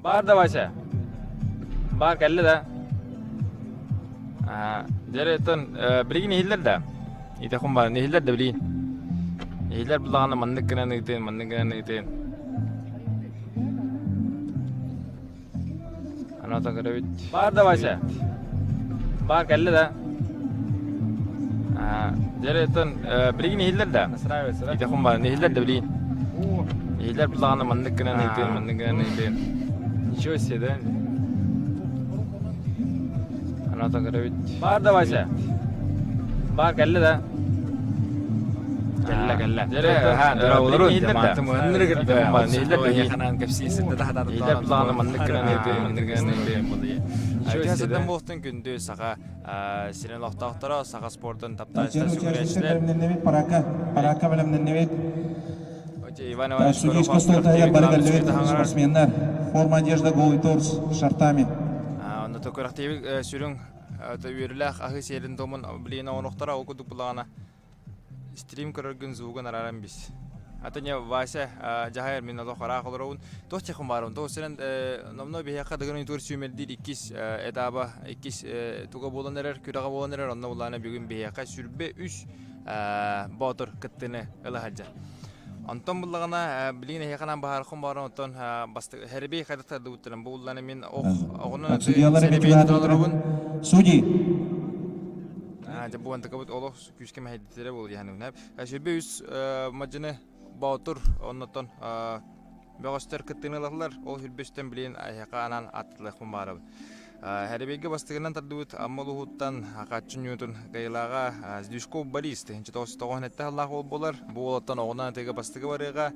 Баар да Вася? Баар кэллэ да? Аа, дьэ оттон билигин иһиллэр да? Итехун баар, иһиллэр да билигин? Иһиллэр буллаҕына маннык гынан ыытын, маннык гынан ыытын. Аны отон көрөбүт. Баар да Вася? Баар кэллэ да? Аа, дьэ оттон билигин иһиллэр да? Итехун баар, иһиллэр да билигин? Иһиллэр буллаҕына маннык гынан ыытын, маннык гынан ыытын. Ничего себе, да? Аны отон көрөбүт. Баар да Вася? Баар кэллэ да? Кэллэ, кэллэ. Буолтун күндү саха сирин олохтоохторо саха спордун таптааччылар сүгүрүйээччилэр Парака, парака бэлэмнэннибит. Иван Иванович Судейская стол бары кэллибит спортсменнар. Форма одежда голый торс шортами. Онно күрэхтэһиибит сүрүн үөрүүлээх аһыы сиэрин туомун билигин оҥоруохтара ол курдук буллаҕына стрим көрөргүн звугун арааран бис. Ата не Вася дьаһайар мин олох ыраах олоробун. Туох техун баарым. Туох сирэн номно биһиэхэ дыгын тур сүүмэрдиир иккис этаба иккис туга буолан эрэр күрэҕэ буолан эрэр онно булаана бүгүн биһиэхэ сүрбэ үс боотур кыттыны ыла сылдьар. Онтон буллаҕына билигин эһиэхэ анаан баһаархын бааран оттон бастакы хэрбий хайдах тардыбыттарын бу булланы мин ох оҕонон Судьялар олоробун. Судьи. Дьэ бу антыкабыт олох күүскэ мэһэйдэтэрэ буол диэханыбын. Сүрбэ үс мадьыны боотур оннотон бөҕөстөр кыттыыны ылаллар. Ол сүрбэ үстэн билигин эһиэхэ анаан аттылыахпын баарабын. Хэрибийгэ бастыгынан тардыбыт Амма улууһуттан Хаччы Ньуутун кыайыылааҕа Сдюшков Борис 1997 сыллаах уол буолар. Бу уолаттан оҕунан атыыга бастакы барыаҕа.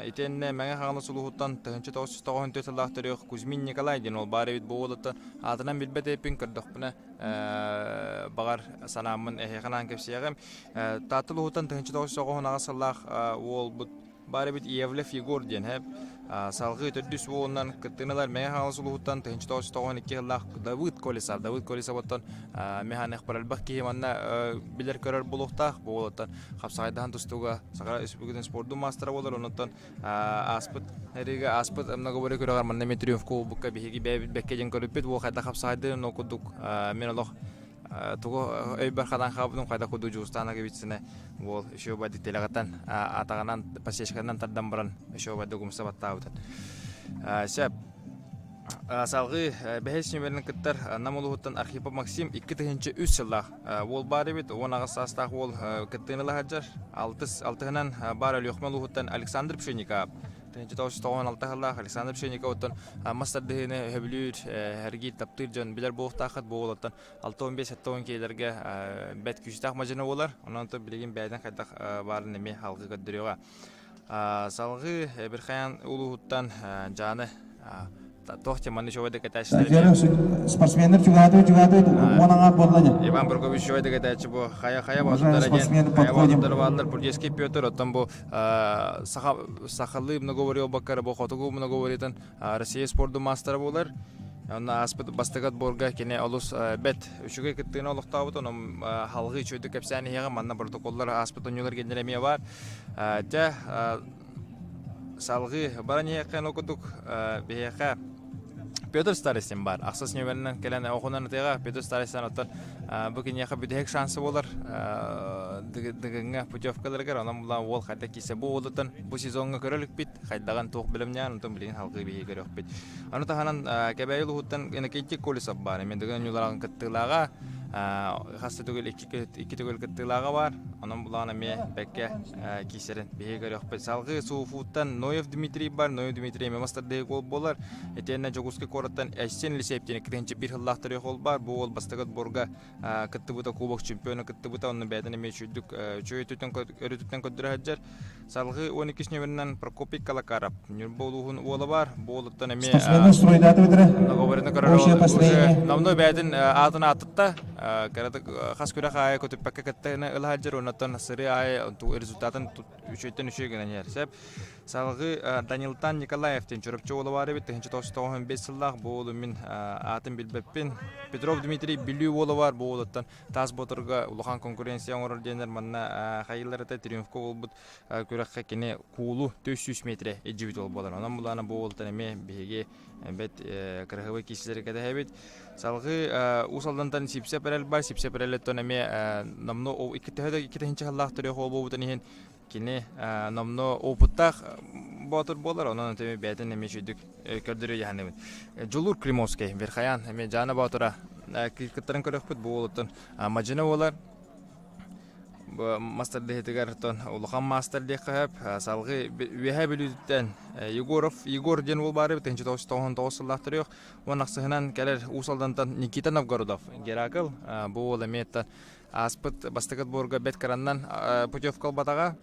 Итиэннэ Мэҥэ Хаҥалас улууһуттан 1994 сыллаах төрүөх Кузьмин Николай диэн уол баар эбит. Бу уолаттан аатынан билбэт эппин көрдөхпүнэ баҕар санааммын эһиэхэ анаан кэпсиэҕим. Таатта улууһуттан 1998 сыллаах уолбут Баар эбит Иевлев Егор диэн һэп. Салгыы төрдүс уолунан кыттыыны ылар Мэҥэ Хаҥалас улууһуттан 1992 сыллаах Давыд Колесов. Давыд Колесов оттон механик элбэх киһи манна билэр-көрөр буолуохтаах. Бу уолуттан хапсаҕайдаһан тустууга Саха Республикатын спордун маастара буолар. Онуттан ааспыт эригэ ааспыт многоборье күрэҕэр манна эмиэ триумфка буолбукка биһиги бэйэбит бэккэ диэн көрүппүт. Уол хайдах хапсаҕайдыын ол курдук мин олох тугу өйбөр хатан хаалбытым хайдах курдук дьулустаан агыбитсыны уол еще бадык телеҕиттэн атаҕынан подсечканан тардан баран еще бадык умса баттаабытын сөп салгыы бэһис нүмерин кыттар Нам улууһуттан Архипов Максим 2003 сыллаах уол баар эбит 18 саастаах уол кыттыыны ыла сылдьар алтыс алтыһынан баар Өлүөхүмэ улууһуттан Александр Пшенников 1996 сыллаах Александр Пшенниковтан мас тардыһыыны сөбүлүүр, эргиир, таптыыр дьон билэр буолуохтааххыт. Бу уолаттан 65-70 киилэргэ бэрт күүстээх мадьыны буолар. Онон билигин бэйэтин хайдах баарын эмиэ халгы көрдөрүөҕэ. Салгыы Бирхаян улууһуттан Дьааны туох теманы чугай да кэтээччилэр Спортсменнар чугаатыы чугаатыы уон аҥаар буолла дьэ. Иван Бургович чугай да кэтээччи бу хайа хайа боотурдара диэн хайа боотурдара бааллар Бурдейский Петр оттон бу саха сахалыы многоборье буолбакка бу хотугу многоборьетын Россия спордун маастара буолар. Онно ааспыт бастакы отборга кини олус бэт үчүгэй кыттыыны олохтообут, онон халҕыы үчүгэйдик кэпсээн иһиэҕим. Манна протоколлар ааспыт оонньуулар геннэр эмиэ баар. Дьэ, салҕыы баран иһиэххэ ол курдук биһиэхэ Петр Старостин баар. Ахсыс нүөмэринэн кэлэн оҕунан ытыаҕа. Петр Старостин оттон бу киниэхэ бүтэһик шансы буолар Дыгыҥҥа путевкаларыгар. Онон булан уол хайдах киирсэ бу уолуттан бу сезоҥҥа көрө иликпит. Хайдаҕын туох бэлэмнээн, онтон билигин халгыы биһиги көрүөхпүт. Ону таһынан Кэбээйи улууһуттан Иннокентий Колесов баар. Эмиэ Дыгын оонньууларын кыттыылааҕа. Хас да төгүл икки төгүл кыттыылааҕа баар. Онон булаан эмиэ бэккэ киирсэрин биһиги көрүөхпүт. Салгыы Сууфууттан Ноев Дмитрий бар. Ноев Дмитрий эмиэ мастардыһык уол буолар. Итиэннэ Дьокуускай куораттан Эйсен Елисеев диэн 2001 сыллаах төрүөх уол бар. Бу уол бастакы отборга кыттыбыта, кубок чемпиона кыттыбыта. Онно бэйэтин эмиэ үчүгдүк үчүгэй өрүтүттэн көрдөрө сылдьар. Салгыы 12 нүөмэринэн Прокопий Калакаров Ньурба улууһун уола баар. Бу уолуттан эмиэ Спортсмены стройдаатыбыт эрэ. Договорины көрөр Общее построение. Номно бэйэтин аатын ааттатта. Кыратык хас күрэх аайы көтүппэккэ кыттыыны ыла сылдьар, оннуттан сырыы аайы результатын үчүгэйтэн үчүгэй гынан иһэр. Сөп. Салгыы Данилтан Николаев диэн Чурапчы уола баар эбит, 1995 сыллаах, бу уолу мин аатын билбэппин. Петров Дмитрий Бүлүү уола баар, бу уолуттан таас боторга улахан конкуренция оҥорор диэннэр манна хайыылар этэ Триумфка буолбут күрэххэ кини куулу 400 метрэ илдьибит уол буолар. Онон булаана бу уолтан эмиэ биһиги бэт кыраһыбай киисилэри кэтэһэбит. Салгыы Уус Алдантан Сипсэ Перел бар, Сипсэ Перелеттон эмиэ номнуо икки төһө да икки тыһыынча сыллаах төрүөх уол буолбутун иһин Кини номно опыттаах боотур буолар, онон эмиэ бэйэтин эмиэ үчүгдүк көрдөрүө дьаһаныбын. Дьулуур Климовский, Верхоян, эмиэ Дьаана Боотура кыттарын көрөхпүт, бу уолуттан мадьына буолар. Мастардыһытыгар улахан маастар диэххэ сөп. Салгыы Үөһээ Бүлүүттэн Егоров Егор диэн уол баар эбит, 1999 сыллаах төрүөх. Уон ахсыһынан кэлэр Уус Алдантан Никита Новгородов, Геракл. Бу уол эмиэ Ааспыт бастакы отборга бэрт кыраннан путевка ылбатаҕа.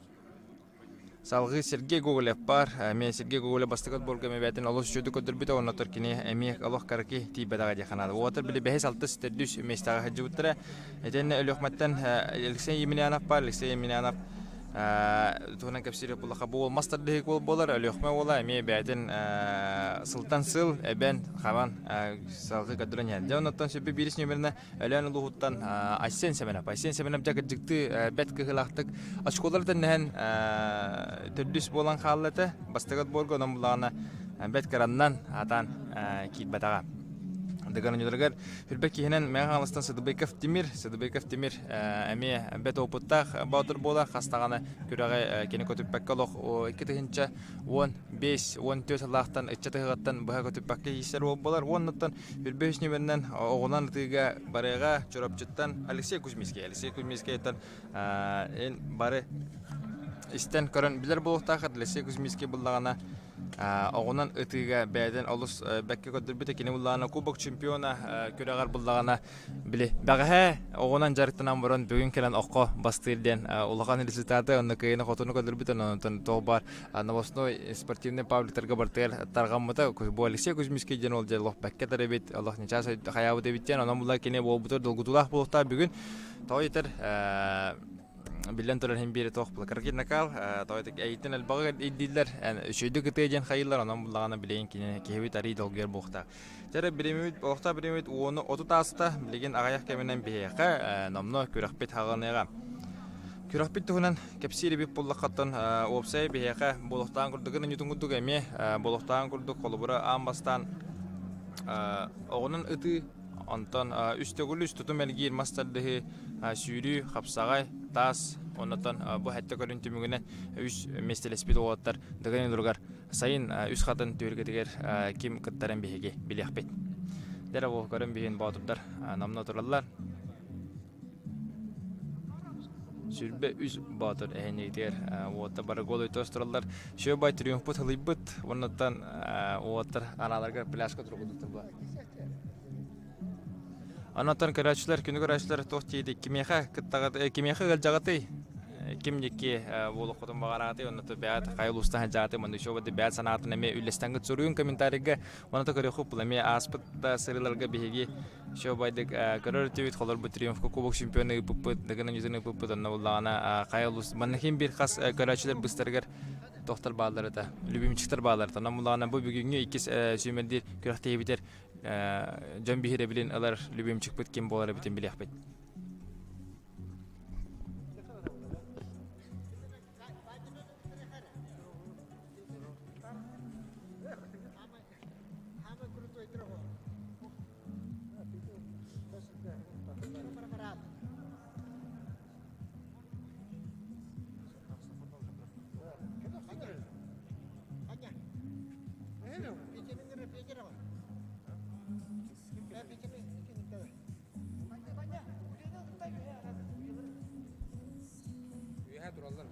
Салгыы Сергей Гоголев баар. Эмиэ Сергей Гоголев бастакы отборга эмиэ бэйэтин олус үчүгэйдик көрдөрбүтэ. Оннотор кини эмиэ олох караки тиийбэтэҕэ диэххэ наада. Уолаттар били бэһис, алтыс, төрдүс миэстэҕэ сылдьыбыттара. Итиэннэ Өлүөхмэттэн Алексей Емельянов баар. Алексей Емельянов туһунан кэпсиир буоллахха бу уол мас тардыһык уол буолар. Өлүөхмэ уола эмиэ бэйэтин сылтан сыл эбэн, хабан салгыы көрдөрөн иһэр. Дьэ оннуттан сүппү биирис нүөмэринэ Өлөөн улууһуттан Айсен Сэмэнэп. Айсен Сэмэнэп дьэ кырдьыктыы бэрт кыһыылаахтык очколары тэннэһэн төрдүс буолан хаалла этэ. Бастакы отборга онон буллаҕына бэрт кыраннан аатаан киирбэтэҕэ. Дыгын Үрбэт киһинэн Мэҥэ Хаҥаластан Сыдыбыков Тимир, Сыдыбыков Тимир эмиэ бэрт опыттаах боотур буолар. Хас даҕаны күрэҕи кини көтүппэккэ олох 2015-14 сыллаахтан ыччат ыһыаҕыттан быһа көтүппэккэ ииссэр уол буолар. Уоннаттан Үрбэ үс нүмеринэн оҕунан ытыыга барыаҕа Чурапчыттан Алексей Кузьминский. Алексей Кузьминскайтан эн бары истэн көрөн билэр буолуохтааххыт. Алексей Кузьминский буллаҕына оҕунан ытыыга бэйэтин олус бэккэ көрдөрбүтэ. Кини буллаҕына Кубок чемпиона күрэҕэр буллаҕына Били, бэҕэһээ оҕунан дьарыктанан баран бүгүн кэлэн окко бастыыр диэн улахан результаты онно кыайыны-хотуну көрдөрбүт онон туох баар новостной спортивный пабликтарга бартыгар тарҕаммыта. Бу Алексей Кузьминский диэн ол дьэ олох бэккэ эбит, олох нечаас хайаабыт эбит диэн онон була кини буолбутугар долгутуулаах буолуохтаах бүгүн. Тоҕо диэтэр биллэн турар иһин биэри туох була кыргый накал тоҕо эйиттэн элбэҕи ирдииллэр үчүгэйдик ытыа диэн хайыыллар онон буллаҕына билигин кини киһибит арый долгуйар буолуохтаах. Дьэ бириэмэбит, олохтоох бириэмэбит уону 30 ааста, билигин аҕыйах кэминэн биһиэхэ номнуо күрэхпит хаҕыныаҕа. Күрэхпит туһунан кэпсиир эбит буоллаххаттан уопсай биһиэхэ буолуохтааҕын курдук гына курдук эмиэ буолуохтааҕын курдук холобура аан бастаан оҕунан ытыы, онтон үс төгүл үс тутум эргиир мас тардыһыы, сүүрүү, хапсаҕай, таас, оннотон бу сэттэ көрүн түмүгүнэн үс миэстэлэспит уолаттар Дыгын туругар Сайын Үс Хатын түһүлгэтигэр ким кыттарын биһиги билиэхпит. Дэрэ бу көрөн биһин боотурдар номно тураллар. Сүрбэ үс боотур эһинигитигэр уоттар бары гол өйтөс тураллар. Шөбай триумфпут хылыйбыт. Оннуттан уоттар анааларга пляжка тургутуттар була. Онтон көрөөччүлэр, күнү көрөөччүлэр туох диэти кимиэхэ кыттаҕыт, кимиэхэ ыалдьаҕытый? Ким диэки буолуоххутун баҕараҕытый? Онно бэйэт хайа улуустан сылдьаҕытый? Манна еще бэйэт санаатын эмиэ үллэстэҥҥит суруйун комментарийга. Онно көрүөххүт була эмиэ ааспыт да сырыыларга биһиги еще байдык көрөр этибит, холорбут Триумфка кубок чемпиона ыыппыппыт, Дыгын Ньютон ыыппыппыт, онно буллаҕына хайа улуус манна ким биир хас көрөөччүлэр быстарыгар тохтор бааллар этэ, любимчиктар бааллар этэ. Онон буллаҕына бу бүгүҥҥү иккис сүүмэрдиир күрэхтэһиибитигэр дьон биһирэбилин ылар любимчикпыт ким буолар эбитин билиэхпит. Үөһэ тураллар.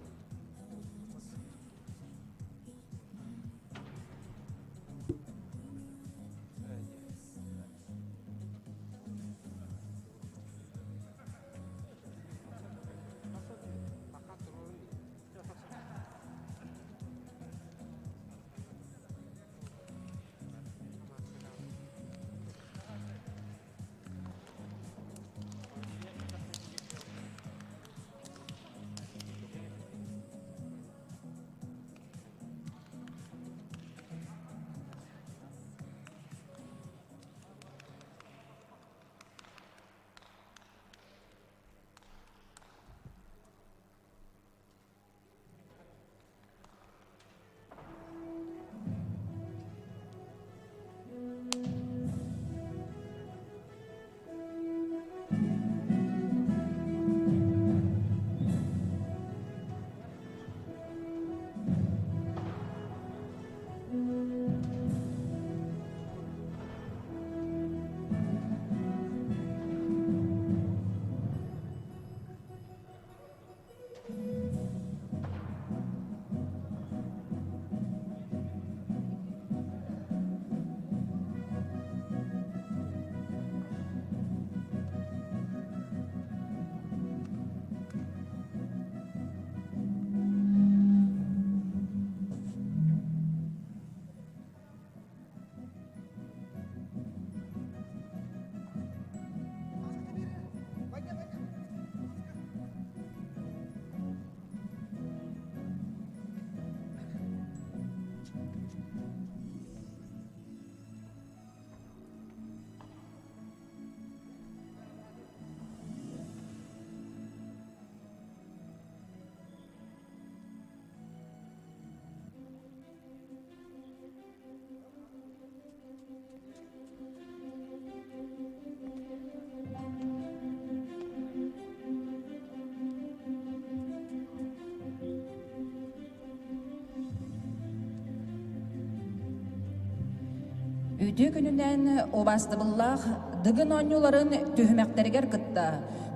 Үтүө күнүнэн убаастабыллаах Дыгын оонньууларын түһүмэхтэригэр кытта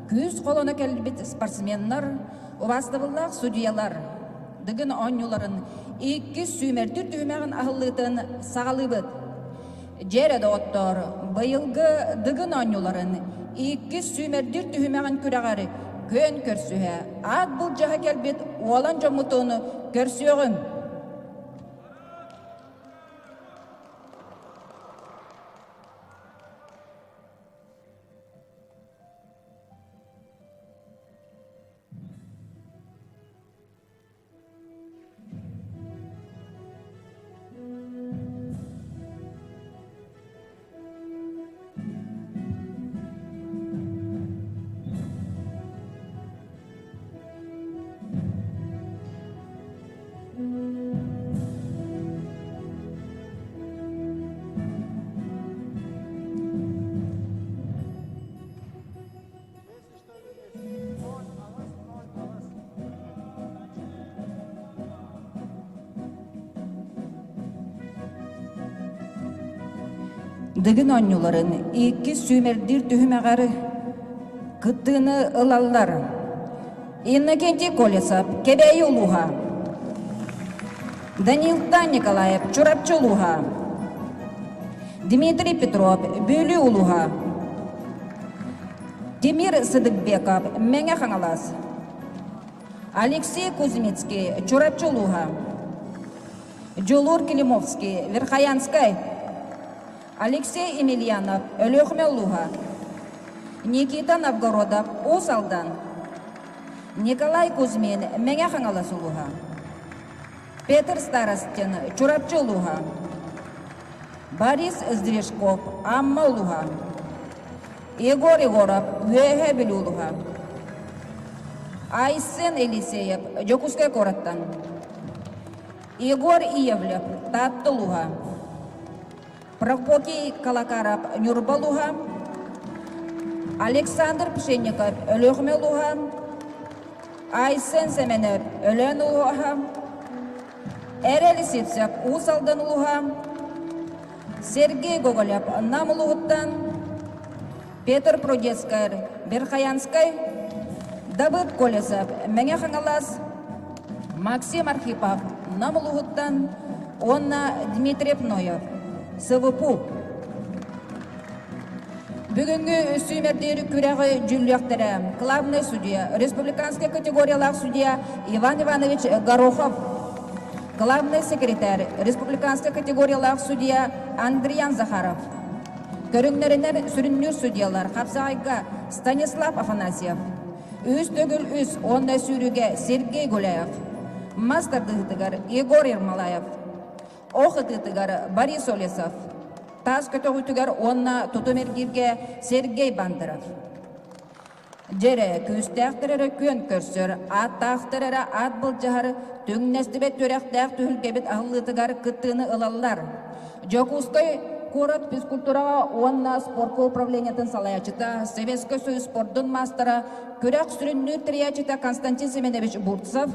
күүс холоно кэлбит спортсменнар, убаастабыллаах судьуйалар Дыгын оонньууларын иккис сүүмэрдүүр түһүмэҕин аһыллыытын саҕалыыбыт. Дьэ эрэ, доҕоттоор, быйылгы Дыгын оонньууларын иккис сүүмэрдүүр түһүмэҕин күрэҕэр күөн көрсүһэ, аат былдьаһа кэлбит уолан дьоммутун көрсүөҕүҥ! Дыгын оонньууларын иккис сүүмэрдиир түһүмэҕэр кыттыыны ылаллар. Иннокентий Колесов, Кэбээйи улууһа. Данилтан Николаев, Чурапчы улууһа. Дмитрий Петров, Бүлүү улууһа. Тимир Сыдыкбеков, Мэҥэ Хаҥалас. Алексей Кузьмицкий, Чурапчы улууһа. Дьулуур Климовский, Верхоянскай. Алексей Емельянов, Өлүөхүмэ улууһа. Никита Новгородов, Уус Алдан. Николай Кузьмин, Мэҥэ Хаҥалас улууһа. Петр Старостин, Чурапчы улууһа. Борис Сдвижков, Амма улууһа. Егор Егоров, Үөһээ Бүлүү улууһа. Айсен Елисеев, Дьокуускай куораттан. Егор Иевлев, Таатта улууһа. Прокопий Калакаров, Ньурба улууһа. Александр Пшенников, Өлүөхүмэ улууһа. Айсен Сэмэнов, Өлөөн улууһа. Эрэл Сивцев, Уус Алдан улууһа. Сергей Гоголев, Нам улууһуттан. Петр Прудецкай, Верхоянскай. Давыд Колесов, Мэҥэ Хаҥалас. Максим Архипов, Нам улууһуттан уонна Дмитрий Пноев, СВПУ. Бүгүҥҥү сүүмэрдиир күрэҕи дьүүллүөхтэрэ главный судья, республиканскай категориялаах судья Иван Иванович Горохов, главный секретарь, республиканскай категориялаах судья Андриан Захаров. Көрүҥнэринэн сүрүннүүр судьялар хапсаҕайга Станислав Афанасьев, Үс төгүл үс уонна сүүрүүгэ Сергей Гуляев, мас тардыһыытыгар Егор Ермолаев, ох ытыытыгар Борис Олесов, таас көтөҕүүтүгэр уонна тутум эргииргэ Сергей Бандеров. Дьэрэ, күүстээхтэр эрэ күөн көрсөр, ааттаахтар эрэ аат былдьаһар, түҥнэстибэт үөрэхтээх түһүлгэбит аһыллыытыгар кыттыыны ылаллар. Дьокуускай куорат физкультураҕа уонна спорка управлениетын салайааччыта, Советскай Союз спордун маастара, күрэх сүрүннүүр тэрийээччитэ Константин Семенович Бурцев,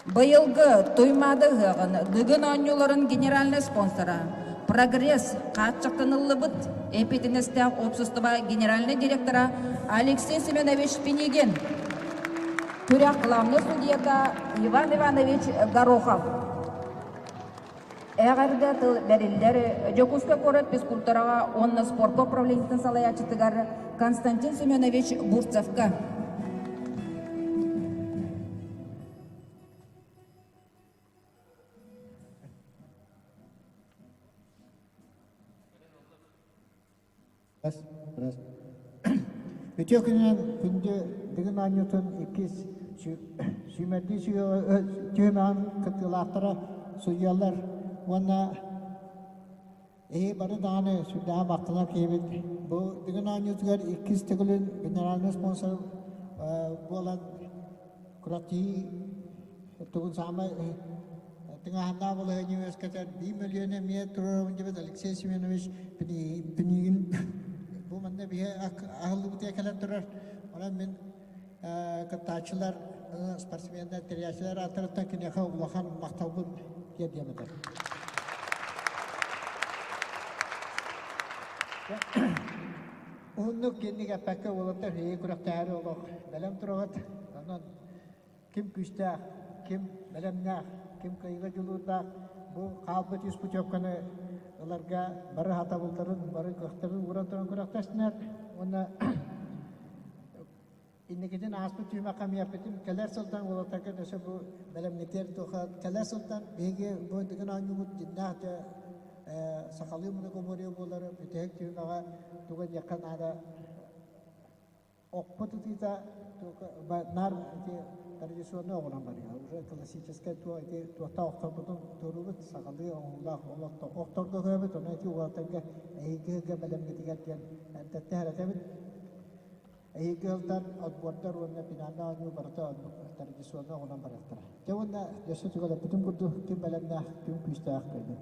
быйылгы Туймаада ыһыаҕын Дыгын оонньууларын генеральнай спонсора, Прогресс хааччахтаныллыбыт эппиэтинэстээх уопсастыба генеральнай директора Алексей Семенович Пинигин, күрэх главнай судьуйата Иван Иванович Горохов. Эҕэрдэ тыл бэриллэр Дьокуускай куорат физкультураҕа уонна спорка управлениетын салайааччытыгар Константин Семенович Бурцевка. Үтүө күнүнэн күндү Дыгын оонньуутун иккис сүүмэрдии түһүмэҕин кыттыылаахтара судьуйалар уонна эһи бары даҕаны сүрдээҕин махтанар киһибит. Бу Дыгын оонньуутугар иккис төгүлүн генеральный спонсор буолан күрэхтэһии тугун саамай Тыҥааһыннаах балаһыанньа үөскэтэр биир мөлүйүөн эмиэ туруорабын диэбит Алексей Семенович Пинигин бу манна биһи аһыллыбытыгар кэлэн турар. Онон мин кыттааччылар, спортсменнар, тэрийээччилэр ааттарыттан киниэхэ улахан махталбын тиэрдиэм этэ. Уһуннук киэнник эппэккэ уолаттар эһиги күрэхтэһээри олох бэлэм тураҕыт. Онон ким күүстээх, ким бэлэмнээх, ким кыайыыга дьулуурдаах бу хаалбыт үс путевканы ыларга бары сатабылларын, бары кыахтарын ууран туран күрэхтэстинэр уонна Инникитин ааспыт түһүмэххэ эмиэппитин кэлэр сылтан уолаттарга өссө бу бэлэмнэтиэр туха кэлэр сылтан биһиги бу Дыгын оонньуубут дьиннээх дьэ сахалыы многоборье буолар бүтэһик түһүмэҕэ туга диэххэ наада окпут ытыыта наар ити традиционный оҕунан барыа уже классическай туо ити туохтаах охторбутун туруубут сахалыы оҥоһуулаах охторго көбүт ону ити уолаттарга эһиги бэлэмҥитигэр диэн эрдэттэн эрэтэбит. Эһиги ыалтан отбордар уонна финальнай оонньуу барыта оннук традиционно оҕунан барыахтара. Дьэ уонна өссө түгэлэппитин курдук ким бэлэмнээх, ким күүстээх кыайдын.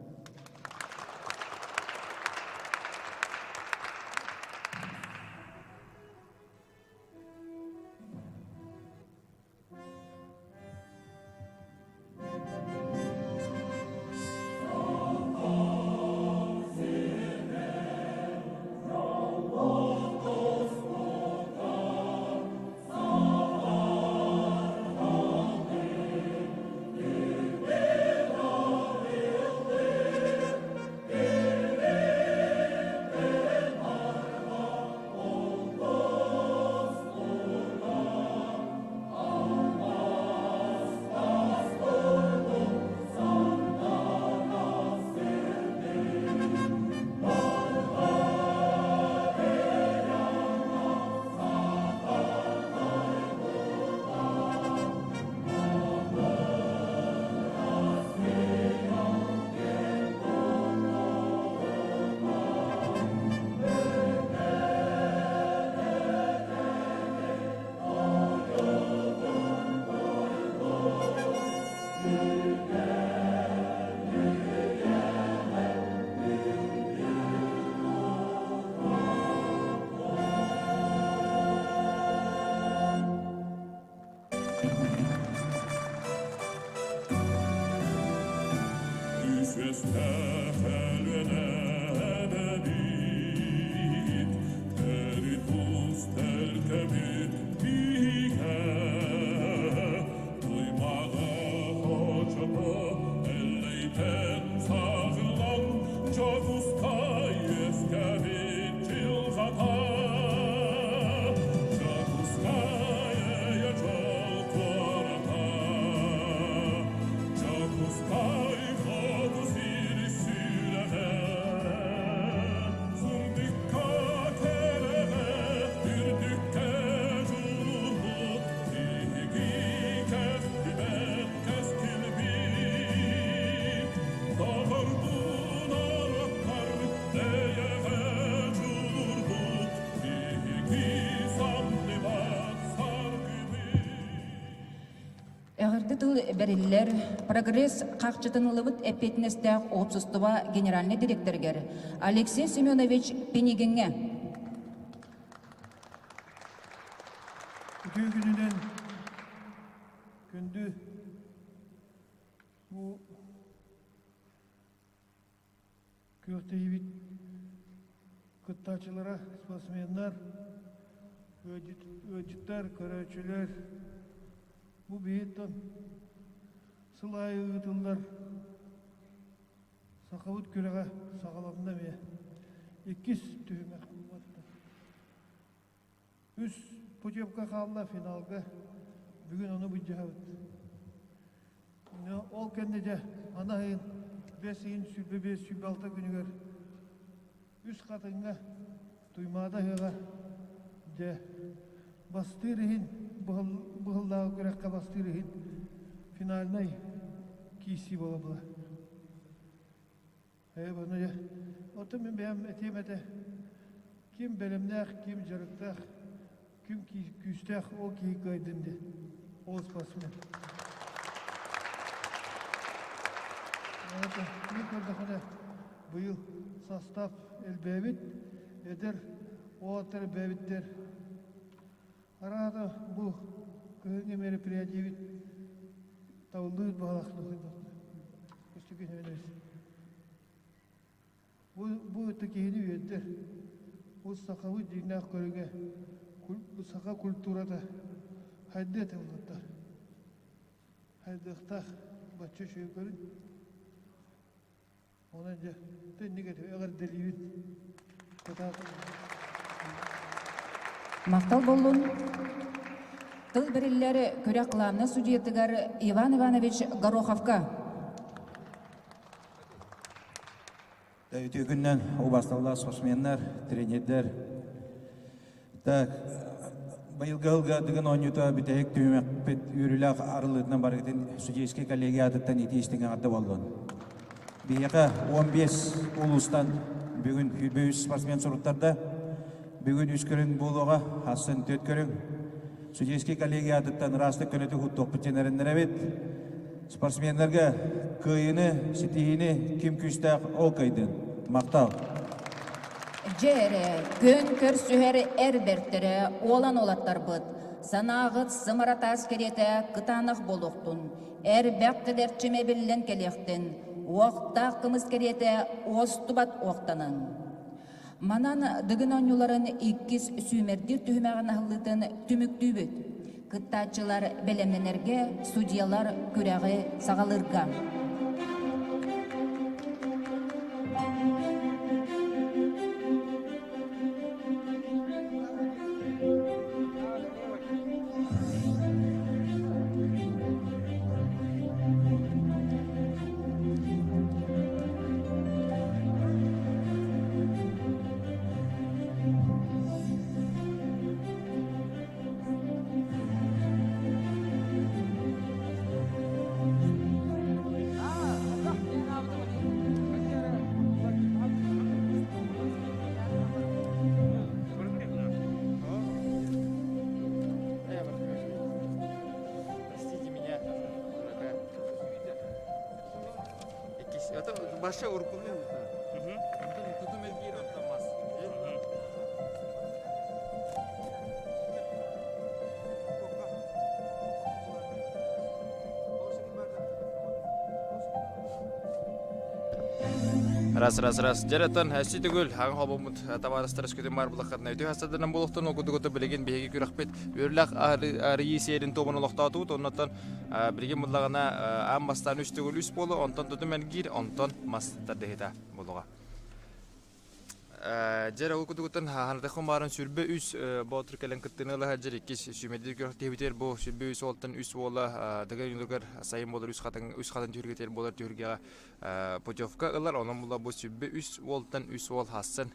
Эҕэрдэ тыл бэриллэр Прогресс хахчытын ылыбыт эппиэтинэстээх уопсастыба генеральнай дириэктэригэр Алексей Семенович Пинигиҥҥэ. Үтүө күнүнэн күндү бу күрэхтэһиибит кыттааччылара, спортсменнар, ыалдьыттар, көрөөччүлэр бу биһиттэн сыл аайы ыытыллар сахабыт күрэҕэ саҕаланна эмиэ. Иккис түһүмэх буолла. Үс путевка хаалла финалга. Бүгүн ону былдьаһабыт. Ол кэннэ дьэ аны айын бэс ыйын 25 26 күнүгэр үс хатыҥҥа Туймаада ыһыаҕа дьэ бастыыр иһин быһыллааҕы күрэххэ бастыыр иһин финальнай киирсии буола була. Ээ, ону дьэ, оттон мин бэйэм этиэм этэ, ким бэлэмнээх, ким дьарыктаах, ким күүстээх, ол киһи кыайдын диэн. Ол спортсмен. Мин көрдөххүнэ, быйыл состав элбээбит, эдэр уолаттар элбээбиттэр. Араата бу кыһыҥҥы мероприятиебит табыллыбыт баҕалаах Бу, бу киһини үөрдэр. Бу сахабыт дьиҥнээх көрүҥэ, саха культурата хайдыа этэ уолаттар. Хайдыахтаах бачча үчүгэй көрүҥ. Онон дьэ, инник этэ эҕэрдэлиибит. Махтал буоллун. Тыл бэриллэр күрэх главнай судьуйатыгар Иван Иванович Гороховка. Үтүө күннэн убасталлаах спортсменнар, тренердэр. Так, быйылгы сылга Дыгын оонньуута бүтэһик түһүмэхпит үөрүүлээх арыллыытынан барыгытын судейскай коллегия аатыттан итии истиҥ эҕэрдэ буоллун. Биһиэхэ 15 улуустан бүгүн 23 спортсмен суруттарда. Бүгүн үс көрүҥ буолуоҕа, хассын түөрт көрүҥ. Судейскай коллегия аатыттан ыраастык көнөтүк уттуохпут диэн эрэннэрэбит. Спортсменнарга кыайыыны, ситиһиини ким күүстээх ол кыайдын. Махтал! Дьэ эрэ, күөн көрсүһэр эр бэртэрэ уолан уолаттарбыт, санааҕыт сымара таас кэриэтэ кытаанах буолуохтун, эрбэх кэдэрчимэ биллэн кэлиэхтин, уохтаах кымыс кэриэтэ уостубат уохтаныҥ. Манан Дыгын оонньууларын иккис сүүмэрдиир түһүмэҕин аһыллыытын түмүктүүбүт. Кыттааччылар бэлэмнэнэргэ, судьуйалар күрэҕи саҕалыырга. Простите меня, дурака. Баша уркуну. Тутум эргиир оттомас. Раз, раз, раз. Дьэрэтэн, эсси түгүл, аҕа холбоммут табаарыстар өскөтүн баар булаххатына үтүө хастарынан буолуохтун, ол курдук билигин биһиги күрэхпит үөрлэх арыйыы сиэрин туомун олохтоотубут, оннуттан билигин буллаҕына аан бастаан үс төгүл үс буолу, онтон тутум эргиир, онтон мас тардыһыта буолуоҕа. Дьэр ол кутугуттан хаһанатаххын баарын сүрбэ үс боотур кэлэн кыттыыны ыла сылдьар иккис сүүмэрдиир күрэхтэһиибитигэр бу сүрбэ үс уолтан үс уола Дыгын юнугар сайын буолар үс хатын үс хатын түһүлгэтигэр буолар түһүлгэҕэ путевка ылар онон була бу сүрбэ үс уолтан үс уол хассын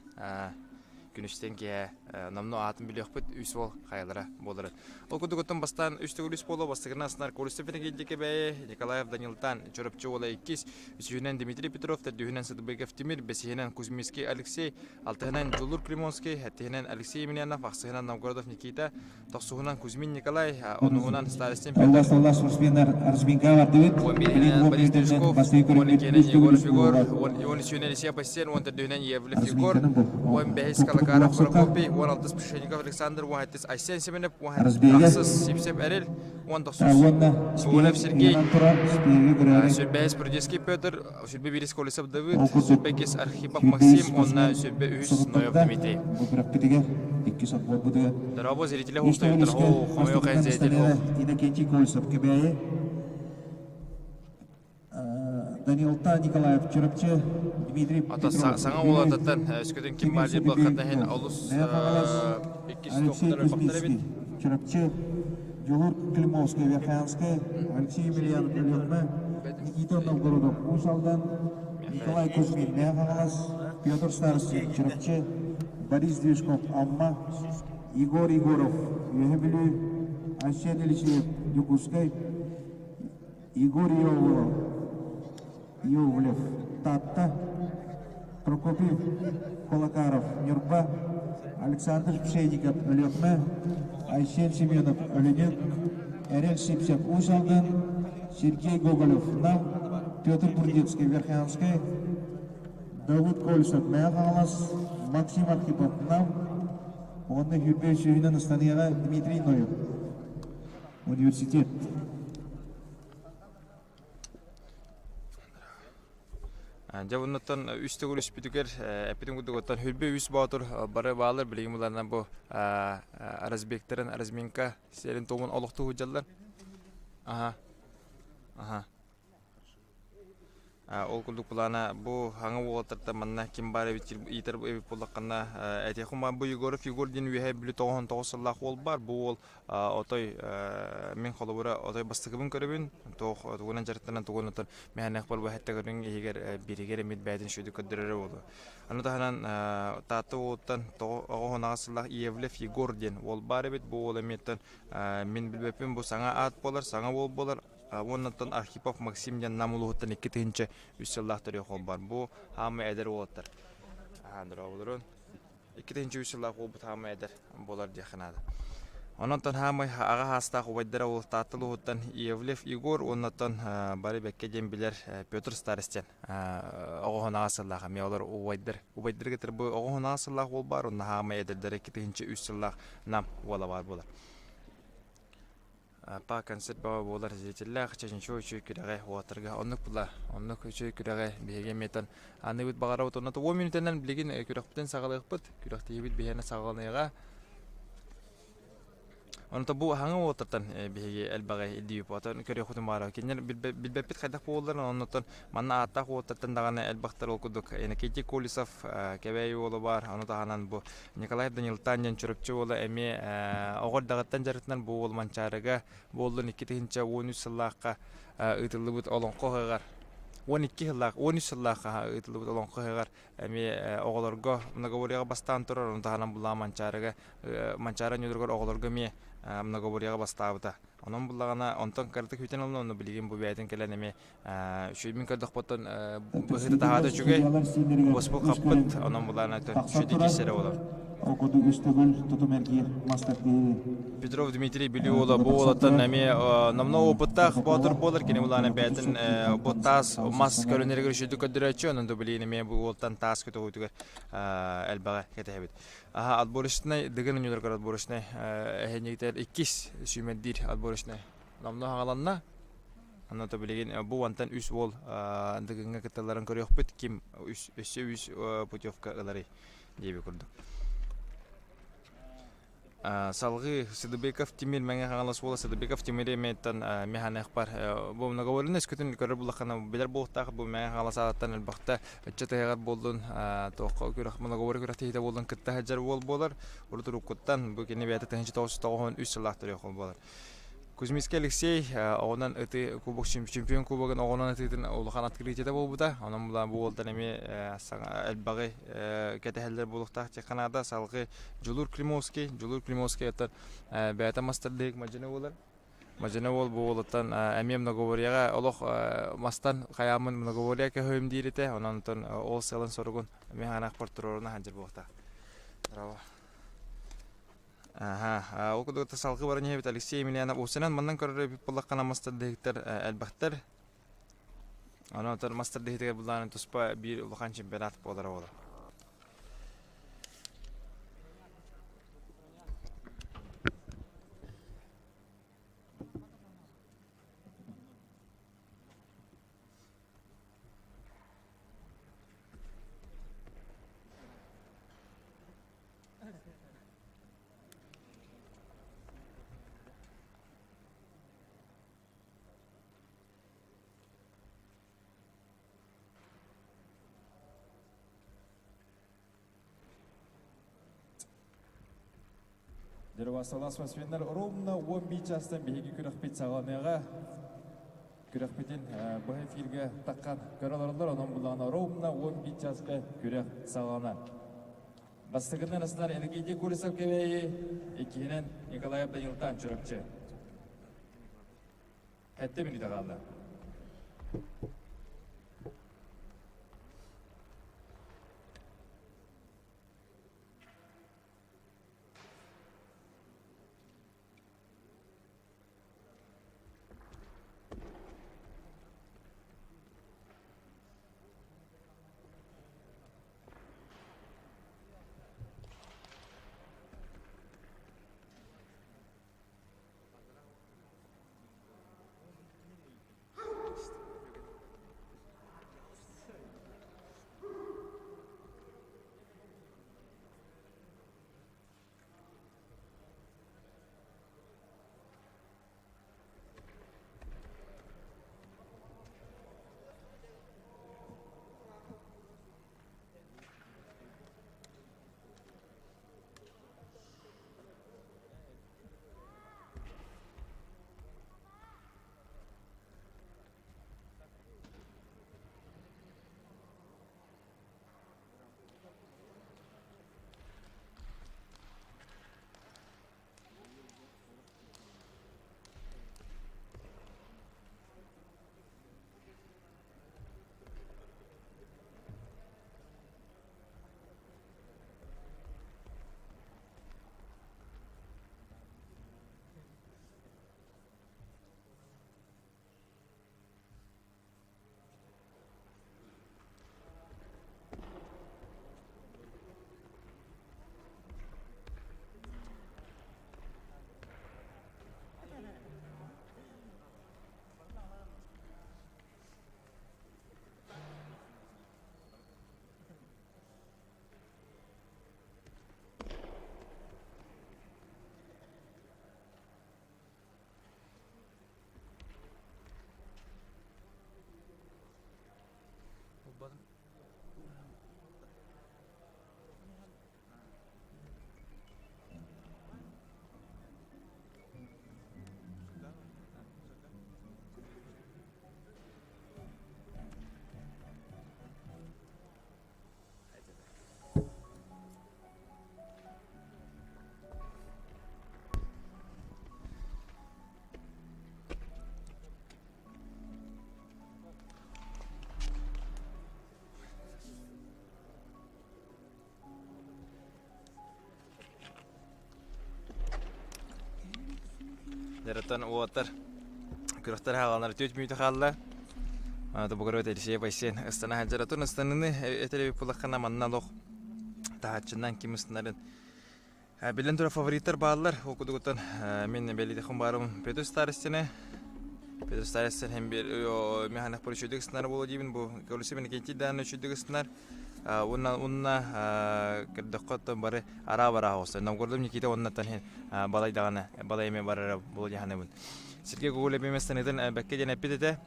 күнүстэн киэһэ номнуо аатын билиэхпит үс уол хайалара буоларын. Ол курдук бастаан үс төгүл үс буолуо бастакынан аснар Курсев Иннокентий бэйэ Николаев Данилтан Чурапчы уола иккис, үсүһүнэн Дмитрий Петров, төрдүһүнэн Сыдыбыков Тимир, бэсиһинэн Кузьминский Алексей, алтыһынан Дьулур Климонский, сэттиһинэн Алексей Емельянов, ахсыһынан Новгородов Никита, тохсуһунан Кузьмин Николай, онуһунан Старостин Петр, Аллас спортсменнар Арзминка бардыбыт. 11-инэн Борис Стручков, 12-инэн Егор Егор, 13-үнэн Исия Пассен, 14-үнэн Евлев Егор, 15 Калакаров Прокопий, 16 Пшеников Александр, 17 Айсен Семенов, 18 Сипсев Эрил, 19 Сугунов Сергей, 25 Прудецкий Петр, 21 Колесов Давыд, 22 Архипов Максим, уонна 23 Ноев Дмитрий. Дорогой зрители, Иннокентий Колесов Кэбээйи, Данилта Николаев Чурапчы, Дмитрий Петров Саҥа уолаттан өскөтүн ким баар диир буоллаххына иһин олус иккис Алексей Кузьминский Чурапчы, Дьулур Климовский Верхоянскай, Алексей Емельянов Өлүөхүмэ, Никита Новгородов Уус Алдан, Николай Кузьмин Мэҥэ Хаҥалас, Петр Старостин Чурапчы, Борис Движков Амма, Егор Егоров Үөһэ Бүлүү, Айсен Елисеев Дьокуускай, Егор Иовлев Таатта, Прокопий Колокаров Ньурба, Александр Пшеников Өлүөхүмэ, Айсен Семенов Өлүнүк, Эрэл Сипсев Уус Алдан, Сергей Гоголев Нам, Петр Бурдецкий Верхоянскай, Давыд Колесов Мэҥэ Хаҥалас, Максим Архипов Нам, уонна Хүрбэ сүүһүнэн ыстаныаҕа Дмитрий Ноев Университет. Дьэ оннуттан үс төгүл үспүтүгэр эппитим курдук оттон Хүрбэ үс боотур бары баалар билигин буларынан бу разбектарын разминка сиэрин туомун олохтуу сылдьаллар. Аха. Аха. Ол курдук былаана бу хаҥа уолаттартан манна ким баар эбит иитэр эбит буоллаххына этиэххин бу Егоров Егор диэн үөһээ Бүлүү 99 сыллаах уол баар. Бу уол отой мин холобура отой бастакыбын көрөбүн туох тугунан дьарыктанан тугун отон мэһэнэх бар бу көрүҥ иһигэр бииригэр эмит бэйэтин шүдү көрдөрөрө буолуо. Аны таһынан Таатта уолуттан тоҕо оҕо сыллаах Иевлев Егор диэн уол баар эбит. Бу уол эмиэттэн мин билбэппин бу саҥа аат буолар, саҥа уол буолар. Уоннаттан Архипов Максим диэн Нам улууһуттан 2003 сыллаах төрүөх уол бар. Бу хаамай эдэр уолаттар. Аһаандыра 2003 сыллаах уолбут хаамай эдэр буолар диэххэ наада. Онон хаамай аҕа хаастаах убайдара уол Таатта улууһуттан Иевлев Егор уоннаттан бары бэккэ диэн билэр Петр Старостин оҕоһун аҕа сыллаах эмиэ олор убайдар убайдарга кытары бу оҕоһун аҕа сыллаах уол баар уонна хаамай эдэрдэрэ 2003 сыллаах Нам уола баар буолар. Па концерт бөҕө буолар зрителлээх чачынчу үчүгэй күрэҕи уолаттарга оннук була оннук үчүгэй күрэҕи биһиги эмиэтэн аныыбыт баҕарабыт онно уон мүнүүтэнэн билигин күрэхпитин саҕалыахпыт күрэхтэһиибит биһиэнэ саҕаланыаҕа Онто бу хаҥа уолаттартан биһиги элбэҕи ирдиибит отон көрүөхпүтүн баҕарабыт кинилэр билбэппит хайдах буолларын оннуттан манна ааттаах уолаттартан даҕаны элбэхтэр ол курдук Иннокентий Колесов Кэбээйи уола баар ону таһынан бу Николай Данилтан диэн Чурапчы уола эмиэ оҕо эрдэҕиттэн дьарыктанар бу уол Манчаарыга буоллун 2013 сыллаахха ыытыллыбыт олоҥхо ыһыаҕар 12 сыллаах 13 сыллаахха ыытыллыбыт олоҥхо ыһыаҕар эмиэ оҕолорго многоборьеҕа бастаан турар ону таһынан буллаҕа Манчаарыга Манчаары оонньууларыгар оҕолорго эмиэ многоборьеҕа бастаабыта. Онон буллаҕына онтон кыратык күүтэн ылла онно билигин бу бэйэтин кэлэн эмиэ үчүгэйбин көрдөхпөттөн быһыыта таһаата үчүгэй буоспут хаппыт онон булаана үчүгэй киирсэрэ буолар. Петров Дмитрий Бүлүү уола бу уолаттан эмиэ номно опыттаах боотур буолар кини булаана бэйэтин бу таас мас көрүнэригэр үчүгүйдүк көрдөрөөччү онон да билигин эмиэ бу уолтан таас көтөҕүүтүгэр элбэҕи кэтэһэбит. Аха отборочнай Дыгын оонньууларыгар отборочнай эһэнньигитэр иккис сүүмэрдиир отборочнай номно хаҥаланна. Онно то билигин бу уонтан үс уол Дыгыҥҥа кытталларын көрүөхпүт ким үс өссө үс путевка ыларый диэби курдук. Салгыы Сыдыбеков Тимир Мэҥэ Хаҥалас уола Сыдыбеков Тимир эмиэттэн механиахпар бу многовольный өскөтүн көрөр буллаххына билэр буолуохтаах бу Мэҥэ Хаҥалас ааттан элбэхтэ ыччат ыһыаҕар буоллун туохха күрэх многовольный күрэхтэһиитэ буоллун кытта сылдьар уол буолар урут уруккуттан бу кини бэйэтэ 1993 сыллаах төрүөх уол буолар Кузьминский Алексей оҕонон ытыы кубок чемпион кубогын оҕонон ытыытын улахан открытиета буолбута. Онон бу уолтан эмиэ саҥа элбэҕи кэтэһэллэр буолуохтаах диэххэ наада. Салгыы Дьулуур Климовский, Дьулуур Климовский оттон бэйэтэ мастардык мадьыны буолар. Мадьыны уол бу уолуттан эмиэ многоборьеҕа олох мастан хайааммын многоборье көһөйүм диир этэ. Онон оттон ол сыалын-соругун эмиэ ханаахпар туруоруна сылдьар буолуохтаах. Браво. Аһа, ол курдук салгыы баран иһэбит Алексей Емельянов уусанан маннан көрөр эбит буоллаххына мастардыһыктар элбэхтэр. Онон отор мастардыһытыгар булаан туспа биир улахан чемпионат буолара буолар. Дервасалас спортсменнар ровно 11 чаастан биһиги күрэхпит саҕаланыаҕа. Күрэхпитин быһа эфиргэ таххан көрө олороллор, онон буллаҕына ровно 11 чааска күрэх саҕаланар. Бастакынан астынар Энергетик Курисов Кэбээйи, иккиһинэн Николаев Данилтан Чурапчы. Сэттэ мүнүүтэ хаалла. Дэрэтэн уолаттар күрэхтэр хааланар түөрт мүнүүтэ хаалла. Тобугар Елисей Байсен ыстана сылдьар. Отон ыстаныны этэр эбит буоллаххына манна олох таһааччынан ким ыстанарын Билэн турар фавориттар бааллар. Ол курдугуттан мин бэлиэтэххин баарым Петр Старостины. Петр Старостин һэм биир механик бар үчүгдүк ыстанар буолуо диибин. Бу Колесо Иннокентий даҕаны үчүгдүк ыстанар. Уонна уонна көрдөххө оттон бары араа-бараа оҕустар. Новгородов Никита уоннаттан иһин балай даҕаны балай эмэ барара буолуо дии саныыбын. Сергей Гоголев эмиэ ыстаныытын бэккэ диэн эппит этэ.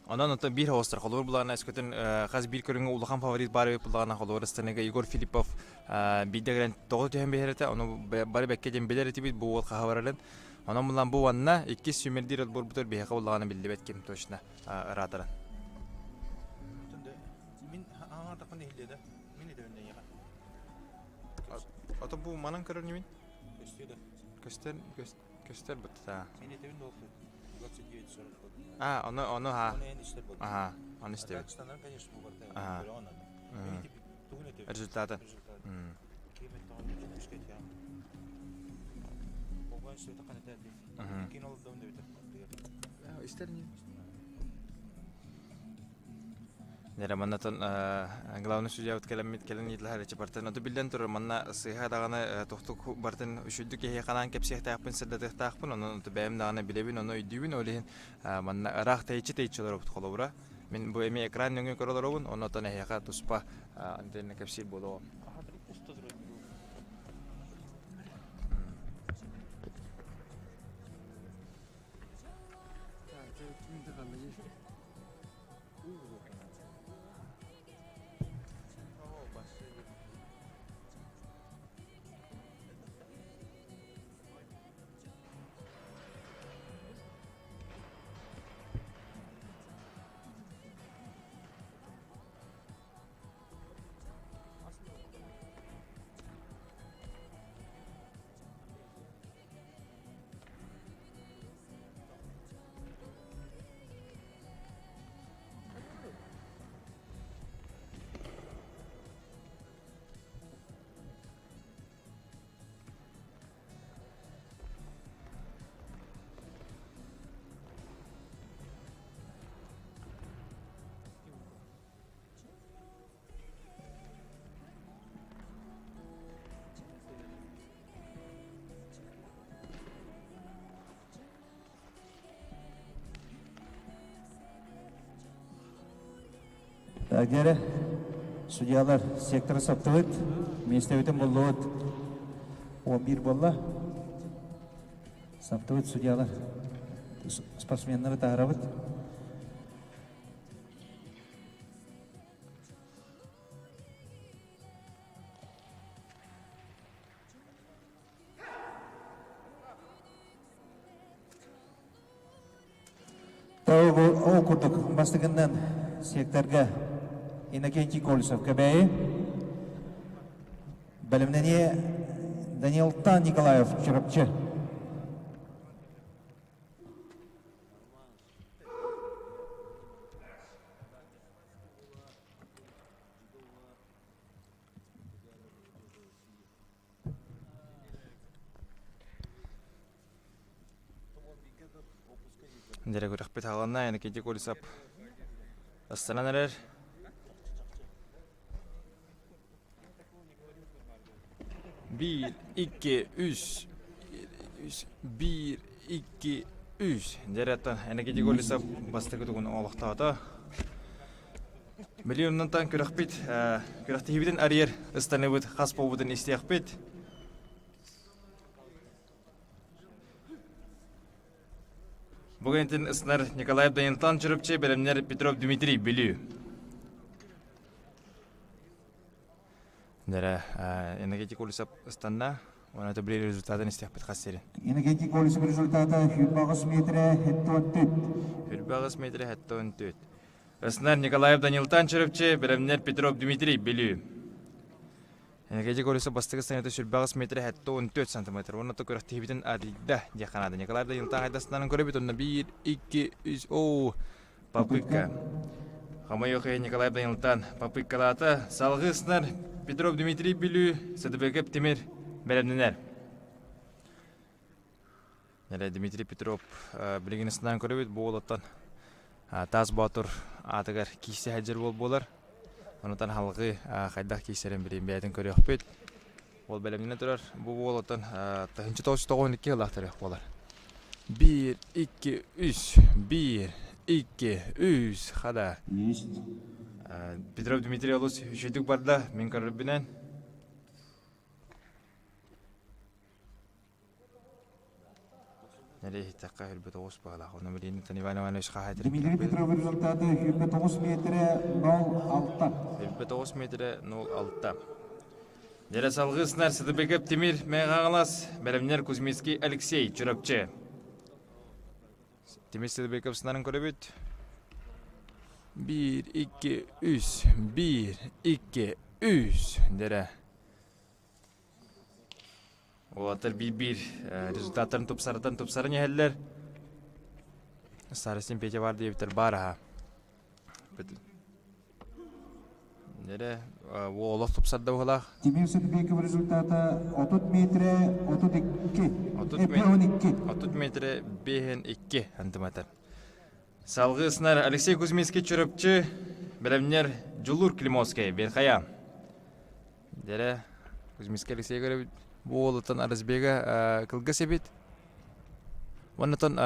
Онон оттон биир оҕустар холобур булаҕына өскөтүн хас биир көрүҥҥэ улахан фаворит баар эбит буллаҕына холобур ыстаныыга Егор Филиппов биирдэ кэлэн тоҕо түһэн биэрэр этэ ону бары бэккэ диэн билэр этибит бу уол хаһа барарын онон булан бу уонна иккис сүүмэрдиир отборбутугар биһиэхэ буллаҕына биллибэт ким точно ыраатарын. Мин аҥаатахпын иһиллиэ да мин идэбин эйиэхэ. Ото бу манан көрөр ньимин? Көстүө да. Көстөр көстөр бытта. Мин идэбин долху. 29 40 А, ону ону ха. Ону эн истэр болду. Аха, ону истэбит. Станар, конечно, бу барта. Аха. Результаты. Истер не? Нера маннатан главный судьябыт кэлэммит кэлэн ыйыталаһар эчи бартын оту биллэн турар манна сыыһа даҕаны тохтук бартын үчүйдүк киһи ханаан кэпсиэхтээхпин сырдатыахтаахпын онон оту бэйэм даҕаны билэбин ону өйдүүбүн ол иһин манна ыраах тэйиччи тэйиччи олоробут холобура мин бу эмиэ экран нөҥүө көрө олоробун оннотон эһиэхэ туспа антенна кэпсиир буолуоҕум. Дьэрэ, судьялар секторы саптыбыт, миэстэбитин буллубут. 11 буолла. Саптыбыт судьялар. Спортсменнары таһарабыт. Ол курдук бастакыннан секторга Иннокентий Колесов Кэбээйи, бэлэмнэнии Даниил Тан Николаев Чурапчы. Дьэрэ күрэхпит хааланна, Иннокентий Колесов ыстанан эрэр. Биир, икки, үс, үс, биир, икки, үс. Дьэрэ Иннокентий Колесов бастакы тугун олохтоото. Миллионнантан күрэхпит, күрэхтэһиибитин арыйар ыстаныбыт хас буолбутун истиэхпит. Бүгүн ыстанар Николаев Данилтан Чурапчы, бэлэмнэр Петров Дмитрий Бүлүү. Дэрэ, Иннокентий Колесов ыстанна. Уонна били результатын истиэхпит хас сирин. Иннокентий Колесов результата 28 метрэ 74. 28 метрэ 74. Ыснар Николаев Данилтан Чурапчы, бэлэмнэр Петров Дмитрий Бүлүү. Энергетик Колесов бастакы станята сүрбэҕис метрэ 74 сантиметр. Уонна то күрэхтэһиибитин арыйда диэх ханаада. Николаев Данилтан хайдастанан көрөбүт. Онно 1, 2, 3, оо, попытка. Хомойуох Николаев Данилтан попыткалаата. Салгыы ыснар Петров Дмитрий Бүлүү, СДБК Тимир бэлэмнэнэр. Нэрэ Дмитрий Петров билигин ысынан көрөбүт бу уолаттан Таас Боотур аатыгар киирсэ сылдьар уол буолар. Онутан халҕыы хайдах киирсэрин билин бэйэтин көрүөхпүт. Уол бэлэмнэнэ турар. Бу уол оттон 1992 сыллаах төрүөх буолар. 1, 2, 3, 1, 2, 3, хада. Есть. Петров Дмитрий олус үчүгдүк барда, мин көрөрбүнэн. Нэлиһиттэххэ 29 баалаах. Ону билигин Иван Иванович хаһаайтар Дмитрий Петров результаты 29 метрэ 0,6. 29 метрэ 0,6. Дьэрэ салгыы сынар Сыдыбеков Тимир Мэҥэ бэлэмнэр Кузьминский Алексей Чурапчы. Тимир Сыдыбеков сынарын көрөбүт. 1, 2, 3, 1, 2, 3 дэрэ. Уолаттар биир-биир результаттарын тупсарытан тупсаран иһэллэр. Старостин Петя бар диэбиттэр баар аһа. Нэрэ олох тупсарда быһылаах. Тимир Садыбеков результата 30 метрэ 32. 30 30 метрэ 5-2 сантиметр. Салгыы снар Алексей Кузьминский Чурапчы, бэлэмнэр Дьулуур Климовскай, Берхая. Дьэрэ, Кузьминскай Алексей көрөбүт. Бу уолуттан Арысбега кылгас эбит. Оннотон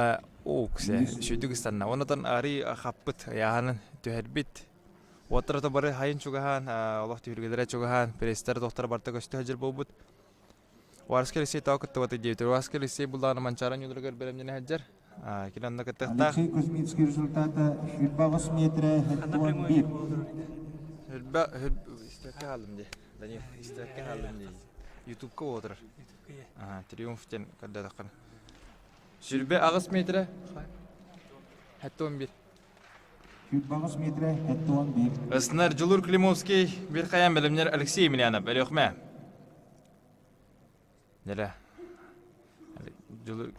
ооксе сүйдүк ыстанна. Оннотон арый хаппыт, ыйааһынын түһэрбит. Уоттара бары хайын чугаһаан, олох түһүлгэлэрэ чугаһаан, пресстэр тохтор барта көстө сылдьар буолбут. Уарскай Алексей тоо кыттыбата диэбитэ. Уарскай Алексей буллаҕына Манчаары ньууларыгар бэлэмнэнэ сылдьар. Кини онно кыттыахтаах. Алексей Кузьминский результата 28 метрэ 71. Хүрбэ истэккэ хааллым дии. Данил истэккэ хааллым дии. Ютубка отырар. Триумф диэн көрдөтөххүнэ. 28 метрэ 71. 28 метрэ 71. Ыснар Дьулур Климовский бир хайан бэлэмнэр Алексей Емельянов Өлүөхмэ. Нэлэ.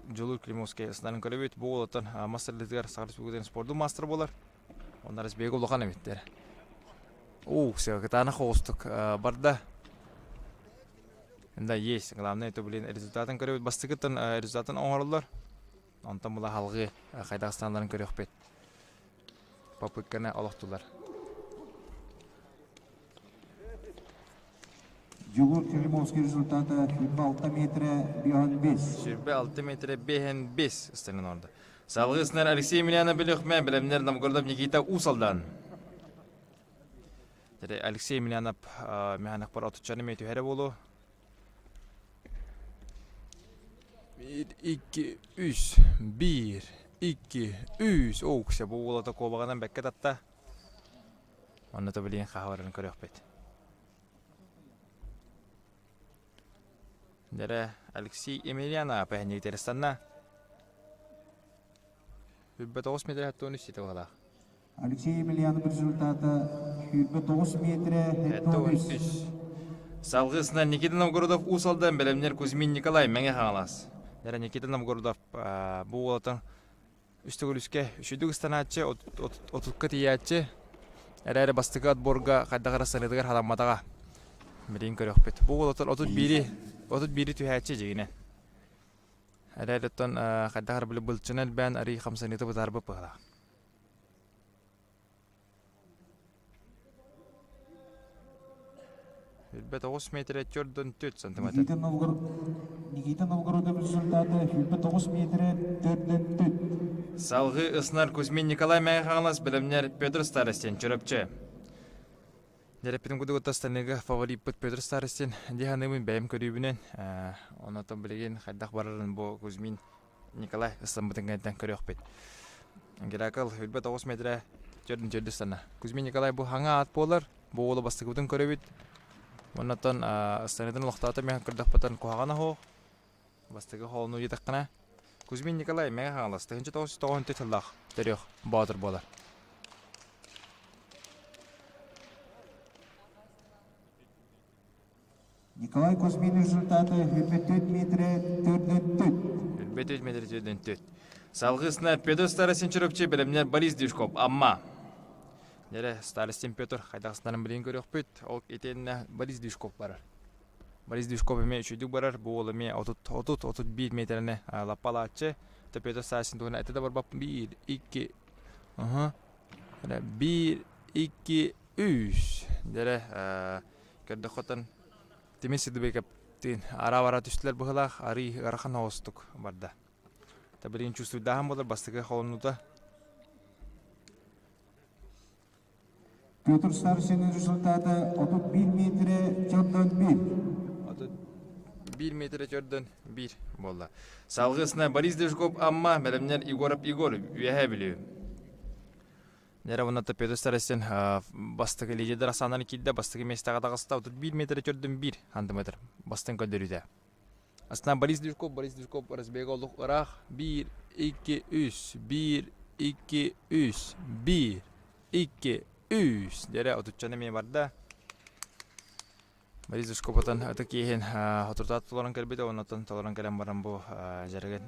Дьулур Климовский ыснарын көрөбүт. Бу уолаттан мастерлитыгар Саха Республикатын спордун мастер буолар. Оннар сбег улахан эбиттэр. Уу, кытаанах оҕустук барда. Да, есть. Главное, это, блин, результатын көрөбүт. Бастакыттан результатын оҥороллор. Онтон була халҕыы хайдах станаларын көрүөхпүт. Попытканы олохтулар. Дьулуур Климовский результата 26 метрэ 5 26 метрэ 5 ыстарын орда. Салгыы сынар Алексей Емельянов Белехме, бэлэмнэр Новгородов Никита Усалдан. Алексей Емельянов механакпар отуччаны ме түһэрэ болу. 1, 2, 3, 1, 2, 3. Оо, ксе бу уолата куобаҕынан бэккэ татта. Онно то билигин хаһа көрүөхпүт. Дэрэ Алексей Емельянов пэһэнньигитэристанна. 29 метр 73 сите баҕалаах. Алексей Емельянов результата 29 метрэ 73. Салгысынан Никита Новгородов Уус Алдан бэлэмнэр Кузьмин Николай Мэҥэ Хаҥалас. Дэрэ Никита Новгородов бу уолатын үс төгүлүскэ үчүгдүк ыстанааччы, отукка тиийээччи. Эрээри бастакы отборга хайдах эрэ саныытыгар халамматаҕа. Билигин көрүөхпүт. Бу уолаттар 31-и 31-и түһээччи дьигинэ. Эрээри оттон хайдах эрэ били былчына элбээн арый хамсаныыта бытаарбыт быһыылаах. 29 метрэ 4,4 сантиметр. Никита Новгород Никита Новгородов результата 29 метрэ 4,4. Салгыы ыснар Кузьмин Николай Мэҥэ Хаҥалас бэлэмнэр Петр Старостин Чурапчы. Дьэрэппитин кудугутта станыга фавориппыт Петр Старостин дии саныыбын бэйэм көрүүбүнэн. Онотон билигин хайдах барарын бу Кузьмин Николай ыстаммытын кэнниттэн көрүөхпүт. Геракл 29 метрэ төрдүн төрдүс сана. Кузьмин Николай бу хаҥа аат буолар. Бу уолу бастакыбытын көрөбүт. Оннотон ыстаныытын олохтоото мен көрдөхпөтөн куһаҕана суох. Бастакы хоолну диэтэххинэ Кузьмин Николай Мэҥэ Хаҥалас 1994 сыллаах төрүөх боотур буолар. Николай Кузьмин результаты 24 метрэ 4,4. 24 метрэ 4,4. Салгыы Петр Старостин Чурапчы бэлэмнэр Борис Дюшков Амма. Нэрэ Старостин Петр хайдахсынарын билин көрүөхпүт. Ол итиэннэ Борис Дюшков барар. Борис Движков эмиэ үчүгүйдүк барар. Бу уол эмиэ 30-31 миэтэрэни лаппалааччы. Петр Сасин туһунан этэ да барбаппын. Биир, икки, биир, икки, үс. Дэрэ көрдөххөтөн Тимир Сидыбеков-тыын араа-бара түстүлэр быһыылаах, арый ыарахан оҕустук барда. Табырин чувствуйдааһын буолар бастакы холонуута. Петр Старшин результата 31 метрэ чордон 1. 31 метрэ чордон 1 буолла. Салгысына Борис Дежков Амма, бэлэмнэр Егоров Егор, Үөһээ Бүлүү. Нера уонна Петр Старостин бастакы лидердэр ахсааннарын киирдэ, бастакы миэстэҕэ таҕыста, 31 метрэ чордон 1 сантиметр бастыҥ көрдөрүүтэ. Астана Борис Движков, Борис Движков разбега олох ыраах. 1, 2, 3, 1, 2, 3, 1, 2, 3. Дьэрэ отуччаны эмиэ барда. Борис Движков отон ытык иэһин хотуртаат толорон кэлбитэ, оннотон толорон кэлэн баран бу дьарыгын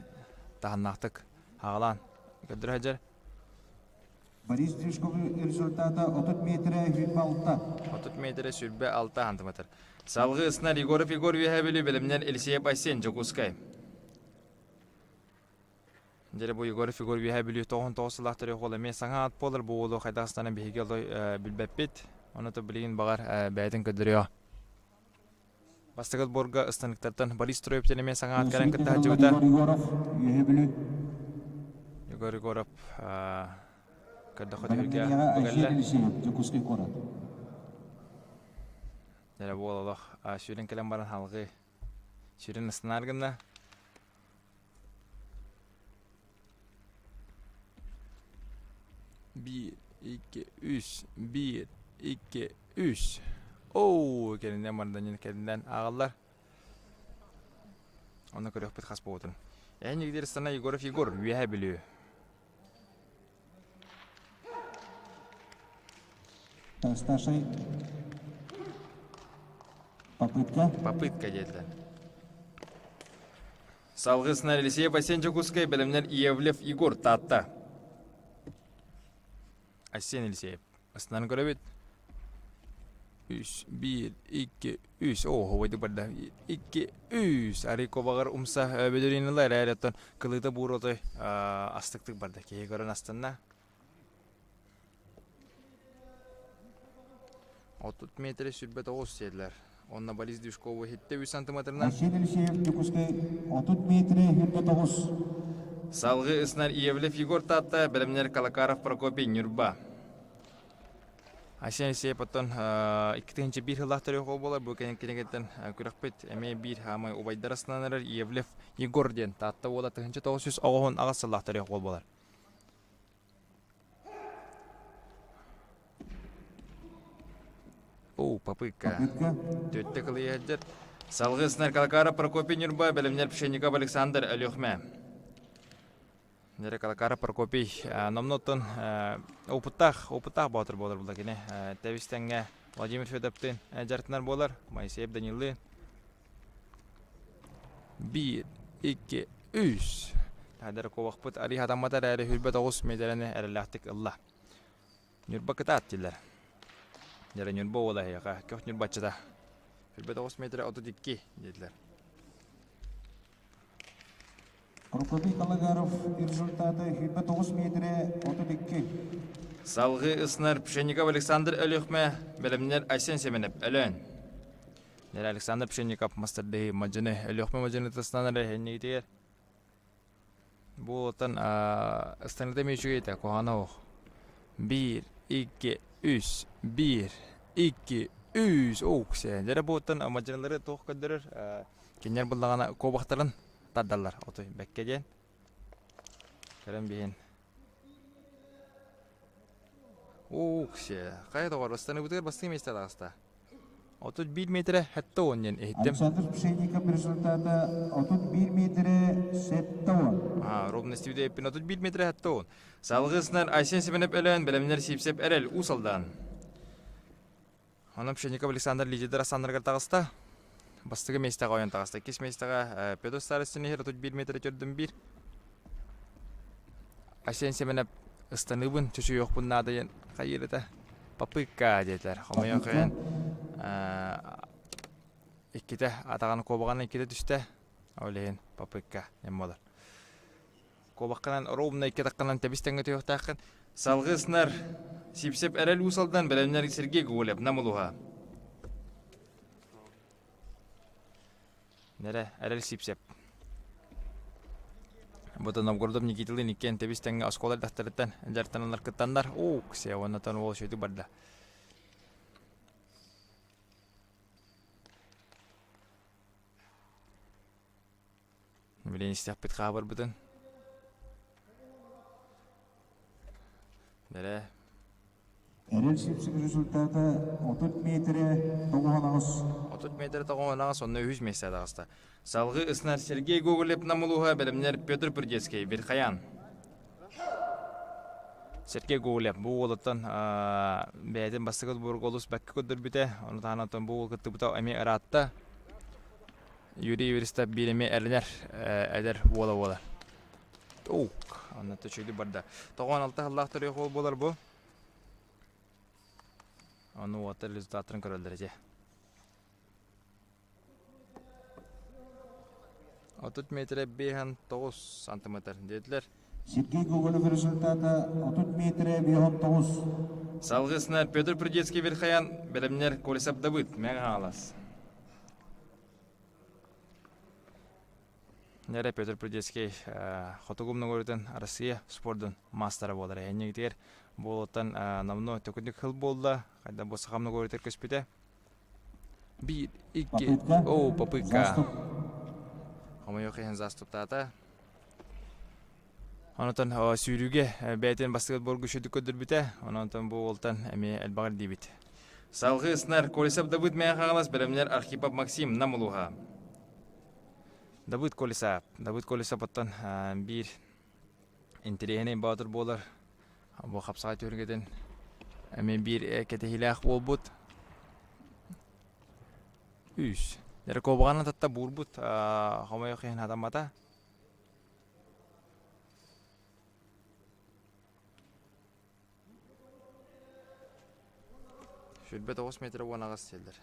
таһыннаахтык хаҕалаан көрдөрө сылдьар. Борис Движков результата 30 метрэ 26. 30 метрэ 26 сантиметр. Салгыы ыснар Егоров Егор Үөһээ Бүлүү бэлэмнэр Елисеев Айсен Дьокуускай. Дьэ бу Егоров Егор Үөһээ Бүлүү 99 сыллаах төрүөх уол эмиэ саҥа аат буолар бу уолу хайдах ыстанан биһиги олой билбэппит. Ону то билигин баҕар бэйэтин көрдөрүө. Бастакы отборга ыстаныктартан Борис Строевтен эмиэ саҥа аат кэлэн кытта сылдьыбыта. Егор Егоров, Үөһээ Бүлүү. Егор Егоров көрдөххө түһүлгэ Бэлэмнэниэҕэ бу Айсен кэллэ. Елисеев, Дьокуускай куорат. Дьэ буол олох сүүрэн кэлэн баран халҕыы сүүрэн ыстанаар гынна. Биир, икки, үс, биир, икки, үс. Оо, кэннинэн бардан кэннинэн ааҕаллар. Онно көрүөхпүт хас буолбутун. Эн Игдерстана Егоров Егор, Үөһээ Бүлүү. Старший попытка. Попытка диэтилэр. Салгысына Елисеев Айсен Дьокуускай, бэлэмнэр Иевлев Егор Таатта. Айсен Елисеев. Астынан көрөбүт. Үс, биир, икки, үс. Оо, хобойдук барда. Икки, үс. Арый кобаҕар умса бөдөрүн ыла эрээри оттон кылыыта буур отой астыктык барда. Киһи көрөн астынна. 30 метрэ 29 сиэллэр. Онно Борис Дюшкову иһиттэ үс сантиметрынан. Айсен Елисеев Дьокуускай 30 метрэ 29. Салгыы ыснар Иевлев Егор Таатта, бэлэмнэр Калакаров Прокопий Ньурба. Айсен Елисеев оттон 2001 сыллаах төрүөх буолар. Бу кинигеттен күрэхпит эмиэ биир хаамай убайдар астынан эрэр Иевлев Егор диэн Таатта уола 1998 сыллаах төрүөх буолар. Оо, попытка. Төттө кылыйа сылдьар. Салгыы Снаркалакара Прокопий Ньурба, бэлэмнэр Пшенников Александр Өлүөхмэ. Нэрэ Калакара Прокопий номноттон опыттаах, опыттаах боотур буолар була кини. Тэбис тэҥҥэ Владимир Федоровтыын дьарыктанар буолар. Моисеев Данилы Биир, икки, үс. Таһдара куобахпыт арыы хатаммата эрээри 29 миэтэрэни эрэллээхтик ылла. Ньурба кытаат дииллэр. Дьэ Ньурба уола эһиэхэ көх ньурбаччыта. 29 миэтэрэ 32 диэтилэр. Прокопий Калагаров результата 29 метрэ 32. Салгыы ыснар Пшенников Александр Өлүөхмэ, бэлэмнэр Айсен Семенов Өлөөн. Нэр Александр Пшенников мастардыһы мадьыны Өлүөхмэ мадьыны тыстанар эһэннигитигэр. Бу оттон ыстаныта эмиэ үчүгэй этэ, куһаҕана суох. Биир, икки, үс, биир, икки, үс. Оок, сэ. Дьэ бу оттон мадьынылары туох көрдөрөр? Кинилэр буллаҕына куобахтарын тардаллар отой бэккэ диэн. Көрөн биһин. Уук сиэ. Хайа доҕор, ыстаныыбытыгар бастыҥ миэстэ таҕыста. 31 метрэ 70 диэн иһиттим. Александр Пшенников результата 31 метрэ 70. Аа, ровно стивде эппин 31 метрэ 70. Салгыы Айсен Семенов өлөөн, бэлэмнэр Сиипсэп Эрэл Уус Алдан. Онон Пшенников Александр лидердэр ахсааннарыгар таҕыста. Бастакы миэстэҕэ ойон таҕыста. Иккис миэстэҕэ Петр Старостин иһэр 31 метрэ төрдүн биир. Айсен Семенов ыстаныыбын чочуйуохпун наада диэн хайыыр этэ. Попытка диэтилэр. Хомойуох иһин. Иккитэ атаҕын куобаҕынан иккитэ түстэ. Ол иһин попытка диэн буолар. Куобаххынан ровно икки атаххынан тэбис-тэҥҥэ түһүөхтээххин. Салгыы снар Сипсеп эрэл Уус Алдан бэлэмнэр Сергей Гоголев Нам улууһа. Нэрэ эрэл Сипсеп. Бу Новгородов Никитилыын иккиэн тэбис-тэҥҥэ оскуола эрдэхтэриттэн дьарыктаналлар кыттаннар. Уук, се уоннатан уол үчүгүйдүк барда. Билин истэхпит хаабырбытын. Нэрэ. Эрэл Сипсик результата 30 метрэ 98. 30 метрэ 98, онно үһүс миэстэ таҕыста. Салгыы ыснар Сергей Гоголев Намулуһа бэлэмнэр Петр Придецкий Верхоян. Сергей Гоголев бу уолуттан бэйэтин бастакы отборга олус бэккэ көрдөрбүтэ. Ону таһынан бу уол кыттыбыта эмиэ ыраатта. Юрий Юристов биир эмиэ эрэнэр эдэр уола буолар. Оук, онно үчүгэй барда. 96 сыллаах төрүөх уол буолар бу. Ону уоттар результаттарын көрөллөр этэ. 30 метрэ 59 сантиметр диэтилэр. Сергей Гоголев результата 30 метрэ 59. Салгысына Петр Придецкий Верхоян бэлэмнэр Колесов Давыд Мэҥэ Хаҥалас. Нэрэ Петр Придецкий хотугу умнугурутун Россия спордун маастара буолар. Эһэнньигитигэр буолуттан номнуо төкүнүк хыл буолла. Хайда бу сахам нугурутар көспүтэ. Биир, икки, оо, попытка. Хомойуох иһин заступтаата. Онотон сүүрүүгэ бэйэтин бастакы отборго үчүгүйдүк көрдөрбүтэ. Онон бу уолтан эмиэ элбэҕи ирдиибит. Салгыы ыснар Колесов Давыд Мэҥэ Хаҥалас бэлэмнэр Архипов Максим Нам улууһа. Давыд Колесов. Давыд Колесов оттон биир интэриэһинэй боотур буолар. Бу хапсаҕай түһүлгэтин эмиэ биир кэтэһиилээх буолбут. Үс. Дэрэ татта буурбут хомойуох иһин хатаммата. 29 метр 18 сиэллэр.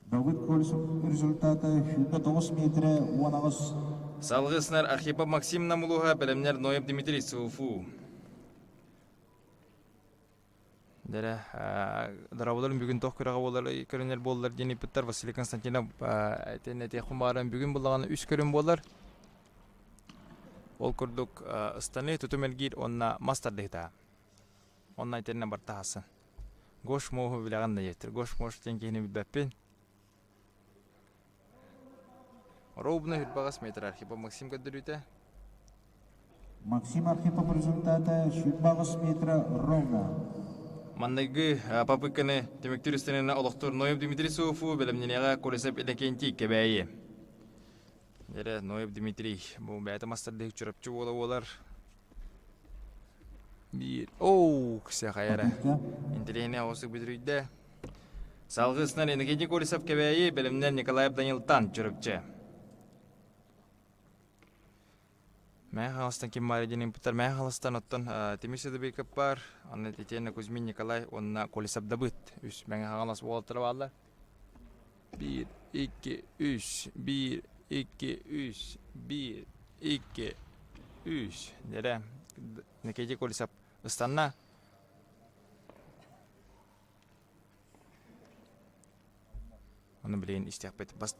Давыд Колесов результата 29 метрэ 18. Салгыы сынар Архипов Максим Намулуһа бэлэмнэр Ноев Дмитрий Суфу. Дэрэ дорабыларын бүгүн тох күрэҕэ буолар көрүнэр буоллар диэн ыйпыттар Василий Константинов этэн этиэхпин баҕаран бүгүн буллаҕына үс көрүн буолар. Ол курдук ыстаны тутум эргиир уонна мас тардыһыта. Онно итиннэ барта хасын. Гош муоһу билэҕин да диэттэр. Гош муош диэн киһини билбэппин. Ровно 28 метр Архипов Максим көрдөрүүтэ. Максим Архипов результата 28 метра ровно. Манныгы попытканы түмүктүүр үстэнэнэ олохтуур Ноев Дмитрий Суофу бэлэмнэниэҕэ Колесов Иннокентий Кэбээйи. Эрэ Ноев Дмитрий бу бэйэтэ мастардык Чурапчы буола буолар. Биир оу ксяхай эрэ. Интэриэһинэй оҕусук бүдүрүйдэ. Салгыысынан Иннокентий Колесов Кэбээйи бэлэмнэр Николаев Данилтан Чурапчы. Мэҥэ Хаҥаластан ким баар диэн ыйыппыттар. Мэҥэ Хаҥаластан оттон Тимир Седобеков баар, онно итиэннэ Кузьмин Николай уонна Колесов Давыд үс Мэҥэ Хаҥалас уолаттара бааллар. Биир, икки, үс, биир, икки, үс, биир, икки, үс. Дьэрэ, Никита Колесов ыстанна. Ону билигин истиэхпит. Бас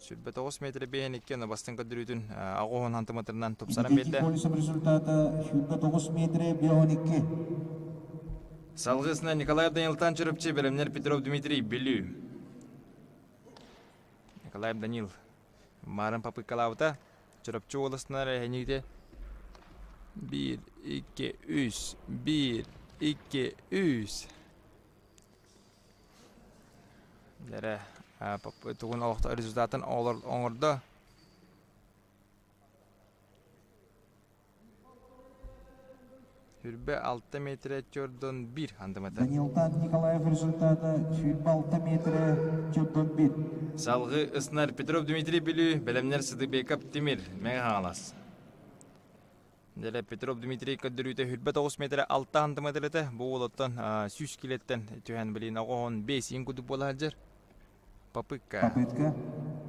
29 метр 52 аны бастыҥ көрдөрүүтүн 80 сантиметрынан тупсаран биэрдэ. Колесов результата 29 метрэ 52. Салгысына Николай Данилтан Чурапчы бэлэмнэр Петров Дмитрий Бүлүү. Николаев Данил Марын попыткалаабыта. Чурапчы уоласнар эһэниите 1, 2, 3, 1, 2, 3. Дэрэ тугун олохто результатын оҥордо. Сүүрбэ алта метрэ төрдөн биир сантиметр. Данилтан Николаев результата сүүрбэ алта метрэ төрдөн биир. Салгыы ыснар Петров Дмитрий Бүлүү, бэлэмнэр Сыдыбеков Тимир, Мэҥэ Хаҥалас. Дьэ, Петров Дмитрий көрдөрүүтэ 29 метрэ 6 сантиметр этэ. Бу уолуттан 100 килэттэн түһэн билин оҕоһон 5 иин курдук буола сылдьар. Попытка. Попытка.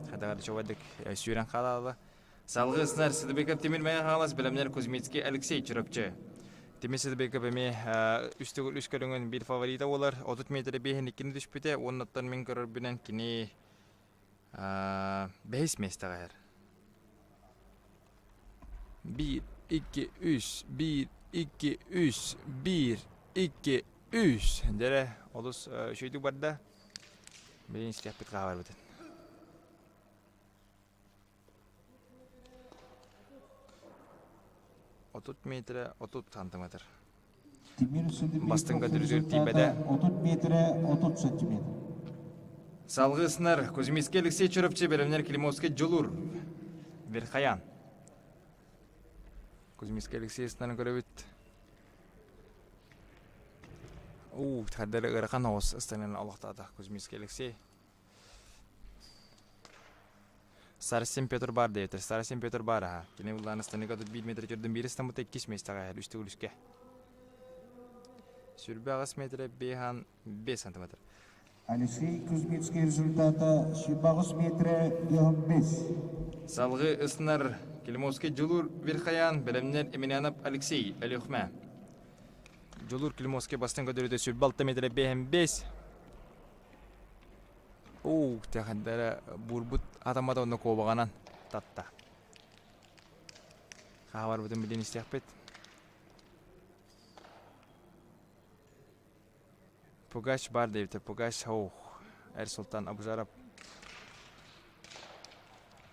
Хадагар чувадык сүүрэн хаалаала. Салгыы снар Сыдыбеков Тимир Мэйэ Хаҥалас бэлэмнэр Кузьмицкий Алексей Чурапчы. Тимир Сыдыбеков эмиэ үс төгүл үс көрүҥүн биир фаворита буолар. 30 метр биэһин иккини түспүтэ. Уоннаттан мин көрөрбүнэн кини бэһис миэстэҕэ иһэр. Биир, икки, үс, биир, икки, үс, биир, икки, үс. Дьэрэ, олус үчүгэйдик барда. Билигин истиэхпит хааларбытын. 30 метрэ 30 сантиметр. Тимир Сыдыбеков Бастыҥ көтөрүгэр тиийбэтэ. 30 метрэ 30 сантиметр. Салгыы снар Кузьминский Алексей Чурапчы бэлэмнэр Климовский Дьулур Верхоян. Кузьминский Алексей снарын көрөбүт. Уу, хардары ыарахан оҕус ыстанан олохтоото Кузьминский Алексей. Сарсин Петр баар диэтэр. Сарсин Петр баар аха. Кини буллаан ыстаныга тут биир метр төрдүн биир ыстаммыта иккис миэстэҕэ иһэр үс төгүл 28 метрэ 5 5 сантиметр. Алексей Кузьминский результата 28 метрэ 5. Салгыы ыстанар Климовский Дьулуур Верхоян, бэлэмнэр Емельянов Алексей Өлүөхүмэ. Дьулуур Климовский бастыҥ көрдөрүүтэ 26 метрэ 5 5. Уу, тэхэндэрэ буурбут атаммата онно куобаҕынан татта. Хаабарбытын билин истиэхпит. Пугач бар диэбитэ. Пугач оу. Эр Султан Абужаров.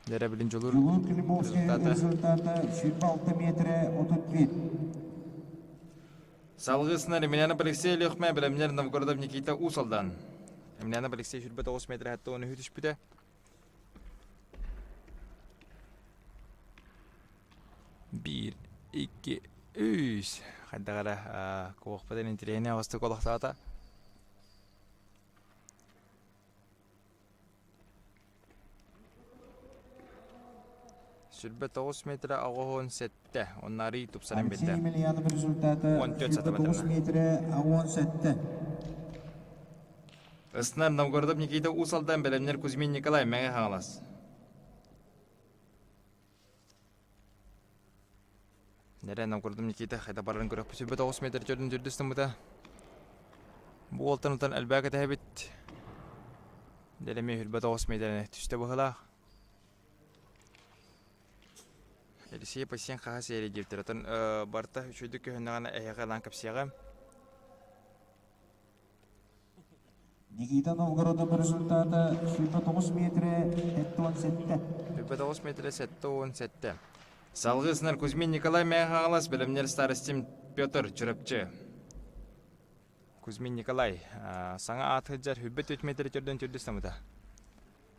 Дэрэ билин дьулуур Дьулуур Климовский результата. результата 26 метрэ 31. Салгыы сынар Емельянов Алексей Лехме, бэлэмнэр Новгородов Никита Уус-Алдан. Емельянов Алексей 29 метр хатта оны түспүтэ. Биир, икки, үс. Хайдах эрэ куохпатын интэриэһинэй оҕустук олохтоото. 29 метрэ 87, онно арый тупсаран Алексей биэрдэ. Емельянов результата 14 29 сантиметрына. метрэ 87. Ыснар Новгородов Никита Уус Алдан бэлэмнэр Кузьмин Николай Мэҥэ Хаҥалас. Нэрэ Новгородов Никита хайда барарын көрөхпүт 29 метр төрдүн төрдүс тыммыта. Бу уолтан утан элбээх кэтэһэбит. Дэлэмиэ 29 метрини түстэ быһылаах. Елисей Пасен хаһа сиэри диэбиттэр. Оттон барыта үчүгэйдик көһүннэҕинэ эһиэхэ ылан кэпсиэҕим. Никита Новгородов результата 29 метрэ 77. 29 метрэ 77. Салгыы сынар Кузьмин Николай Мэҥэ Хаҥалас, бэлэмнэр старостин Петр Чурапчы. Кузьмин Николай саҥа аат сылдьар 24 метрэ төрдөн төрдүс тамыта.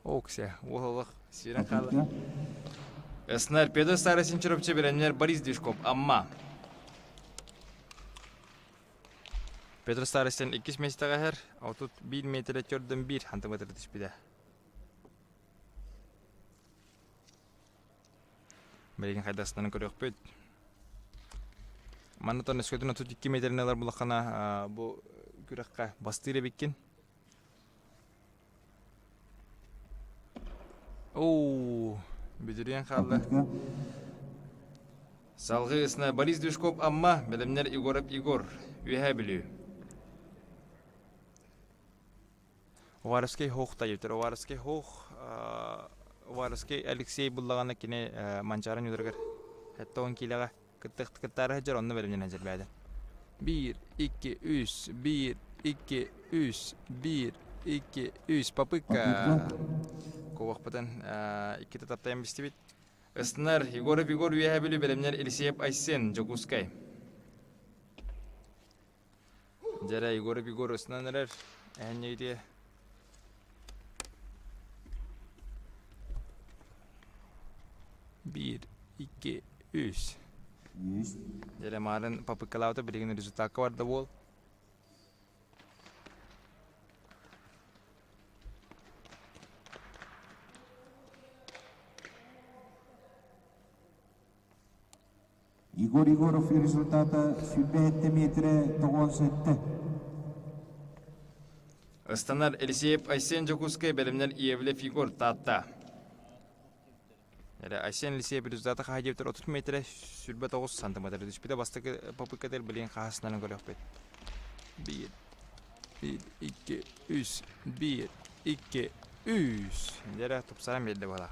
Окся, уолах сирен хаала. Снар Петр Старостин Чурапчы, бэлэмнэр Борис Движков, Амма. Петр Старостин иккис миэстэҕэ иһэр, 31 миэтэрэ төрдөн биир хантымыатыр түспүтэ. Билигин хайдастарын көрүөхпүт. Манна тон өскөтүн 32 миэтэрини ылар булаххана бу күрэххэ бастыыр эбиккин. Оо, бүдүрүйэн хаалла. Салгыы ысна Борис Движков Амма, бэлэмнэр Егоров Егор, Үөһээ Бүлүү. Уваровский Хох тайыптар. Уваровский Хох, Уваровский Алексей буллаҕына кини Манчаары ньуурагар 70 киилэҕэ кыттаары сылдьар, онно бэлэмнэнэн сылдьар Биир, икки, үс, биир, икки, үс, биир, икки, үс. Попытка. Куобахпытын иккитэ таптайан бистибит. Ыстанар Егоров Егор Үөһээ Бүлүү бэлэмнэр Елисеев Айсен Дьокуускай. Дьэрэ Егоров Егор ыстанан эрэр. Эһэнньэйдиэ. Биир, икки, үс. Үс. Дьэрэ маарын попыткалаабыта билигин результакка барда буол. Егор Егоров результата 27 метрэ 97. Ыстанар Елисеев Айсен Дьокуускай бэлэмнэр Иевлев Егор Таатта. Эрэ Айсен Елисеев результата хаһа диэбитэр 30 метрэ 29 сантиметр түспүтэ бастакы попыткатыгар билигин хаһысынан көрүөхпүт. 1 1 2 3 1 2 3 Дьэрэ тупсаран биэрдэ буолаа.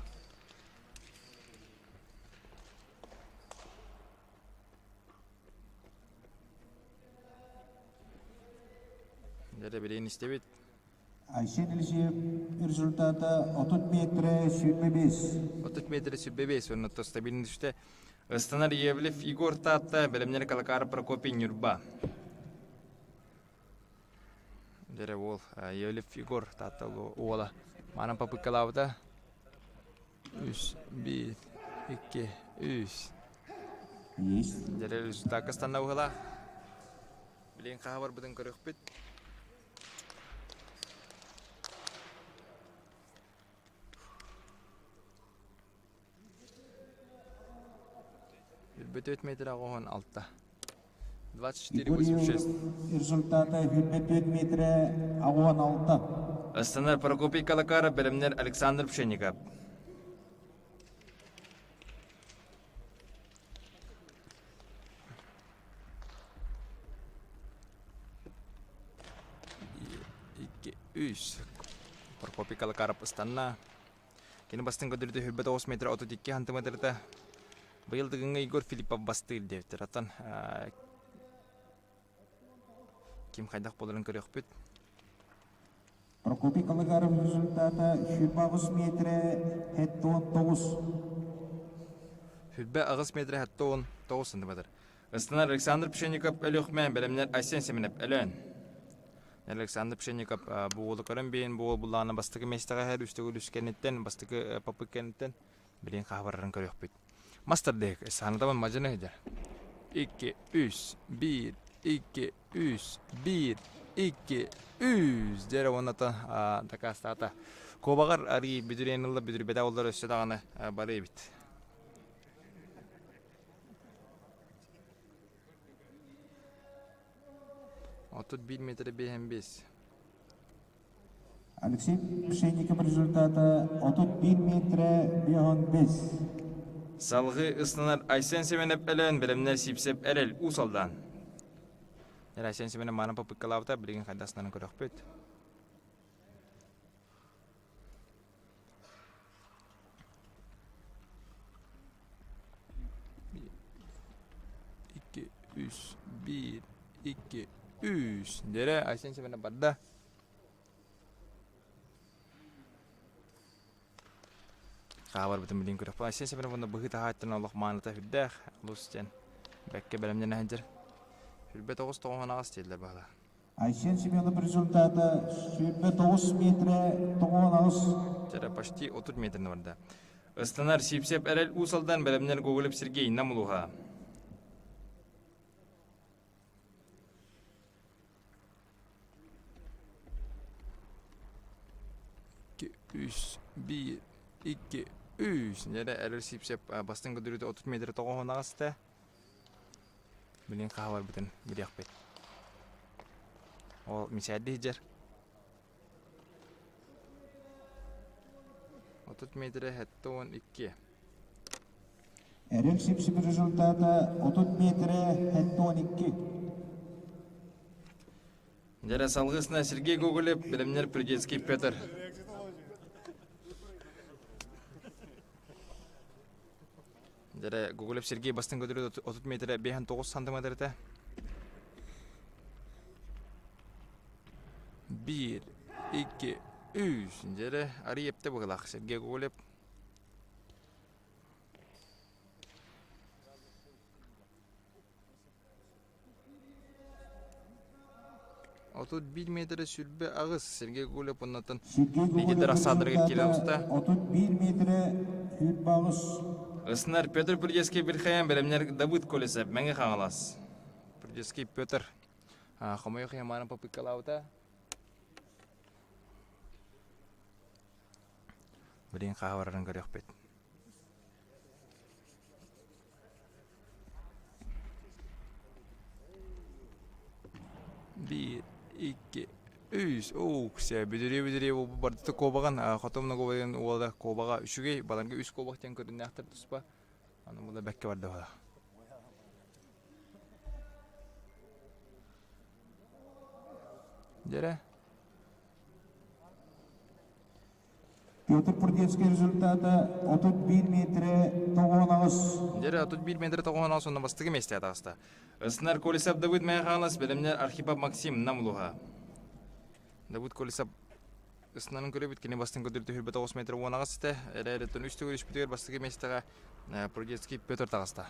Дьэ билигин истэбит. Айсен Елисеев результата 30 метрэ 25. 30 метрэ 25 уонна стабильный түстэ. Ыстанар Иевлев Егор Таатта, бэлэмнэр Калакар Прокопий Нюрба. Дьэрэ уол Иевлев Егор Таатта уола. Манан попыткалаабыта. Үс, биир, икки, үс. Есть. Дьэрэ результакка станна быһыылаах. Билигин хаһа барбытын көрүөхпүт. Үрбөтүөт метр аҕыһын алта. 24,86. Результата 24 метрэ 86. Ыстанар Прокопий Калакаров, бэлэмнэр Александр Пшенников. Икки, үс. Прокопий Калакаров ыстанна. Кини бастыҥ көрдөрүүтэ 29 метр 32 сантиметрта. Быйыл Дыгыҥҥа Егор Филиппов бастыыр диэбиттэр. Оттон ким хайдах буоларын көрүөхпүт. Прокопий Калыгаров результата 28 метрэ 79. 28 метрэ 79 сантиметр. Ыстанар Александр Пшенников Өлүөхмэ, бэлэмнэр Айсен Семенов Өлөөн. Александр Пшенников бу уолу көрөн биэн бу уол буллаҕына бастакы миэстэҕэ иһэр үс төгүл үс кэнниттэн бастакы попыт кэнниттэн билин хаһа барарын көрүөхпүт. Мастер дек саанатабын мадьыны сылдьар. 2 3 1 2 3 1 2 3 дьэрэ уонна дакаастаата. Куобаҕар арыы бүдүрүөн ылла бүдүрбэтэ оллар өссө даҕаны бары эбит. 31 метр 55. Алексей Пшенников результата 31 метрэ 55. Салгыы ыстанар Айсен Семенов Өлөөн бэлэмнэр Сипсеп Эрэл Уус Алдан. Айсен Семенов мааны попыткалаабыта билигин хайдасынан көрөхпүт. Икки, үс, биир, икки, үс. Дьэрэ, Айсен Семенов барда. Хаабарбытын билин көрөхпүн. Айсен Семенов уонна быһыы таһааттан олох мааныта сүрдээх. Олус диэн бэккэ бэлэмнэнэ сылдьар. Сүрбэ тоҕус тоҕуһун аҕыс дииллэр баһылаа. Айсен Семенов результата 29 метрэ 98. Чара почти 30 метрны барда. Ыстанар Сипсеп Эрэл Уус Алдан бэлэмнэр Гоголев Сергей Нам улууһа. Үс, биир, икки, үс. Нэрэ Эрэл Сипсеп бастыҥ көдүрүтэ 30 метр тоҕоһун аҕыста. Билин хаһа барбытын билиэхпит. Ол мичээрдии сылдьар. 30 метрэ 72. Эрэл Сипсип результата 30 метрэ 72. Дьэрэ салгысына Сергей Гоголев, бэлэмнэр Придецкий Петр. Дьэрэ Гоголев Сергей бастыҥ көтөрү 30 метрэ 59 сантиметр этэ. Биир, икки, үс. Дьэрэ арый эптэ быһылаах Сергей Гоголев. 31 метрэ 28 Сергей Гоголев оннотон Сергей лидердэр Гоголев ахсааннарыгар киирэн результата оҕуста. 31 метрэ 28. Ыснар Петр Придецкий Бирхайан бэлэмнэр Давыд Колесов Мэҥэ Хаҥалас. Придецкий Петр хомойуох Яманын попыткалаабыта. Билигин хаһа барарын көрүөхпүт. Биир, икки, Үс, оукся, бүдүрүө-бүдүрүө буолбут барыта куобаҕын, хотум ногобайын уола куобаҕа үчүгэй, баларга үс куобах диэн көрүннээхтэр туспа. Аны була бэккэ барда була. Дьэрэ. Петр Прудецкий результата 31 метрэ 98. Дьэрэ 31 метрэ 98 онно бастакы миэстэҕэ таҕыста. Ыснар Колесов Давыд Мэйхаалас бэлэмнэр Архипов Максим Нам улууһа. Давыд Колесов ыснарын көрөбүт кини бастыҥ көтөр түһүрбэ 9 метр 18 этэ. Эрээриттэн үс төгүл үспүтүгэр бастакы миэстэҕэ Прудецкий Петр таҕыста.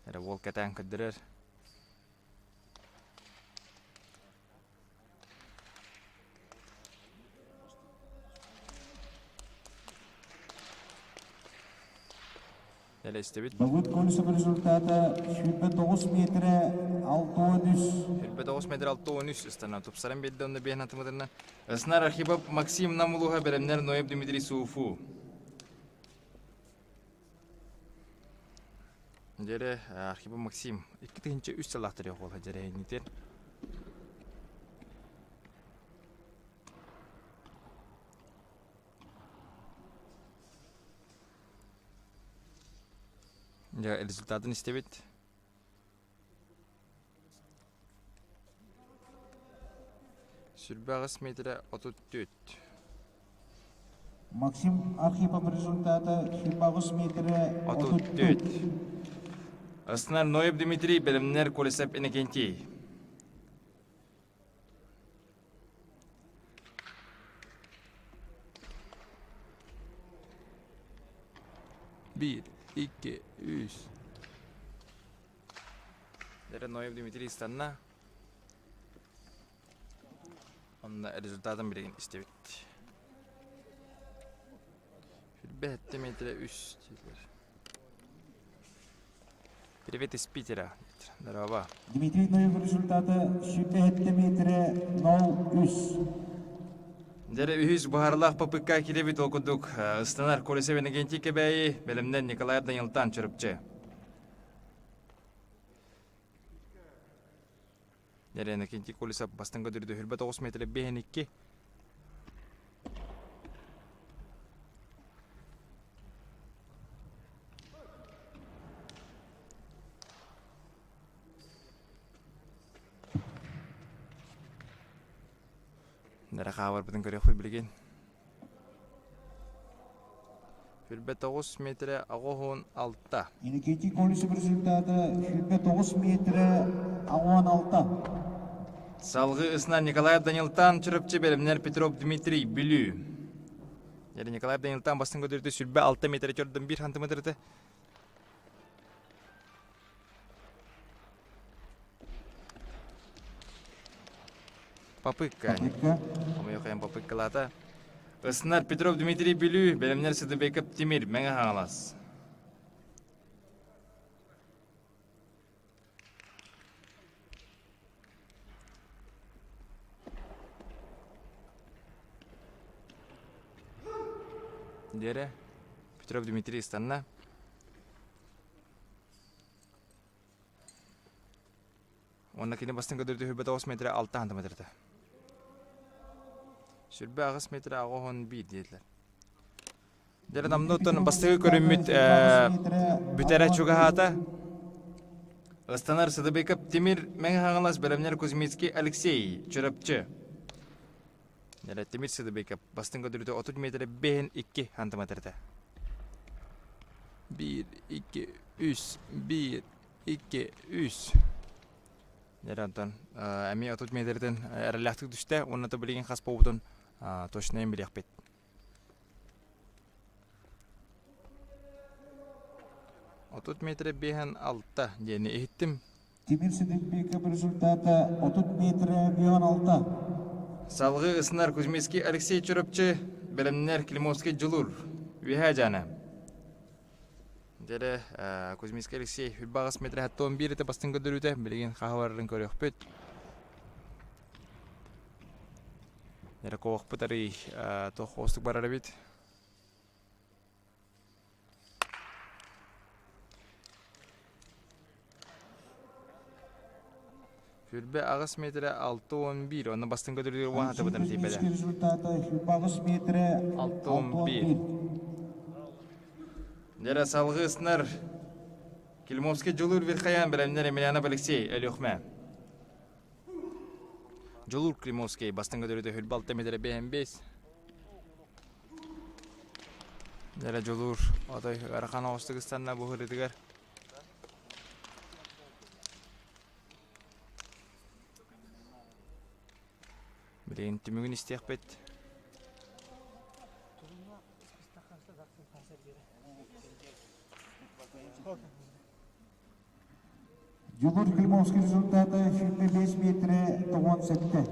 Эрэ уол кэтээн көрдөрөр. Элэстибит. Давыд Колесов результата 109 метрэ 63. 109 метр 63 ыстана тупсаран биэрдэ онно биэһин атымытына. Ыснар Архипов Максим Нам улууһа бэлэмнэр Ноев Дмитрий Суфу. Дьэрэ Архипов Максим 2003 сыллаах төрүөх уола дьэрэһиннитин. Дьэ, результатын истэбит. 28 метрэ 34. Максим Архипов результата 28 метрэ 34. Ыснар Ноев Дмитрий, бэлэмнэр Колесов Иннокентий. Биир, икки, үс. Дэрэ Ноев Дмитрий ыстанна. Онно результатын билигин истэбит. 27 метрэ үс дииллэр. Привет из Питера. Здорово. Дмитрий Ноев результата 27 метрэ 0-3. Дьэрэ үһүс быһаарылаах попытка кирэбит ол курдук ыстанар Колесов Иннокентий Кэбээйи бэлэмнэн Николаев Данилтан Чурапчы. Дьэрэ Иннокентий Колесов бастыҥ көдүрдө 29 метрэ 5-2. Нэрэ хаабарбытын көрүөхпүт билигин. 29 метрэ 86. Иннокентий Колесов результата 29 метрэ 86. Салгыы ысынан Николаев Данилтан Чурапчы бэлэмнэр Петров Дмитрий Бүлүү. Яри Николаев Данилтан бастыҥ көдөрүтэ 26 метрэ төрдөн 1 сантиметры. Попытка. Попытка. Хомойуохайын попыткалаата. Ыснар Петров Дмитрий Бүлүү, бэлэмнэр Сыдыбеков Тимир, Мэҥэ Хаҥалас. Диэрэ Петров Дмитрий ыстанна. Уонна кини бастыҥ көдөрдө 29 метрэ 6 сантиметрата. 28 метрэ 81 диэтилэр. Дьэ, намнуттан бастакы көрүммүт бүтэрэ чугаһаата. Ыстанар Сыдыбыков Тимир Мэҥэ Хаҥалас бэлэмнэр Кузьмицкий Алексей Чурапчы. Дьэ, Тимир Сыдыбыков бастыҥ көдөрүтэ 30 метрэ 5-2 сантиметрата. 1, 2, 3, 1, 2, 3. Дьэ, онтон эмиэ 30 метртэн эрэллээхтик түстэ уонна то билигин хас буолбутун точно билиэхпит. 30 метрэ 56 диэни иһиттим. Тимир Сидикбеков результата 30 метрэ 56. Салгыы ыснар Кузьминский Алексей Чурапчы, бэлэмнэр Климовский Дьулур. Үөһээ Дьаана. Дьэрэ Кузьминский Алексей 28 метрэ 71 этэ бастыҥ көрдөрүүтэ. Билигин хаһа барарын көрүөхпүт. Эрэ куохпут арый туох уустук барар эбит. 28 метрэ 611, онно бастыҥ көтөрүгэр уон Алексей хатыбытын тиийбэтэ. Кузьминский результата 28 метрэ 61. 61. Дьэрэ салгыы ыснар Климовский Дьулуур Верхоян бэлэмнэр Емельянов Алексей Өлүөхмэ. Дьулуур Климовский бастыҥ көтөрүтэ хүрбэ алта метрэ бэһэн бэс. Дьэрэ Дьулуур отой ыарахан оҕустук ыстанна бу ырытыгар. Билигин түмүгүн истиэхпит. Дьулуур Климовский результата 25 метрэ 97.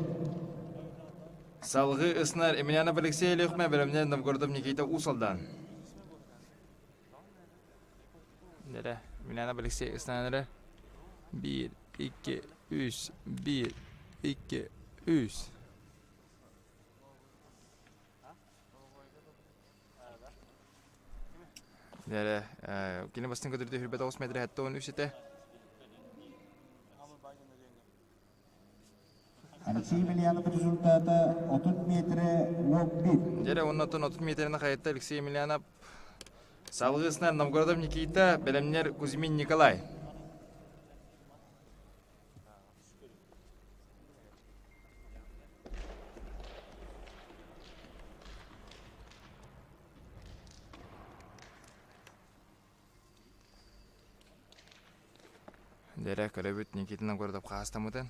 Салгыы ыснар Емельянов Алексей Өлүөхмэ бэлэмнээн Новгородов Никита Уус-Алдан. Нэрэ, Емельянов Алексей ыстанан эрэ. Биир, икки, үс, биир, икки, үс. Нэрэ, кини бастыҥ көтөрдө 29 метр 73 этэ. Алексей Емельянов результата 30 метрэ 11. Дьэрэ оннотон 30 метрini хайытта Алексей Емельянов. Салгыысынан Новгородов Никита, бэлэмнэр Кузьмин Николай. Дьэрэ көрөбүт Никитин Новгородов хаастаммытын.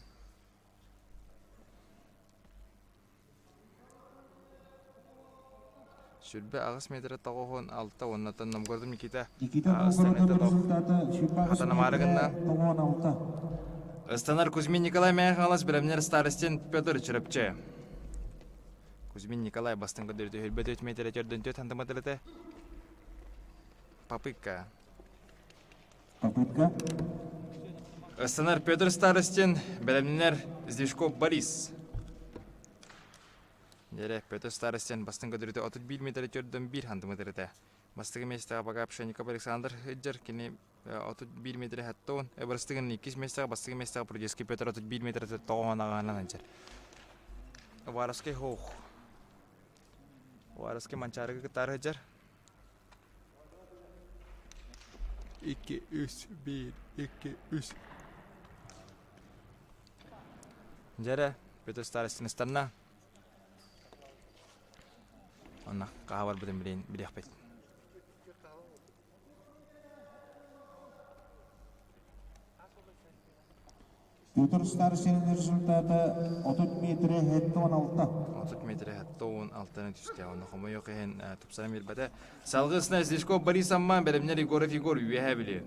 28 метрэ 96 уоннаттан Новгородов Никита Никита Новгородов результата 28 метрэ 96. Ыстанар Кузьмин Николай Мэйхалас бэлэмнэр старостин Петр Чөрөпчө. Кузьмин Николай бастыҥ көрдөрүүтэ 24 метрэ төрдөн сантиметр Попытка. Попытка. Ыстанар Петр Старостин, бэлэмнэнэр Сдвижков Борис. Дьэрэ, Петр Старостин бастыҥ көтөрүтэ 31 метр 401 сантиметр этэ. Бастакы миэстэҕэ пока Пшенников Александр сылдьар, кини 31 метр 70, бастыгын иккис миэстэҕэ, бастакы миэстэҕэ Прудецкий Петр 31 метр 9 аҕаһынан сылдьар. Уваровский хоох. Уваровский Манчаарыга кыттаары сылдьар. Икки, үс, биир, икки, үс. Дьэрэ, Петр Старостин Онно хаһа барбытын билин билиэхпит. Петр Старостин результата 30 метрэ 76. 30 метрэ 76-ны түстэ. Онно хомойуох иһин тупсаран биэрбэтэ. Салгыы Слишков Борис Амман, бэлэмнэр Егоров Егор үөһэ билиэ.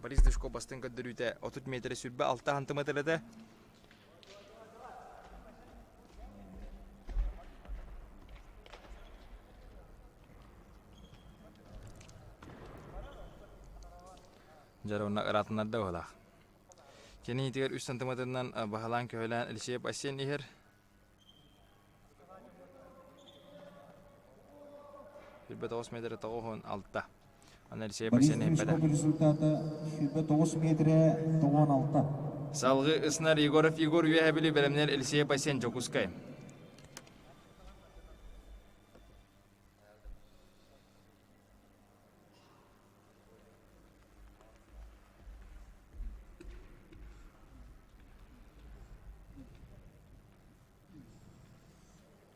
Борис Дышков бастыҥ көрдөрүүтэ 30 метрэ 26 сантиметр этэ. Дьэ уонна ыраатыннарда быһыылаах. Кини иитигэр үс сантиметрынан баһылаан-көһүлээн Алексеев Айсен иһэр. 29 метр 96. Аны Алексеев Борис Айсен иһиппэтэ. Гришков результата 29 метрэ 96. Салгыы ыснар Егоров Егор Үөһэ Бүлүү бэлэмнэр Алексеев Айсен Дьокуускай.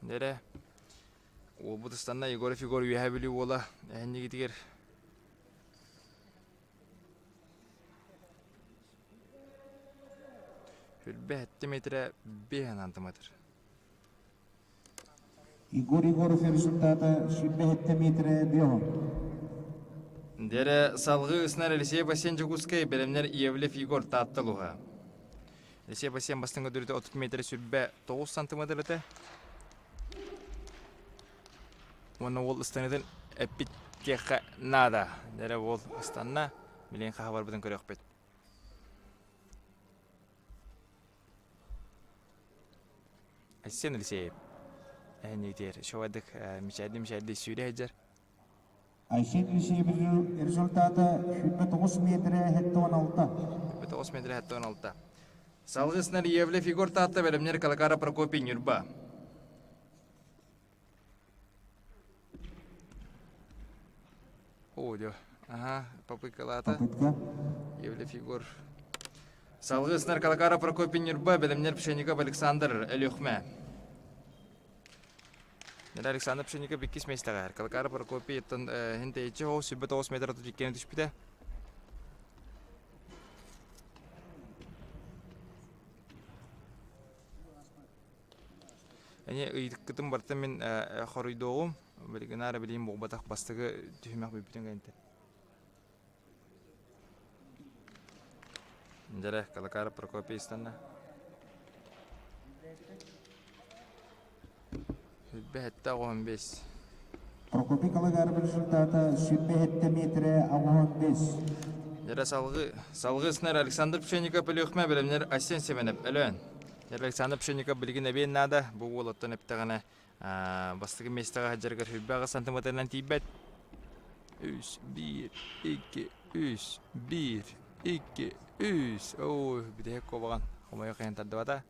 Дэрэ, уолбут ыстанна Егоров Егор Үөһээ Бүлүү уола эһэнньигитигэр Хүрбэ сэттэ метрэ биэс сантиметр. Егор Егоров результата 27 метрэ биоһун. Дэрэ салгыы ыснар Алексей Васен Дьокуускай бэлэмнэр Иевлев Егор Таатта улууһа. Алексей Васен бастыҥ көрдөрүүтэ 30 метрэ сүрбэ 9 сантиметр этэ. Уонна уол ыстаныытын эппит диэххэ наада. Дэрэ уол ыстанна. Билигин хаһа барбытын көрүөхпүт. Айсен Алексеев эһэннигитигэр шовайдык мичээрди мичээрди сүүрэ сылдьар. Айсен Елисеев результата 29 метрэ 76. 29 метрэ 76. Салгыснар Иевлев Егор Таатта бэлэмнэр Калакара Прокопий Нюрба. О, дё. Ага, попытка Попытка. Евлев Егор. Салгыснар Калакара Прокопий Нюрба, бэлэмнэр Пшеников Александр Өлүөхмэ. Нера Александр Пшеников иккис миэстэҕэ. Калакара Прокопий оттон хин тэйиччи хоҕус 29 метр иккиэн түспүтэ. Эни ыйытыккытын барыта мин хоруйдуоҕум. Билигин аара билиим буолбатах бастакы түһүмэх бүппүтүн кэнниттэн. Дьэрэ, Калакара Прокопий ыстанна. Сүүрбэ 75. Прокопий Калагаров результата 27 метрэ 85. Дьэрэ салгыы салгыы ыстанар Александр Пшеников Өлүөхмэ бэлэмнэр Айсен Семенов Өлөөн. Дьэрэ Александр Пшеников билигин эбиэн наада. Бу уол оттон эптэҕинэ бастакы миэстэҕэ сылдьарыгар 28 сантиметрынан тиийбэт. Үс, биир, икки, үс, биир, икки, үс. Оо, бүтэһик куобаҕын хомойуох иһин тардыбата.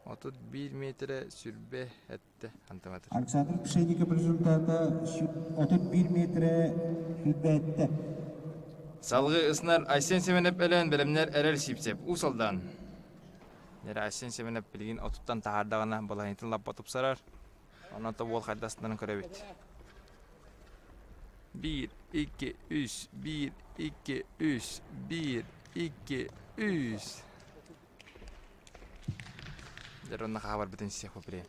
31 метрэ сүрбэ этте сантиметр. Александр Пшеников результата 31 метрэ сүрбэ этте. Салгыы ыснар Айсен Семенов өлөөн бэлэмнэр эрэл Сипсеп Уус Алдан. Нэрэ Айсен Семенов билигин отуттан таһаардаҕына балаһыйытын лаппа тупсарар. Онон тобуол хайдастарын көрөбүт. Биир, икки, үс, биир, икки, үс, биир, икки, үс. Дьэ, онно хаабарбытын сиэх попрем.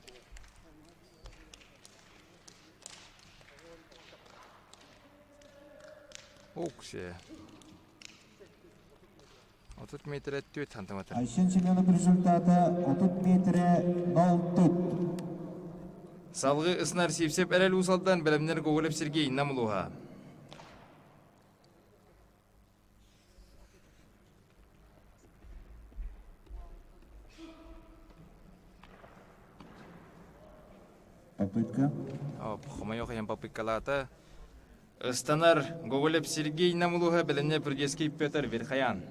Уксе. 30 метрэ 4 сантиметр. Айсен Семенов результата 30 метрэ 0,4. Салгыы ыснар Сивцев эрэл Уус-Алдан бэлэмнэр Гоголев Сергей Нам улууһа. Попытка. Хомойуох иһин попыткалаата. Ыстанар Гоголев Сергей Нам улууһа бэлэмнэр Прудецкий Петр Верхоян.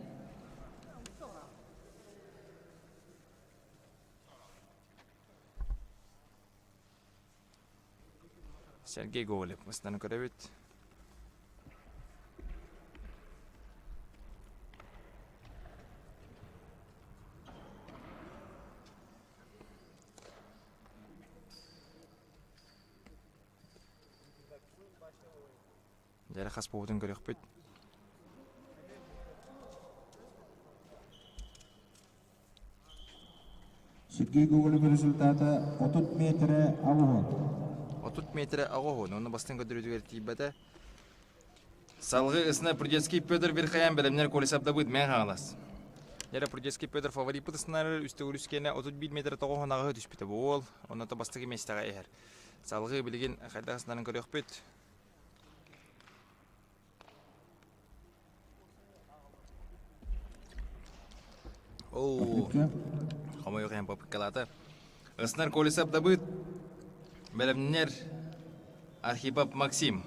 Сергей Гоголев ыстаны көрөбүт. Дьэ хас буолбутун көрүөхпүт. Сергей Гоголев результата 30 метрэ аҕыс 30 метрэ аҕыс уонна бастыҥ көрдөрүүтүгэр тиийбэтэ. Салгыы ысына Прудецкий Петр Верхоян бэлэмнэр Колесов Давыд Мэҥэ Хаҥалас. Дьэрэ Прудецкий Петр фавориппыт ысынары үстэ үрүскэнэ 31 метр тоҕоһун аҕыһы түспүтэ буол. Онно бастакы миэстэҕэ иһэр. Салгыы билигин хайдах ысынарын көрүөхпүт. Оо, хомойуох иһин попыккалаата. Ыснар Колесов Дабыт, бэлэмнэр Архипов Максим.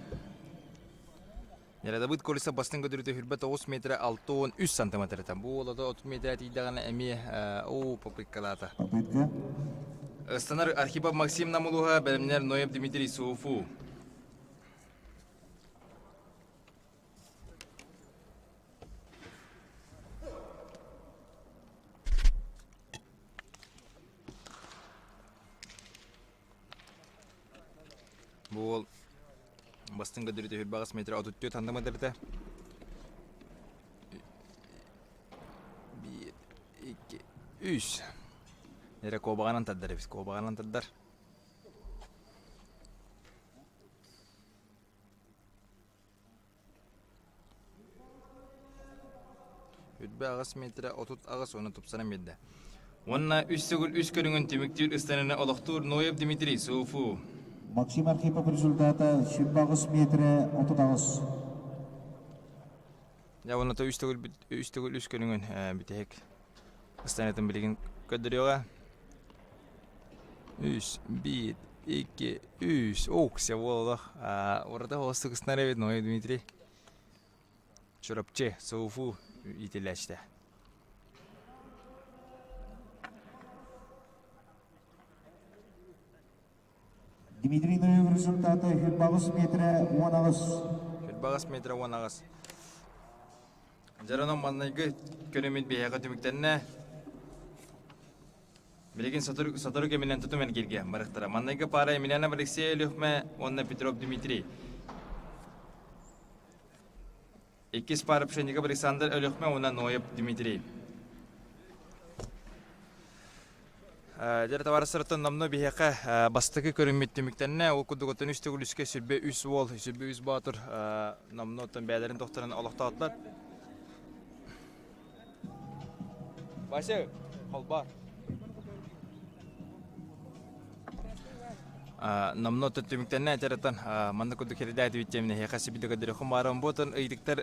Нерэ Дабыт Колесов бастыҥ көтөрүтэ 29 метрэ 63 сантиметр. Бу уолата 30 метрэ тиийдэҕинэ эмиэ оо попыккалаата. Попытка. Ыстанар Архипов Максим Намулуха, бэлэмнэр Ноев Дмитрий Суфу. Бу уол бастыҥ көрдөрүүтэ 28 метр 34 сантиметр этэ. Биир, икки, үс. Эрэ куобаҕынан тардар эбит, куобаҕынан тардар. 28 метрэ 38 уонна тупсаран биэрдэ. Уонна үс төгүл үс көрүҥүн түмүктүүр ыстаныыны олохтуур Ноев Дмитрий Суфу. Максим Архипов результата 28 метрэ 38. Дьэ, уонна үс төгүл үс төгүл үс көрүҥүн бүтэһик ыстаныытын билигин. Көрдөрүөҕэ. Үс, биир, икки, үс. Оукся буолла. Ураты холостук ыстанар эбит Ной Дмитрий. Чурапчы, Соуфу иитиллээччитэ. Дмитрий Ноев результата 28 метрэ 18. 28 метрэ 18. Дьаронон маннайгы көрүмүт биһиэхэ түмүктэннэ. Билигин сотору, сотору кэминэн тутум эргиргэ барыхтара. Маннайгы пара Емельянов Алексей Өлүөхмэ уонна Петров Дмитрий. Иккис пара Пшенников Александр Өлүөхмэ уонна Ноев Дмитрий. Дьэ, табаарыстарыттан номно биһиэхэ бастакы көрүммүт түмүктэннэ. Ол курдук оттон үс төгүл үскэ сүрбэ үс уол, сүрбэ үс боотур номно оттон бэйэлэрин тохторун олохтоотулар. Вася, холбоор. Номно оттон түмүктэннэ этэртэн манна курдук хэрдээтибит диэмин эһиэхэ сибидэ көдөрө хумааран буотун ыйдыктар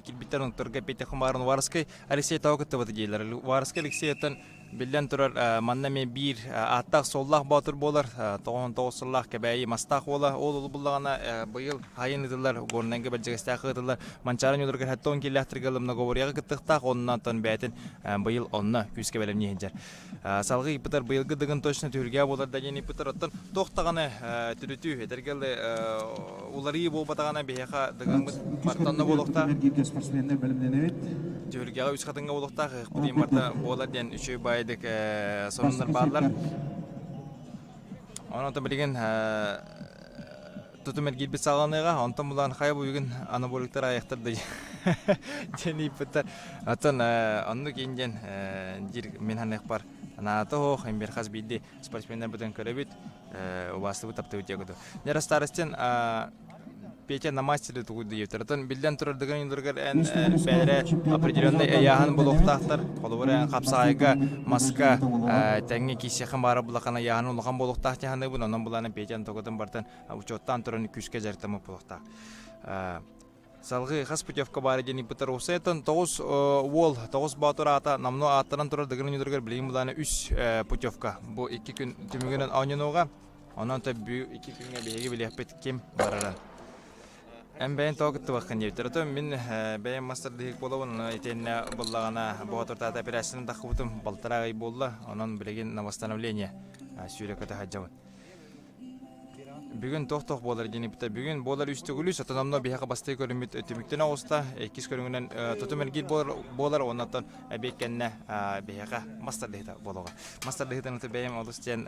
килбиттэр онторго петя хумааран Варскай Алексей тоо кыттыбыты диэлэр. Варскай Алексей оттон Биллэн турар, манна эмиэ биир ааттаах-суоллаах боотур буолар, 99 сыллаах Кэбээйи Мастаах уола. Ол ол буллаҕына быйыл хайын ыытыллар, Горнайга Бэрдьигэстээх ыытыллар Манчаары ньууларыгар 70 киилээхтэргэ Лымноговорияҕа кыттыахтаах, оннуттан бэйэтин быйыл онно күүскэ бэлэмнии сылдьар. Салгыы ыйпытар быйылгы Дыгын точно түһүлгэ буолар да диэн ыйпытар. Оттон туох даҕаны түрүтүү, этэргэ дылы уларыйыы буолбатаҕына биһиэхэ Дыгыммыт барыта буолуохтаах. Спортсменнар бэлэмнэнэбит. Түһүлгэҕэ үс хатыҥҥа буолуохтаах ыһыкпыт барыта буолар диэн үчүгэй баайдык сонуннар бааллар. Онон билигин тутум эргийбит саҕаланыаҕа, онтон булан хайа бүгүн анаболиктар айахтар да диэн ыйыппыттар. Оттон оннук иин диэн диир мин ханыахпар наата оһох, имбир хас биирдии спортсменнарбытын көрөбүт, убаастыбыт таптыыбыт диэн курдук. Нера Старостин Петя на мастере тугу диэбиттэр. Оттон биллэн турар Дыгын юндарыгар эн бэйэлэрэ определенный ыйааһын буолуохтаахтар. Холобур, эн хапсаайга, маска тэҥҥэ киирсиэххин баара булахана ыйааһын улахан буолуохтаах дии саныыбын. Онон булаана Петя антоготун бартан учуоттаан туран күүскэ дьарыктаммыт буолуохтаах. Салгыы хас путевка баара диэн ыйыппыттар. Уопсайынан тоҕус уол, тоҕус боотур аата номнуо ааттанан турар Дыгын юндарыгар билигин булаана үс путевка. Бу икки күн түмүгүнэн оонньонуоҕа. Онон төбүү икки күҥҥэ биһиги билиэхпит ким барарын. Эн бэйэн тоҕо кыттыбаккын диэбиттэр. Отон мин бэйэм мастер-дыһык буолабын, итиэннэ буллаҕына боотуртаата операцияны таххыбытым балтараа ый буолла. Онон билигин на восстановление сүүрэ-көтө сылдьабын. Бүгүн туох-туох буолар диэн ыйбыта. Бүгүн буолар үс төгүл үс, оттон онно биһиэхэ бастакы көрүҥмүт түмүктэнэ оҕуста. Иккис көрүҥүнэн тутум эргиир буолар, буолар уонна оттон эбиэт кэннэ биһиэхэ мастер дыһыта буолуоҕа. Мастер дыһытын бэйэм олус диэн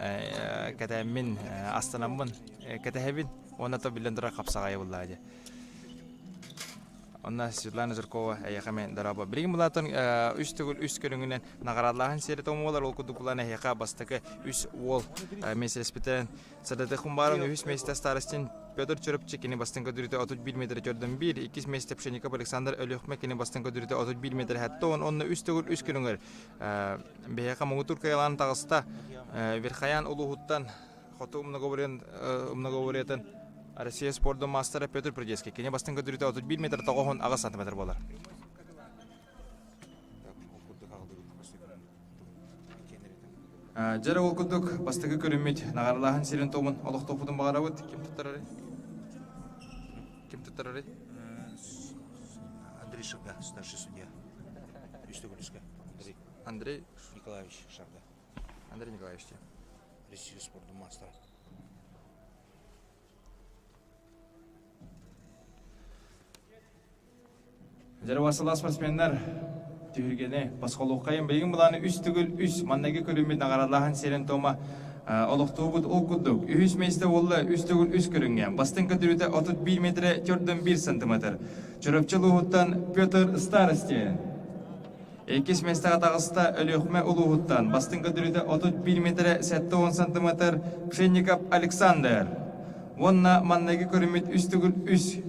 кэтээммин, астанаммын кэтэһэбин уонна то биллэн турар хапсаҕайы буллаа дии. Онно Светлана Жиркова эйиэхэ мен дорообо. Билигин булаатын үс төгүл үс көрүҥүнэн наҕараадалааһын сиэри тоҥуолар ол курдук булан эһиэхэ бастакы үс уол миэстэлэспитин Садатых Хумбаров үһүс миэстэ Старостин Петр Чөрөпчи кини бастыҥ көрдөрүүтэ 31 метр төрдөн биир, иккис миэстэ Пшеников Александр Өлүөхмэ кини бастыҥ көрдөрүүтэ 31 метр 70 онно үс төгүл үс көрүҥэр биһиэхэ муҥутуур кыайалаан таҕыста Верхоян улууһуттан хоту многоборьетын Россия спордун маастара Петр Придеский. Кини бастыҥ көрдөрүүтэ 31 метр 98 сантиметр буолар. Дьэ ол курдук бастакы көрүммүт наҕаралааһын сирин туомун олохтоохпутун баҕарабыт. Ким туттарарый? Ким туттарарый? Андрей Шарга, старший судья. Үстөгүлүскэ. Андрей. Андрей Николаевич Шарга. Андрей Николаевич. Россия спордун маастара. Дьарыбасылаа спортсменнар түһүлгэни босхолуоххайын билигин былааны үс төгүл үс маннайгы көрүммүт наҕараадалааһын сиэрин туома олохтуубут ол курдук үһүс миэстэ буолла үс төгүл үс көрүҥҥэ бастыҥ көтүрүүтэ 31 метрэ 4,1 сантиметр Чурапчы улууһуттан Петр Старостин Иккис миэстэҕэ таҕыста Өлүөхүмэ улууһуттан бастыҥ көрдөрүүтэ 31 метрэ 70 сантиметр Пшенников Александр. Уонна манныгы көрүммүт үс төгүл үс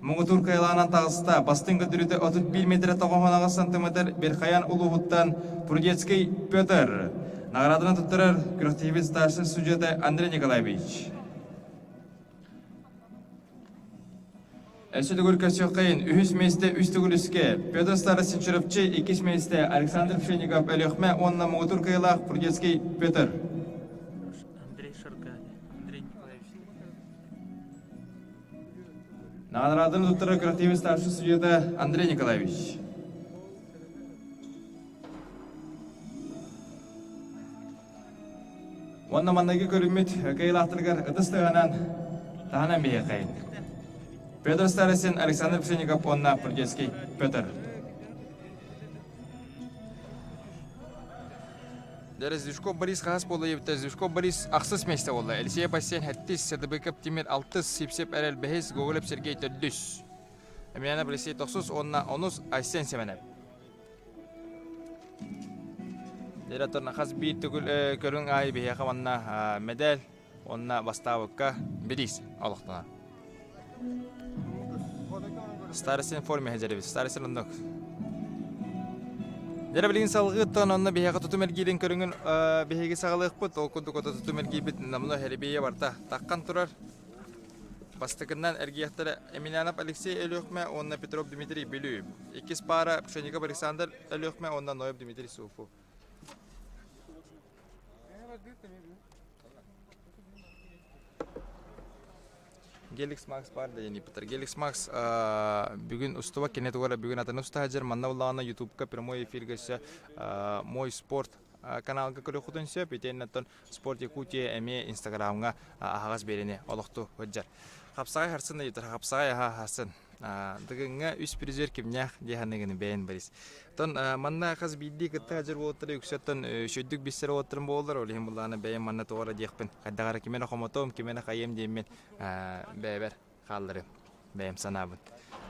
муҥутуур кыайалаанан таҕыста бастыҥ көрдөрүүтэ 31 метрэ 98 сантиметр Верхоян улууһуттан Прудецкий Петр. Наҕарааданы туттарар күрэхтэһиибит старшай судьуйата Андрей Николаевич. Өссө төгүл көрсүөххэйин үһүс миэстэ үс төгүл үскэ Петр Старостин Чурапчы, иккис миэстэ Александр Пшенников Өлүөхмэ уонна муҥутуур кыайыылаах Прудецкий Петр. Андрей Шаргали, Андрей Николаевич. Наҕарааданы туттарар креативный старший судьята Андрей Николаевич. Уонна манныгы көрүммүт кыайыылаахтарыгар ытыс тыаһынан таһынан биһиэхэйин. Петр Старостин, Александр Пшенников уонна Прудецкий Петр. Дьэ, Борис хаһыс буолла диэбиттэр. Зюшков Борис ахсыс миэстэ буолла. Елисеев Бассейн сэттис, Садыбыков Тимир алтыс, Сипсеп Эрэл бэһис, Гоголев Сергей төрдүс. Эмиянов Алексей тохсус уонна онус Айсен Семенов. Директор хас биир төгүл көрүҥ аайы биһиэхэ уонна медаль уонна бастаабыкка бириис олохтонор. Старостин форме сылдьарбыт. Старостин оннук. Дьэ билигин салгыыттан онно биһиэхэ тутум эргиирин көрүҥүн биһиги саҕалыахпыт. Ол курдук ото тутум эргиирбит намно хэрибиэ барта таххан турар. Бастакыннан эргиэхтэрэ Емельянов Алексей Өлүөхмэ уонна Петров Дмитрий Бүлүү. Иккис паара Пшеников Александр Өлүөхмэ уонна Ноев Дмитрий Суфу. Геликс Макс баар да диэн Геликс Макс бүгүн устуба кини тугара бүгүн атын уста сылдьар. Манна буллаҕына Ютубка прямой эфиргэ өссө Мой спорт каналга көрүөххүтүн сөп. Итиэннэ оттон Спорт Якутия эмиэ Инстаграмҥа аһаҕас биэриини олохтуу сылдьар. Хапсаҕай харсын да ыйытар, хапсаҕай аһа харсын. Дыгыҥҥа үс призер кимнээх дии саныыгын бэйэн Борис. Оттон манна хас биирдии кытта сылдьар уолаттары үксэттэн үчүгдүк билсэр уолаттарым буолаллар. Ол иһин буллаҕына бэйэм манна тоҕо эрэ диэхпин хайдах эрэ кими эрэ хомотуом, кими эрэ хайыам диэммин бэйэбэр хаалларыам бэйэм санаабын.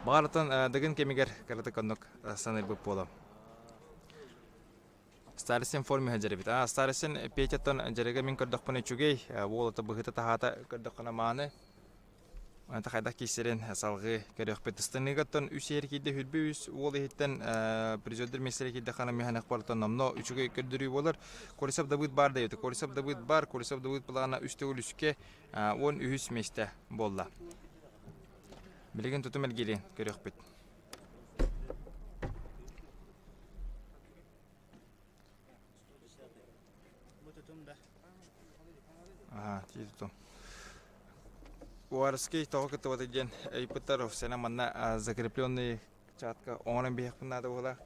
Баҕар оттон Дыгын кэмигэр кыратык оннук саныырбыт буолуом. Старостин форме сылдьар эбит. Аа, Старостин Петяттан дьарыга мин көрдөхпүнэ үчүгэй, уол ото быһыыта-таһаата көрдөххүнэ мааны. Онто хайдах киирсэрин салҕыы көрүөхпүт. Ыстаныыгаттан үс иһэр киирдэ хүрбү үс уол иһиттэн призердэр миэстэлэр киирдэххинэ миһанах бартан номно үчүгэй көрдөрүү буолар. Колесов Давыд баар да эбит. Колесов Давыд бар, Колесов Давыд былаана үс төгүл үскэ 13 миэстэ буолла. Билигин тутум эргиирин көрүөхпүт. Уарский тоҕо кыттыбата диэн ыйыппыттар офсена манна закрепленный чатка оҥорон биһиэхпин наада буола.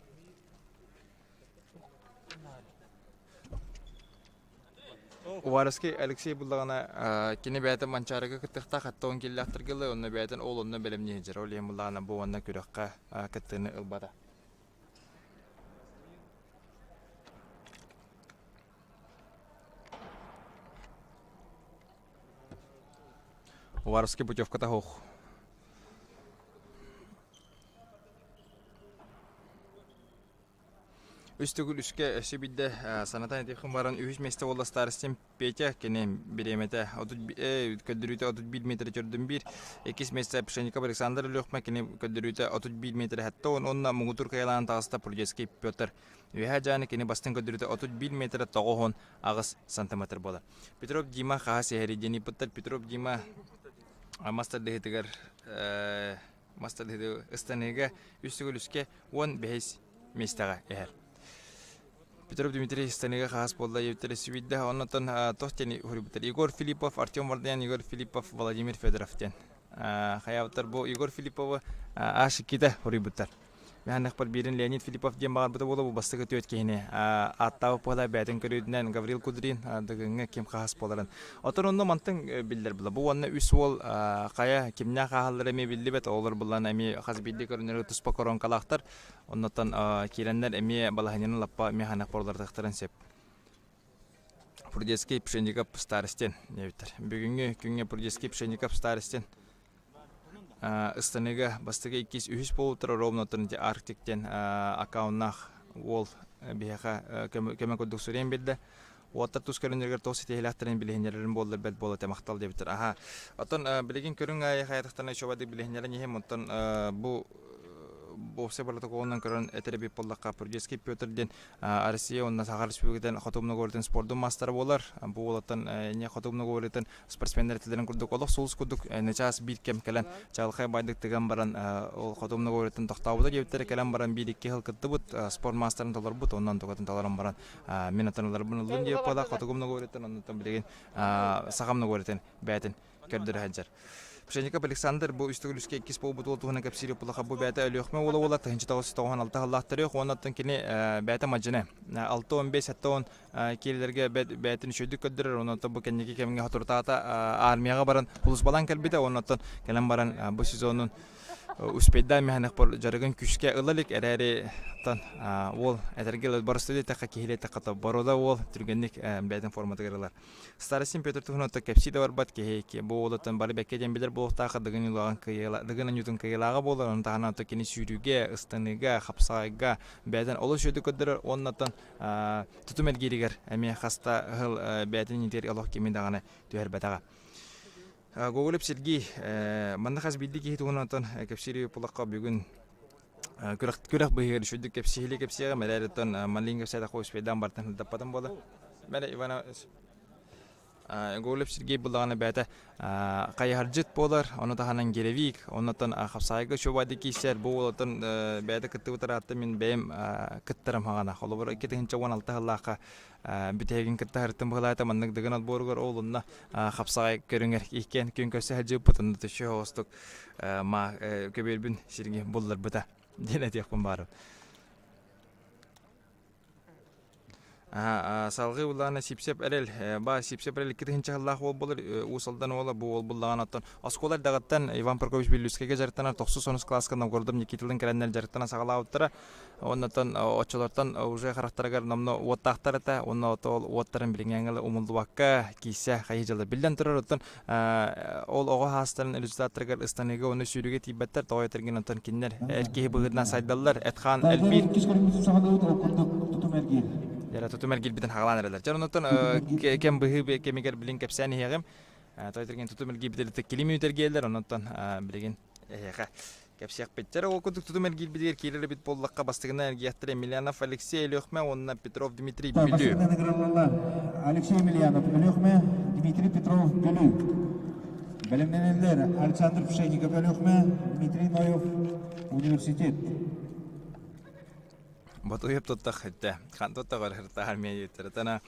Уваровский Алексей буллаҕына кини бэйэтэ Манчаарыга кыттыахтаах хатта он киллээхтэргэ ылла онно бэйэтин ол онно бэлэмнии сылдьар ол иһин буллаҕына бу уонна күрэххэ кыттыыны ылбата. Уваровский путевката суох. Үс төгүл үскэ өссө биирдэ санатан этиэххин баран үһүс миэстэ буолла Старостин Петя кини бириэмэтэ көрдөрүүтэ 31 метр төрдүн биир. Иккис миэстэ Пшенников Александр Өлүөхмэ кини көрдөрүүтэ 31 метр сэттэ уон уонна муҥутуур кыайалаан таҕыста Прудецкий Петр. Үөһээ Дьааны кини бастыҥ көрдөрүүтэ 31 метр 98 сантиметр буолар. Петров Дима хаһа сэһэри диэн ыйыппыттар. Петров Дима мас тардыһыытыгар мас тардыһыы ыстаныыга үс төгүл үскэ 15 миэстэҕэ иһэр. Петров Дмитрий Станыга хаһаас буолла ийэбиттэр сүбүйдэ. Оннотон туох диэн уһуруйбуттар Егор Филиппов, Артем Вардаян, Егор Филиппов, Владимир Федоров диэн. Хайаабыттар бу Егор Филипповы Аш иккитэ уруйбуттар. Мэхэннэхпэр биирин Леонид Филиппов диэн баҕарбыта буола бу бастакы түөрт киһини ааттаабыт буола бэйэтин көрүүтүнэн Гаврил Кудрин Дыгыҥҥа ким хаһаас буоларын. Оттон онно мантан биллэр була. Бу уонна үс уол хайа кимнээх ааһаллара эмиэ биллибэт. Оҕолор буллан эмиэ хас биирдии көрүнэр туспа коронкалаахтар. Оннуттан киирэннэр эмиэ балаһыанньаны лаппа механик буоллардахтарын сөп. Прудецкий Пшенников Старостин диэбиттэр. Бүгүҥҥү күҥҥэ Прудецкий Пшенников Старостин ыстаныыга бастакы иккис үһүс буолуттар ровно ити Арктик диэн аккауннаах уол биһиэхэ көмө курдук суруйан биэрдэ. Уоттар тус көрүннэригэр туох ситиһиилээхтэрин билиһиннэрэрин буоллар бэрт буола этэ махтал диэбиттэр. Аһа. Оттон билигин көрүҥ аайы хайатахтарына үчүгэйдик билиһиннэрэн иһим. Оттон бу. уопсай протоколунан көрөн этэр эбит буоллахха, Прудецкий Петр диэн Россия уонна Саха Республикатын Хотугу Многоборьетын спордун маастара буолар. Бу уолаттан не Хотугу Многоборьетын спортсменнэр этилэрин курдук олох сулус курдук начаас биир кэм кэлэн чаҕылхай байдык тыган баран ол Хотугу Многоборьетын тохтообута диэбиттэрэ кэлэн баран биир-икки сыл кыттыбыт спорт маастарын толорбут онон тукатын толорон баран мин отон ыларбын ыллым диэбит буола Хотугу Многоборьеттан оннуттан билигин Саха Многоборьетын бэйэтин көрдөрө сылдьар. Пшеников Александр бу үс төгүл үскэ иккис буолбут уол туһунан кэпсиир Пулаха бу бэйэтэ Өлүөхүмэ уола уола 1996 сыллаах төрүөх уонна оттон кини бэйэтэ мадьыны 6-15 7-10 киилэлэргэ бэйэтин үчүгэйдик көрдөрөр онон бу кэнники кэмҥэ соторутаата армияҕа баран сулууспалаан кэлбитэ уонна оттон кэлэн баран бу сезонун успейдаан мэһэнэх дьарыгын күүскэ ыла илик эрээри оттон уол этэргэ боростуой диэтэххэ киһилии эттэххэ боруода уол түргэнник бэйэтин форматыгар ылар Старостин Петр туһунан кэпсии да барбат киһи бу уолуттан бары бэккэ диэн билэр буолуохтаах Дыгын Ньулаҕын кыайыыла Дыгын Анньуутун кыайыылааҕа буолар ону таһынан ото кини сүүрүүгэ, ыстаныыга, хапсаҕайга бэйэтин олус үчүгэйдик көрдөрөр уонна оттон тутум эргииригэр эмиэ хаста ыһыл бэйэтин иннитигэр олох кими даҕаны түһэрбэтэҕэ. Гоголев Сергей манна хас биирдии киһи туһунан оттон кэпсиир булахха бүгүн күрэх күрэх быһыгар үчүгдүк кэпсиһили кэпсиэҕим эрээри оттон манлыын кэпсээтэххэ успейдаан бартан сылдаппатым буола Мэрэ Ивана Гоголев Сергей буллаҕына бэйэтэ хайыһардьыт буолар, ону таһынан гиревик, оннуттан хапсаайга үчүгэйдик киирсэр. Бу уолаттан бэйэтэ кыттыбыт ыраатта мин бэйэм кыттарым хаҕана. Холобур, 2016 сыллаахха бүтэһигин кытта сырыттым быһылаата маннык дыгын отбуоругар ол онно хапсаҕай көрүҥэр иккиэн күн көрсө сылдьыбыппыт онно төччү оҕустук ма көбүөрбүн сирги булларбыта диэн этиэхпин баарым. Салгыы буллаҕына Сипсеп Эрэл ба Сипсеп Эрэл 2000 сыллаах уол буолар Уус Алдан уола бу уол буллаҕына оттон оскуола эрдэҕиттэн Иван Прокопьевич Бүллүүскэйгэ дьарыктанар тохсус онус кылааска Новгородов Никиталыын кэлэннэр дьарыктана саҕалаабыттара Оннотон оччолортон уже харахтарыгар номно уоттаахтар этэ. Онно ол уоттарын билиҥҥээҥҥэ умуллубакка киирсэ хайыы дьыла биллэн турар. Оттон ол оҕо хаастарын результаттарыгар ыстаныыга уонна сүүрүүгэ тиийбэттэр. Тоҕо этэргин онтон кинилэр эр киһи быһыытынан сайдаллар. Эт-хаан элбиир. Дьэ, тутум эргиирбитин хаҕалаан эрэллэр. Дьэ, оннуттан кэм быһыы кэмигэр билин кэпсээн иһиэҕим. Тоҕо этэргин тутум эргиирбит килим үүтэргиэллэр. Оннуттан билигин эһиэхэ кэпсиэхпит. Дьэ, ол курдук тутум эргиирбитигэр киирэр эбит буоллахха, бастакынан эргиэхтэрэ Емельянов Алексей Өлүөхмэ уонна Петров Дмитрий Бүлүү. Бастакынан ыҥырыллаллар Алексей Емельянов Өлүөхмэ, Дмитрий Петров Бүлүү. Бэлэмнэнэллэр Александр Пшенников Өлүөхмэ, Дмитрий Ноев Университет. Ботуйап туттах этэ. Хан туттах ыртаһар миэйиттэр. Тана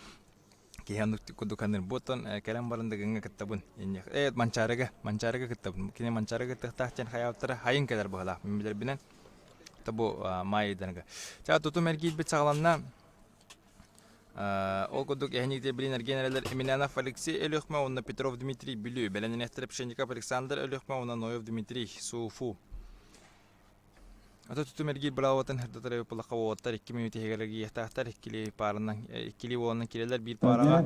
киһи оннук курдук саныыр. Бу оттон кэлэн баран Дыгыҥҥа кыттабын. Э, Манчаарыга, Манчаарыга кыттабын. Кини Манчаарыга кыттыахтаах диэн хайаабыттара хайын кэлэр быһалаах. Мин билэрбинэн бу маай ыйдарга. Ча тутум эргиирбит саҕаланна. Ол курдук эһиниктер билин эргиэн эрэлэр Емельянов Алексей Өлүөхмэ уонна Петров Дмитрий Бүлүү, бэлэнинэхтэр Пшенников Александр Өлүөхмэ уонна Ноев Дмитрий Суфу. Ото тутум эргиир быраабатын сырдатар эбит уолаттар 2 мүнүүт иһигэр эргийиэхтээхтэр иккилии пааранан иккилии уоланан киирэллэр биир паараҕа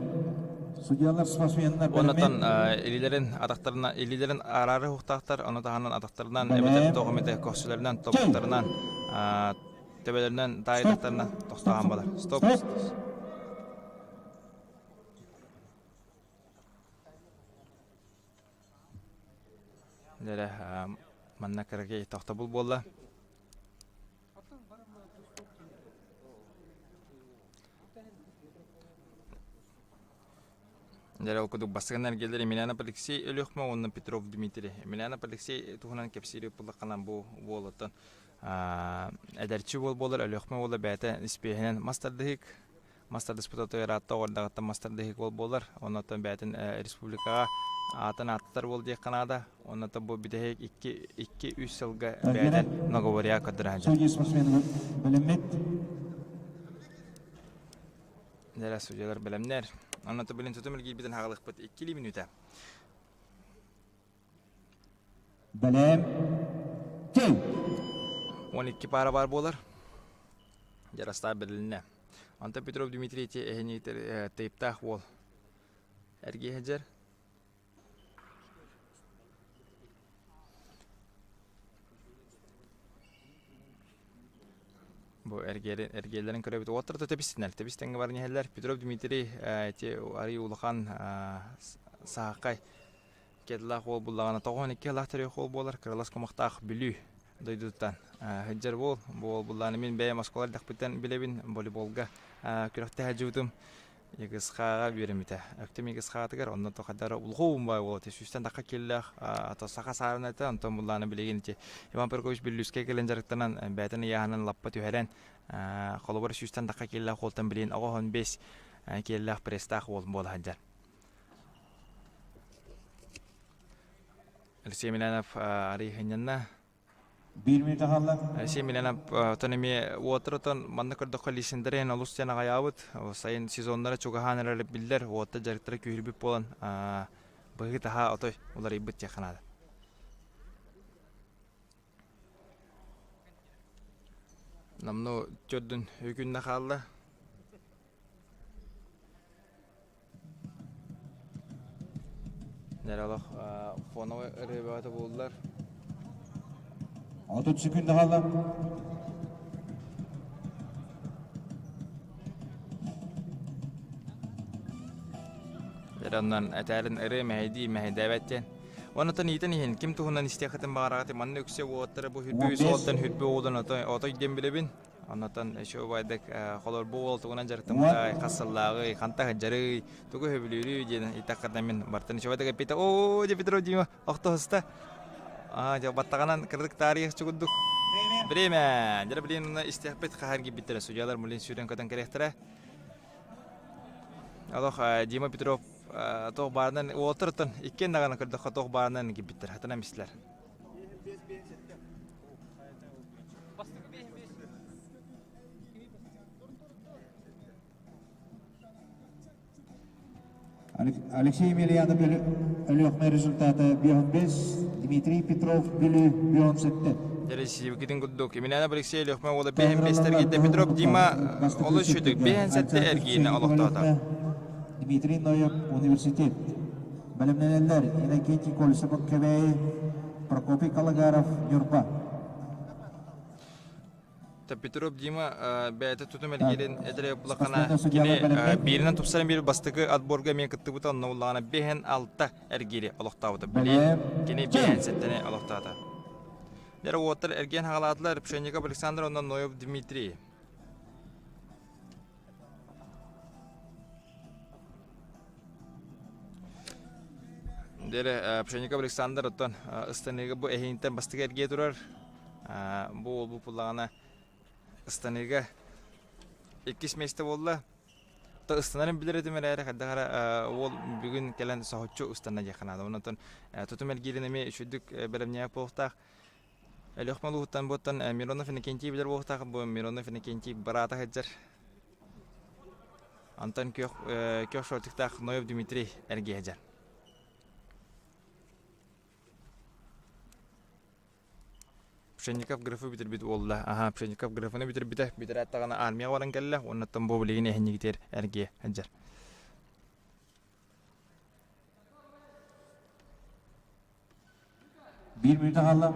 Судьялар спортсменнар Оннотон илиилэрин атахтарынан илиилэрин араары уһуктаахтар, ону таһынан атахтарынан эбэтэр туох эмитэ көхсүлэринэн, тобуктарынан төбөлөрүнэн таайдахтарына тохтоон балар. Стоп. Дьэ, манна кыракый тохтобул буолла. Дьэ, ол курдук бастакы эргиэллэр Емельянов Алексей Өлүөхмэ уонна Петров Дмитрий. Емельянов Алексей туһунан кэпсиир буоллаххына бу уолуттан эдэрчи уол буолар Өлүөхмэ уола бэйэтэ испиэһинэн мас тардыһык мас тардыспыта ыраатта оҕордаҕыттан мас тардыһык уол буолар. Оннуттан бэйэтин республикаҕа аатын ааттатар уол диэххэ наада. Оннуттан бу бүтэһик 2-3 сылга бэйэтин многоборья көрдөрө сылдьар. Судья спортсмены бэлэммит. Дьэ, судьялар бэлэмнэр. Оннуттан билин тутум илгийбитин хаҕалыхпыт 2 мүнүүтэ. Бэлэм. Тей. 12 пара бар буолар. Дьарастаах бэрилиннэ. Антон Петров Дмитрий ити эһини тейптаах уол. Эргиэ сылдьар. Бу эргиэлэрин, эргиэлэрин көрөбүт. Уоттар да тэбистинэр. Тэбис тэҥҥэ баран иһэллэр. Петров Дмитрий ити арый улахан саахай Кедлаах уол буллаҕына 92 ылаах төрүөх уол буолар. Кыралас кумахтаах Бүлүү. дойдутуттан сылдьар буол. Бу уол буллааны мин бэйэм оскуола эрдэхпиттэн билэбин волейболга күрэхтэһэ сылдьыбытым. ИГСХ-ҕа үөрэммитэ. Өктөм ИГСХ-тыгар онно тохайдара улхуун бай буола сүүстэн тахха киллээх ато саха саарына этэ онтон буллааны билигин ити Иван Прокопьевич Бүллүүскэ кэлэн дьарыктанан бэйэтин ыйааһынын лаппа түһэрэн холобур сүүстэн тахха киллээх уолтан билигин оҕоһон бес киэллээх пресстаах уол буола сылдьар. Алексей Емельянов арый хынньанна. Биир мүнүүтэ хаалла. Алексей Емельянов отон эмиэ уотар отон манна көрдөххө лиисендэрин олус диэн аҕайаабыт. Сайын сезоннара чугаһаан эрэр биллэр. Уотта дьарыктара күүһүрбүт буолан быһыы-таһаа отой уларыйбыт диэххэ наада. Намну төрдүн үкүннэ хаалла. Нэр олох фоновой ырыа бөҕөтө буоллар. 30 секунда хаалла. Дьэ онон этээрин ырыа мэһэйдии мэһэйдээбэт диэн. Онтон иитэн иһин ким туһунан истиэххитин баҕараҕыт манна үксэ уолаттара бу хүрбү үс уолтан хүрбү уолун отой отой диэн билэбин. Онтон еще убайдык холор бу уол тугунан дьарыктаммытай, хас сыллааҕый, ханта сылдьарый, тугу сөбүлүүрүй диэн ыйытаххытына мин бартан үчүгэйдик эппитэ оо дьэ Петро Дима охтоһуста. Аа дьэ баттаҕынан кырдык таарыйах чугурдук. Время! Дьэ блин истиэхпит хаһан киирбиттэрэ судьялар мулин сүүрэн көтөн кэлиэхтэрэ. Олох Дима Петров туох баарынан уолаттар иккиэн даҕаны көрдөххө туох баарынан киирбиттэр хатынан мистилэр. Алексей Емельянов Өлүөхүмэ результата 5-5, Дмитрий Петров Бүлүү 5-7. Дәресибикитин курдук Емельянов Алексей Өлүөхүмэ уола 5-5 эргийдэ Петров Дима олус үчүгэй 5-7 эргиини олохтоото. Дмитрий Ноев университет. Бэлэмнэнэллэр Иннокентий Колесов Кэбээйи, Прокопий Калагаров Ньурба. Петров Дима бэйэтэ тутум эргиирин этэрэ булахана кини бииринэн тупсаран биир бастакы отборга эмиэ кыттыбыта онно буллаҕына биэһэн алта эргиири олохтообута билин кини биэһэн сэттэни олохтоото Дьэ уоттар эргиэн хаҕалаатылар Пшенников Александр уонна Ноев Дмитрий Дьэ Пшенников Александр оттон ыстаныыга бу эһиинтэн бастакы эргийэ турар. Бу уол буллаҕына ыстаныыга иккис миэстэ буолла. То ыстанарын билэр этим эрээри хайдах эрэ уол бүгүн кэлэн соһуччу ыстанна диэххэ наада. Онон тутум эргиирин эмиэ үчүгдүк бэлэмнээх буолуохтаах. Өлүөхүмэ улууһуттан буоттан Миронов Иннокентий билэр буолуохтаах. Бу Миронов Иннокентий быраата сылдьар. Антон күөх, күөх шортиктаах Ноев Дмитрий эргийэ сылдьар. Пшенников графы бүтэрбит уолла. Аха, Пшенников графыны бүтэрбитэ. Бүтэрээт даҕаны армияҕа баран кэллэ. Уоннаттан бу билигин эһинньигитигэр эргийэ сылдьар. Биир мүнүүтэ хаалла.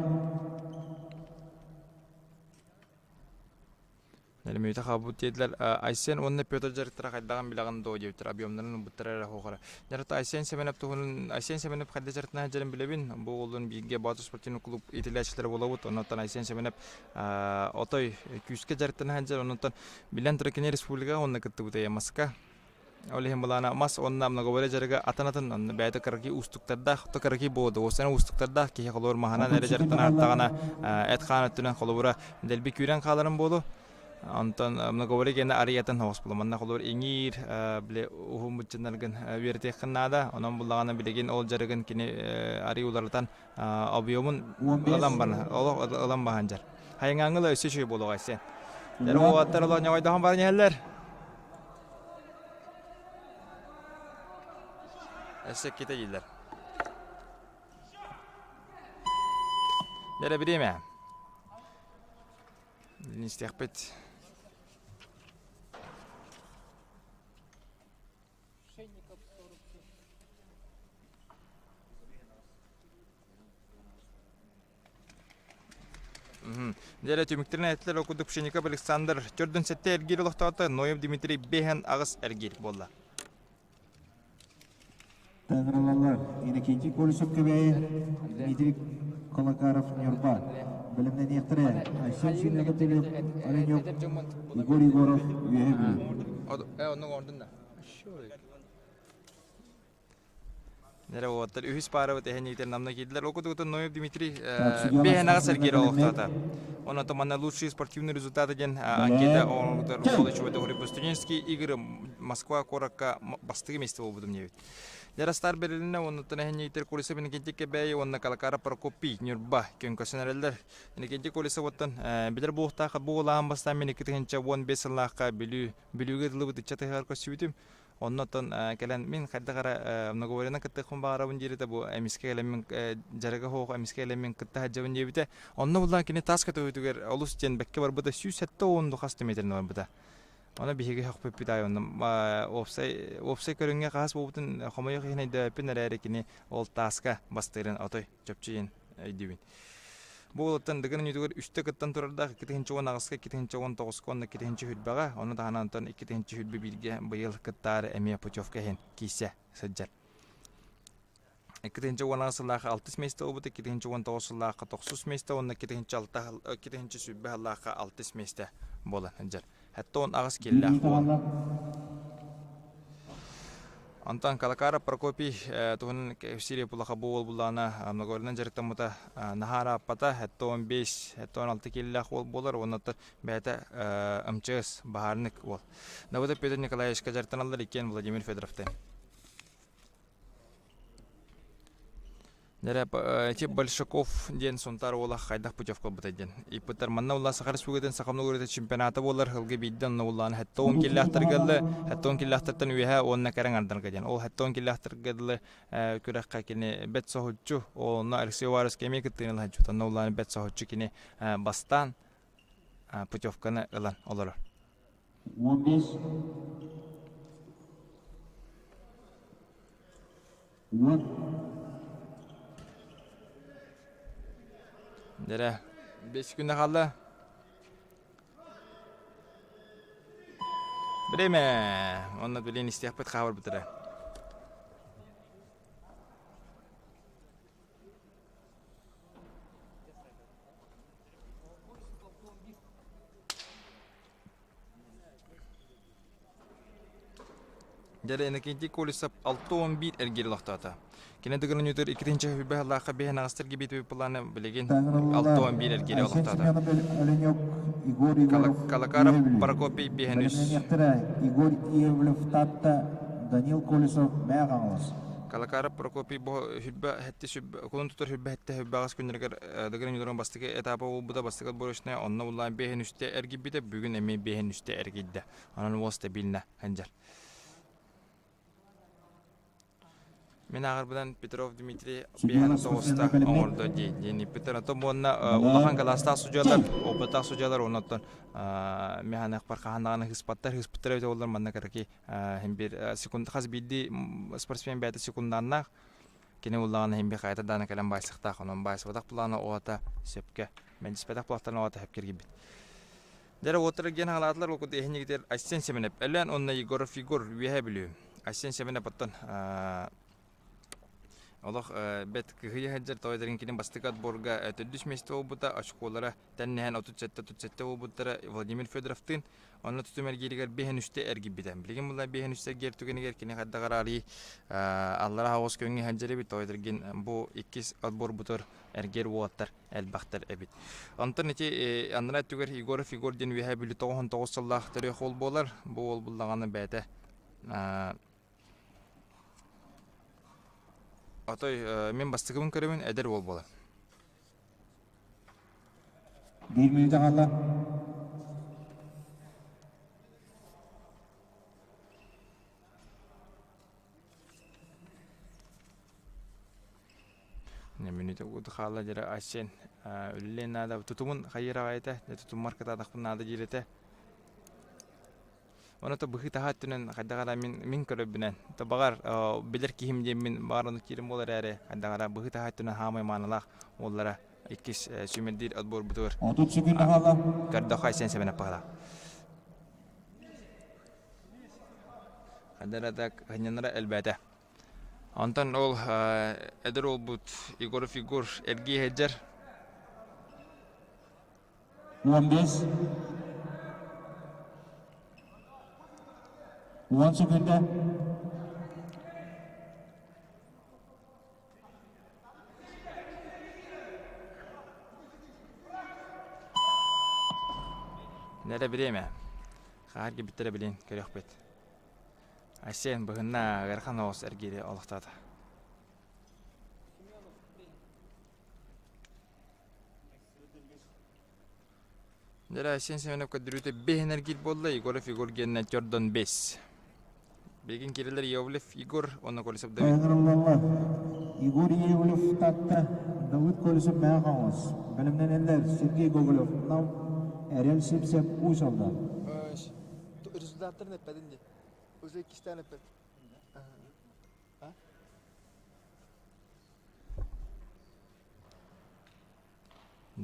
Мүнүүтэ хаалбыт диэтилэр. Айсен уонна Петр дьарыктара хайдаҕын билэҕин дуо диэбиттэр. Объемнарын ылбыттара эрэ суохара. Дьарыкта Айсен Семенов туһунан Айсен Семенов хайда дьарыктана сылдьарын билэбин. Бу уоллун бииргэ Боотур спортивный клуб иитиллээччилэрэ буолабыт. Оннуттан Айсен Семенов отой күүскэ дьарыктана сылдьар. Оннуттан билэн турар кини республикаҕа уонна кыттыбыта Ямаска. Ол иһин былаана мас уонна многоборье дьарыга атын-атын онно бэйэтэ кыракый уустуктардаах, то кыракый буолуо, уостана уустуктардаах киһи холобур маһынан эрэ дьарыктана артаҕына эт-хаан өттүнэн холобура дэлби күүрэн хааларын буолуо. Онтон многоборье гэнэ арыйатын соҕус буолуо. Манна холобур иҥиир, били уһун быччыннаргын үөрэтиэххин наада. Онон буллаҕына билигин ол дьарыгын кини арый уларытан объемун ылан баран олох ылан баһан дьар. Хайыҥааҥҥы өссө үчүгэй буолуоҕа сен. Дьэ уолаттар олох ньоҕойдоһон баран иһэллэр. Өссө иккитэ дииллэр. Дэрэ бириэмэ. Истиэхпит. Дьэ түмүктэрин этилэр ол курдук Пшенников Александр төрдүн сэттэ эргиир олохтоото, Ноев Дмитрий бэһэн аҕыс эргиир буолла. Тагыралалар Иннокентий Колесов Кэбээйи, Дмитрий Колокаров Ньурба. Бэлэмнэниэхтэрэ Айсен Семенов Оленек, Егор Егоров, Үөһэ Бүлүү. Оннук оҥордун да. Нэрэ уоттар үһүс паарабыт эһэниитер намна киирдилэр. Ол кутугутун Ноев Дмитрий биэһэнаҕа Сергей олохтоото. Онон манна лучшие спортивные результаты диэн анкета оҥорбутар уол үчүгэй доҕор студенческие игры Москва куоракка бастакы миэстэ буолбутум диэбит. Дьарастар берилинэ оннуттан эһэниитер Колесов Иннокентий Кэбээйи уонна Калакара Прокопий Ньурба көҥкөсөн эрэллэр. Иннокентий Колесовоттан билэр буолуохтаах бу улаан бастаан мин 2015 сыллаахха Бүлүү Бүлүүгэ ытыллыбыт ыччат ыһыаҕар көрсүбүтүм. Оннуттан кэлэн мин хайдах эрэ многоворена кыттыахпын баҕарабын диэбитэ бу эмискэ кэлэн мин дьарыга суох эмискэ кэлэн мин кытта сылдьабын диэбитэ. Онно буллаан кини таас көтөҕүүтүгэр олус диэн бэккэ барбыта 170 хас да метринэн барбыта. Ону биһиги сөхпүппүт аайы онно уопсай уопсай көрүҥҥэ хаһыс буолбутун хомойуох иһин өйдөөбөппүн эрээри кини ол тааска бастыырын отой чопчу диэн өйдүүбүн. Бу уолаттан Дыгын оонньуутугар үстэ кыттан турардаах 2018-ка, 2019-ка уонна 2020-ҕэ, ону таһынан онтон 2021-гэ быйыл кыттаары эмиэ путевка иһин киирсэ сылдьар. 2018 сыллаахха алтыс миэстэ ылбыт, 2019 сыллаахха тохсус миэстэ уонна 2006 2020 сыллаахха алтыс миэстэ буолан сылдьар. 78 киллээх уол. Онтон Калакаров Прокопий туһунан кэпсиир Пулаха бу уол буллаҕына многоварынан дьарыктаммыта наһаа ырааппата, 75, 76 киилэлээх уол буолар уонна бэйэтэ МЧС баһаарнык уол. Давыдов Петр Николаевичка дьарыктаналлар иккиэн Владимир Федоровтыын. Дьэ ити Большаков диэн Сунтаар уола хайдах путевка ылбытай диэн ыйыппыттар. Манна улахан Саха Республикатын Саха Омук чемпионата буолар сылга биирдэ онно улахан 70 киллээхтэргэ дылы 70 киллээхтэртэн үөһэ уонна кэрэҥ ардарга диэн. Ол 70 киллээхтэргэ дылы күрэххэ кини бэт соһуччу, онно Алексей Уваровский эмиэ кыттыыны ылан онно улахан бэт соһуччу кини бастаан путевканы ылан олорор. 15 Уот. Дэрэ, бес күнэ хаалла. Время! Онно билин истиэхпит хаалбытыра. Дьэ, Иннокентий Колесов 61 эргиир олохтоото. Кини дыгын үтөр иккитинчи хүбэ сыллаахха биһэн аҕыстар гибит планы билигин 61 эргиири Айсен олохтоото. Семенов Оленек, Егор Егоров, Калакаров Бүлүү. Прокопий биһэн үс. Бэлэмнэниэхтэрэ Егор Иевлев Татта, Данил Колесов Мээх Аҥалас. Калакаров Прокопий бу хүбэ хэтти сүбэ кулун тутар хүбэ хэтте хүбэ аҕыс күннэригэр дыгын үтөрөн бастакы этапа буолбута бастакы отборочная онно буллаан биэһин үстэ эргийбитэ бүгүн эмиэ биэһин үстэ эргийдэ. Онон уол стабильно сылдьар. Мин ааҕарбынан Петров Дмитрий биэһэн тоҕуста оҥордо дии диэн иппиттэр. Оттон уонна улахан кылаастаах судьуйалар, опыттаах судьуйалар оннуттан механикпар хаһан даҕаны ыспаттар, ыспыттар эбитэ буоллар манна кыракый хин биир секунд хас биирдии спортсмен бэйэтэ секундааннаах кини буллаҕына хин биир хайата даҕаны кэлэн баайсыахтаах онон баайсыбатах былаана оҕото сөпкө мэлдьиспэтэх былахтарын оҕото сөпкө эргийбит. Дьэ уоттара диэн хаалаатылар, ол курдук эһинигитэр Айсен Семенов Өлөөн уонна Егоров Егор Үөһээ Бүлүү. Айсен Семенов оттон олох бэт кыһыйа сылдьар тоҕо этэрин кини бастакы отборга төрдүс миэстэ буолбута, очколара тэннэһэн 37-37 буолбуттара Владимир Федоровтыын. Онно тутум эргииригэр биэһэн үстэ эргийбитэ. Билигин була биэһэн үстэ эргийэр түгэнигэр кини хайдах араарыы аллара оҕус көҥҥэ сылдьар эбит, тоҕо этэргин бу иккис отборбутугар эргиэр уолаттар элбэхтэр эбит. Онтон ити анараа өттүгэр Егоров Егор диэн Үөһээ Бүлүү 99 сыллаах төрүөх уол буолар. Бу уол буллаҕына бэйэтэ отой мин бастакыбын көрөбүн эдэр уол буолар. Биир мүнүүтэ хаалла. Мүнүүтэ угут хаалла дьэрэ Айсен үлэлиэн наада тутумун хайыыр аҕай этэ дьэ тутуммар кытаатахпын наада диир этэ Ону то быһыы-таһаа өттүнэн хайдах эрэ мин мин көрөрбүнэн то баҕар билэр киһим диэммин баҕар ону киирэн буолар эрээри хайдах эрэ быһыы-таһаа өттүнэн хаамай маанылаах уоллара иккис сүүмэрдиир отборбутугар 30 секунд хаалла. көрдөххө Айсен Семенов баһылаах. Хайдах эрэ так һынньанара элбээтэ. Онтон ол эдэр уолбут Егоров Егор эргийэ сылдьар. 15. 10 секунда. Нэрэ бириэмэ. Хаар кибиттэрэ билин көрүөхпүт. Айсен быһынна ыарахан оҕус эргиири олохтоото. Дьэ, Айсен Семенов көрдөрүүтэ бэһин эргиир буолла, Егоров Егор геннэ Тёрдон бэс. Билигин кирилэр Иовлев Егор уонна Колесов Давид. Ыҥырыллаллар. Егор Иевлев Татта, Давыд Колесов Мэҥэ Хаҥалас. Бэлэмнэнэллэр Сергей Гоголев Нам, Эрэл Сипсев Уус Алдан. Результаттарын эппэтин дии. Уже иккистээн эппэт.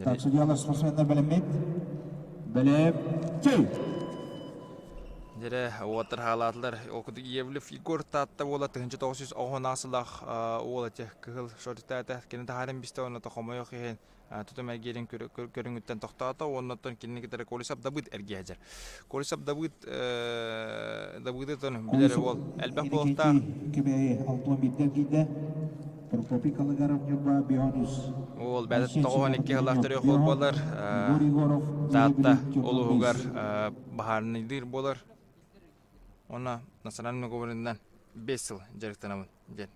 Так, судьялар спортсменнар бэлэммит. Бэлэм. Чэй! Дьэрэ, уоттар хаалаатылар. Ол курдук Иевлев Егор Таатта уола 1910 сыллаах уол этэ кыһыл шортитаата. Кини таһааран бистэ уонна хомойуох иһин тутум эргиирин көрүҥүттэн тохтоото уонна оттон кинини кытары Колесов Давыд эргиэ сылдьар. Колесов Давыд Давыдытын билэр уол элбэх буолуохтаах. Кэбээйи 61 эргийдэ. Прокопий Калыгаров Ньурба Бионус. Уол бэйэтэ 92 сыллаах төрүөх уол буолар. Таатта улууһугар баһаарынайдыыр буолар. Уонна национальный договорынан 5 сыл дьарыктанабын диэн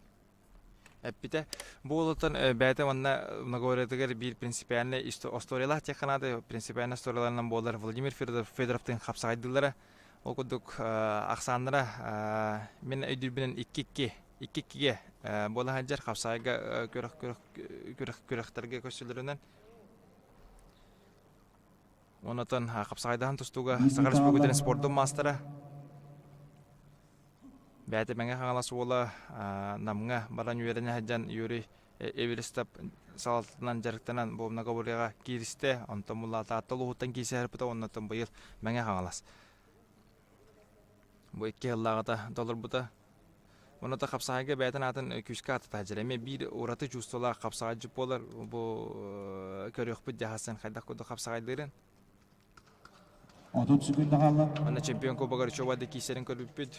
эппитэ. Бу уолуттан бэйэтэ уонна многовориятыгар биир принципиальнай историялаах теханаады принципиальнай историяларынан буолар Владимир Федоровтыын хапсаҕайдыыллара. Ол курдук ахсааннара мин өйдүүрбүнэн икки-икки икки-иккигэ буола сылдьар хапсаҕайга күрэх күрэх күрэхтэргэ көрсөлөрүнэн Онотон хапсаҕайдаһан тустууга Саха Республикатын спордун маастара Бэйэтэ Мэҥэ Хаҥалас уола Намҥа баран үөрэнэ сылдьан Юрий Эверестов салалтатынан дьарыктанан бу многоборьеҕа кииристэ. Онтон булла Таатта улууһуттан киирсэ сырыппыта уонна быйыл Мэҥэ Хаҥалас. Бу икки сыллааҕыта толорбута. Онно хапсаҕайга бэйэтин аатын күүскэ ааттата сылдьар. Эмиэ биир ураты чувстволаах хапсаҕайдьыт буолар. Бу көрүөхпүт дьаһасын хайдах курдук хапсаҕайдыырын. 30 секунда хаалла. Манна чемпион кубогар Чобады киисэрин көрбүппүт.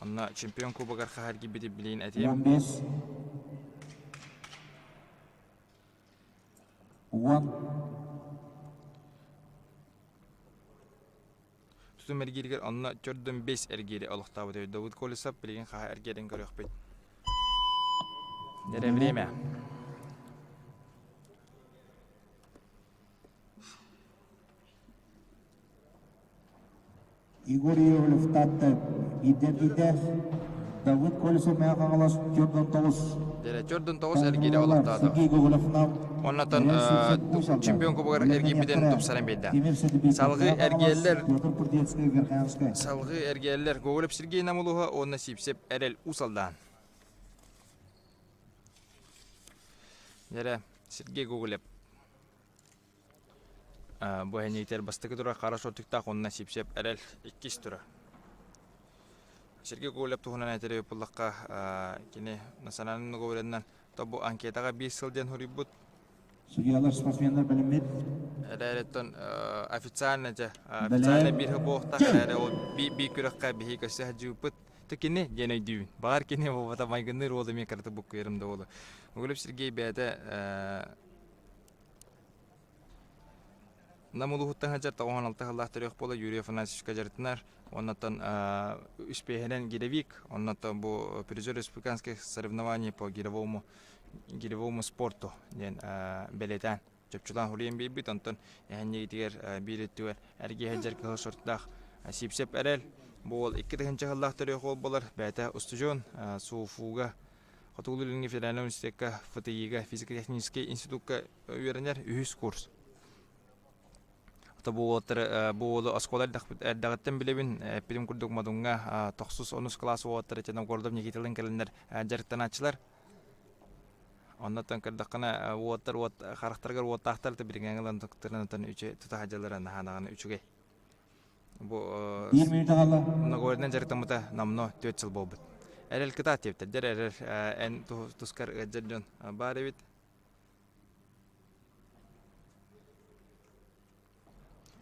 Онно чемпион кубогар хаһар киирбити билин этиэм. 15 10 Тутум эргииригэр онно төрдүн бэс эргиири олохтообут Давыд Колесов билигин хаһа эргиэрин көрүөхпүт. Дэрэ время. Егор Иовлев Таатта биирдэ эргийдэ. Давыд Колесов Мэҥэ Хаҥалас 49. Дэрэ 49 эргиирэ олохтоото. Сергей Гоголев Нам. Оннотон чемпион кубогар эргийбитин тупсаран биэрдэ. Салгыы эргиэллэр Петр Курдецкий Верхоянскай. Салгыы эргиэллэр Гоголев Сергей Намулуһа уонна Сипсеп Эрэл Усалдаан. Дэрэ Сергей Гоголев Бу эниитэр бастакы тура хара шортиктаах уонна сипсиэп эрэл иккис тура. Сергей Гоголев туһунан этэр буоллахха, кини национальный договорынан то бу анкетаҕа биир сыл диэн суруйбут. Судьялар, спортсменнар бэлэммит. Эрээриттэн официально дьэ официально биир сыл буолуохтаах эрээри ол биир күрэххэ биһиги көрсө сылдьыбыппыт. То кини диэн өйдүүбүн. Баҕар кини буолбата майгынныыр уол эмиэ кыратык буккуйарым да буолуо. Гоголев Сергей бэйэтэ Нам улууһуттан сылдьар 96 сыллаах төрүөх буола Юрий Афанасьевичка дьарыктанар. Оннуттан үспүөһэнэн гиревик, оннуттан бу призер республиканских соревнований по гиревому, гиревому спорту диэн бэлиэтээн чопчулаан суруйан биэрбит. Онтон эһэнньигитигэр биир өттүгэр эргиэ сылдьар кыһыл шортаах Сипсеп Эрэл. Бу уол 2000 сыллаах төрүөх уол буолар. Бэйэтэ устудьуон СУФУга Хотугулуу-Илиҥҥи федеральнай университекка ФТИ-га физико-техническэй институкка үөрэнэр үһүс курс. Бу уолаттары бу уолу оскуола эрдэҕиттэн билэбин. Эппитим курдук Модуҥҥа тохсус онус кылаас уолаттара Черногордов Никиталыын кэлэннэр дьарыктанааччылар. Оннуттан көрдөххүнэ уолаттар уот харахтарыгар уоттаахтар да билиҥҥи ылан тута сылдьаллара наһаа даҕаны үчүгэй. Бу Биир мүнүүтэ хаалла. Многовольнай дьарыктаммыта номнуо 4 сыл буолбут. Эрэл кытаат диэбиттэр. Дьэр эрэр эн тускар ыалдьар дьон баар эбит.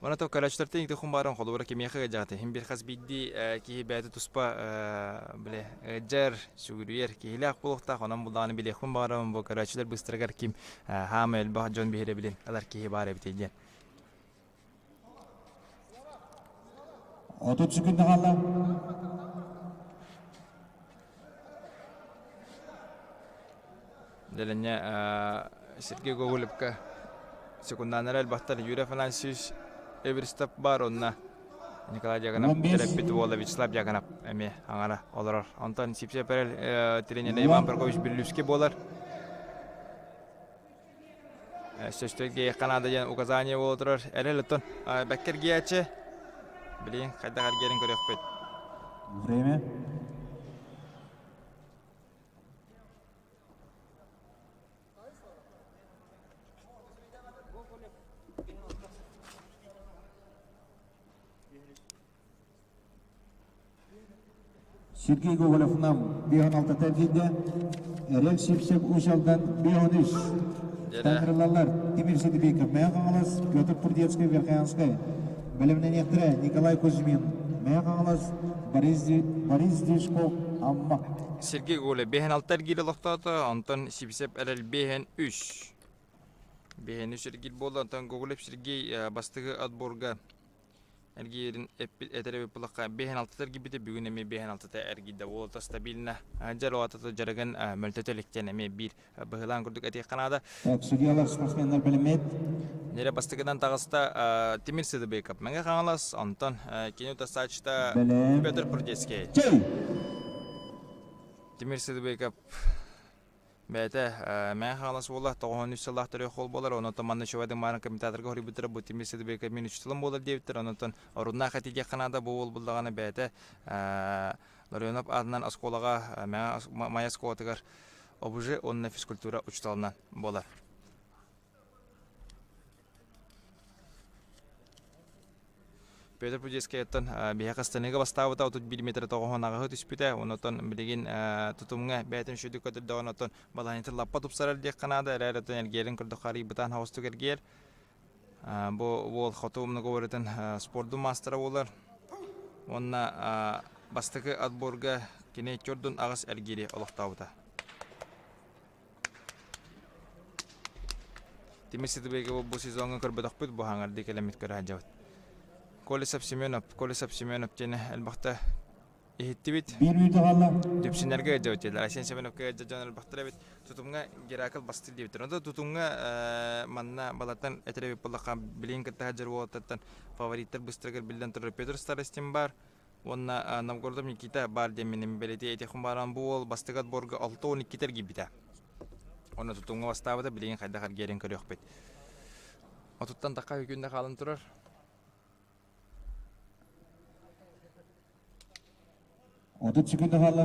Уонна то көрөөччүлэртэн ити хумбаарын холобура кимиэхэ ыалдьаҕытый? Иһин биир хас биирдии киһи бэйэтэ туспа бile ыалдьар, сүгүрүйэр киһилээх буолуохтаах. Онон булдаҕына билиэхпин баҕарабын бу көрөөччүлэр быстарыгар ким хаама элбэх дьон биһирэбилин ылар киһи баар эбитий диэн. 30 секунда хаалла. Дэлэнньэ Сергей Гоголевка секундааннара элбэхтэр Юрий Афанасьевич Эверстов баар онно Николай Дьяконов төрөппүт уола Вячеслав Дьяконов эмиэ аҥара олорор. Онтон Сипсия Перель тренерэ Иван Прокопьевич Берлюский буолар. Сөстөргө Канада диэн указание буола турар. Эрэл оттон бэккэ эргийээччи. Билигин хайдах эргийэрин көрүөхпүт. Время. Сергей Гоголев Нам 5-6 эргийдэ. Эрэл Сивцев Уус Алдан 5-3. Таҥырылалар Тимир Сидибеков Мэйэ Хаҥалас, Петр Пурдецкий Верхоянскай. Бэлэмнэниэхтэрэ Николай Кузьмин Мэйэ Хаҥалас, Борис, Борис Дишков Амма. Сергей Гоголев 5-6 эргиир олохтоото, онтон Сивцев Эрэл 5-3. 5-3 эргиир буолла, онтон Гоголев Сергей бастакы отборга эргиирин этэр эбит булахха биэһин алтата эргийбитэ бүгүн эмиэ биэһин алтата эргийдэ уолата стабильно дьэр уолата дьарыгын мөлтөтө иликтэн эмиэ биир быһыылаан курдук этиэххэ наада Так, судьялар спортсменнар бэлэммит. Нерэ бастакынан таҕыста Тимир Сыдыбеков Мэҥэ Хаҥалас, онтон кини утарсааччыта Бэлэм. Петр Прудецкий. Чэй! Тимир Сыдыбеков Бэйэтэ Мэҥэ Хаҥалас уола 93 сыллаах төрүөх уол буолар, онон манна үчүгэй маарын комментаторга хоруйбуттара бу Тимир Сыдыбеков мин учууталым буолар диэбиттэр, онон оруннаах этиигэ наада бу уол буллаҕына бэйэтэ Ларионов аатынан оскуолаҕа Мэҥэ Майа оскуолатыгар ОБЖ уонна физкультура учууталынан буолар. Петр Пудецкайыттан биһиэхэ станыыга бастаабыта 31 метр тоҕоһун аҕыһы түспүтэ. Онтон билигин тутумҥа бэйэтин үчүгдүк көтөрдөҕүн оттон балаһыанньатын лаппа тупсарар диэххэ наада. Эрээри оттон эргиэрин көрдөххө арыйбытаан хаҕыстык эргиэр. Бу уол хоту многоворытын спордун маастара буолар. Уонна бастакы отборга кини чордун аҕыс эргиири олохтообута. Тимир Сыдыбыйга бу сезоҥҥа көрбөтөхпүт, бу хаҥардыы кэлэммит көрө сылдьабыт. Колесов Семенов, Колесов Семенов диэни элбэхтэ иһиттибит. Биир мүнүүтэ хаалла. Дүпсүннэргэ ыалдьабыт дииллэр. Айсен Семеновка ыалдьар дьон элбэхтэр эбит. Тутумҥа Геракл бастыыр диэбиттэр. Онто тутумҥа манна балартан этэр эбит буоллахха, билигин кытта сылдьар уолаттартан фавориттар быстарыгар биллэн турар Петр Старостин баар. Уонна Новгородов Никита баар диэммин бэлиэтии этиэхпин бааран бу уол бастакы отборга 62 эргийбитэ. Онно тутуҥҥа бастаабыта билигин хайдах эргийэрин көрүөхпүт. Отуттан тахха күннэ хаалан турар. 30 секунда хаалла.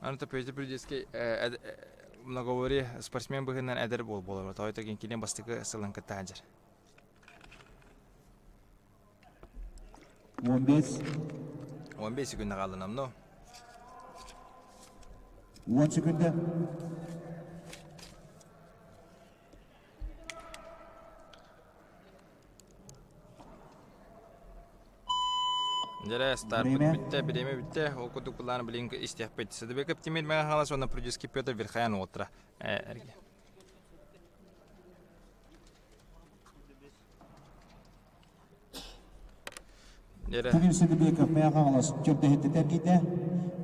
Аны Петр Придецкий многоворие спортсмен быһыынан эдэр буол буолар. Тоойто кини бастакы сылын кытта сылдьар. 15. 15 секунда хааллынам, но. 10 секунда. Дьэрэ, старпыт бүттэ, бириэмэ бүттэ. Ол курдук былааны билигин истиэхпит. Сыдыбеков Тимир Мэҥэ Хаҥалас уонна Прудецкий Петр Верхоян уолтара. Эрге. Тимир Сыдыбеков Мэҥэ Хаҥалас чөрдөһүттэ эргийдэ.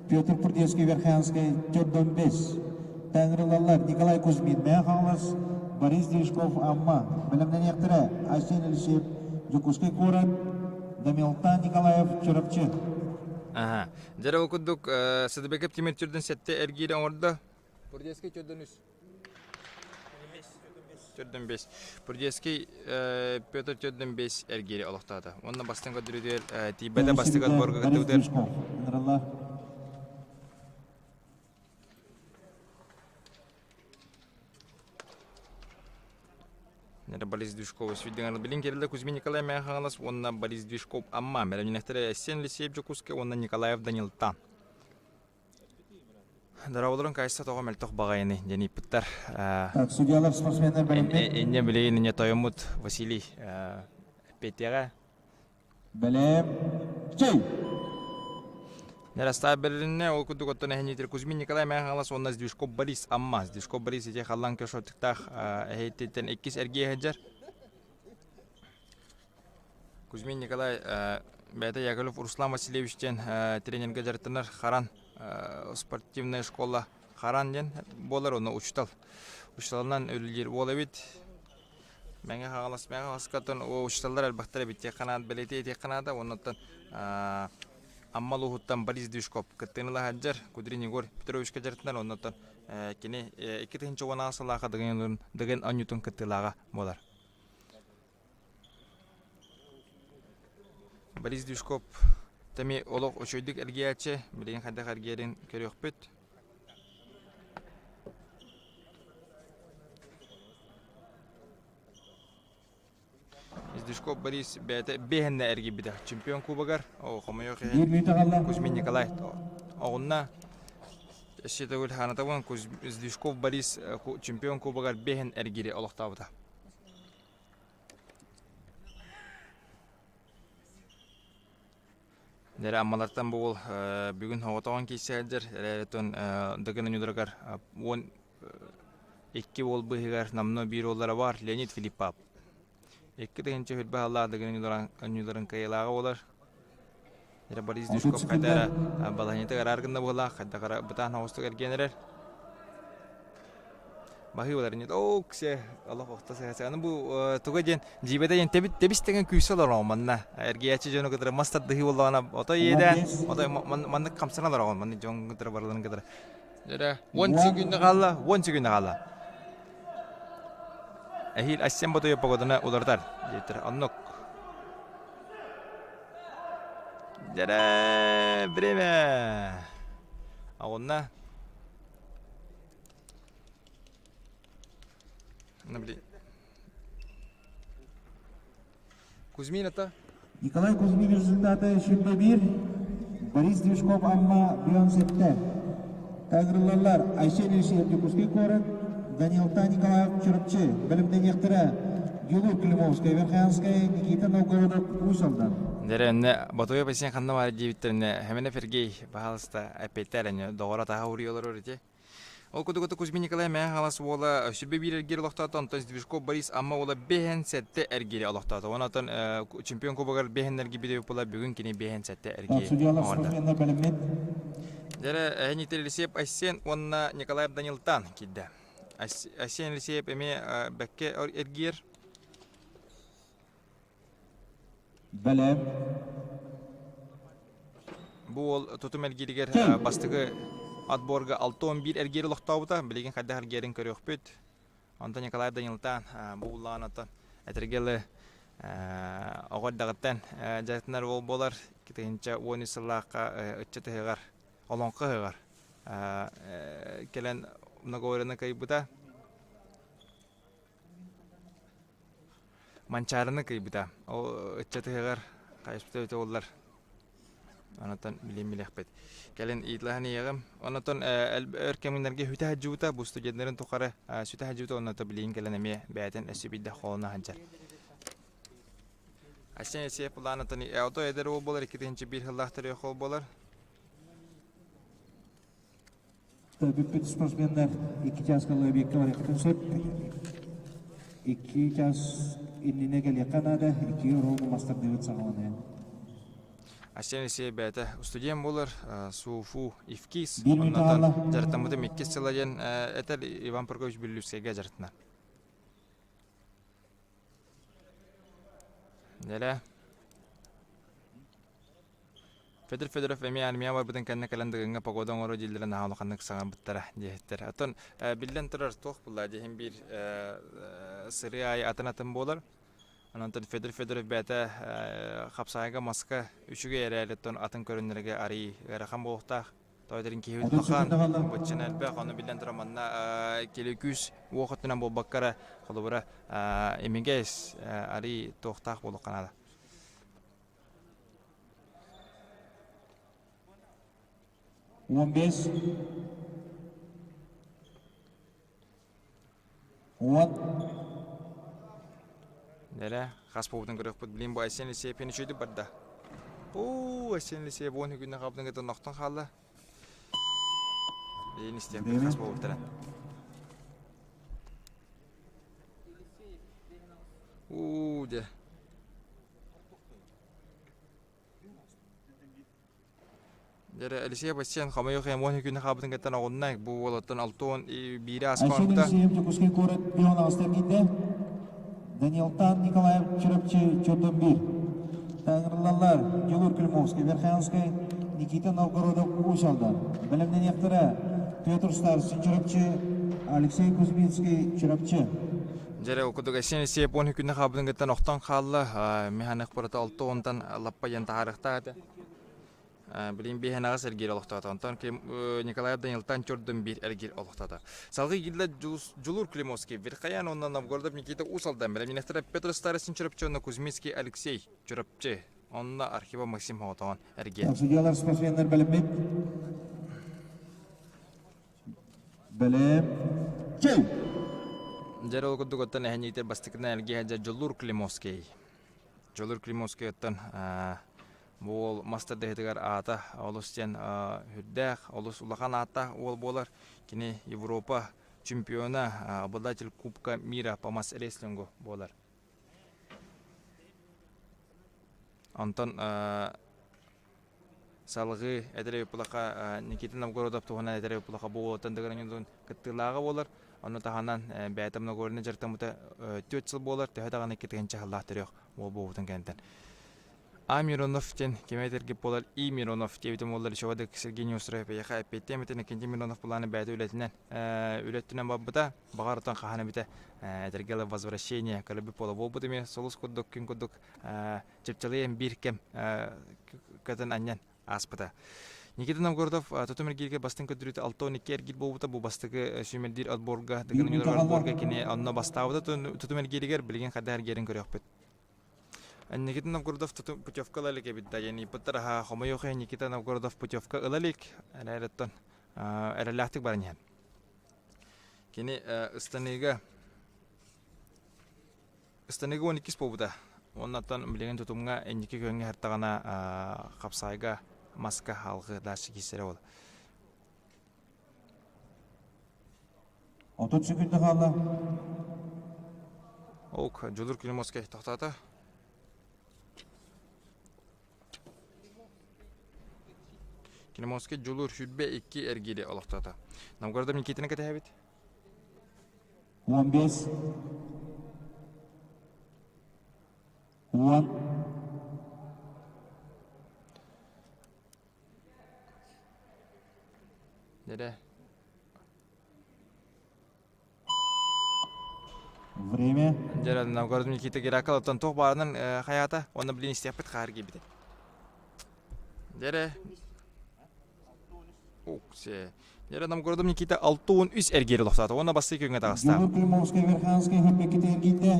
Петр Прудецкий Верхоянскай төрдөн бэс. Таҥырылаллар Николай Кузьмин Мэҥэ Хаҥалас, Борис Дьячков Амма. Бэлэмнэниэхтэрэ Айсен Елисеев Дьокуускай куорат, Дамилтан Николаев Чурапчы. Аха. Дьэ ол курдук Сыдыбеков Тимир төрдүн сэттэ эргиирэ оҥордо. Прудецкий төрдөн үс. Төрдөн бес. Прудецкий Петр төрдөн бес эргиири олохтоото. Уонна бастыҥ көрдөрүүтүгэр тиийбэтэ бастакы отборга кыттыбытыгар Нера Борис Движков сүйдүҥэр билин кирилэ Кузьмин Николай Мэҥэ Хаҥалас уонна Борис Движков Амма бэлэмнэнэхтэрэ Эссен Лисеев Дьокуускай уонна Николаев Данилтан. Дорооболорун кайса тоҕо мөлтөх баҕайыны диэн ыйыппыттар. Так, судьялар спортсменнар бэлэммит. Инньэ билигин инньэ тойоммут Василий эппиэттиэҕэ. Бэлэм. Чэй! Нарастаах бэрилиннэ, ол курдук оттон эһэниитир Кузьмин Николай Мэҥэ Хаҥалас уонна Сдвижков Борис Амма. Сдвижков Борис ити халлаан көшөттүктаах эһэйиттиттэн иккис эргиэ сылдьар. Кузьмин Николай бэйэтэ Яковлев Руслан Васильевич диэн тренергэ дьарыктанар Харан спортивная школа Харан диэн буолар, онно учутал. Учуталынан үлэлиир уол эбит. Мэҥэ Хаҥалас Мэҥэ Хаҥаласкаттан учууталлар элбэхтэр эбит диэххэ наада, бэлиэтии этиэххэ наада. Оннуттан Амма улууһуттан Борис Движков кыттыыны ыла сылдьар Кудрин Егор Петровичка дьарыктанар. Оннуттан кини 2016 сыллаахха Дыгын Дыгын оонньуутун кыттыылааҕа буолар. Борис Движков тэми олох үчүгэйдик эргийээччи, билигин хайдах эргийэрин көрүөхпүт. Издишков Борис бэйэтэ биэһэннэ эргийбитэ. Чемпион кубогар, о, хомойуох иһин, Кузьмин Николай оҕунна. Өссө төгүл хаанатабын Издишков Борис чемпион кубогар биэһэн эргири олохтообута. Дьэ, Аммалартан бу уол бүгүн соҕотоҕун киирсэ сылдьар, эрээритон Дыгын оонньууларыгар 12 уол быыһыгар номнуо биир уоллара баар Леонид Филиппов. 2020 сыллаах Дыгын оонньууларын кыайыылааҕа буолар. Дьэ, Борис Дюшков хайда эрэ балаһыанньата ыараар гынна быһыылаах, хайдах эрэ бытаан соҕустук эргийэн эрэр. Баһыыбалар иннит ооксе олох охто сыһа Аны бу туга диэн дьиибэтэ диэн тэбит тэбис тэҥэн күүсэ олороҕун манна эргийээччи дьону кытары мас тардыһыы буоллаҕына отой иэдээн отой маннык хамсана олороҕун маннык дьон кытары барыларын кытары Дьэрэ 10 секунда хаалла 10 секунда хаалла Эһиил Ассен Ботуев погоданы уларытар диэттэр оннук Дьэрэ время А онно Кузьмин это? Николай Кузьмин результаты 21, Борис Движков Амма 17. Тагрыллалар Айсен Елисеев Дьокуускай куорат, Данилта Николаев Чурапчы, бэлэмнэниэхтэрэ Юлур Климовскай Верхоянскай, Никита Новгородов Уус Алдан. Дэрэнне Ботуев Айсен ханна баар диэбиттэринэ Хэмэнэ Фергей баһаалыста эппиэттээр ини доҕоро таһа уруйалар ити. Ол курдук Кузьмин Николай Мэҥэ Хаҥалас уола 21 эргиир олохтоото, онтон Сдвижков Борис Амма уола биэһэн сэттэ эргиири олохтоото. Онон чемпион кубогар биэһэн эргийбит буола бүгүн кини биэһэн сэттэ эргиир оҥордо. Дьэрэ Эһэ Елисеев Айсен уонна Николаев Данилтан киирдэ. Айсен Елисеев эмиэ бэккэ эргийэр. Бэлэм. Бу уол тутум эргииригэр бастакы отборга 6-11 эргиир олохтообута. Билигин хайдах эргиэрин көрүөхпүт. Онтон Николай Данилтан бу улаан оттон этэргэ оҕо эрдэҕиттэн дьарыктанар уол буолар. 2013 сыллаахха ыччат ыһыаҕар, олоҥхо ыһыаҕар кэлэн многоворины кыайбыта. Манчаарыны кыйбыта. Ол ыччат ыһыаҕар хайыспыта эбитэ буоллар, онтон билин билиэхпит. Кэлин ыйыталаһан иһиэҕим. Онтон өр кэмнэргэ сүтэ сылдьыбыта, бу студеннарын тухары сүтэ сылдьыбыта, онно билигин кэлэн эмиэ бэйэтин өссө биирдэ холоно сылдьар. Айсен Елисеев былаанатын ото эдэр уол буолар, 2001 сыллаах төрүөх уол буолар. Бүппүт спортсменнар икки чааска объекка барыаххытын сөп. Икки чаас иннинэ кэлиэххэ наада, икки оруолу мастардыыбыт саҕаланыа. Айсен Елисеев бэйэтэ студент буолар, СУФУ ИФКИС, Биир мүнүүтэ оннотон хаалла. дьарыктаммытым иккис сыла диэн этэр Иван Прокопьевич Бүллүскэйгэ дьарыктанар. Нэлэ. Федор Федоров эмиэ армия барбытын кэннэ кэлэн Дыгыҥҥа погода оҥоруо дииллэрэ наһаа улаханнык саҥарбыттара диэһиттэр. Оттон биллэн турар туох буолла диэһин биир сырыы аайы атын-атын буолар. Онон Федор Федоров бэйэтэ хапсаайга маска үчүгэй эрээри оттон атын көрүннэргэ арыый ыарахан буолуохтаах. Тоҕо киһибит улахан, быччына элбэх, ону биллэн туран манна кили күүс уох өттүнэн буолбакка эрэ, холобура, имигэс, арый туохтаах буолуохха наада. 15 10 Нэрэ, хас буолбутун көрүөхпүт. Билин бу Айсен Лисеев үчүгүйдүк барда. Оо, Айсен Лисеев уон күннэ хабытын кытта нохтон хаалла. Билин истиэхпит хас буолбуттара. Уу, дьэ. Дьэрэ Алексей Бассен хомойуох иһин уон күнү хаалбытын кэттэн оҕунна бу уолаттан 61 ааска Айсен оҥорбута. Алексеев Дьокуускай куорат Бион аҕыстар киирдэ. Данилтан Николаев Чурапчы Чордон биир. Таҥырыллаллар Дьулур Климовский, Верхоянскай, Никита Новгородов Уус Алдан. Бэлэмнэниэхтэрэ Петр Старостин Чурапчы, Алексей Кузьминский Чурапчы. Дьэрэ ол курдук Айсен Алексеев уон күнү хаалбытын кэттэн охтон хаалла. Механик барыта алта уонтан лаппа диэн таһаарыахтаах этэ. Билин биэһэнэҕэ сэргиир олохтоото. Онтон Николаев Данилтан Чордун биир эргиир олохтоото. Салгыы киирдэ Дьулуур Климовский, Верхоян уонна Новгородов Никита Уус Алдан, бэлэмнэнэхтэрэ Петр Старостин Чурапчы уонна Кузьминский Алексей Чурапчы. Онно архива Максим Хоҕотоҕон эргиэн. Судьялар спортсменнар бэлэммит. Бэлэм. Чэй! Дьэр ол курдук оттон эһэнниитэр бастакынан эргиэ Дьулуур Климовский. Дьулуур Климовскайтан бу уол мас тардыһыытыгар аата олус диэн үрдээх, олус улахан ааттаах уол буолар. Кини Европа чемпиона, обладатель Кубка мира по мас-рестлингу буолар. Онтон салгыы этэр эбит Никита Новгородов туһунан этэр эбит бу уолаттан дыгын кыттыылааҕа буолар. Ону таһынан бэйэтэ Новгородны дьарыктаммыта 4 сыл буолар, төһө даҕаны 2 сыллаах төрүөх уол буолбутун кэнниттэн. А. Миронов диэн кими этэргит буолар И. Миронов диэбитим буоллар Ичевадык Сергей Неустроев эйиэхэ эппиэттиэм этэ Иннокентий Миронов былаана бэйэтэ үлэтинэн үлэ өттүнэн барбыта баҕар оттон хаһан эбитэ этэргэ дылы возвращение кэлбит буола буолбут эмиэ сулус курдук күн курдук чыпчылыйан биир кэм көтөн анньан ааспыта. Никита Новгородов тутум эргииргэ бастыҥ көрдөрүүтэ 62 эргиир буолбута. Бу бастакы сүүмэрдиир отборга, Дыгын отборга кини онно бастаабыта тутум эргииригэр билигин хайдах эргиэрин көрүөхпүт. Никита Новгородов путевка ыла илик эбит да, ыйыппыттар аһа хомойуох иһин Никита Новгородов путевка ыла илик, эрээриттэн эрэллээхтик баран иһэн. Кини ыстаныыга Ыстаныыга уон иккис буолбута. Уоннаттан билигин тутумҥа инники күөҥҥэ сыртаҕына хапсаайга маска алгы дальше киирсэрэ буолла. 30 секунда хаалла. Ок, Дьулур Климовский тохтоото. Климовский Дьулур 22 эргиири олохтоото. Новгородов Никитины кэтэһэбит. 15 10 Нere? Время. Дьэ, Новгород Никита Геракл туох баарынан хайаата, онно билин истиэхпит хаар киирбитэ. Дьэрэ, Уксе. Дьэрэ Новгородом Никита 63 эргиэри олохтоото уонна бастакы күҥҥэ таҕыста. Дьулур Климовскай Верханскай Хөрбеккит эргийдэ.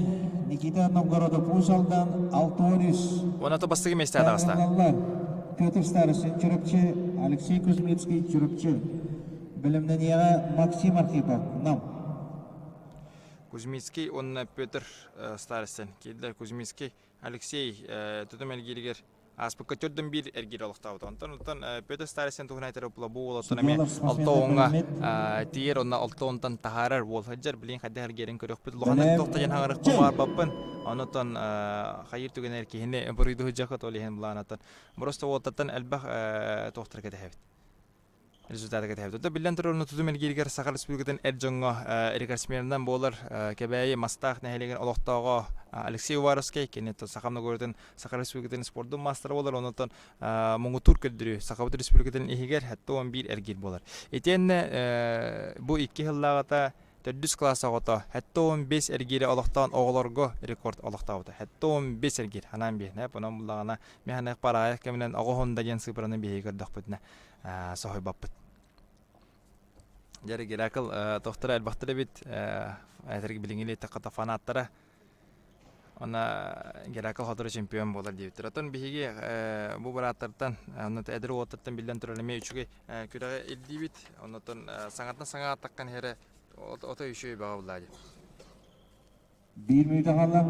Никита Новгородов Уус Алдан 63. Уонна то бастакы миэстэҕэ таҕыста. Таҥырылаллар. Петр Старостин Чурапчы, Алексей Кузьмицкий Чурапчы. Бэлэмнэниэҕэ Максим Архипов Нам. Кузьмицкий уонна Петр Старостин киирдилэр. Кузьмицкий Алексей тутум эргииригэр ааспыкка төрдөн биир эргиир олохтообута. Онтон оттон Петр Старостин туһунан этэр була бу уол оттон эмиэ алта уоҥҥа тиийэр онно алта уонтан таһаарар уол сылдьар билин хайдах эргиэрин көрүөхпүт улаханнык туох да диэн хаҥырыахпын баҕарбаппын онутон хайыыр түгэнэр киһини буруйду сылдьаххыт ол иһин былаанаттан просто уолтаттан элбэх туохтары кэтэһэбит результаты кэтэһэбит. Оттон биллэн турар, онно тутум эргииригэр Саха Республикатын эр дьоҥҥо рекордсменынан буолар Кэбээйи Мастаах нэһилиэгин олохтооҕо Алексей Уваровскай, кини Саха Многородын Саха Республикатын спордун маастара буолар, онтон муҥутуур көрдөрүү Сахабыт Республикатын иһигэр 71 эргиир буолар. Итиэннэ бу икки сыллааҕыта төрдүс кылаас оҕото 75 эргиири олохтоон оҕолорго рекорд олохтообута. 75 эргиир, ханаан биһинэ, онон буллаҕына, механик параайах кэминэн оҕо хонда диэн сыыпараны биһиги көрдөхпүтүнэ соһуйбаппыт. Дьэ, Геракл тохтора элбэхтэр эбит. Этэргэ билиҥҥи илииттэххэ фанаттара. Онно Геракл сотору чемпион буолар диэбиттэр. Оттон биһиги бу бырааттартан, онно эдэр уолаттартан биллэн турар эмиэ үчүгэй күрэҕи ирдиибит. Оннотон саҥаттан саҥа аттаххан иһэрэ ото үчүгэй бөҕө буллаа дии. Биир мүнүүтэ хаалла.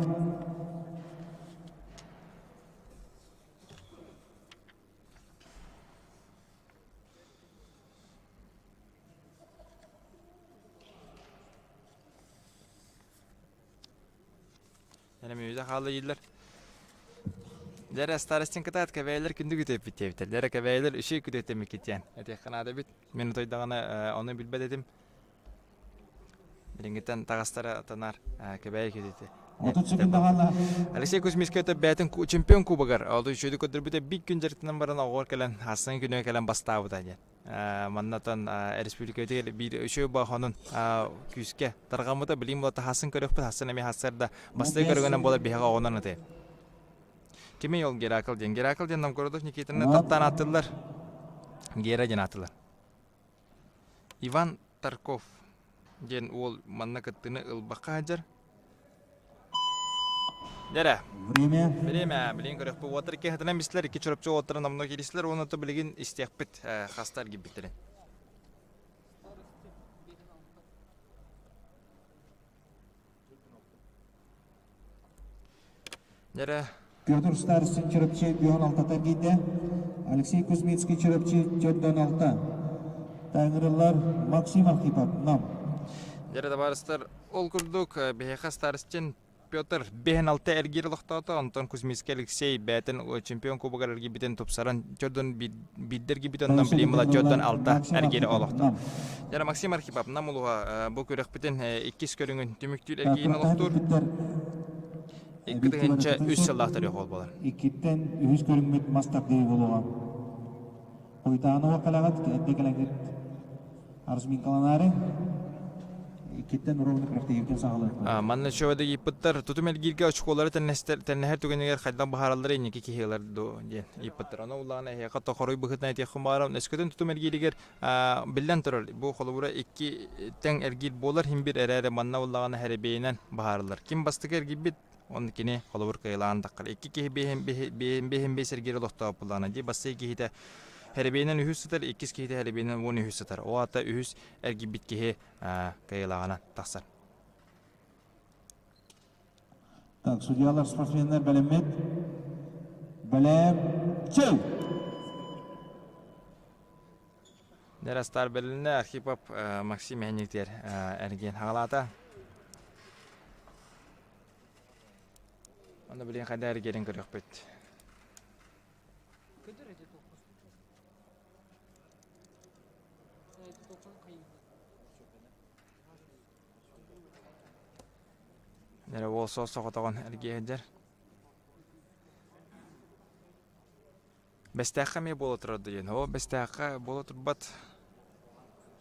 Эрэ мүнүүтэ хаалла дииллэр. Дьэ старостин кытаат кэбээлэр күндү күтүөппүт диэбиттэр. Дьэ кэбээлэр үчүгэй күтүөттэммиккит диэн этиэххэ наада эбит. Мин утуйдаҕына ону билбэт этим. Билиҥҥиттэн таҕастара танаар кэбээйи китити. 30 секунда хаалла. Алексей Кузьминскай өтө бэйэтин чемпион кубогар ол үчүгэйдик көрдөрбүтэ биир күн дьарыктанан баран оҕор кэлэн хассан күнүгэр кэлэн бастаабыта диэн. Маннатан республикабытыгар биир үчүгэй баахонун күүскэ тарҕаммыта билигин буола таһаасын көрүөхпүт хассан эмиэ хассар да бастакы көрүҥүнэн буола биһиэхэ оҕонон ытыы. Кимий ол Геракл диэн? Геракл диэн Новгородов Никитаны таптаан ааттыыллар. Гера диэн ааттыыллар. Иван Тарков диэн уол манна кыттыыны ылбакка сылдьар. Дьэрэ. Время. Время. Билигин көрөхпүт. Уоттар икки хатынан бистилэр, икки чурапчы уоттара номнуо кииристилэр уонна то билигин истиэхпит хаста эргийбиттэрин. Дьэрэ. Петр Старостин Чурапчы бион алтата эргийдэ. Алексей Кузьминский Чурапчы төрдөн алта. Тайгырыллар Максим Архипов Нам. Дьэрэ табаарыстар, ол курдук биһиэхэ Старостин Петр биһин алта эргиир олохтоото, онтон Кузьминский Алексей бэйэтин чемпион кубогар эргийбитин тупсаран төрдөн биирдэ эргийбит онтон билигин була төрдөн алта эргиири олохто. Дьэрэ Максим Архипов Нам улууһа бу күрэхпитин иккис көрүҥүн түмүктүүр эргиирин олохтуур. 2003 сыллаах төрүөх ол буолар. Иккиттэн үһүс көрүҥмүт мас тардыы буолуоҕа. Хойутаан кэлэҕит, эрдэ кэлэҥҥит разминкаланаары иккиттэн ровно күрэхтэһиибитин саҕалыахпыт. Манна чуода ыйыппыттар тутум эргииргэ очколары тэннэһэр түгэнигэр хайдах быһаараллара инники киһи ылар дуо диэн ыйыппыттар. Ону улахан эһиэхэ тохоруй быһыытынан этиэххин баҕарабын. Өскөтүн тутум эргииригэр биллэн турар, бу холобура икки тэҥ эргиир буолар иһин бир эрээри манна улаҕана хэрэбиэйинэн быһаарыллар. Ким бастакы эргийбит, он кини холобур кыайылаан таххар. Икки киһи биэһин биэһин биэһин биэс эргиир олохтоох буллаҕына дии бастакы киһитэ хэрэбиэйинэн үһүс сытар, иккис киһитэ хэрэбиэйинэн 13 сытар. Ол аата үһүс эргийбит киһи кыайылааҕынан тахсар. Так, судьялар, спортсменнар бэлэммит. Бэлэм, чэй! Нерастар бэлиннэ Архипов Максим Мэһэнньиктиэр эргиэн хаҕалаата. Онно билигин хайда эргиэрин көрүөхпүт. Нэрэ уол суос соҕотоҕун эргиэ сылдьар. Бэстээххэ эмиэ буола турар диэн. Оо, Бэстээххэ буола турбат.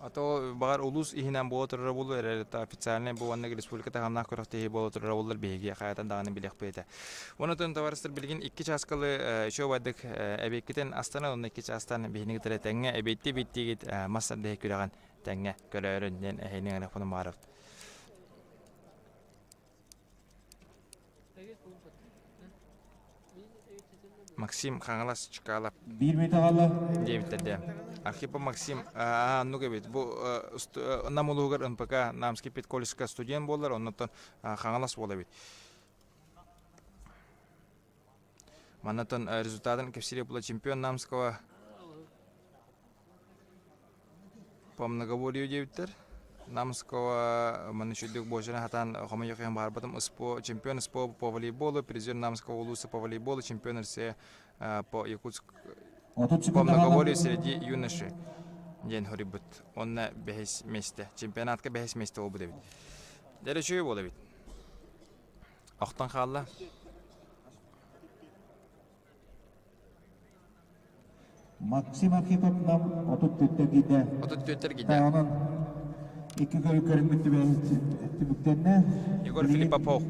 А то баҕар улуус иһинэн буола турара буолуо эрээри официальнай бу уонна республика таһымнаах күрэхтэһии буола турара буоллар биһиги хайатан даҕаны билиэхпит этэ. Онон товарищтар билигин икки чааскалы үчүгэй убайдык эбиэккитин астана уонна икки чаастан биһини кытары тэҥҥэ эбиэттии эбиэттиигит мас тардыһыы күрэҕин тэҥҥэ көрөөрүн диэн эһиини ыҥырыахпын баҕарабыт. Максим Хаҥалас Чкалов Биир мүнүүтэ хаалла. диэбиттэр дии. Архипов Максим оннук эбит. Бу Нам улууһугар НПК Намский педколледжка студент буолар, оннуттан Хаҥалас буола эбит. Маннатан результатын кэпсиирэ була чемпион Намского по многоборью диэбиттэр. Намского манна үчүгдүк буочаны хатаан хомойуох иһин баҕарбатым СПО чемпион СПО по волейболу, призер Намского улуса по волейболу, чемпион России по Якутск по многоборью среди юношей диэн хоруйбут. Онно бэһис миэстэ. Чемпионатка бэһис миэстэ буолбут эбит. Дьэ үчүгэй буола эбит. Охтон хаалла. Максим Архипов нам 34 киирдэ. 34 киирдэ. Онон икки көрү көрүҥмүт түмүктэннэ. Егор Филиппов.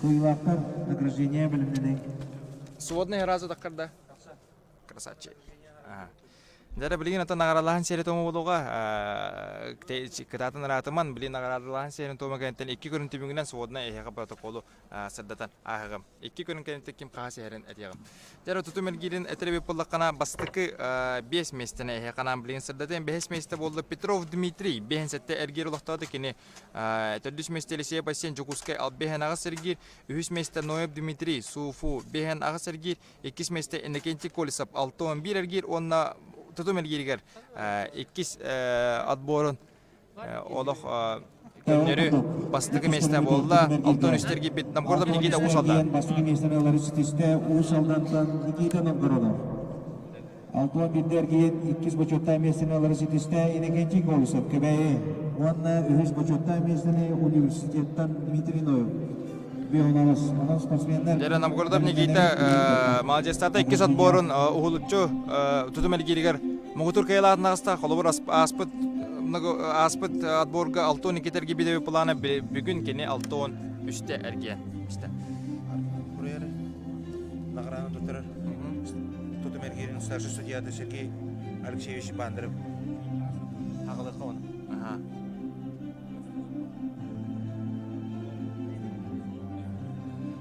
Кыайыылаахтар награждение бэлэмнэнэ. Сводный разу таккарда. Красавчик. Ага. Дьэ билигин ата наҕаралаһан сиэри туома буолуоҕа кытаатан ыраатыман билигин наҕараадалаһан сиэрин туома кэнниттэн икки көрүн түмүгүнэн своднай эһиэхэ протоколу сырдатан ааһыҕым. Икки көрүн кэнниттэн ким хаһа сиһэрин этиэҕим. Дьэ тутум эргиирин этэр эбит буоллаххына бастакы биэс миэстэни эһиэхэ анаан билигин сырдатыам. Бэһис миэстэ буолла Петров Дмитрий. Биэһин сэттэ эргиир олохтоото кини төрдүс миэстэ Елисей Бассейн Дьокуускай биэһин аҕыс эргиир. Үһүс миэстэ Ноев Дмитрий Суфу биэһин аҕыс эргиир. Иккис миэстэ Иннокентий Колесов 61 эргиир уонна тутум эргииригэр иккис отборун олох көннөрү бастакы миэстэ буолла. Алтан үстэ эргийбит Новгородов Никита Уус Алдан. Бастакы миэстэни ылары ситистэ Уус Алдантан Никита Новгородов. Алтан биирдэ эргийэн иккис бочуоттаах миэстэни ылары ситистэ Иннокентий Колесов Кэбээйи уонна үһүс бочуоттаах миэстэни университеттан Дмитрий Ноев. Дьэ, Новгородов Никита молодецтаата иккис отборун уһулуччу тутум эргииригэр муҥутуур кыайыылаах таҕыста. Холобур, ааспыт ааспыт отборга 62 эргийбит плана бүгүн кини 63-тэ эргийэн истэ. Награны туттарар тутум эргиирин старший судьята Сергей Алексеевич Бандаров. Аҕалыахха оны. Аха.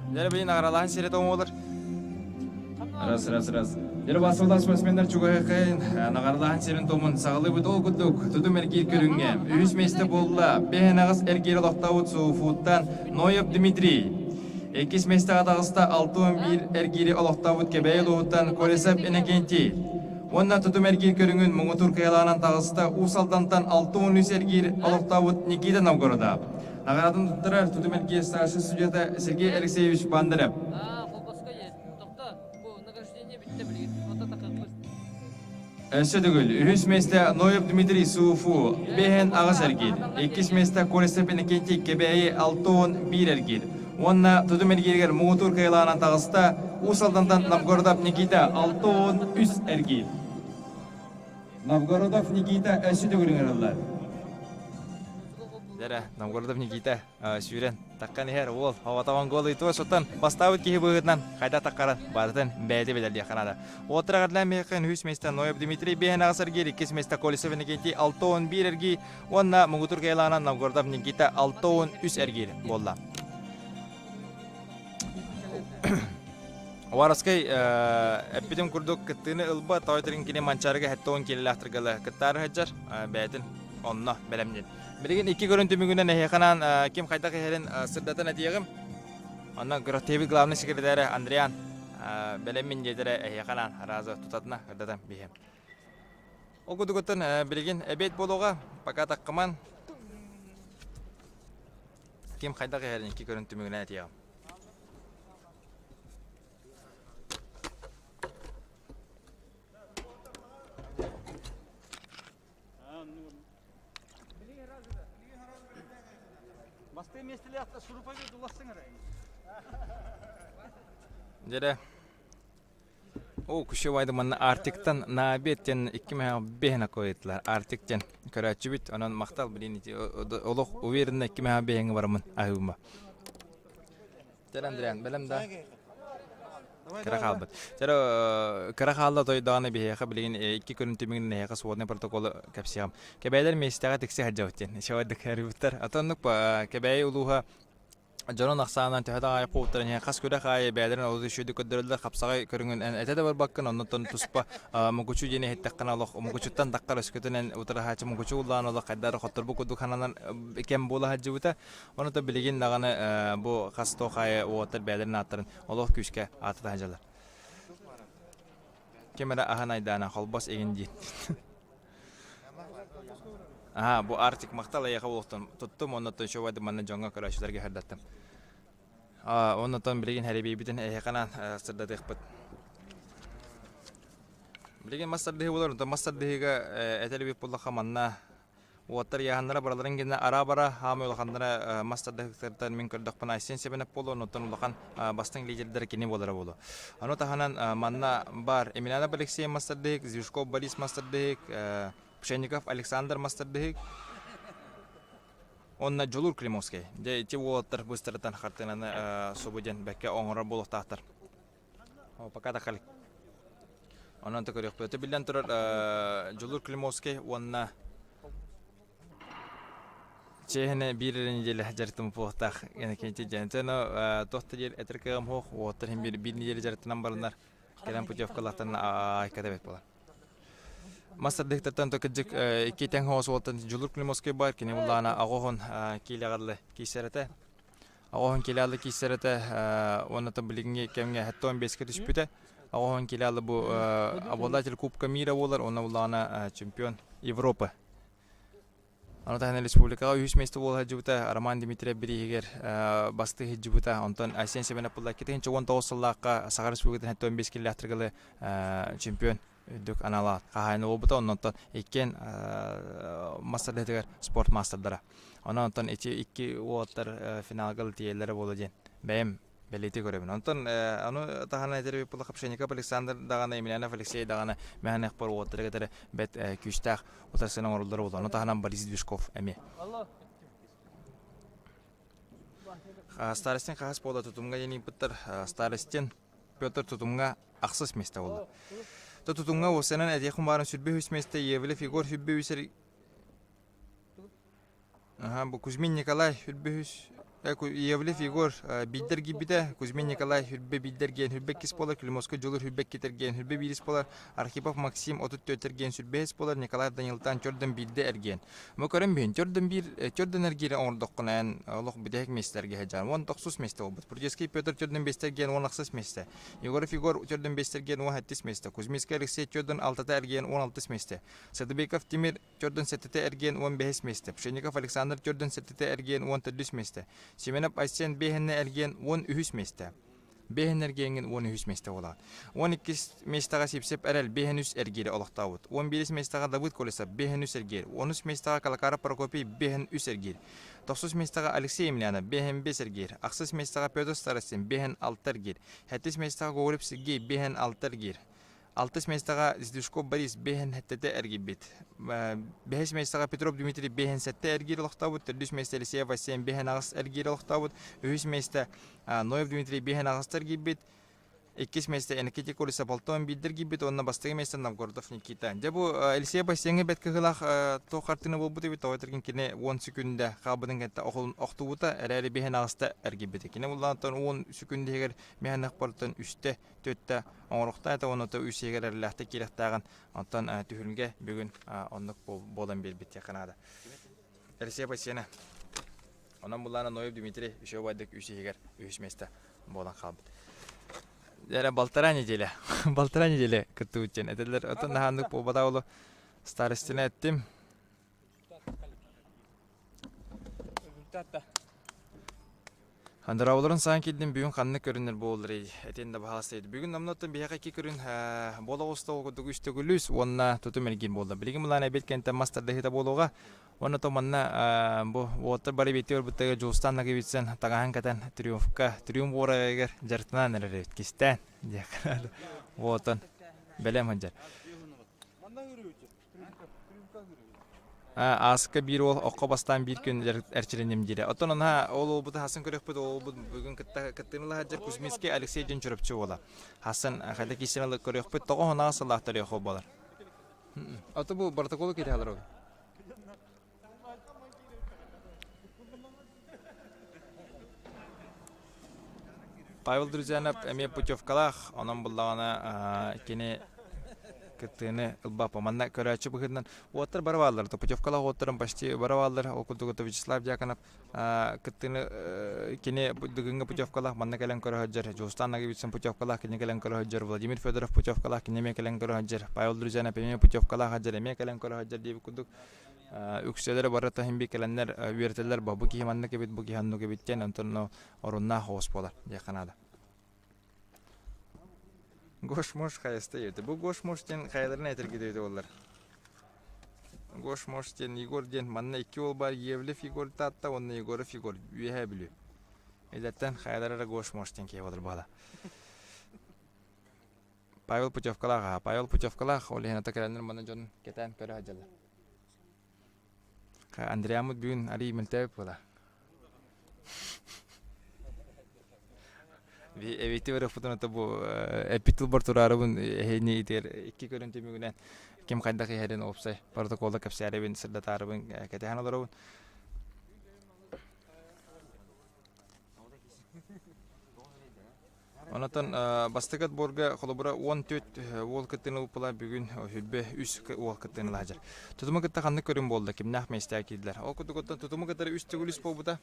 Дьэ, билин наҕаралаһан сири тоҥуолар. Раз, раз, раз. Дьэ, басылдас спортсменнар чугаһыхын, наҕаралаһан сирин томун саҕалыыбыт ол курдук тутум эргиир көрүҥҥэ. Үһүс миэстэ буолла. Бэһэн аҕыс эргиир олохтообут Сууфуттан Ноев Дмитрий. Иккис миэстэҕэ таҕыста 61 эргиири олохтообут Кэбээйи улууһуттан Колесов Иннокентий. Уонна тутум эргиир көрүҥүн муҥутуур кыайалаанан таҕыста Уус Алдантан 63 эргиир олохтообут Никита Новгородов. Наҕараадын туттарар тутум эргиир старшай судьуйата Сергей Алексеевич Бандарев. Өссө төгүл үһүс миэстэ Ноев Дмитрий Суфу бэһин аҕыс эргиир. Иккис миэстэ Колесов Иннокентий Кэбээйи 61 эргиир. Уонна тутум эргииригэр муҥутуур кыайылаанан таҕыста Уус Алдантан Новгородов Никита 63 эргиир. Новгородов Никита өссө төгүл ыҥырыллар. Дэрэ, Новгородов Никита сүүрэн таххан иһэр уол оҕотоҕон гол ыйтуо сотон бастаабыт киһи быһыытынан хайда таххаран барытын бэйэтэ билэр наада. Уоттар эҕэрдэлээн биһиэхэ үһүс миэстэ Ноев Дмитрий биэһин аҕыс эргиир, иккис миэстэ Колесов Иннокентий 61 эргиир уонна муҥутуур кыайылаанан Новгородов Никита 63 эргиир буолла. Уваровскай эппитим курдук кыттыыны ылба той кини Манчаарыга 70 киилэлээхтэргэ кыттаары сылдьар бэйэтин онно бэлэмниир. Билигин икки көрүн түмүгүнэн эһиэхэ ким хайдах иһэрин сырдатан этиэҕим. Онно Гротевит главный секретарь Андриан бэлэммин диэтэрэ эһиэхэ араазы тутатына ырдатан биһиэм. Ол курдугуттан билигин эбиэт буолуоҕа, пока таккыман ким хайдах иһэрин икки көрүн түмүгүнэн этиэҕим. Бастыы миэстэлээх шуруповерт улассыҥ эрэ. Дьэрэ. О, күшө манна Арктиктан Наабет диэн икки мэһэ бэһин аккойтылар. Арктик диэн көрөөччүбүт. Онон махтал билин олох уверенно икки мэһэ бэһиҥҥэ бараммын аһыыбын. Чэр Андриан, бэлэм да? Кыра хаалбыт. Чэр кыра хаалла тойдоҕуна биһиэхэ билигин икки күнүн түмүгүн эһиэхэ сводный протоколу кэпсиэҕим. Кэбээйилэр миэстэҕэ тикси сылдьабыт диэн. Ичэвайдык арыйбыттар. Ата оннук Кэбээйи улууһа дьонун ахсаанынан төһө да аайы кууттарын иһин хас күрэх аайы бэйэлэрин олус үчүгэйдик көрдөрөллөр хапсаҕай көрүҥүн эн этэ да барбаккын оннуттан туспа мукучу диэни иһиттэххинэ олох мукучуттан таххар өскөтүнэн утараһааччы мукучу улаан олох хайдах эрэ хотторбут курдук сананар кэм буола сылдьыбыта Ону то билигин даҕаны бу хас туох аайы уолаттар бэйэлэрин ааттарын олох күүскэ ааттата сылдьаллар. Ким эрэ аһын айдаана холбос игин диир. Аха, бу Арктик махтал эйиэхэ буолуохтун. Туттум, оннуттан еще манна дьоҥҥо көрөөччүлэргэ сырдаттым. Оннуттан билигин хэрэбиэйбитин эһиэхэ сырдатыахпыт. Билигин мас тардыһыы буолар, онтон мас тардыһыыга этэр эбит буоллахха манна Уоттар ыйааһыннара барыларын гинэ араа-бара, хаамай улаханнара мас тардыһыктартан мин көрдөхпүнэ Айсен Семенов буолуо, оннуттан улахан бастыҥ лидердэр кини буолара буолуо. Ону таһынан манна баар Емельянов Алексей мас тардыһык, Зюшков Борис мас тардыһык, Пшенников Александр мас тардыһык, уонна Дьулуур Климовский. Дьэ ити уолаттар быстарытан хартыынаны субу диэн бэккэ оҥорор буолуохтаахтар. Пока тахалик. Онон да көрүөхпүт. Биллэн турар, Дьулур Климовский уонна Чиэһинэ биир эрэ неделя дьарыктым буолуохтаах Иннокентий диэн. Дьэ, туох да диир этэр кыаҕым суох. Уолаттар иһин биир, биир неделя дьарыктанан бараннар кэлэн путевкалаахтарын айката эбит буолар. Мас тардыһыктартан то кырдьык икки тэҥ соҕус уолтан Дьулур Климовский бар, кини буллаана аҕоһун киилэҕэ киирсэр этэ. Аҕоһун киилэҕэ киирсэр этэ уонна то билиҥҥи кэмҥэ 75-кэ түспүтэ. Аҕоһун киилэҕэ бу обладатель Кубка мира буолар, уонна буллаана чемпион Европы. Ону таһынан республикаҕа үһүс миэстэ буола сылдьыбыта Роман Дмитриев бирииһигэр бастыы сылдьыбыта. Онтон Айсен Семенов буолла 2019 сыллаахха Саха Республикатын 75 киллээхтэргэ чемпион үрдүк анала хаһаайына буолбута. Оннонтон иккиэн мастардыһытыгар спорт маастардара. Онон онтон ити икки уолаттар финалга тиийэллэрэ буолуо диэн бэйэм бэлиэтии көрөбүн. Онтон ону таһынан этэр буолла Хапшенников Александр даҕаны, Емельянов Алексей даҕаны мэһэнэхпэр уолаттары кытары бэт күүстээх утарсыыны оҥороллоро буолла. Ону таһынан Борис Движков эмиэ. Старостин хаһыс буола тутумга диэн ыйыппыттар. Старостин Петр тутумга ахсыс миэстэ буолла. Тутумга уосанан этиэххин баарын сүрбэ үһүс миэстэ Евлев Егор сүрбэ үс Аһа, бу Кузьмин Николай үрбэ үһүс Иевлев Егор биирдэр киирбитэ, Кузьмин Николай үрбэ биирдэр гиэн үрбэ иккис буолар, Климовскай Дьулур үрбэ иккитэр гиэн үрбэ биирис буолар, Архипов Максим 34 эргиэн сүрбэһис буолар, Николаев Данилтан төрдөн биирдэ эргиэн. Бу көрөн биһин төрдөн биир төрдөн эргиирэ оҥордоххуна эн олох бүтэһик миэстэлэргэ сылдьаҕын. Уон тохсус миэстэ буолбут. Прудецкий Петр төрдөн биэстэр гиэн уон ахсыс миэстэ. Егоров Егор төрдөн биэстэр гиэн уон сэттис миэстэ. Кузьминскай Алексей төрдөн алтата эргиэн уон алтыс миэстэ. Садыбеков Тимир төрдөн сэттэтэ эргиэн уон бэһис миэстэ, Пшенников Александр төрдөн сэттэтэ эргиэн уон төрдүс миэстэ, Семенов Айсен биэһиннэ эргиэн уон үһүс миэстэ. Биэһин эргиэҥҥин уон үһүс миэстэ буолаҕын. Уон иккис миэстэҕэ Сипсеп Эрэл биэһин үс эргиирэ олохтообут. Уон биирис миэстэҕэ Давыд Колесов биэһин үс эргиир. Онус миэстэҕэ Калакаров Прокопий биэһин үс эргиир. Тохсус миэстэҕэ Алексей Емельянов биэһин биэс эргиир. Ахсыс миэстэҕэ Петр Старостин биэһин алта эргиир. Сэттис миэстэҕэ Гоголев Сергей биэһин алта эргиир. Алтыс миэстэҕэ Сдюшков Борис биэһин сэттэтэ эргийбит. Бэһис миэстэҕэ Петров Дмитрий биэһин сэттэ эргиир олохтообут. Төрдүс миэстэ Елисеев Василий биэһин аҕыс эргиир олохтообут. Үһүс миэстэ Ноев Дмитрий биэһин аҕыста эргийбит. Иккис миэстэ Никита Колесов Болтон биирдэ эргийбит уонна бастакы миэстэ Новгородов Никита. Дьэ бу Елисеев Бассейҥа бэрт кыһыылаах туох хартыына буолбут эбит, тоҕо этэргин кини уон секүндэ хаалбытын кэнтэ охтубута, эрээри биэһин аҕыста эргийбитэ. Кини буллаантан уон секүндэ иһигэр миэхэнэх бортон үстэ түөттэ оҥоруохтаах этэ уонна үс иһигэр эрэллээхтик киириэхтээҕин онтон түһүлгэ бүгүн оннук буолан биэрбит диэххэ наада. Алексей Пасьяна. Онон буллаана Ноев Дмитрий үсүө байдык үс иһигэр үһүс миэстэ буолан хаалбыт. Эрэ полтора неделя. Полтора неделя кыттыбыт диэн этэллэр. Оттон наһааннык буолбатах олу старостина эттим. Дорооболорун саан киирдим бүгүн ханнык көрүннэр буолларый этин да баһаалыста бүгүн номноттон биһиэхэ икки көрүн буола оҕуста ол курдук үс төгүлүс уонна тутум эргиин буолла билигин былаан эбит кэнтэн мас тардыһыыта буолуоҕа уонна то манна бу уолаттар бары бииртэ барбыттарыгар Дьулустаан Ноговицын таҥаһын кэтэн триумфка триумф уораҕайыгар дьарыктанан эрэр эбит кистээн диэххэ уотон бэлэм сылдьар Ааска биир уол окко бастаан биир күн эрчилинним диирэ. Оттон онहा ол уолбуту хасын көрөхпүт, ол уолбут бүгүн кытта кыттыыны ылаһадьар Кузьминский Алексей диэн Чурапчы уола. Хасын хайда киирсэн ылы көрүөхпүт, тоҕо хонаа сыллаах төрүөх буолар. Ото бу протоколу киирэ ол. Павел Друзьянов эмиэ путевкалаах, онон буллаҕына кини кыттыыны ылбаппа. Манна көрөөччү быһыытынан уоттар бары бааллар. Путевкалаах уоттарын почти бары бааллар. Ол курдук Вячеслав Дьяконов кыттыыны кини Дыгыҥҥа путевкалаах манна кэлэн көрө сылдьар. Дьулустаан Ноговицын путевкалаах кини кэлэн көрө сылдьар. Владимир Федоров путевкалаах кини эмиэ кэлэн көрө сылдьар. Павел Друзьянов эмиэ путевкалаах сылдьар, эмиэ кэлэн көрө сылдьар диэбит курдук үксэлэрэ бары таһын би кэлэннэр үөрэтэллэр бу киһи маннык эбит бу киһи оннук эбит диэн онтон оруннаах оҕус буолар диэххэ наада Гош-мош хайаста ете. Бу Гош-мош диэн хайаларын этэргит эбитэ буоллар. Гош-мош диэн Егор диэн манна икки уол бар Евлев Егор Таатта уонна Егоров Егор Үөһээ Бүлүү. Илэртэн хайалара эрэ Гош-мош диэн киһи буолар буола. Павел путевкалаах аха. Павел путевкалаах, ол иһин ата кэлэннэр манна дьон кэтээн көрө сылдьаллар. Андреаммыт бүгүн арый мөлтөөбүт буола. Эбити барыахпытын ото бу эппит тылбар тураарыбын эһини итигэр икки көрүн түмүгүнэн ким хайдах иһэрин уопсай протоколда кэпсээрибин сырдатаарыбын кэтэһэн олоробун. Онотон бастакы отборга холобура 14 уол кыттыыны ылыппыла бүгүн сүрбэ үс уол кыттыыны ылаадьар. Тутуму кытта ханнык көрүҥ буолла, кимнээх миэстэҕэ киирдилэр. Ол курдук оттон тутуму кытары үс төгүл үс буолбута.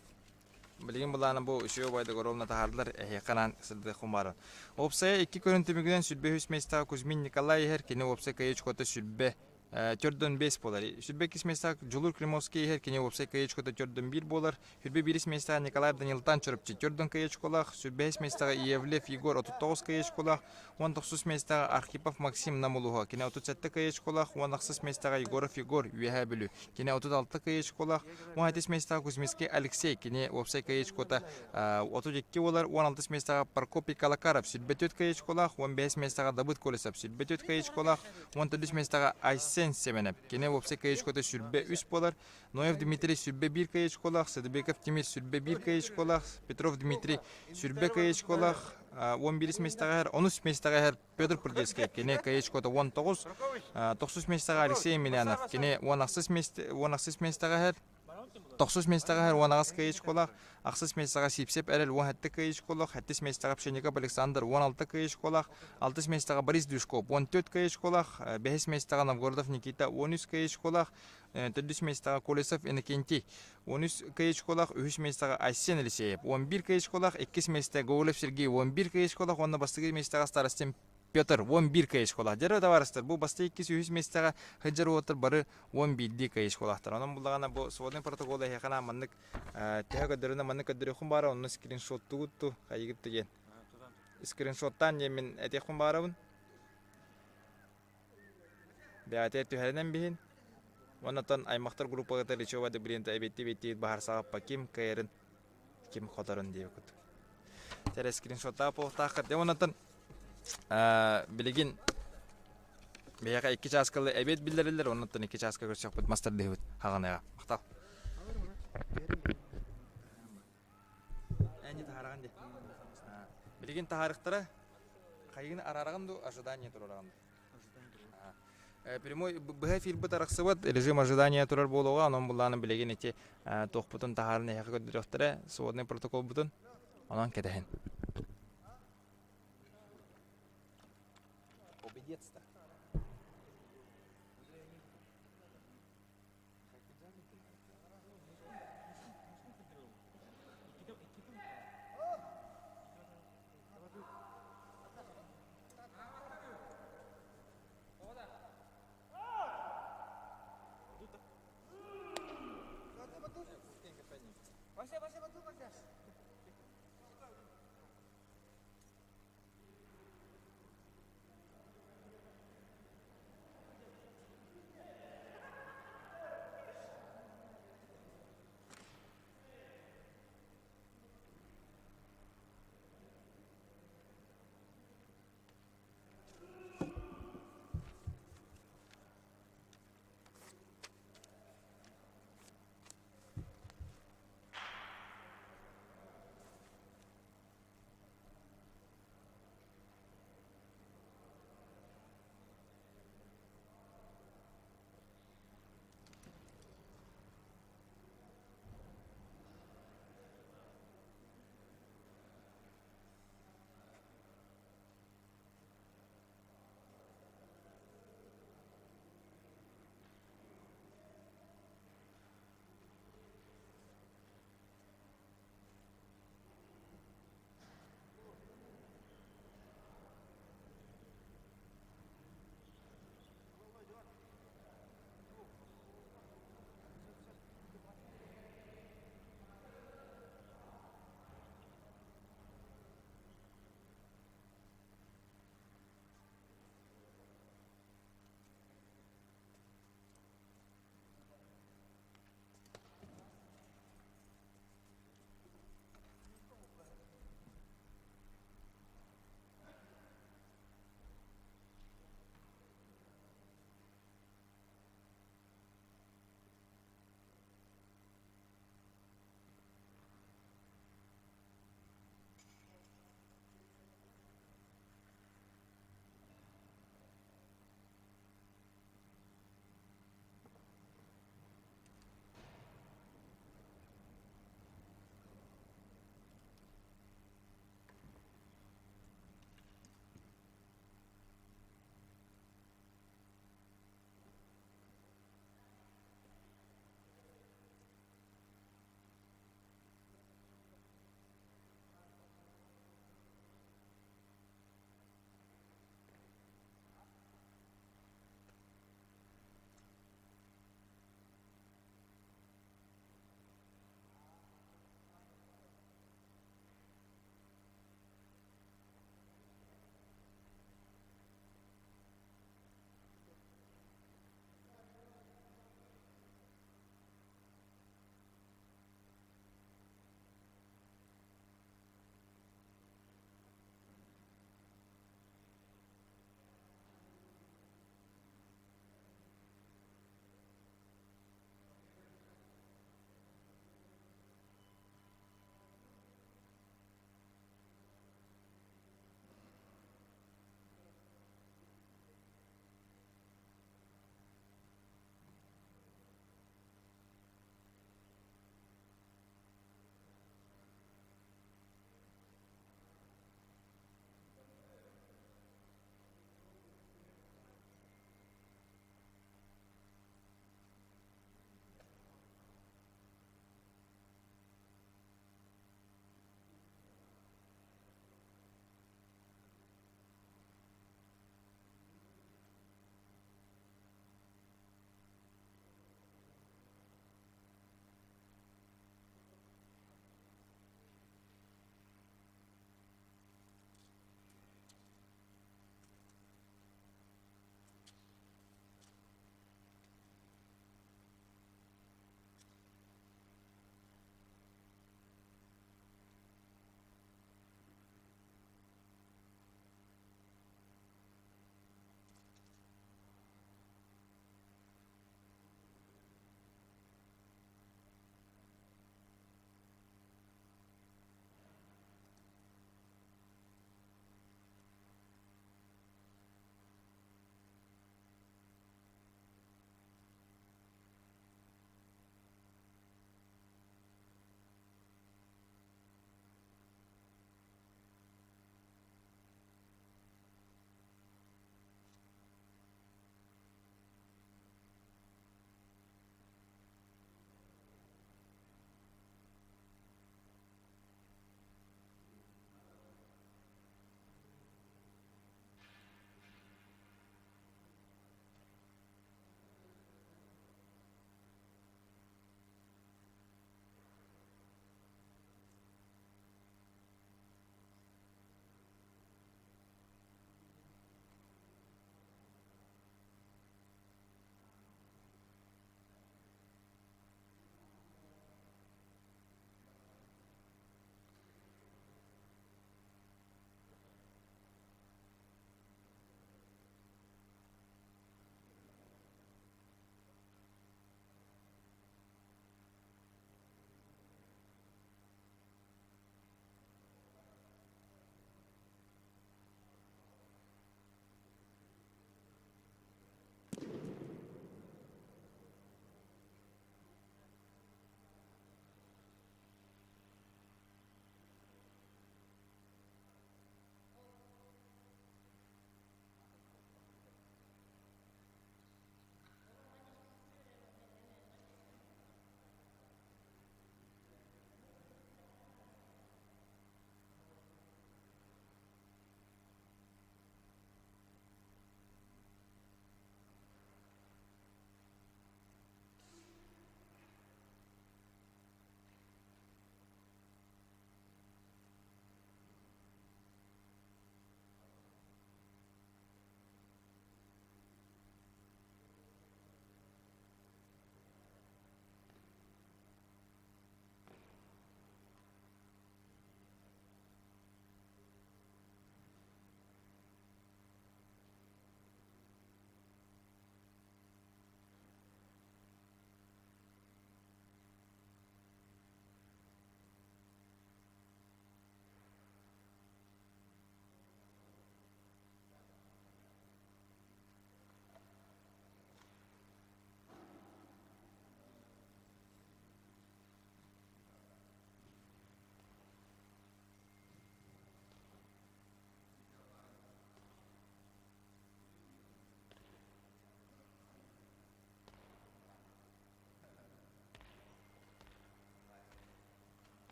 Билигин былаана бу үчүгэй убайдык ровно таһаардылар, эһиэхэ анаан сырдык хумааран. Уопсайа икки көрүн түмүгүнэн сүрбэ үс миэстэҕэ Кузьмин Николай иһэр, кини уопсай кыайыы сүрбэ төрдөн бэс буолар. Сүрбэ иккис миэстэҕэ Дьулуур Климовский иһэр, кини уопсай кыайыы очкота төрдөн биир буолар. Сүрбэ биирис миэстэҕэ Николай Данилтан Чурапчы төрдөн кыайыы очколаах, сүрбэһис миэстэҕэ Иевлев Егор 39 кыайыы очколаах, 19 миэстэҕэ Архипов Максим Нам улууһа, кини 37 кыайыы очколаах, 16 миэстэҕэ Егоров Егор Үөһээ Бүлүү, кини 36 кыайыы очколаах, 17 миэстэҕэ Кузьминский Алексей, кини уопсай кыайыы очкота 32 буолар, 16 миэстэҕэ Прокопий Калакаров сүрбэ 4 кыайыы очколаах, 15 миэстэҕэ Давыд Колесов сүрбэ 4 кыайыы очколаах, 14 миэстэҕэ Айсен Семенов. Кини уопсай кыайыы сүрбэ үс буолар. Ноев Дмитрий сүрбэ биир кыайыы Садыбеков Тимир сүрбэ биир кыайыы Петров Дмитрий сүрбэ кыайыы 11 миэстэҕэ иһэр, онус миэстэҕэ иһэр Петр Прудецкий. Кини кыайыы 19, тохсус миэстэҕэ Алексей Емельянов. Кини 16 миэстэҕэ иһэр, Тохсус миэстэҕэ иһэр 18 кыайыы школаах, ахсыс миэстэҕэ Сипсеп Эрэл 17 кыайыы школаах, сэттис миэстэҕэ Пшенников Александр 16 кыайыы школаах, алтыс миэстэҕэ Борис Дюшков 14 кыайыы школаах, бэһис миэстэҕэ Новгородов Никита 13 кыайыы школаах, төрдүс миэстэҕэ Колесов Иннокентий 13 кыайыы школаах, үһүс миэстэҕэ Айсен Елисеев 11 кыайыы школаах, иккис миэстэ Гоголев Сергей 11 кыайыы школаах уонна бастакы миэстэҕэ Старостин Петр 11 кыайышкалаах. Дьэ, табаарыстар, бу бастакы иккис үһүс миэстэҕэ сылдьар уолаттар бары 11 кыайышкалаахтар. Онон буллаҕына бу сводный протокол эһиэхэ маннык төһө көрдөрүнэ маннык көрдөрүөххүн баара, онно скриншоттугут ту, хайыгыт диэн. Скриншоттаан диэн мин этиэхпин баарабын. Бэйэтигэр түһэринэн биһин. Оннотон аймахтар группаҕытыгар Речева Дебринта эбиэтти-эбиэттии баһарсаҕаппа ким кыайарын ким хоторун диэбит курдук. Тэрэ скриншоттаах буолуохтааххыт. Дьэ оннотон билигин биһиэхэ икки чааскалы эбиэт биллэриллэр, оннуттан икки чааска көрсөхпүт мастар дыһыбыт хаҕаныаҕа. Махтал. Энни таһаараҕын дии. Билигин таһаарыхтара хайыгын араараҕын дуу, ожидание туруораҕын дуу? Прямой быһа эфирбит арахсыбат, режим ожидания турар буолуоҕа, онон буллааны билигин ити туохпутун таһааран эһиэхэ көрдөрүөхтэрэ, сводный протоколбутун, онон кэтэһин. Победец-то.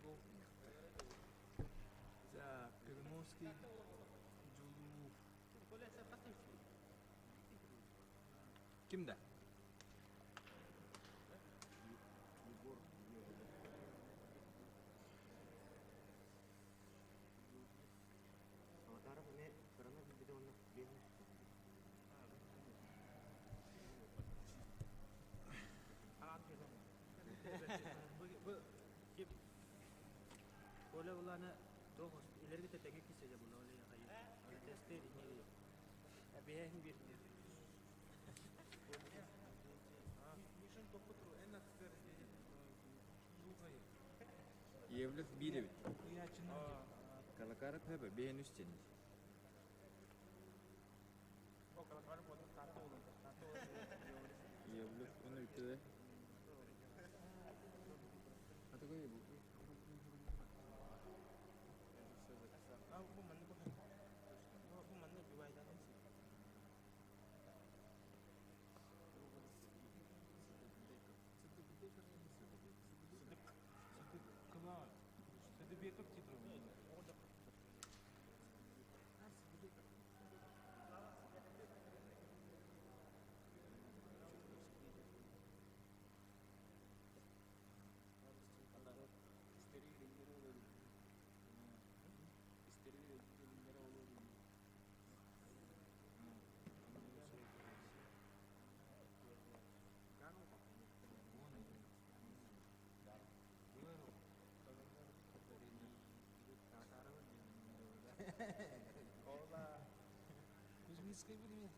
гол. За Пермовский Дьулуур. Ким да? Коля буланы туох илэрги тэтэҥэ кисэлэ була ол хайы тестер иҥири эбиэһин биэрдир. Иевлев биир эбит. Калакара пөбө бэйэн үс теннис. Иевлев оны үтүө. А такой Кузьминскай билимин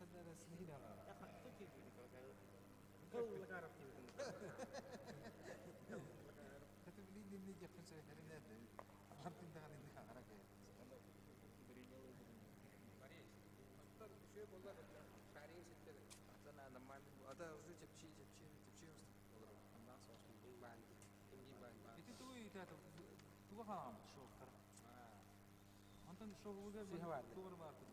Ити тугу туга хааммыт шоктар. Онтон шоуга тугар баартыр.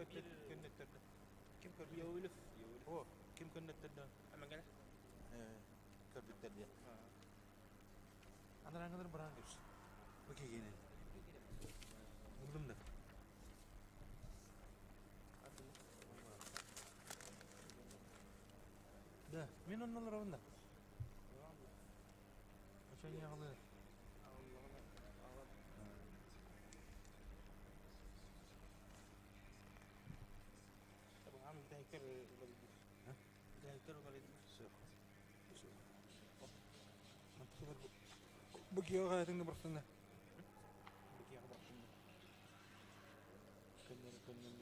Ким көннөттөрдө? Ким көрдө? Йоулев. О, ким көннөттөрдө? Амангала. Көрбүттэр диye. Анараңылар баран көрсө. Бу кегене. Булдум да. Да, мин онно олоробун да. Очон яҕылы. Бу киһи хаятыңды бырахтында. Бу киһи бырахтында. Көннөрү көннөрү.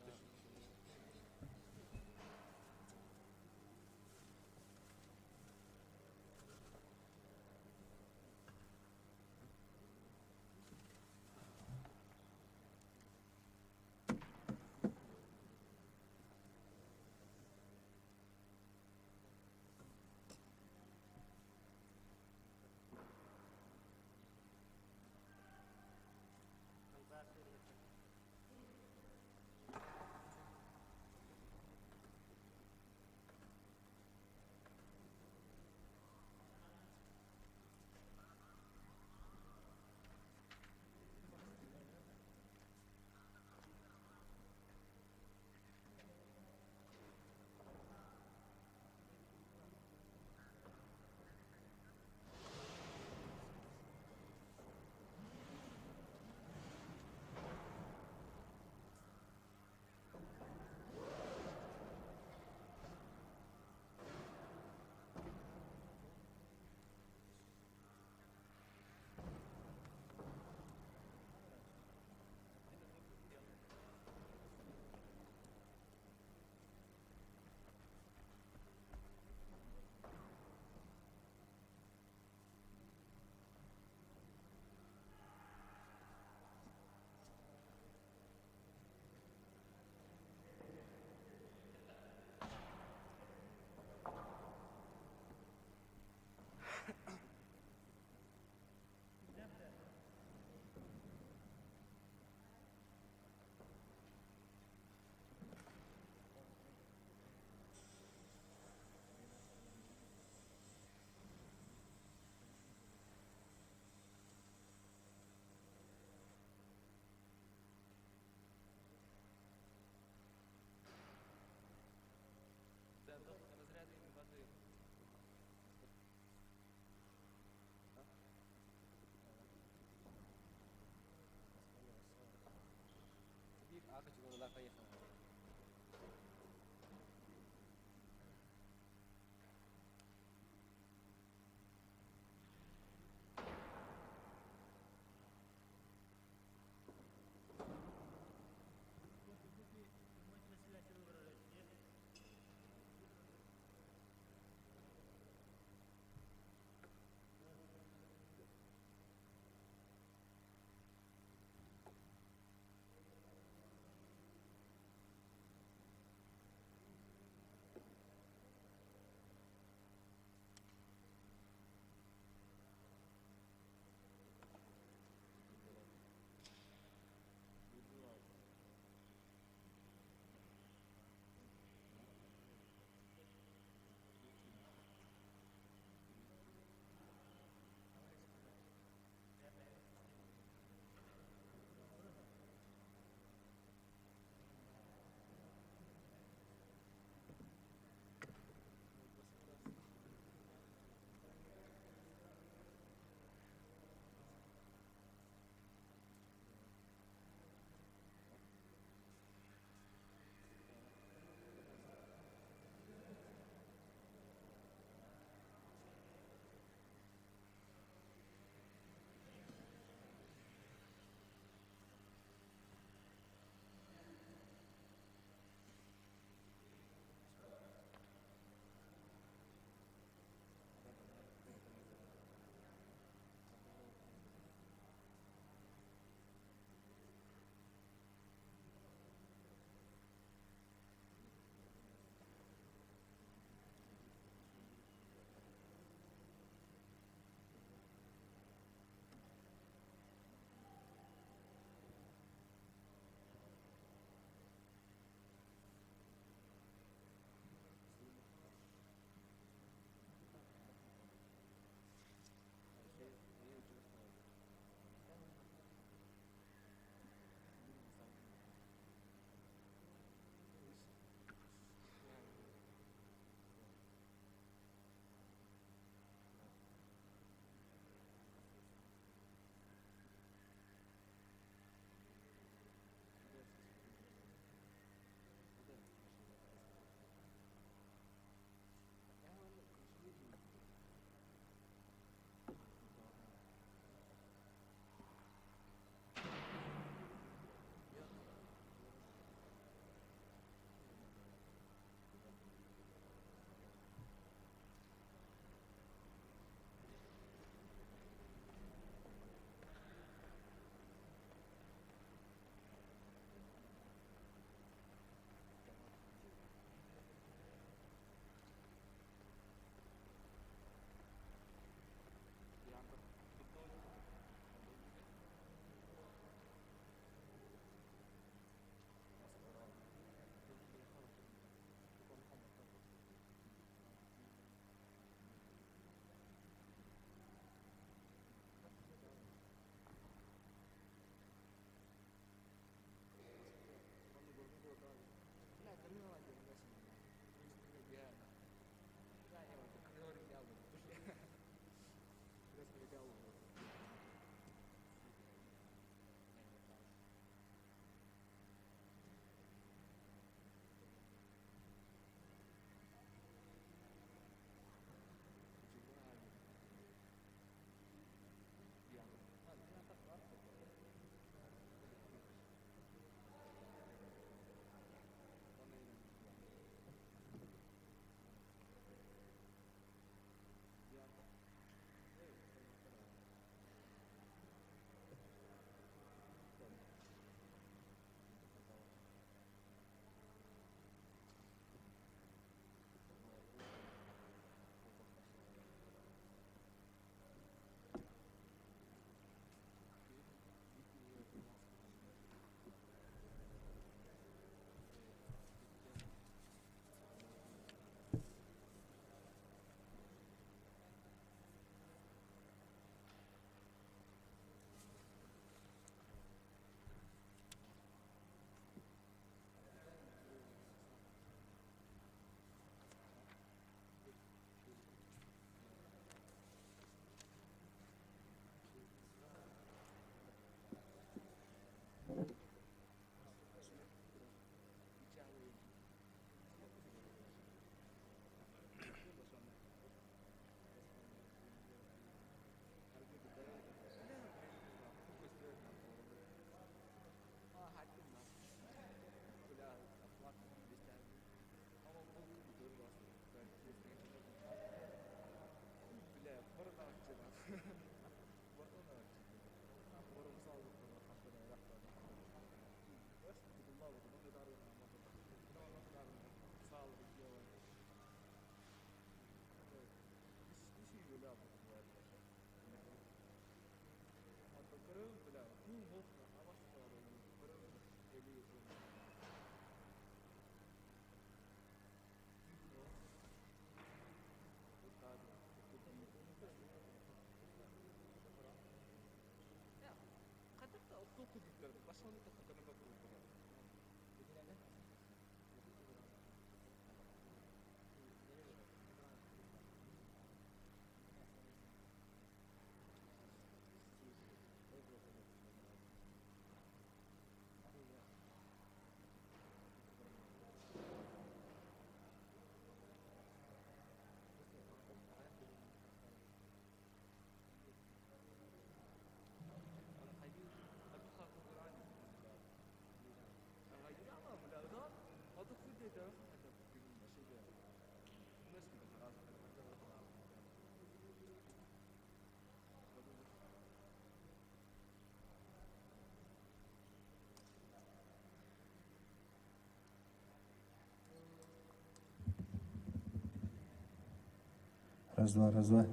Раз-два, раз-два.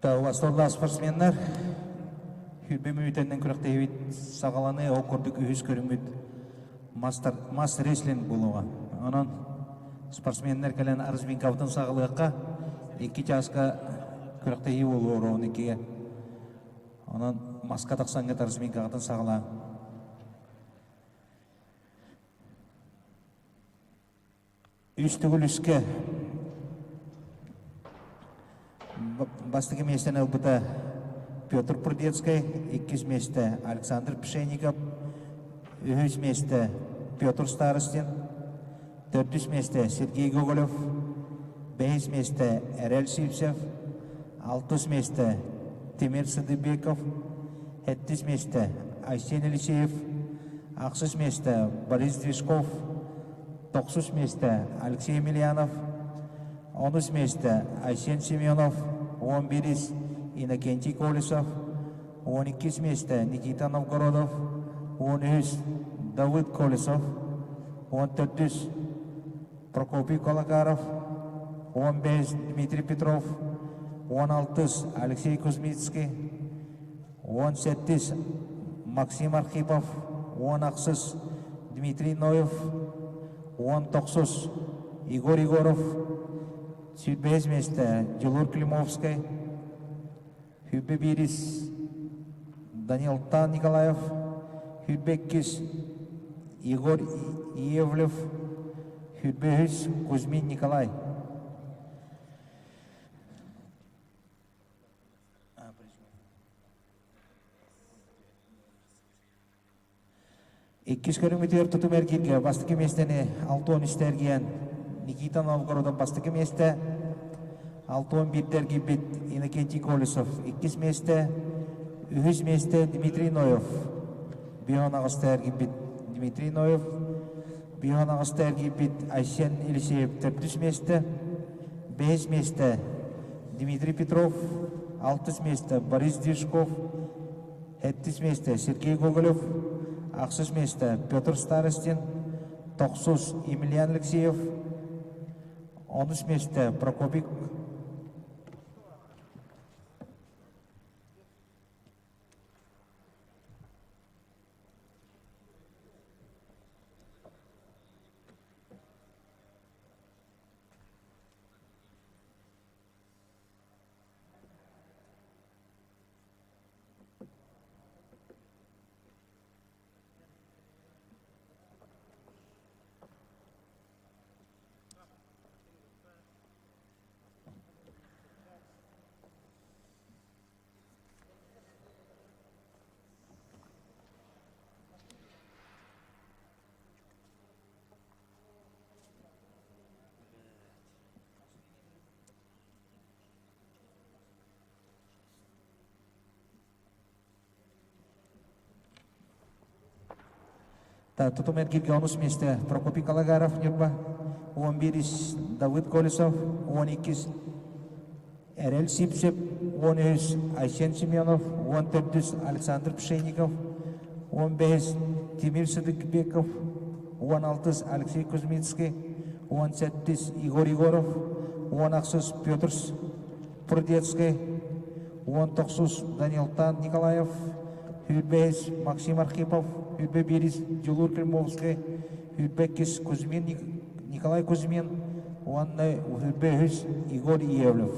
Та спортсменнар хүрбе мүнүүтэннэн күрэхтэһибит саҕаланыы ол курдук үһүс көрүҥмүт мастер мас рестлинг буолуоҕа. Онон спортсменнар кэлэн разминкабытын саҕалыахха икки чааска күрэхтэһии буолуо ороон иккигэ. Онон маска тахсаҥҥыт разминкаҕытын саҕалааҥ. Үс төгүл үскэ бастакы миэстэни ылбыта Петр Прудецкай, иккис миэстэ Александр Пшенников, үһүс миэстэ Петр Старостин, төрдүс миэстэ Сергей Гоголев, бэһис миэстэ Эрэл Сивцев, алтыс миэстэ Тимир Сыдыбеков, сэттис миэстэ Айсен Елисеев, ахсыс миэстэ Борис Движков, тохсус миэстэ Алексей Емельянов, онус миэстэ Айсен Семенов, 11-ис Иннокентий Колесов, 12-ис миэстэ Никита Новгородов, 13-үс Давыд Колесов, 14-үс Прокопий Колокаров, 15 Дмитрий Петров, 16-ыс Алексей Кузьмицкий, 17-ис Максим Архипов, 18-ыс Дмитрий Ноев, 19-ус Егор Егоров, 25 миэстэ Дьулур Климовскай, 21-ис Данил Тан Николаев, 22-ис Егор Иевлев, 23-үс Кузьмин Николай. Иккис көрүҥмүтүгэр тутум эргииргэ бастакы миэстэни Алтон үстэ эргийэн Никита Новгородов бастакы миэстэ, Алтон биирдэ эргийбит Иннокентий Колесов иккис миэстэ, үһүс миэстэ Дмитрий Ноев, бион аҕыста эргийбит Дмитрий Ноев, бион аҕыста эргийбит Айсен Елисеев төрдүс миэстэ, бэһис миэстэ Дмитрий Петров, алтыс миэстэ Борис Движков, сэттис миэстэ Сергей Гоголев, ахсыс миэстэ Петр Старостин, тохсус Емельян Алексеев, онус миэстэ Прокопий Тутум эргииргэ онус миэстэ Прокопий Калагаров Ньурба, 11-ис Давыд Колесов, 12-ис Эрэл Сипсеп, 13 Айсен Семенов, 14 Александр Пшенников, 15 Тимир Сыдыкбеков, 16 Алексей Кузьминский, 17 Егор Егоров, 18 Петр Прудецкий, 19 Данилтан Николаев, Хүрбэһис Максим Архипов, Хүрбэ биирис Дьулуур Климовский, Хүрбэккис Кузьмин Николай Кузьмин уонна Хүрбэ үһүс Егор Иевлев.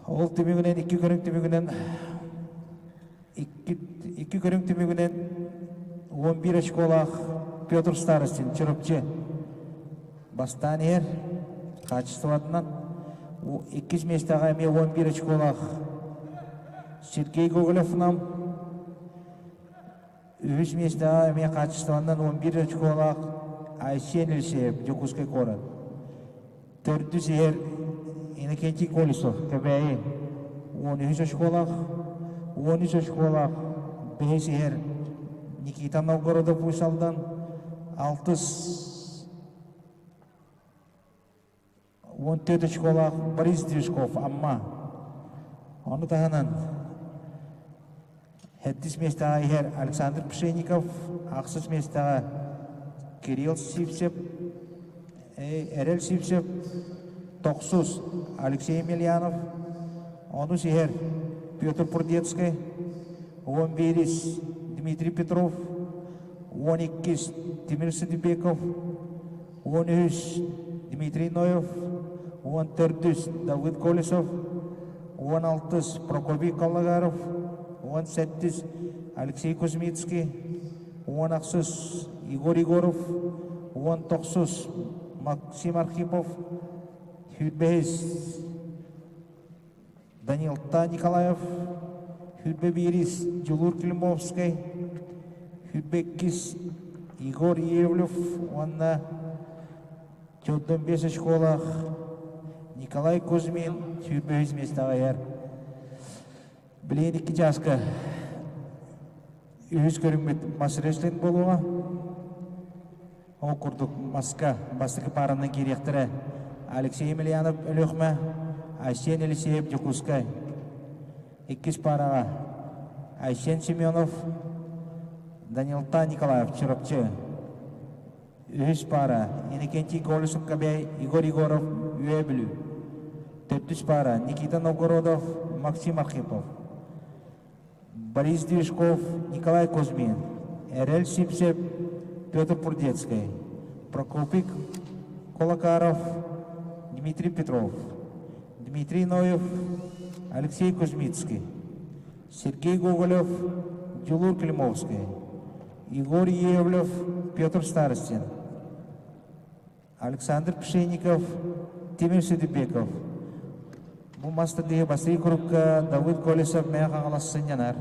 Ол түмүгүнэн икки көрүҥ түмүгүнэн икки, икки көрүҥ түмүгүнэн 11 очколаах Петр Старостин Чурапчы бастаан иһэр хаачыстыбатынан иккис миэстэҕэ эмиэ 11 очколаах Сергей Гоголев нам үһүс миэстэҕэ эмиэ хаачыстыбаннан 11 очколаах Айсен Елисеев Дьокуускай куорат төрдүс иһэр Иннокентий Колесов Кэбээйи 13 очколаах 13 очколаах бэһис иһэр Никита Новгородов Уус Алдан алтыс 14 очколаах Борис Движков Амма. Ону таһынан сэттис миэстэҕэ иһэр Александр Пшенников, ахсыс миэстэҕэ Кирилл Сивцев, Эрэл Сивцев, тохсус Алексей Емельянов, онус иһэр Петр Прудецкай, 11 Дмитрий Петров, 12 Тимир Сыдыбеков, 13 Дмитрий Ноев, 14 Давыд Колесов, 16 Прокопий Каллагаров, 17 Алексей Кузьмицкий, 18 Егор Егоров, 19 Максим Архипов, 25 Данил Та Николаев, 21 Дьулуур Климовскай, 22 Егор Иевлев уонна 45 очколаах Николай Кузьмин 25 миэстэҕэ иһэр. Билигин икки чааска үһүс көрүҥмүт мас рестлинг буолуоҕа. Ол курдук маска бастакы пааранан киириэхтэрэ Алексей Емельянов Өлүөхүмэ, Айсен Елисеев Дьокуускай. Иккис паараҕа Айсен Семенов, Данилта Николаев Чурапчы. Үһүс паара Иннокентий Колесов-Кобяй, Егор Егоров Үөһээ Бүлүү. Төрдүс паара Никита Новгородов, Максим Архипов. Борис Движков, Николай Кузьмин, Эрэл Сипсев, Петр Пурдецкай, Прокопий Колокаров, Дмитрий Петров, Дмитрий Ноев, Алексей Кузьмицкий, Сергей Гоголев, Дюлур Климовский, Егор Иевлев, Петр Старостин, Александр Пшенников, Тимир Сүдүбеков. Бу мас тардыһыы бастакы курукка Давыд Колесов Мэҥэ Хаҥалас сынньанар.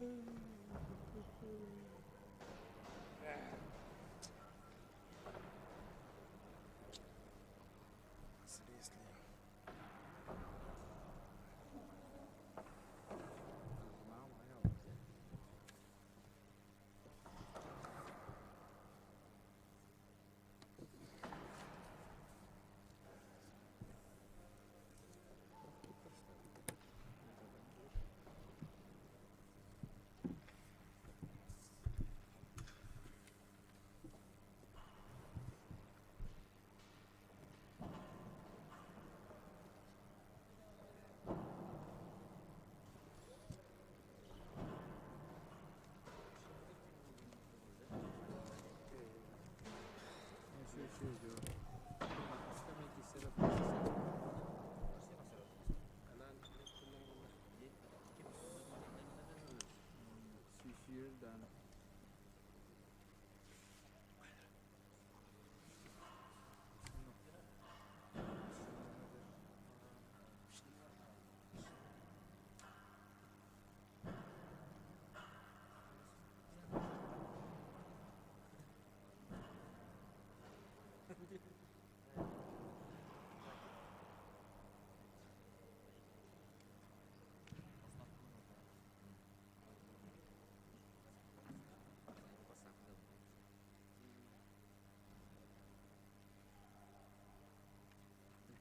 Силиэслиим.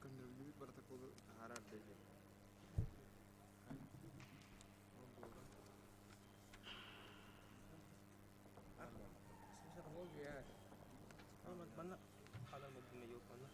Көннөрүллүбүт боротокуолу таһаарар диэн. Манна хаалар манна.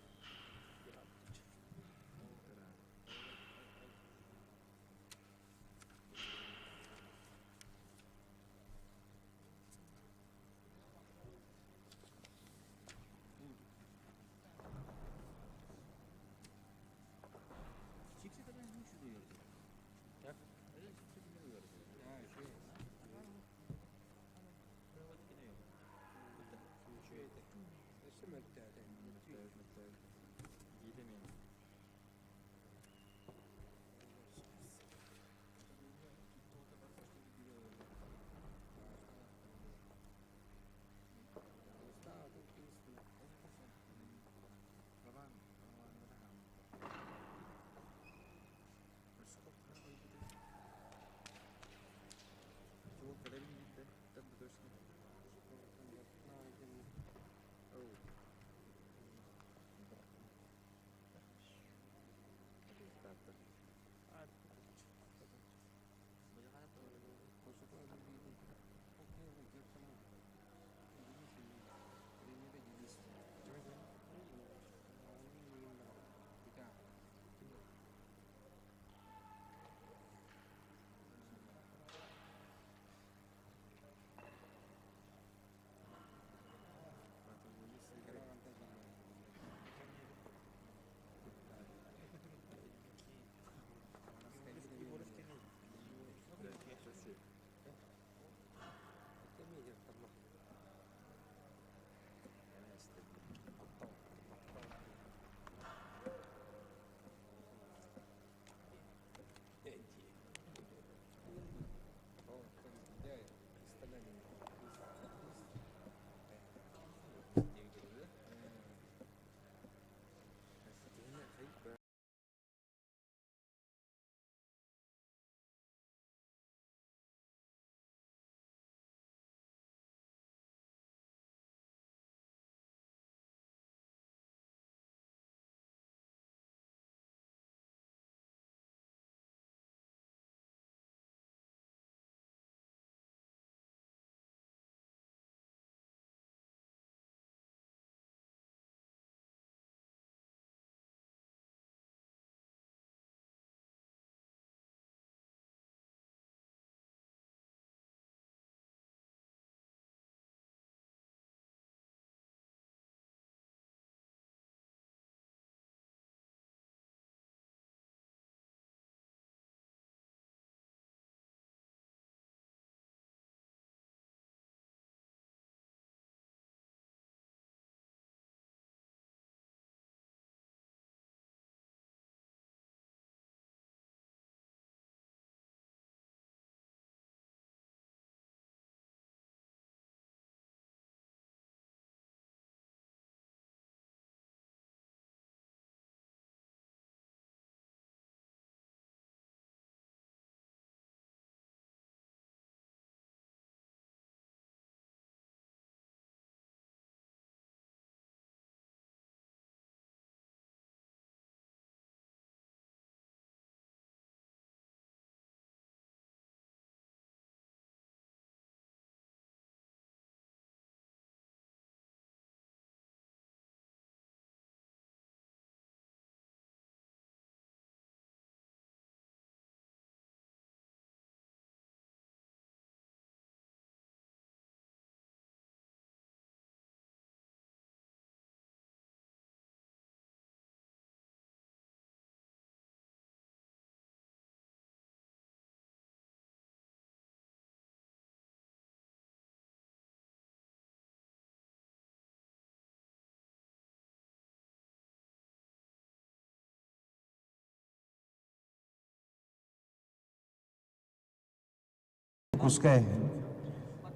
Дьокуускай.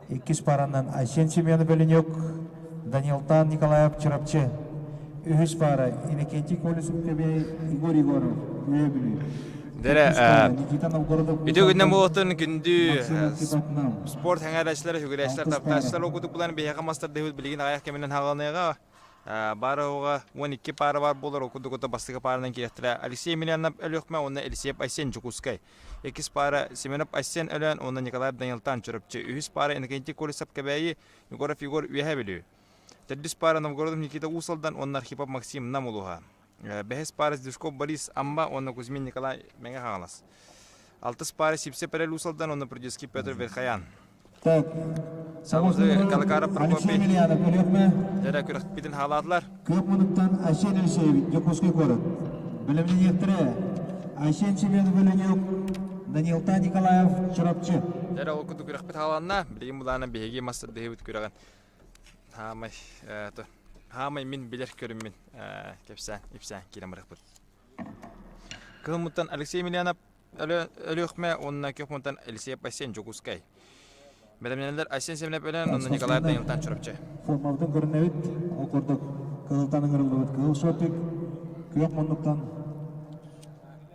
Иккис пааранан Айсен Семенов Өлөнүк, Данилтан Николаев Чурапчы. Үһүс паара Иннокентий Колесов Кэбиэй, Егор Егоров Үө Бүлүү. Дэрэ, Төрдүс паара Никита Новгородов Үтүө күннэн Уус буолуохтун күндү Максим Архипов Нам. спорт сэҥээрээччилэрэ, сүгүрээччилэр, Алтыс паара таптааччылар ол курдук булан биһиэхэ мастардыһыбыт билигин аҕыйах кэминэн хааланыаҕа. Баар оҕоҕо 12 паара баар буолар, ол курдук ото бастакы пааранан киириэхтэрэ Алексей Емельянов Өлүөхүмэ уонна Елисеев Айсен Дьокуускай. Иккис паара Семенов Айсен Өлөөн уонна Николаев Данилтан Чурапчы. Үһүс паара Иннокентий Колесов Кэбээйи, Егоров Егор Үөһээ Бүлүү. Төрдүс паара Новгородов Никита Уус Алдан уонна Архипов Максим Нам улууһа. Бэһис паара Сдюшков Борис Амма уонна Кузьмин Николай Мэҥэ Хаҥалас. Алтыс паара Сипсеп Эрэл Уус Алдан уонна Прудецкий Петр Верхоян. Так, Сабызы Калакаров Алексей Прокопий Емельянов Өлүөхүмэ дьэрэ күрэхпитин хаалаатылар. Күөх мунуктан Айсен Елисеевич Дьокуускай куорат. Бэлэмнэниэхтэрэ Айсен Семенов Өлөнүк, Данилта Николаев Чурапчы. Дьэрэ ол курдук күрэхпит хааланна. Билигин булаана биһиги мастардыһыбыт күрэҕин хаамай хаамай мин билэр көрүммүн кэпсээн ипсээн киирэн барыахпыт. Кыһыммыттан Алексей Емельянов Өлүөхүмэ уонна Күөх Елисей Айсен Дьокуускай. Бэлэмнэнэллэр Айсен Семенов Өлөөн уонна Николай Данилтан Чурапчы. Формабытын көрүнэбит. Ол курдук кыһылтан ыҥырыллыбыт кыһыл шортик, күөх муннуктан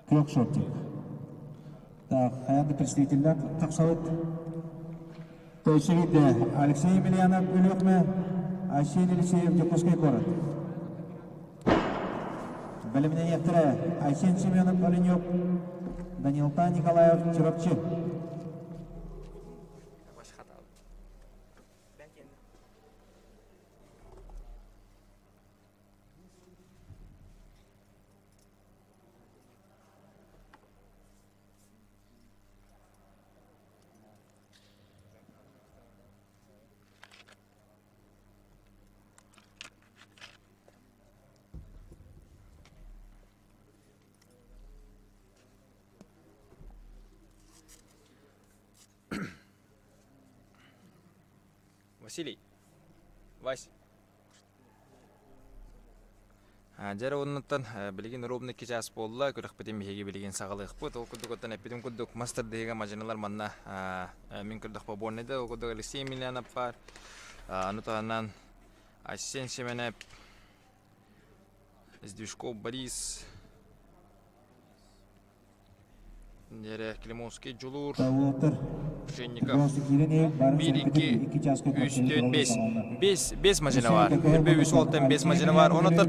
күөх шортик. Так, хайаан да представителлэр тахсабыт. Төйсүгүдэ Алексей Емельянов Өлүөхүмэ, Айсен Елисеев Дьокуускай куорат. Бэлэмнэниэхтэрэ Айсен Семенов Оленек, Данилта Николаев Чурапчы. Василий, Вась. Дьэ оннуттан билигин ровно 2 чаас буолла, күрэхпитин биһиги билигин саҕалыахпыт. Ол курдук оттон эппитим курдук мас тардыһыыга мадьыналар манна мин көрдөхпө буолнайда. Ол курдук Алексей Емельянов баар. Аны таһынан Айсен Семенов, Сдвижков Борис, Нерэ Климовский Дьулуур, Пшенников. 1, 2, 3, 4, 5. 5, 5 машина бар. Үрбе үс олтан 5 машина бар. Онотон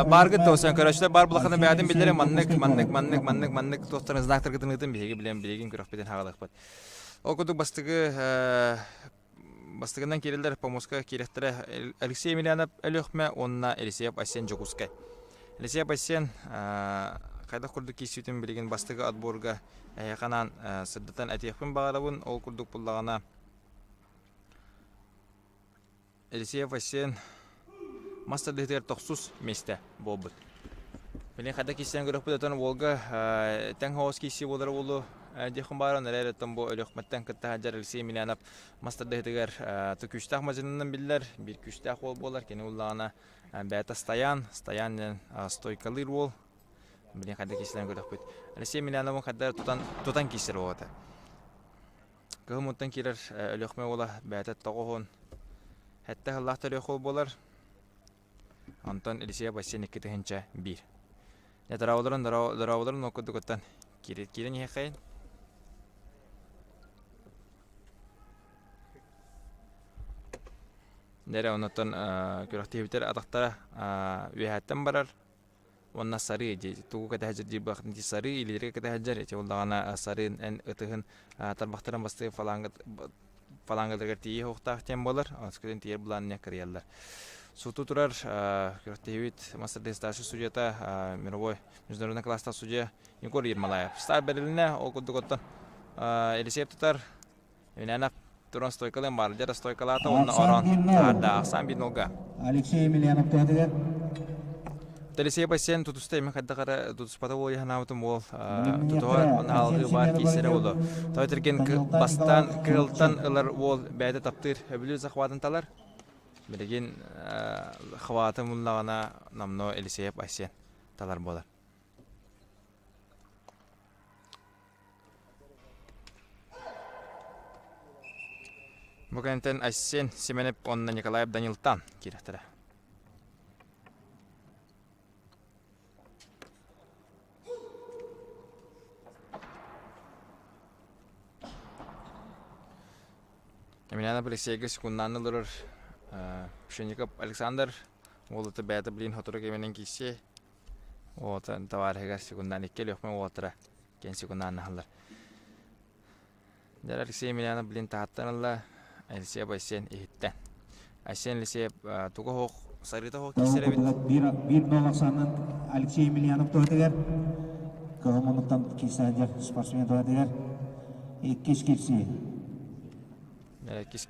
баргыт тосан көрөчтөр бар булаханы бәдин билдере маннык маннык маннык маннык маннык тохтарын знактар гытын биһиги билен билигин көрөхпүтүн хагалыкпыт. Ол курдук бастыгы Бастакынан киирэллэр помоска киирэхтэрэ Алексей Емельянов Өлүөхүмэ уонна Елисеев Айсен Дьокуускай. Елисеев Айсен хайдах курдук киирсибитин билигин бастакы отборга эһиэхэ анаан сырдатан этиэхпин баҕарабын. Ол курдук буллаҕына Елисеев Айсен мас тардыһыытыгар тохсус миэстэ буолбут. Билин хайда киирсэн көрөхпүт отон уолга тэҥ соҕус киирсии буолара буолуо диэххин баарын эрээр оттон бу Өлүөхүмэттэн кытта сылдьар Алексей Емельянов мас тардыһыытыгар күүстээх мадьынынан биллэр, биир күүстээх уол буолар. Кини уллаҕына бэйэтэ Стоян, Стоян диэн стойкалыыр уол. Билин хайда киирсэн көрөхпүт. Алексей Емельяновын хайда тутан тутан киирсэр уолата. Кыһыл мунтан киирэр Өлүөхүмэ уола бэйэтэ тоҕуһун сэттэ сыллаах төрүөх уол буолар. Онтон Елисея бассейн 2001. Дьэ дорооболорун дорооболорун ол курдук оттон киирэн иһиэххэйин. Дэрэ оннуттан күрэхтэһиибитэр атахтара үөһээттэн барар уонна сарыы дии тугу кэтэһэ сылдьар диир сарыы илиилэргэ кэтэһэ сылдьар ити буоллаҕына сарыын эн ытыһын тарбахтарын бастыы фалангаларыгар тиийиэ суохтаах диэн буолар өскөтүн тиийэр былааннык кырыйаллар суту турар күрэхтэһиибит мастер старший судьята мировой международный класстаах судья Егор Ермолаев старт бэрилиннэ ол курдук оттон Елисеев тутар Емельянов туран стойкалыан баар дьэ стойкалаата уонна ороон таһаарда ахсаан биир нолга Алексей Емельянов төһөтүгэр Елисей Бассейн тутуста эми хайдах эрэ тутуспата буолуо санаабытым уол тутуһар уонна алгыы баар киирсэрэ буолуо. Той тэрген бастаан кыһылтан ылар уол бэйэтэ таптыыр өбүлүүр захватын талар. Билигин хватын буллаҕына номнуо Елисеев Айсен талар буолар. Бу кэнниттэн Айсен Семенов уонна Николаев Данилтан киирэхтэрэ. Емельянов Алексейга секундааны олорор Пшенников Александр уолута бэйэтэ билин сотору кэминэн киирсиэ. Уолата товарыһыгар секундаан икки Өлүөхүмэ уолаттара киэн секундааннаһаллар. Дьэ Алексей Емельянов билин таһаттан ылла, Алексей Айсен иһиттэн. Айсен Алексеев туга суох сарыыта суох киирсэр эбит. Биир, биир нол ахсаанынан Алексей Емельянов туһатыгар, кыһыл муннуктан киирсэ сылдьар спортсмен туһатыгар иккис киирсии. Иккис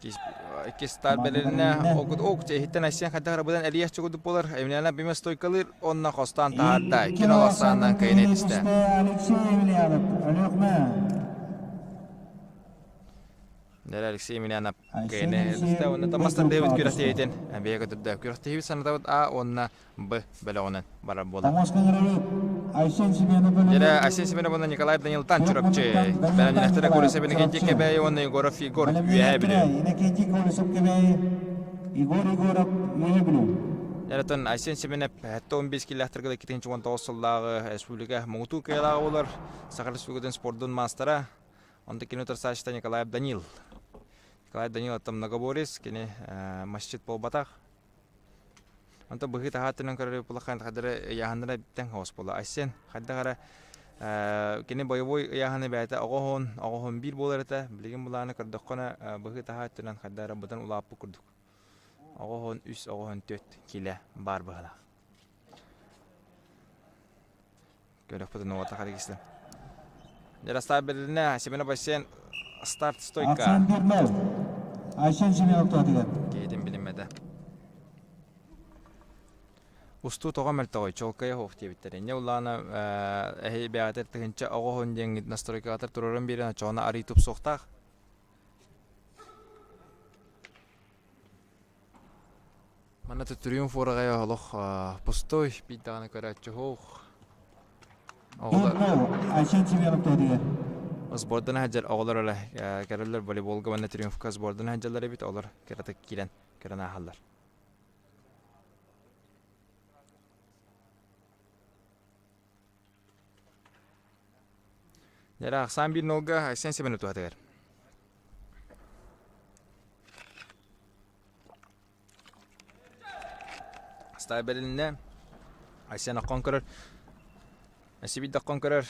иккис стар бэлэринэ окут ок иһиттэн Айсен хайдах арабыдан элиэх чугудук буолар Емельянов биме стойкалыыр онно хостаан таһаарда икки нол ахсаанынан кыайан этистэ. Алексей Емельянов Өлүөхүмэ. Дэр Алексей Емельянов кыайан этистэ уонна Томастар Дэвид күрэхтэһиитин бэйэ көтөрдө. Күрэхтэһиибит санатабыт А уонна Б бөлөҕүнэн барар буолар. Айсен Семенов Дьэрэ Айсен Семенов уонна Николай Данилтан Чурапчы. Бэлэмнэнэхтэрэ Колесов Иннокентий Кэбээйи уонна Егоров Егор Үөһээ Бүлүү. Иннокентий Колесов Кэбээйи, Егор Егоров Үөһээ Бүлүү. Дьэрэтон Айсен Семенов 15 киллэхтэргэ 2019 сыллааҕы республика муҥутуур кыайыылааҕа буолар. Саха Республикатын спордун маастара. Онто кини утарсааччыта Николаев Данил. Николай Данил оттон многоборец, кини масчит буолбатах. Онтон быһыы таһааттынан көрөр улахан хадара ыйааһыннара тэҥ соҕус буолла. Айсен хайдах эрэ кини боевой ыйааһыны бэйэтэ оҕоһун, оҕоһун биир буолар этэ. Билигин былааны көрдөххүнэ быһыы таһаа өттүнэн хайдах эрэ быдан улааппыт курдук. Оҕоһун үс, оҕоһун түөрт киилэ баар быһыылаах. Көрөхпүтүн уота харгыстан. Ярослав Берлине, Семенов Айсен старт стойка. Айсен Бирмел. Айсен Семенов туһатыгар. Киһитин билиммэтэ. Устуу тоҕо мөлтөҕүй, чуолкайа суох диэбиттэр. Инньэ улаана эһи бэҕэтэр тыһыынча оҕоһун диэҥҥит настройкаҕытар туруоран биэрэн оччоҕуна арый тупсуохтаах. Манна Триумф уораҕайа олох пустой, биир даҕаны көрөөччү суох. Оҕолор Айсен Семенов туһатыгар. Сбордан сылдьар оҕолор эрэ көрөллөр волейболга уонна Триумфка сбордан сылдьаллар эбит, олор кыратык киирэн көрөн ааһаллар. Дьэ, ахсаан биир нолга Айсен Семенов туһатыгар. Астаа бэрилиннэ. Айсен оххон көрөр. Сибидде оххон көрөр.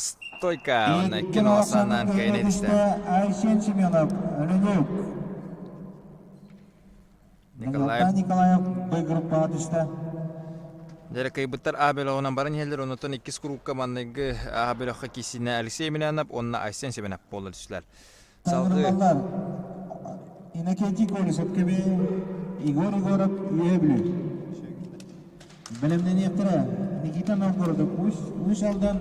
Стойка уонна кино санаан кэйнэ тистэ. Айсен Семенов, Ленюк. Николаев Николаев Б группаҕа түстэ. Дьэ, кыайбыттар А бөлөҕүнэн баран иһэллэр, оннуттан иккис курукка манныгы А бөлөххө киирсинэ Алексей Емельянов уонна Айсен Семенов буолла түстүлэр. Салгыы Иннокентий Колесов көбү Егор Егоров үөһэ Бүлүү. Бэлэмнэниэхтэрэ Никита Новгородов Уус Алдан,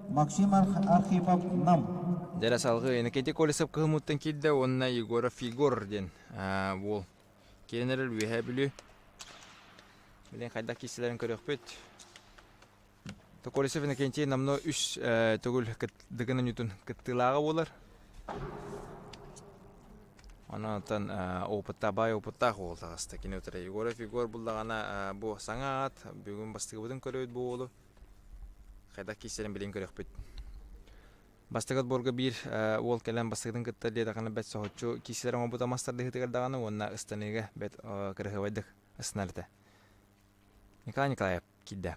Максим Архипов Нам. Дьэрэ салгыы Иннокентий Колесов кыһымыттан киирдэ уонна Егоров Егор диэн уол киирэн эрэр Үөһээ Бүлүү. Билин хайдах киирсэлэрин көрүөхпүт. Колесов Иннокентий намно үс төгүл Дыгын оонньуутун кыттыылааҕа буолар. Онон опыттаах, баай опыттаах уол таҕыста. Кини утары Егоров Егор буллаҕына бу саҥа аат, бүгүн бастакыбытын көрөбүт бу уолу. Хайдах киирсэрин билин көрүөхпүт. Бастакы отборга биир уол кэлэн бастакытын кытта диэтэххинэ бэрт соһуччу киирсэлэр оҥорбута мас тардыһыытыгар даҕаны уонна ыстаныыга бэрт кыраһыабайдык ыстанар этэ. Николай Николаев киирдэ.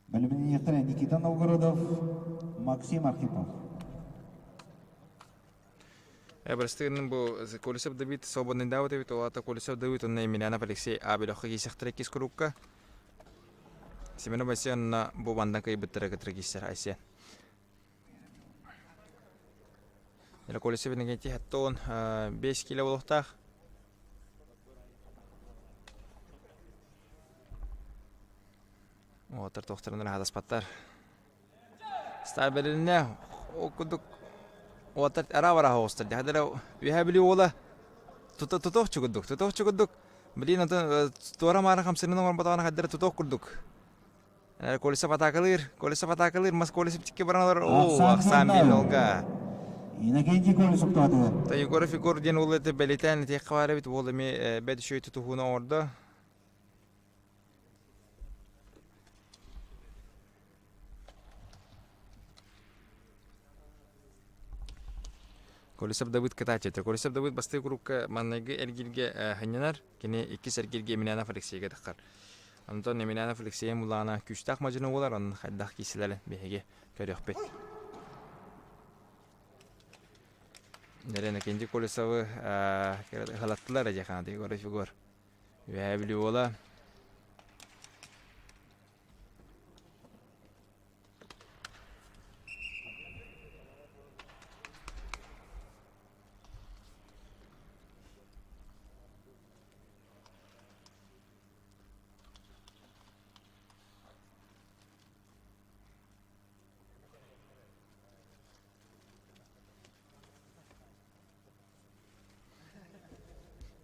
Бэлэмнэниэхтэрэ Никита Новгородов, Максим Архипов. Бырастыгын бу Колесов Давид свободный эбит, ол аата Колесов Давид уонна Емельянов Алексей А бөлөххө киирсэхтэрэ иккис курукка. Семенов Айсен онно бу бандан кыайбыттара кытары киирсэр Айсен. Колесов Иннокентий 75 кило буолуохтаах. Уолаттар туохтарынан аһатаспаттар. Стар бэрилиннэ ол курдук уолаттар араа-бараа оҕустар. Дьахтара үөһээ Бүлүү уола тута тутуохчу курдук, тутуохчу курдук. Блин, атын туора-маара хамсанан оҥорботоҕуна хайдара тутуох курдук. Колесов атаакалыыр, Колесов атаакалыыр, мас Колесов тикки баран олорор. Оо, ахсаан биир нолга. Иннокентий Колесов туһатыгар. Та Егоров Егор диэн уол это бэлитээн этиэххэ баар эбит. Уол эмиэ бэт үчүгэй тутуһууну оҥордо. Колесов Давыд кытааччыта. Колесов Давыд бастакы курукка маннайгы эргииргэ ханньанар. Кини иккис эргииргэ Емельянов Алексейга таххар. Онтон Емельянов Алексей Мулаана күүстээх мадьыны буолар, онон хайдах киирсилэр биһиги көрүөхпүт. Нэрэн Акинди Колесовы ыһалаттылар дьэхаана Егор Егор. Үөһээ Бүлүү уола.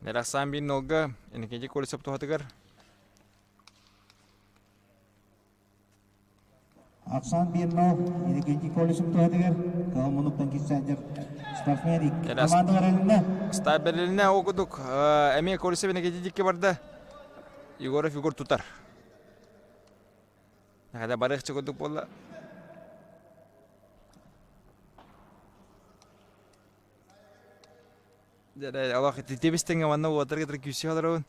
Эрахсан биир нолга Иннокентий Колесов туһатыгар Ахсан биир нол Иннокентий Колесов туһатыгар кыһыл муннуктан киирсээччи спортсмен команда барылына. Стаб бэрилинэ ол курдук эмиэ Колесов Иннокентий дикки барда. Егоров Егор тутар. Хада барыахча курдук буолла. Дьэ, олох тибистиҥэ манна уотарга кытары күүсү олоробун.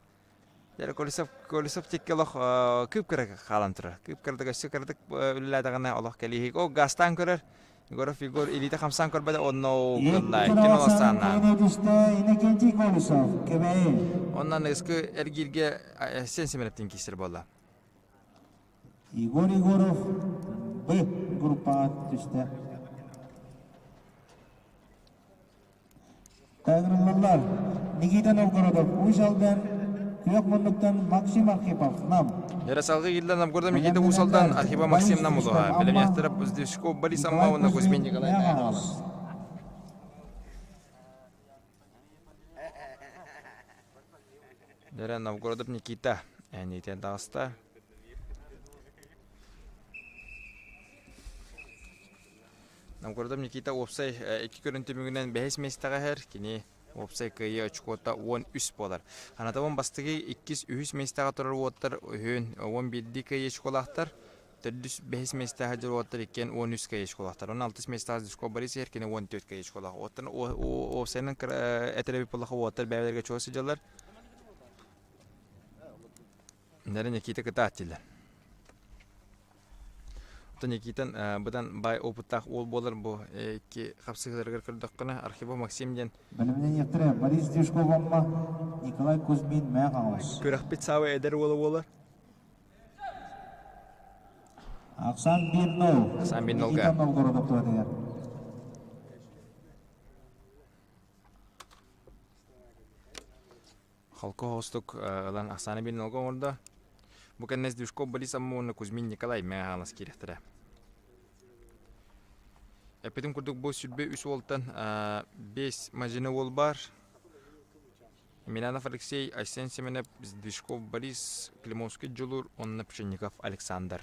Дьэ, Колесов, Колесов тикки олох кыып-кыра хаалан турар. Кыып-кыратык өссө кыратык үлэлээтэҕинэ олох кэлииһик. О, газтаан көрөр. Егоров Егор илиитэ хамсаан көрбөтө онно гынна. Иккин олосааннаан. Иннокентий Колесов, Кэбээйи. Онно аныгыскы эргииргэ сен Семеновтин киирсэр буолла. Егор Егоров Б группаҕа түстэ. Тайгырыллаллар Никита Новгородов, Уус Алдан, Күөх Муннуктан Максим Архипов, Нам. Ярославга киирдэ Новгородов Никита Уус Алдан, Архипов Максим Нам улуһа. Бэлэмнээхтэрэ Здешков Борис Амма уонна Кузьмин Николай Наганалас. Дэрэ Новгородов Никита эниитин таҕыста. Новгородов Никита уопсай икки көрүн түмүгүнэн бэһис миэстэҕэ иһэр. Кини уопсай кыайыы очкуота 13 буолар. Анатолий бастакы, иккис, үһүс миэстэҕэ турар уоттар үһүн 11 кыайыы очколаахтар. Төрдүс, бэһис миэстэҕэ сылдьар уоттар иккиэн 13 кыайыы очколаахтар. Онон алтыс миэстэҕэ Дюшков Борис иһэр, кини 14 кыайыы очколаах. Уоттан уопсайынан этэр эбит буоллахха уоттар бэйэлэригэр чугас сылдьаллар. Нэрэ Никита кытаат дииллэр. Оттон Никитан быдан баай опыттаах уол буолар бу икки хапсыһыыларыгар көрдөххүнэ Архипов Максим диэн Бэлэмнэниэхтэрэ Борис Дюшков Амма, Николай Кузьмин Мэҥэ Хаҥалас. Күрэхпит саамай эдэр уола буолар. Ахсан 1-0. Ахсан 1-0 Никита Новгородов туһатыгар. Холку соҕустук ылан Оксана Бельнолга оҥордо. Бу кэннэ Сдвижков Борис Амма уонна Кузьмин Николай Мэҥэ Хаҥалас киириэхтэрэ. Эппитим курдук бу 23 уолтан 5 мадьыны уол баар. Емельянов Алексей, Айсен Семенов, Сдвижков Борис, Климовский Дьулуур уонна Пшенников Александр.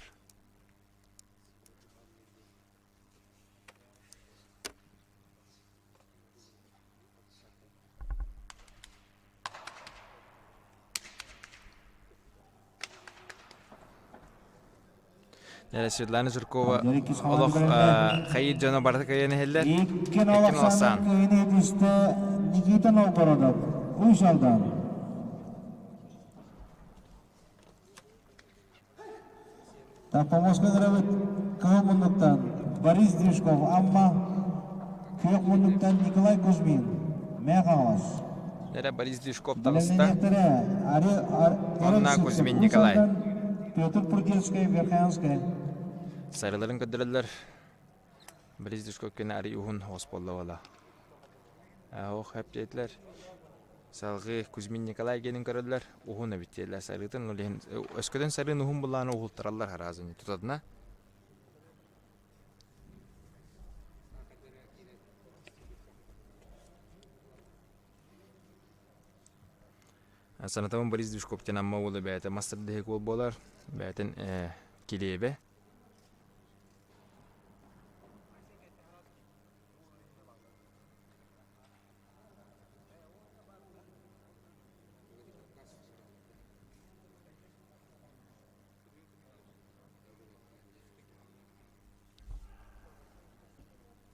Светлана Жиркова олох хайыр дьоно барыта кыайан иһэллэр. Иккин Олохсан кыайыны түстэ Никита Новгородов, Уус Алдан. Помоска кырабыт Кыһыл муннуктан Борис Движков, Амма, Күөх муннуктан Николай Кузьмин, Мэҥэ Хаҥалас. Эрэ Борис Движков таҕыста. Онна Кузьмин Николай. Петр Прудецкай, Верхоянскай. Сарыларын көрдөрөллөр. Борис Движков кини ари уһун хос буолла Ох, эптиэтилэр. Салгыы Кузьмин Николай диэнин көрөллөр, уһун эбит диэллэр сарыытын, ол иһин өскөтүн сарыын уһун буллаҕына уһултараллар араазыны тутатына. Санатабын Борис Движков диэн Амма уола бэйэтэ мастер дэһик уол буолар. Бэйэтин э, килиэбэ.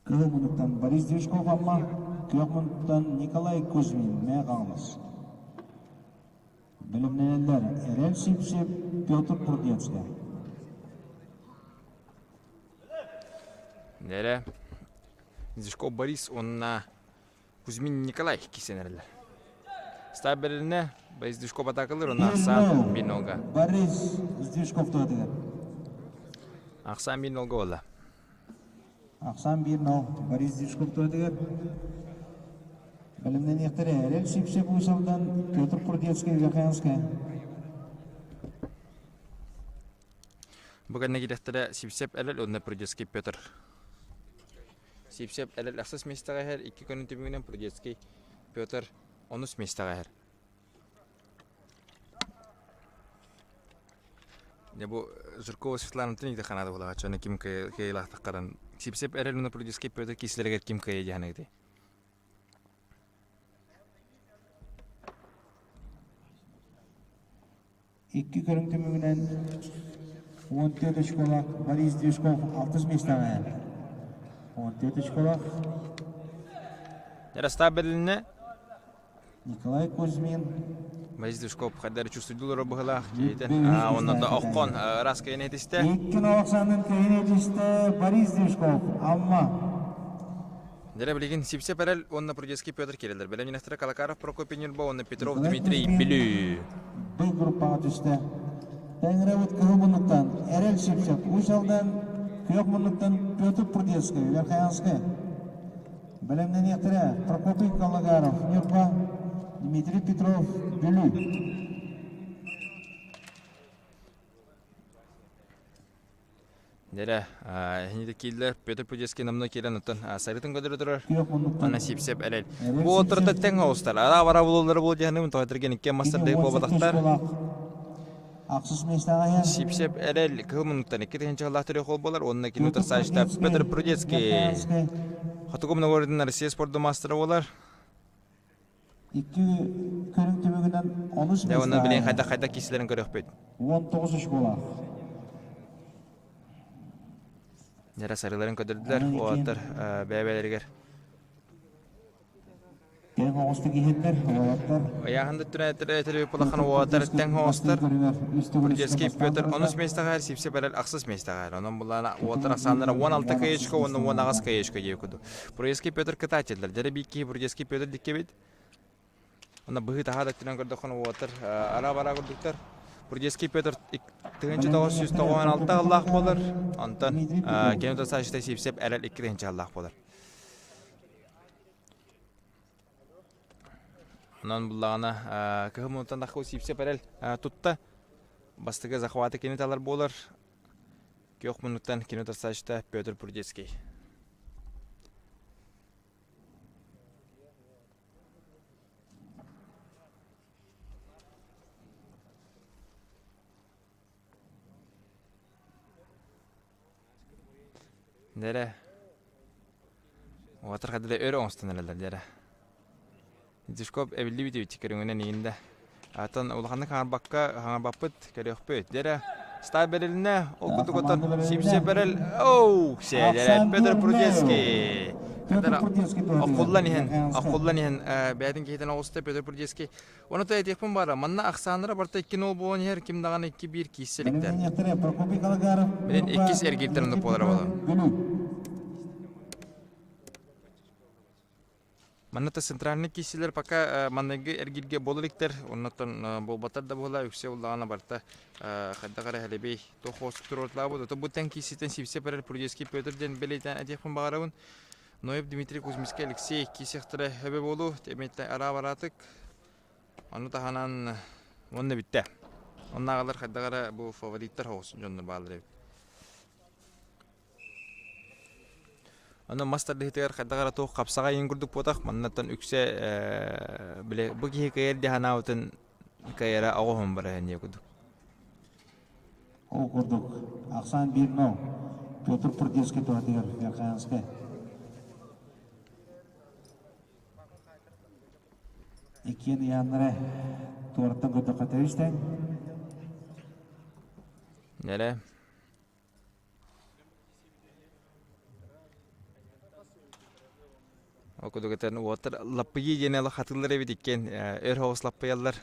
Кыһыл муннуктан Борис Движков Амма, күөх муннуктан Николай Кузьмин Мэҥэ Хаҥалас. Бэлэмнэнэллэр Эрэл Сипсип, Петр Прудецкай. Нэрэ Движков Борис уонна Кузьмин Николай кисэнэрэлэр. Стаб бэрилинэ Борис Движков атаакалыыр уонна Ахсаан Бинолга. Борис Движков туһатыгар. Ахсаан Бинолга буолла. Ахсаан 1-0 Борис Движков туһатыгар. Бэлэмнэниэхтэрэ Эрэл Сипсеп Усовдан Петр Прудецкий Верхоянская. Бу кэннэ киирэхтэрэ Сипсеп Эрэл уонна Прудецкий Петр. Сипсеп Эрэл ахсыс миэстэҕэ иһэр, икки күнүн түмүгүнэн Прудецкий Петр онус миэстэҕэ иһэр. Дьэ бу Жиркова Светланатын иитэ ханаада буолааччы, аны ким кыайыылаахтаххаран Сипсеп Эрэл уонна Прудецкий Петр киисилэригэр ким кыайа диэханыгытай? Икки көрүҥ түмүгүнэн 14 очколаах Борис Движков алтыс миэстэҕэ 14 очколаах Ярослав бэрилиннэ. Николай Кузьмин. Борис Движков хайдары чувствуйдулар быһылаах киһитин. Онно да оххон раз кыйын этистэ. Икки нооксанын кыйын этистэ Борис Движков Амма. Дьэ билигин Сипсеп Эрэл уонна Прудецкий Петр киирэллэр. Бэлэмнэнэхтэрэ Калакаров Прокопий Ньурба уонна Петров Дмитрий Бүлүү. Б группаҕа түстэ. Тэҥрэбит кыһыл муннуктан Эрэл Сипсеп, Уус Алдан күөх муннуктан Петр Прудецкий, Верхоянскай. Бэлэмнэниэхтэрэ Прокопий Калагаров, Ньурба, Дмитрий Петров, Бүлүү. Дэрэ, эһини кииллэр Петр Пудецкий намно киирэн оттон сарытын көдөрө турар. Ана сипсеп эрэл. Бу оттарта тэҥ оҕустар. Ара бара булуллары бул дьаһаным тоҕо икки мастар дэх буолбатахтар. Ахсыс миэстэҕэ Сипсеп эрэл кыһыл муннуктан икки тыһыынча сыллаах төрүөх ол буолар уонна кини утарсааччыта Петр Прудецкий. Хотугу Новгородын Россия спорду мастера буолар. Икки көрүҥ түмүгүнэн онус Дьэ уонна билигин хайдах хайдах киисилэрин көрүөхпүт. 19 очколаах. Дьэрэ сарыыларын көдөрдүлэр, уолаттар бэйэ-бэйэлэригэр. Тэҥ оҕустук иһэллэр, уолаттар. Ыйааһын да түрэ улахан уолаттар тэҥ оҕустар. Прудецкий Петр онус миэстэҕэ Сипсеп эрэл ахсыс миэстэҕэ Онон булаана уолаттар ахсааннара 16 кыйычка уонна 18 кыйычка диэки курдук. Прудецкий Петр кытааччылар. Дьэрэ биир киһи Прудецкий Петр диккэбит. Онно быһыы таһаа да өттүнэн көрдөххүнэ уолаттар ара-бара курдуктар. Прудецкий Петр 1996 сыллаах буолар. Онтон кини Сашита Сивцев эрэл 2 сыллаах буолар. Онон буллаҕына кыһыл муннуттан таххы Сивцев эрэл тутта. Бастакы захваты кини талар буолар. Күөх муннуктан кини Сашита Петр Прудецкий. Дэрэ. Уотар хадыда өр оҥостон эрэллэр дэрэ. Дишкоп эбиллибит эбит көрүҥүнэн иинде. Атын улаханнык хаҥарбакка хаҥарбаппыт көрүөхпүт. Дэрэ Ста бэрилинэ, ол курдук оттон Сипсе бэрил, оу, сээдэрэ Петр Прудецкий. Охуллан иһэн, охуллан иһэн бэйэтин киһитин оҕуста Петр Прудецкий. Оны то этиэхпин баара, манна ахсааннара барыта 2-0 буолан иһэр, ким даҕаны 2-1 киирсэ иликтэр. Билин иккис эргиирдэр оннук буолара буолуо. Манна та центральный киисилэр пока манныгы эргииргэ буола иликтэр, оннуттан буолбаттар да буола, үксэ уллаҕына барыта хайдах эрэ хэлэбэй туох хоосук туруорталаабыт. Ото бу тэҥ кииситэн Сивцев эрэр Прудецкий Петр диэн бэлиэтээн этиэхпин баҕарабын. Ноев Дмитрий Кузьминскай Алексей киисиэхтэрэ өбө буолуу, эмиэ араа-бараатык. Ону таһынан уонна бүттэ. Оннааҕылар хайдах эрэ бу фавориттар соҕус дьоннор бааллар эбит. Онон мас тардыһыытыгар хайдах эрэ туох хапсаҕай иһин курдук буотах, маннаттан үксэ ээ били бу киһи кыайар дии санаабытын кыайара оҕуһун барар диye курдук. Ол курдук, ахсаан 1-0 Петр Прудецкий туһатыгар Верхоянскай. Иккиэн ыйааннара туораттан көрдөххө тэбистэн. Нэрэ. Ол курдук этэн уоттар лаппыйыы диэн ала хатыыллар эбит иккиэн өр соҕус лаппыйаллар.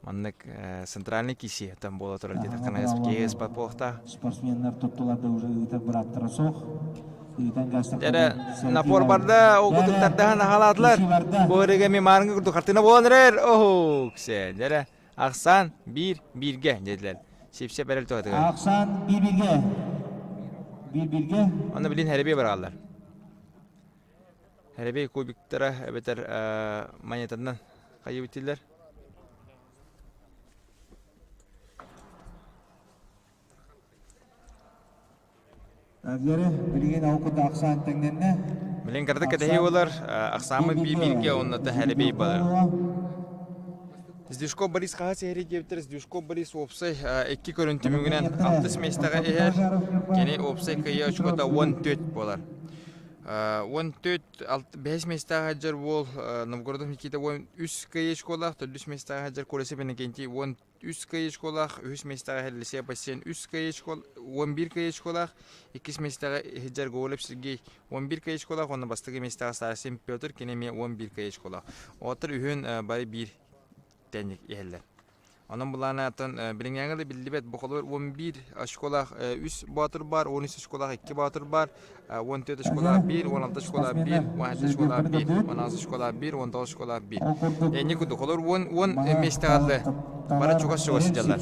Маннык центральный киси там буола турар диэтэххинэ киһи ыспат буолуохтаах. Спортсменнар туттулар да уже ыытар бырааптара суох. Ыытан Дьэрэ напор барда, ол курдук тардаһан аһалаатылар. Бу ырыга ми маарыҥҥы курдук хартыына буолан эрэр. Оһук сэ. Дьэрэ ахсаан биир бииргэ диэтилэр. Сипсеп эрэл туһатыгар. Ахсаан биир бииргэ. Биир бииргэ. Онно билин хэрэбиэ барааллар. Хэрэбиэ кубиктара эбэтэр монетанан хайыбытилэр. Дьэрэ, билигин ол курдук ахсаан тэҥнэннэ. Билин кырдык кэтэһии буолар, ахсааммыт биир-бииргэ оннута хэрэбиэй балар. Сдюшко Борис хаһа сэһэри диэбиттэр Сдюшко Борис уопсай икки көрүн түмүгүнэн алтыс миэстэҕэ иһэр. Кини уопсай кыайыы очкота 14 буолар. 14 бэһис миэстэҕэ сылдьар уол Новгородов Никита 13 кыайыы очколаах, төрдүс миэстэҕэ сылдьар Колесов Иннокентий 13 кыайыы очколаах, үһүс миэстэҕэ иһэр Лисия Бассейн 3 кыайыы 11 кыайыы очколаах, иккис миэстэҕэ иһдьэр Гоголев Сергей 11 кыайыы очколаах уонна бастакы миэстэҕэ Старостин Петр кини эмиэ 11 кыайыы очколаах. Оҕоттор үһүн бары биир тэнник иһэллэр. Онон былаана оттон билиҥҥээҥи да биллибэт. Бу холобур 11 очколаах үс боотур баар, 13 очколаах икки боотур баар, 14 очколаах биир, 16 очколаах биир, 17 очколаах биир, 16 очколаах биир, 19 очколаах биир. Энни курдук холобур 10 10 миэстэҕэ дылы бары чугас-чугас сылдьаллар.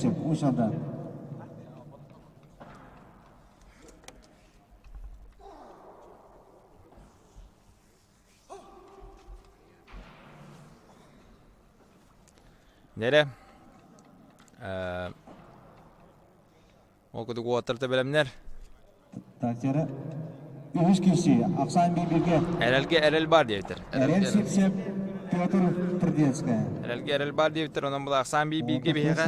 Нэрэ ол курдук уолаттар да бэлэмнэр. Тактера үһүс киирсии ахсаан биир-бииргэ. Эрэлгэ эрэл баар диэбиттэр. Эрэл Сипсеп Петр Трдецкая. Эрэлгэ эрэл баар диэбиттэр, онон була ахсаан биир-бииргэ биһиэхэ.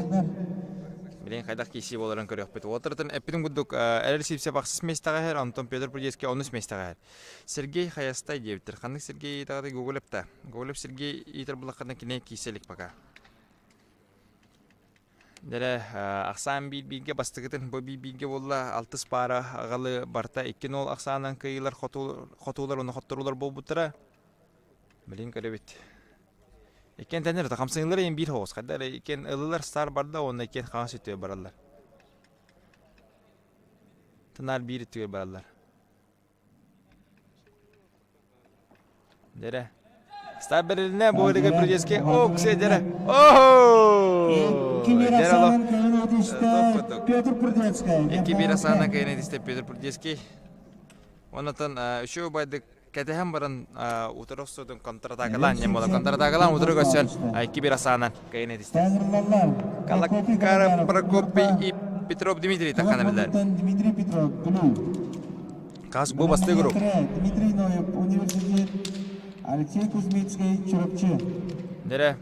Билигин хайдах киирсии буоларын көрүөхпүт. Уолаттартан эппитин курдук Эрэл Сипсеп ахсыс миэстэҕэ иһэр, онтон Петр Прудецкий онус миэстэҕэ иһэр. Сергей Хайастай диэбиттэр. Ханнык Сергей ыйытаҕытай Гоголев да? Гоголев Сергей ыйытар буллаххына кини киирсэ илик пока. Дэрэ ахсаан биир бииргэ бастакытын бу биир бииргэ буолла алтыс паара аҕалы барта 2-0 ахсаанан кыайыылар хотуулар уонна хотторуулар буолбуттара. Билин көрөбүт. Иккиэн тэннэр хамсыҥылар иһин биир соҕус. Хайда эрэ иккиэн ылылар стар барда уонна иккиэн хаҥас өттүгэр бараллар. Тынаар биир өттүгэр бараллар. Дьэрэ. Стар бэрилинэ бу ырыга прически оксе дьэрэ. Оо! Дьэрэ олох. Петр Прудецкий. Икки биир асаана кыйын этистэ Петр Прудецкий. Оннотон үчүгэй убайдык кэтэһэн баран утары охсуутун контратакалаан диэн буола контратакалаан утары көрсөн икки биир асаанан кыйын этистэ. Калакара Прокопий и Петров Дмитрий таххана билэр. Дмитрий Петров, Бүлүү. Хас бу бастыы групп. Дмитрий Ноев, университет. Алексей Кузьмицкий, Чурапчы. Дэрэ,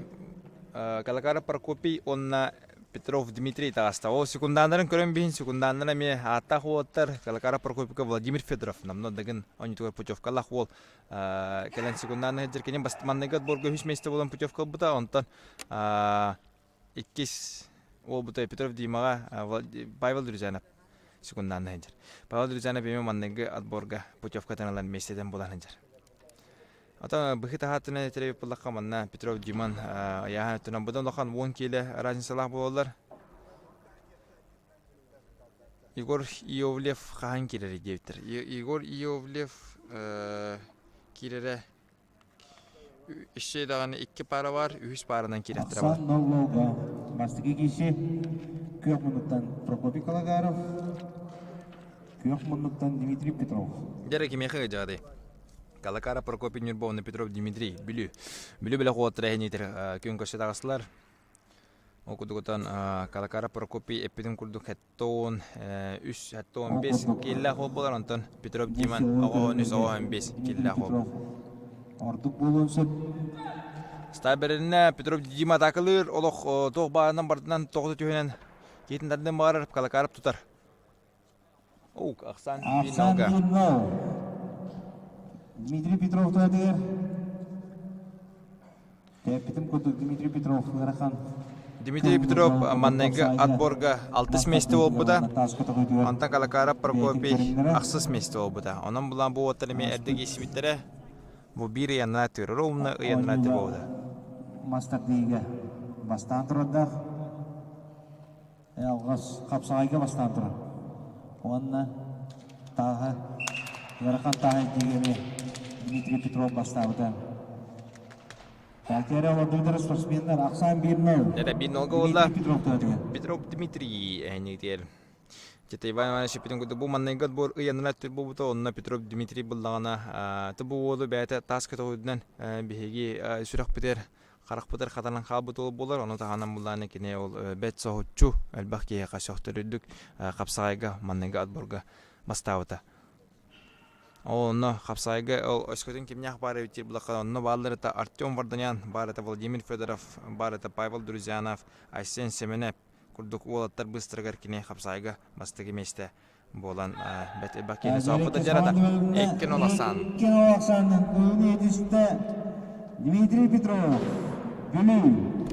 Калакара Прокопий уонна Петров Дмитрий таҕыста. Ол секундааннарын көрөн биһин секундааннара эмиэ ааттаах уолаттар Калакара Прокопийка Владимир Федоров намно дагын оонньуутугар путевкалаах уол кэлэн секундааны сылдьар кини манныгы отборга үһүс миэстэ буолан путевка ылбыта онтон иккис уолбута Петров Димаҕа Павел Друзьянов секундааны сылдьар. Павел Друзьянов эмиэ манныгы отборга путевкатын ылан миэстэтин булан сылдьар. Оттон быһыы таһааттына этэрэ буоллахха манна Петров Димон ыйааһын өттүнэн быдан улахан 10 киилэ разницалаах буолаллар. Егор Иовлев хаһан киирэрий диэбиттэр. Егор Иовлев киирэрэ үс даҕаны икки пара бар, үһүс паранан киирэхтэрэ бар. Ахсан Ноллоога бастакы киһи күөх муннуктан Прокопий Калагаров, күөх муннуктан Дмитрий Петров. Дьэрэ кимиэхэ ыдьаҕаday? Калакара Прокопий Ньурба уонна Петров Дмитрий Бүлүү. Бүлүү бэлэх уолаттара иһиниитэр күн көрсө таҕыстылар. Ол курдук Калакара Прокопий эппитин курдук хэттон үс хэттон бес кииллээх уол буолар, онтон Петров Диман оҕоһон үс оҕоһон бес кииллээх уол. Ордук буолуон сөп. Стаберинэ Петров Дима атакалыыр олох туох баарынан бардынан тоҕута түһүнэн. Киитин тардын баҕарар Калакаров тутар. Оук, Ахсан Ахсан 1-0-га. 1-0. Дмитрий Петров туһатыгар. Тэппитим курдук Дмитрий Петров ыарахан Дмитрий Петров манныгы отборга алтыс миэстэ буолбута. Онтон Калакаров Прокопий ахсыс миэстэ буолбута. Онон булан бу уоттар эмиэ эрдэ киирсибиттэрэ. Бу биир ыйанна түөрөр умна ыйанна буолбута. Мастардыыга бастаан турардаах. Алҕас хапсаҕайга бастаан турар. Уонна тааһа ыарахан тааһа диэги Дмитрий Петров бастаабыта. Кэлкиэрэ олордуутара спортсменнар ахсаан 1-0. Это 1-0 буолла. Дмитрий Петров тыатыгар. Петров Дмитрий эһинигитиэр. Чета Иван Иванович эппитин курдук бу манныгы отбор ыйанына түр буолбута онно Петров Дмитрий буллаҕына бу уолу бэйэтэ таас көтөҕүтүнэн биһиги сүрэхпитигэр харахпытыгар хатанан хаалбыт уол буолар ону таһынан буллаҕына кини ол бэт соһуччу элбэх киһиэхэ сөхтөрүрдүк хапсаҕайга манныгы отборга бастаабыта. Ол онно хапсаайга ол өскөтүн кимнээх баар эбит диир булахха онно бааллар это Артем Варданян, баар это Владимир Федоров, баар это Павел Друзьянов, Айсен Семенов курдук уолаттар быстарыгар кини хапсаайга бастакы миэстэ буолан бэт элбэх киһини соһуппута дьарата. Иккин ол ахсаан. Иккин ол ахсаанынан кыһыны этистэ Дмитрий Петров, Бүлүү.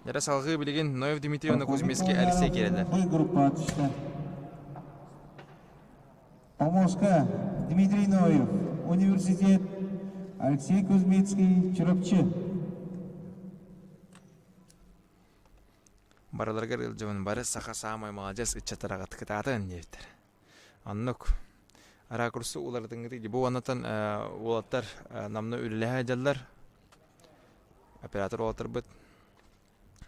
Дьара салгыы билигин Ноев Дмитрий уонна Кузьминский Алексей киирэллэр. Бу группа түстэ. Помоска Дмитрий Ноев, университет, Алексей Кузьмицкий, Чурапчы. Барыларыгар ыалдьабын бары саха саамай маладьыас ыччаттара кытаатын диэбиттэр. Оннук ракурсу уларытыҥҥытый бу уоннатан уолаттар намна үлэлэһэ дьаллар оператор уолаттарбыт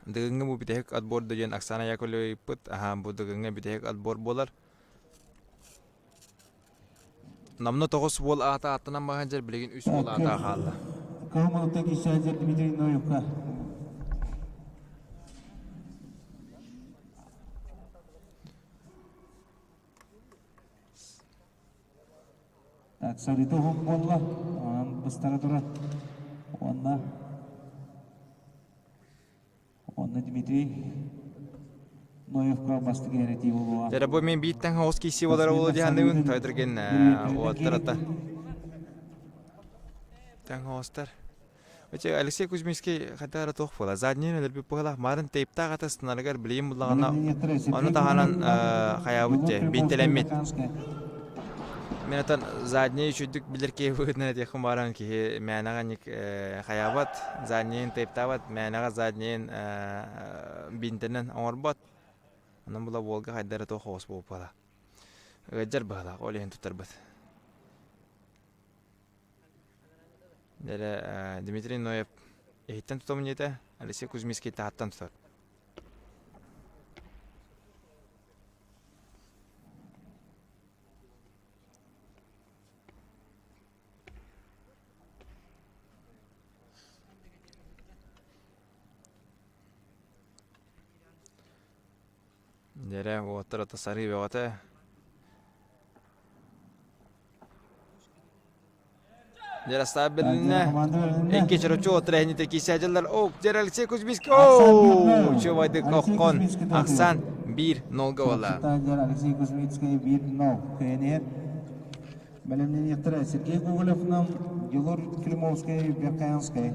Дыгыҥҥа бу бүтэһик отбор диэн Оксана Яковлева ыйыппыт. Аһаа, бу Дыгыҥҥа бүтэһик отбор буолар. Намна тоҕус уол аата ааттанан баһан дьэр билигин үс уол аата хаалла. Кыһыл киирсээччи Дмитрий Ноевка. Так, сарыыта уһун буолла, онон быстара турар. Уонна уонна Дмитрий Ноевка бастакы эрэтии буолуоҕа. Дьэ, бу мен бииртэн хаос киси болар ол дьаһаныбын тойдырген уоттарата. Таң хаостар. Өчө Алексей Кузьминский хайда эрэ туох буола задний өлөрбүт быһыылаах марын тейптаах ата станарыгар билигин буллаҕына ону таһынан хайаабыт дьэ бинтэлэммит мен отон задний үчүйдүк билэр киһи быһыытынан этиэххин бааран киһи мээнэҕэ ник хайаабат заднийын тейптаабат мээнэҕэ заднийын бинтэнэн оҥорбот онон була уолга хайда эрэ туох оҕус буолбута ыалдьар быһыылаах ол иһин туттарбыт Дьэ, Дмитрий Ноев иһиттэн тутабын диэтэ, Алексей Кузьминский таһыттан тутар. Дьэрэ, уоттар ата сарыы бөҕөтө. Ярослав Берлинне икки чорочу отраһините кисээдьэллэр Оок дьэр Алексей Кузьминский оу чувайды кохкон Ахсан 1-0 буолла. Алексей Кузьминский 1-0 кыайан Бэлэмнэниэхтэрэ Сергей Гоголевнан Егор Климовский Верхоянскай.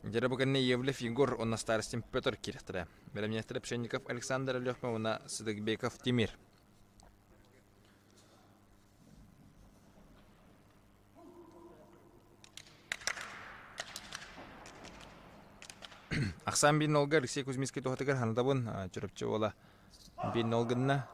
Дьэрэ бу кэннэ Евлев Егор уонна Старостин Петр киирэхтэрэ. Бэлэмнэниэхтэрэ Пшенников Александр Алехмов уонна Сыдыкбеков Тимир. Ахсаан биир нолга Алексей Кузьминский туһатыгар ханатабын Чурапчы уола биир нол гынна.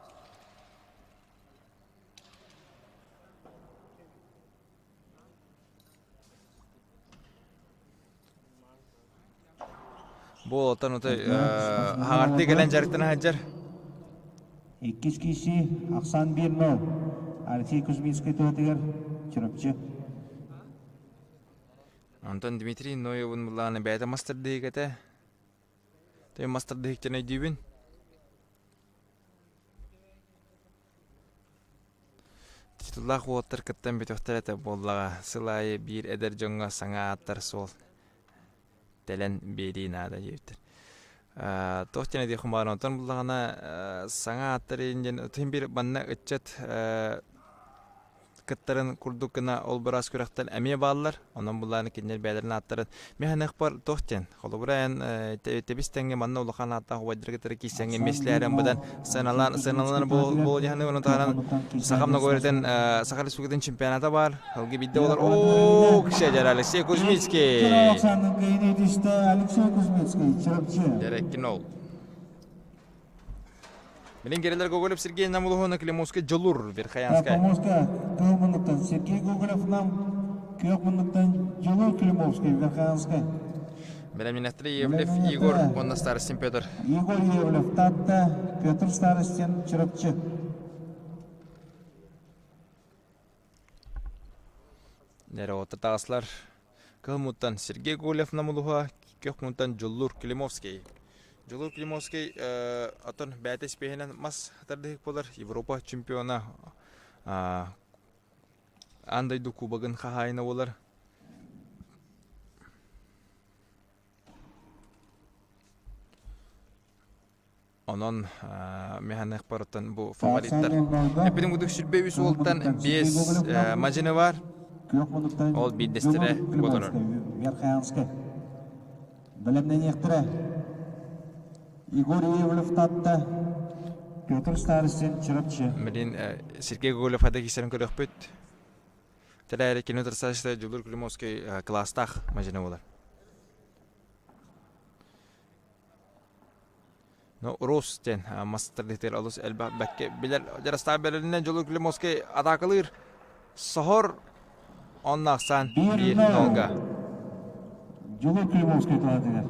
Бу уолаттан отой хаҥардыы кэлэн дьарыктана сылдьар. Иккис киси Ахсан 1-0. Алексей Кузьминский туһатыгар Чурапчы. Онтон Дмитрий Ноевун былааны бэйэтэ мастардыһык этэ. Той мастардыһыктан өйдүүбүн. Титуллаах уолаттар кыттан бүтүөхтэрэ этэ буоллаҕа, сыл аайы биир эдэр дьоҥҥо саҥа ааттар суол тэлэн биэрии наада диэбиттэр. Туох диэн этиэххин баҕар онтон буллаҕына саҥа ааттар диэн отун биир манна ыччат кыттарын курдук гына ол быраас күрэхтэр эмиэ бааллар. Онон буллааны кинилэр бэйэлэрин ааттарын мин саныахпар туох диэн холобура эн тэбис тэҥҥэ манна улахан ааттаах убайдары кытары киирсэҥҥэ миэстэлээрэн быдан сыаналаан сыаналанар буол дьаһаны ону таһынан Саха многоверитин Саха Республикатын чемпионата баар. Алги бидде олар. О, кіші Алексей Кузьмицкий. Алексей Кузьмицкий, Чурапчы. Дереккин ол. Билин керелер Гоголев Сергей Намулуһуна Климовский Дьулур Верхоянская. Помоска кыл муннуктан Сергей Гоголев нам, күөх муннуктан Дьулур Климовский Верхоянская. Бэлэмнэнэхтэрэ Евлев Егор уонна Старостин Петр. Егор Евлев Татта, Петр Старостин Чурапчы. Неротта таҕыслар Кыһыл Сергей Гулев Намулуһа, Көх мунтан Дьуллур Климовский. Дьулур Климовский отон бэйэтэ испиэһинэн мас тардыһык буолар Европа чемпиона аан дойду кубогын хаһаайына буолар. Онон механыахпарыттан бу фавориттар. Эппитим курдук 23 уолтан 5 мадьыны бар. Ол биирдэстэрэ бодорор. Верхоянскай. Бэлэмнэниэхтэрэ. Егор Иевлев Татта, Петр Старостин Чурапчы. Билин Сергей Гоголев ада кисерин көрөхпүт. Тэлээри кино тырсаачта Дьулур Климовский класстаах мадьыны болар. Ну, Рус диэн мастер олус элбэх бэккэ билэр дьарастаах бэлэринэн Дьулур Климовский атаакалыыр соһор онно ахсаан биир нолга. Дьулур Климовский туһатыгар.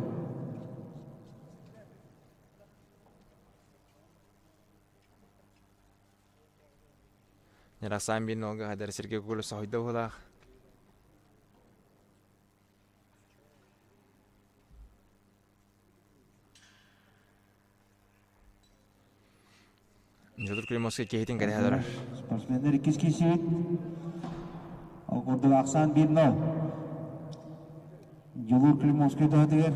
Нерасан биир нолга хадэр Сергей Гоголев соһуйда быһыылаах. Дьулур Климовский киһитин кэтэһэ турар. Спортсменнэр иккис киирсибит. Ол курдук ахсаан 1-0. Дьулур Климовский туһатыгар.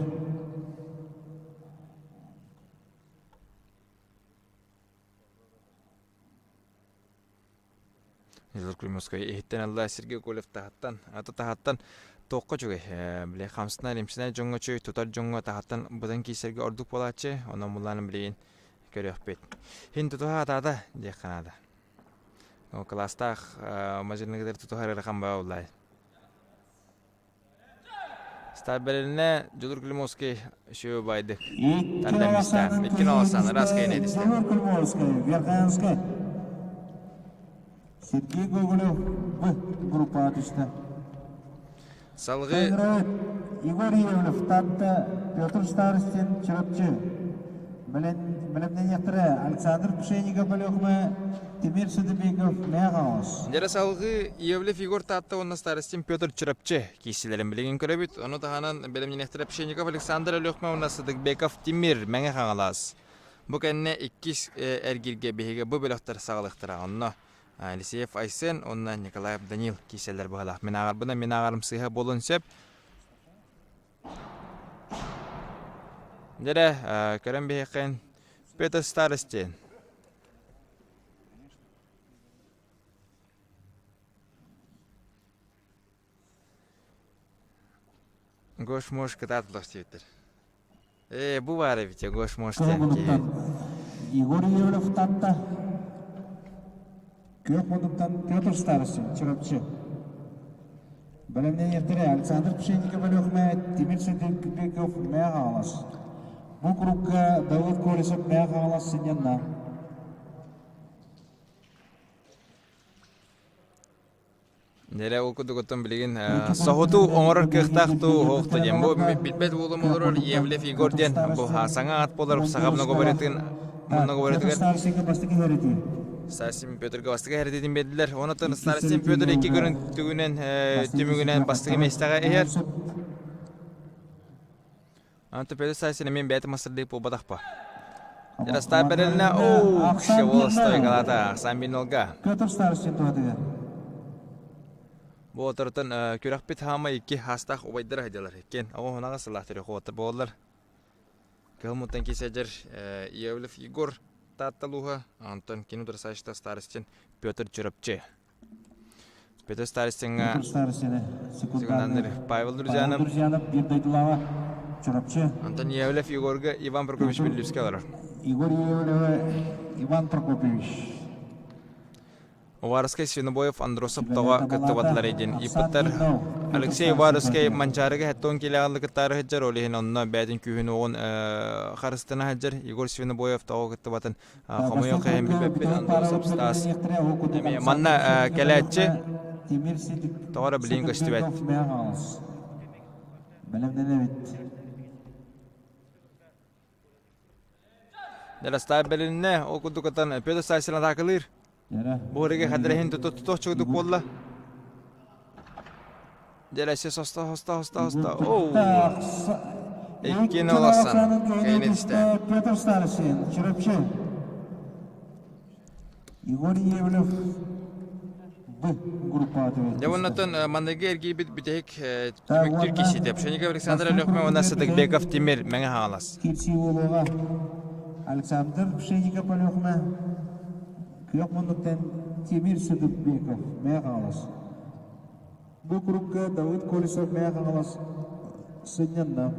Егор Климовскай иһиттэн ылла Сергей Колев таһыттан, ата таһыттан туохха үчүгэй, били хамсынан, имсинэн дьоҥҥо үчүгэй, тутар дьоҥҥо таһыттан быдан киирсэргэ ордук буолааччы, онон булаан билигин көрүөхпүт. Хин тутуһа атаата диэххэ наада. Ол кылаастаах мадьыныгытыр тутуһар ыарахан баа буллай. Стабилинэ Дьулур Климовский үчүгэй байдык. Тардан бистэ. Иккин олосан ыраас кэйнэ дистэ. Дьулур Климовский, Верхоянскай. Сергей Гоголев Б группаҕа түстэ. Салгыы Егор Иевлев, Таатта, Петр Старостин, Чурапчы. Бэлэмнэниэхтэрэ Александр Пшеников Өлүөхүмэ, Тимир Сыдыбеков Мэҕэ Дьэрэ салгыы Иевлев Егор Таатта уонна Старостин Петр Чурапчы киирсилэрин билигин көрөбүт. Ону таһынан бэлэмнэниэхтэрэ Пшеников Александр Өлүөхүмэ уонна Сыдыкбеков Тимир Мэҥэ Хаҥалас. Бу кэннэ иккис эргииргэ биһиги бу бөлөхтөр саҕалыахтара. Онно Алексеев Айсен уонна Николаев Данил киирсэллэр быһалаах. Мин ааҕарбына мин ааҕарым сыыһа буолуон сөп. Дьэрэ, көрөн биһиэххин Петр Старостин. Гош муж кытаат диэбиттэр. Ээ, бу баар эбит Гош муж диэн киһи. Егор Иевлев Татта. Күөх муннуктан Петр Старостин, Чурапчы. Бэлэмнэниэхтэрэ Александр Пшенников Өлүөхүмэ, Тимир Сыдыкбеков Мэҥэ Хаҥалас. Бу курукка Давыд Колесов Мэҥэ Хаҥалас сынньанна. Нэрэ ол курдук оттон билигин соһутуу оҥорор кыахтаах дуу оһохто диэн бу билбэт уолум олорор Евлев Егор диэн бу саҥа аат буолар саха многоборьетын многоборьетыгар Старостин Петрга бастакы иһэритин биэрдилэр. Онон Старостин Петр икки көрүн түгүнэн түмүгүнэн бастакы миэстэҕэ иһэр. Антон Петр Старостин эмиэ бэйэтэ мастардыы буолбатахпа. Ярослав Берелина, оу, кшевол стойкалата, Ахсан Бинолга. Петр Старостин туһатыгар. Бу отортон күрэхпит хаама икки хастаах убайдара сылдьалар. Иккиэн оҕо хунаҕа сылаах төрүөх уоттар буоллар. Кыһыл мунтан кисэдьэр Иевлев Егор Таатта улууһа, онтон кини утарсааччыта Старостин Петр Чурапчы. Петр Старостиҥҥа Петр Старостины секунданныр Павел Друзьянов. Павел Друзьянов биир дойдулааҕа Чурапчы. Антон Иевлев Егорга Иван Прокопьевич Биллюбскай олорор. Егор Иевлева Иван Прокопьевич. Уваровскай Свинобоев Андросов тоҕо кыттыбатылар диэн ыйыппыттар. Алексей Уваровскай Манчаарыга хэттон килэҕаллы кыттаары сылдьар, ол иһин онно бэйэтин күүһүн уоҕун харыстана сылдьар. Егор Свинобоев тоҕо кыттыбатын хомойуох иһин билбэппит. Андросов Стас эмиэ манна кэлээччи тоҕо эрэ билигин көстүбэт. Бэлэмнэнэбит. Дэрастаап бэлиннэ, ол курдук ытан Петр Сасин атаакалыыр. Бу өрүгэ хадрэһин туту чугдук буолла. Дьэлэсэ соста соста соста соста. Оу. Иккини олорсан. Кэйин этистэ. Петр Старостин, Чурапчы. Егор Евлев Б группаҕа Дьэ уоннаттан манныгы эргийбит бүтэһик түмүктүүр киһитэ Пшеников Александр Алехме уонна Садыкбеков Тимир Мэҥэ Хаҥалас. Киирсии буолуоҕа. Александр Пшеников Алехме күөх муннуктан Тимир Садыкбеков Мэҥэ Хаҥалас. Бу курукка Давыд Колесов Мэҥэ Хаҥалас сынньанна.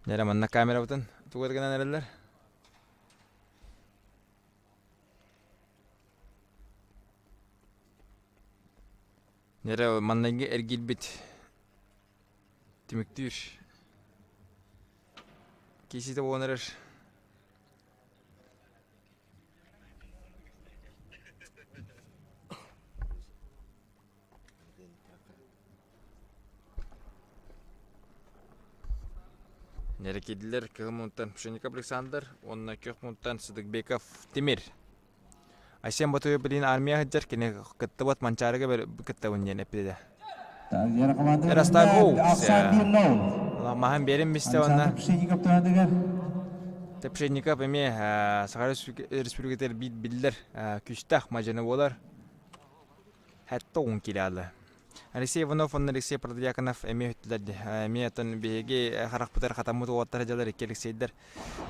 Дьэ манна камерабытын тугу гынан эрэллэр? Нэрэ маннайгы эргийбит түмүктүүр кииситэ буолан эрэр. Нэрикидилэр Кыһыл Мунтан Пшеников Александр уонна Күөх Мунтан Сыдыкбеков Тимир. Айсен Ботуев билин армия сылдьар кини кыттыбат Манчаарыга кыттабын диэн эппитэ. Растав Маһан биэрин бистэ уонна Пшеников эмиэ Саха Республикатыгар биир биллэр күүстээх мадьыны буолар. 70 килоалы. Алексей Иванов уонна Алексей Протодьяконов эмиэ үттүлэр дии. Эмиэ оттон биһиги харахпытыгар хатаммыт уолаттар дьалар икки Алексейдэр.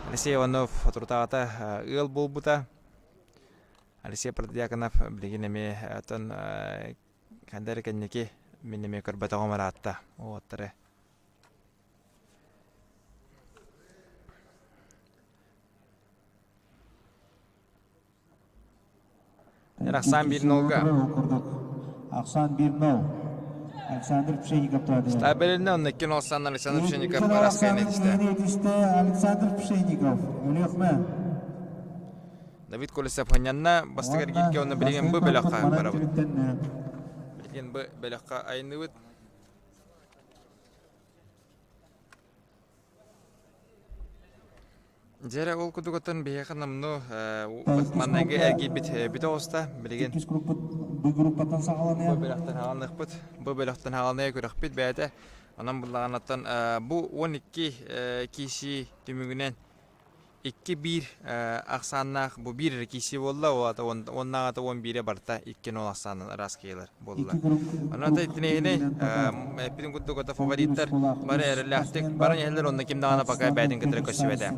Алексей Иванов соторутааҕыта ыал буолбута. Алексей Протодьяконов билигин эмиэ оттон ханна эрэ кэнники мин эмиэ көрбөтөҕүм ыраатта уолаттары. Ахсаан биир нолга. Ахсаан биир нол. Александр Пшеников Стабилинне онно икки нол сан Александр Пшеников Араскайын этисте. Александр Пшеников. Өлүөхмэ. Давид Колесов ханньанна бастакы эргииргэ онно билигин бу бөлөххө барабыт. Билигин бу бөлөххө айынныбыт. Дьэ ол курдук оттон биһиэхэ номнуо манныгы эргийбит бүтэ оҕуста билигин. Иккис группут бу группаттан саҕаланыа. Бу бөлөхтөн хааланыахпыт. Бу бөлөхтөн хааланыа күрэхпит бэйэтэ. Онон буллаҕынаттан бу 12 киисии түмүгүнэн 2-1 ахсааннаах бу биир эрэ киисии буолла, ол аата уоннааҕыта 11-э барыта 2-0 ахсаанынан ыраас киһилэр буолла. Онон итинэһини эппитин курдук ото фавориттар бары эрэллээхтик баран иһэллэр онно ким даҕаны пока бэйэтин кытары көрсүбэтэ.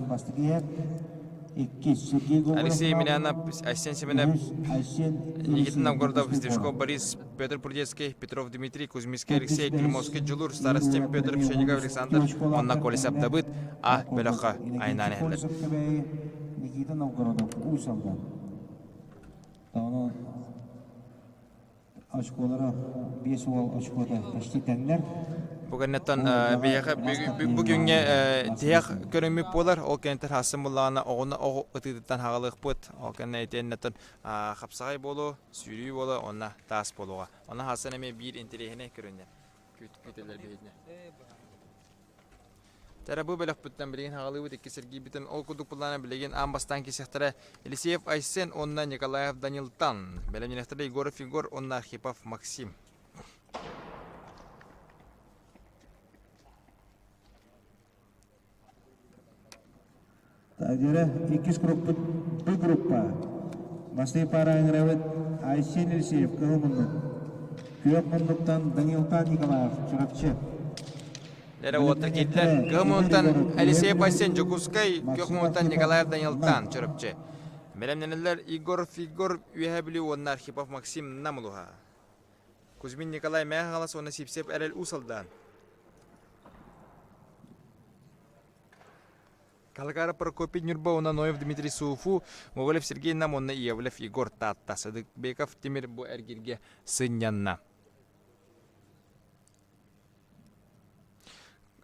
Алексей Емельянов, Айсен Семенов, Никита Новгородов, Стрижков Борис, Петр Прудецкий, Петров Дмитрий, Кузьминский Алексей, Климовский Дьулур, Старостин Петр, Пшеников Александр, уонна Колесов Давыд А бөлөххө айнаан иһэллэр. Никита Новгородов, Уус Алдан. Очколара 5 уол очкота почти тэҥнэр. Бу кэнниттэн биһиэхэ бу күҥҥэ тиһэх көрүҥмүт буолар. Ол кэнниттэн хасын буллаҕына оҕону оҕо ытыытыттан хаҕалыахпыт. Ол кэннэ итиэннэттэн хапсаҕай буолуо, сүүрүү буолуо уонна таас буолуоҕа. Онно хасын эмиэ биир интэриэһинэй көрүҥнэр күүтэллэр биһиэхэ. Тэрэ бу бөлөхпүттэн билигин хаҕалыыбыт икки сэргиибитин ол курдук былаана билигин аан бастаан кисиэхтэрэ Елисеев Айсен уонна Николаев Данилтан, бэлэмнэниэхтэрэ Егоров Егор уонна Архипов Максим. Тагера иккис группут Б группа. Бастакы пара ыҥырабыт Айсен Елисеев кыһыл муннук. Күөх муннуктан Данилтан Николаев, Чурапчы. Эрэ уоттар киирдилэр. Кыһыл муннуктан Алексей Пасен Дьокуускай, күөх муннуктан Николаев Данилтан Чурапчы. Бэлэмнэнэллэр Егор Егор Үөһээ Бүлүү уонна Архипов Максим Нам улууһа. Кузьмин Николай Мэҥэ Хаҥалас уонна Сивцев Эрэл Уус Алдан. Калакара Прокопий Ньурба уонна Ноев Дмитрий Суфу, Гоголев Сергей Нам уонна Иевлев Егор Таатта. Садыкбеков Тимир бу эргиргэ сынньанна.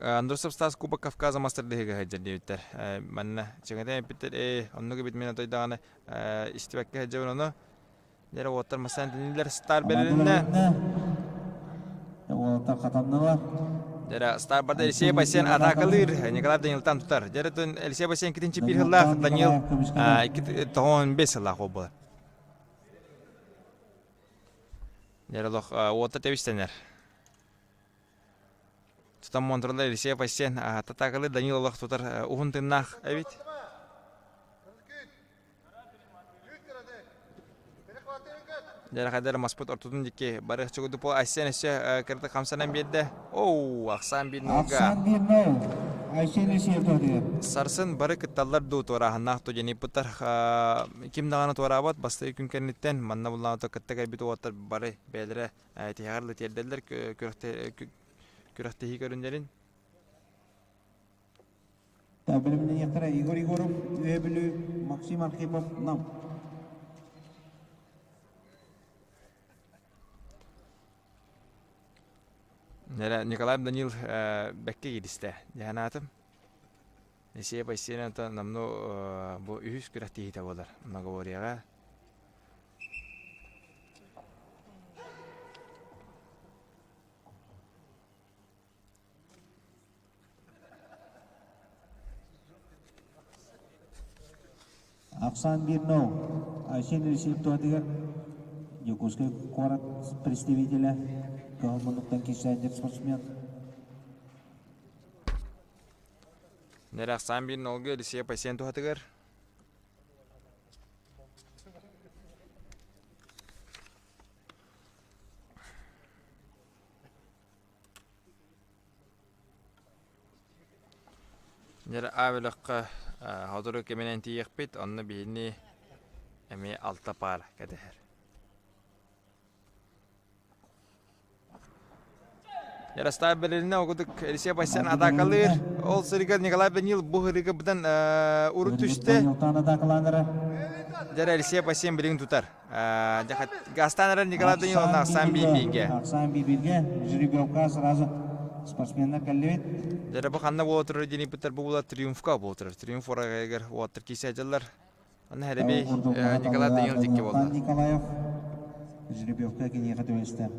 Андросов Стас Кубок Кавказа мастер-дыһыга сылдьар диэбиттэр. Манна чэҥэтэн эппиттэр, ээ, оннук эбит мин отой даҕаны истибэккэ сылдьабын ону. Дьэ уоттар массаан тэниллэр стар бэрилиннэ. Уолаттар хатаннылар. Дьэ стар барда Елисей Бассейн атаакалыыр Николай Данилтан тутар. Дьэ Елисей Бассейн иккитинчи биир сыллаах Данил 95 сыллаах буолбута. Дьэ олох уота тэбистэнэр. Тутан Монтролар Елисей Пассен Татакалы Данил олох тутар уһун тыннаах эбит. Дьэ маспыт ортотун дикки бары чугудупо Айсен өссө кырды хамсанан биэрдэ. Оу, ахсаан биир нолга. Ахсаан биир нол. Айсен Елисеев туһатыгар. Сарсын бары кытталлар дуу туорааһыннаах ту диэн ыйыппыттар. Ким даҕаны туораабат бастакы күн кэнниттэн манна буллаҕына кытта кэлбит уолаттар бары бэйэлэрэ тиһэҕэр да тиэрдэллэр күрэхтэһии көрүннэрин. Бэлэмнэниэхтэрэ Егор Егоров, Үөһээ Бүлүү, Максим Архипов, Нам. Николай Данил бэккэ кииристэ. Дьаһанаатым. Есея Байсиэнэ намну бу үһүс күрэхтэһиитэ буолар многоборьеҕа. Ахсаан биир нол. Айсен Елисеев туһатыгар Дьокуускай куорат представителэ Кыһыл муннуктан киирсээддэр спортсмен. Нэрэ ахсаан биир нолга Елисеев Айсен туһатыгар. Дьэ А бөлөххө сотору кэминэн тиийиэхпит, онно биһини эмиэ алта паара кэтэһэр. Ярослав Берлинэ окудук Елисей Пасян атаакалыыр. Ол сырыга Николай Данил бу ырыга быдан урут түстэ. Дьэ Елисей Пасян билигин тутар. Гастан эрэр Николай Даниловна Ахсан биир-бииргэ. Ахсан биир-бииргэ. Жеребьевка сразу спортсменнар кэллибит. Дьэ бу ханна буола турар диэн ыйбыттар бу була Триумфка буола турар. Триумф орагайыгар уоттар киирсэ дьаллар. Онно Хэрэбей Николай Данилов дикки буолла. Николаев жеребьевка киниэхэ түбэстэ.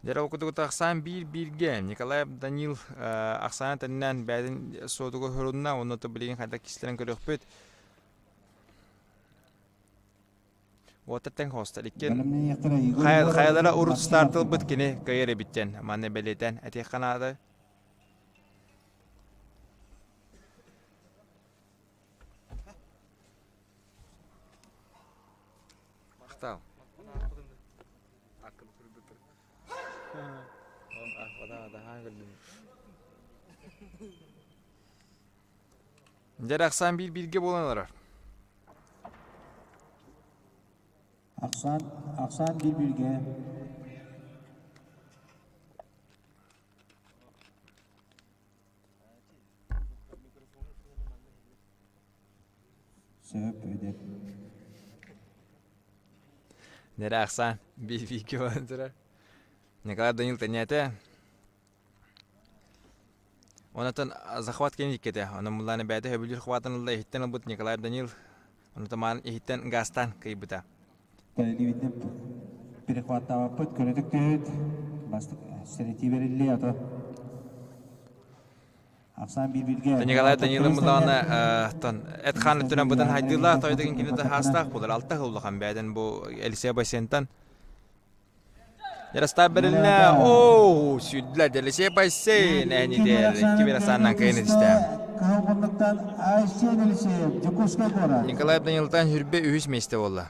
Дьэ ол ахсаан биир-бииргэ Николаев Данил ахсаана тэннээн бэйэтин суотугар уһурунна уонна билигин хайдах кистэлэҥ көрүөхпүт. Уоттар тэҥ хоостор иккиэн хайалара урут старт ылбыт кини кыайар эбит диэн манна бэлиэтээн этиэххэ наада. Махтал. Дьэ, ахсаан биир-бииргэ буолан олорор. Ахсаан, ахсаан биир-бииргэ. Сөп өйдөт. Нэрэ ахсаан биир-бииргэ буолан турар. Николай Данил тэнийэтэ. Онтон захват кини иккитэ. Онон муллааны бэйэтэ сөбүлүүр хватын ылла иһиттэн ылбыт Николай Данил. Онтон маан иһиттэн газтаан кыйбыта. Тэриллибитинэн перехваттаабаппыт, көрөтүк түһүт, бастык сэрэтии бэриллиэ, ото Ахсаан биир-бииргэ Николай Данилов муллаҕына тон эт хаан өттүнэн быдан хайдыылаах тойдугун кини хаастаах буолар алта сыл улахан бэйэтин бу Елисей Бассейнтан Ярослав бэрилинэ оо сүүрдүлэр Елисей Бассейн эниде икки бир асааннан кыйын этистэ. Кыһыл муннуктан Айсен Елисеев, Дьокуускай куорат. Николаев Данилтан Хүрбэ үһүс миэстэ буолла.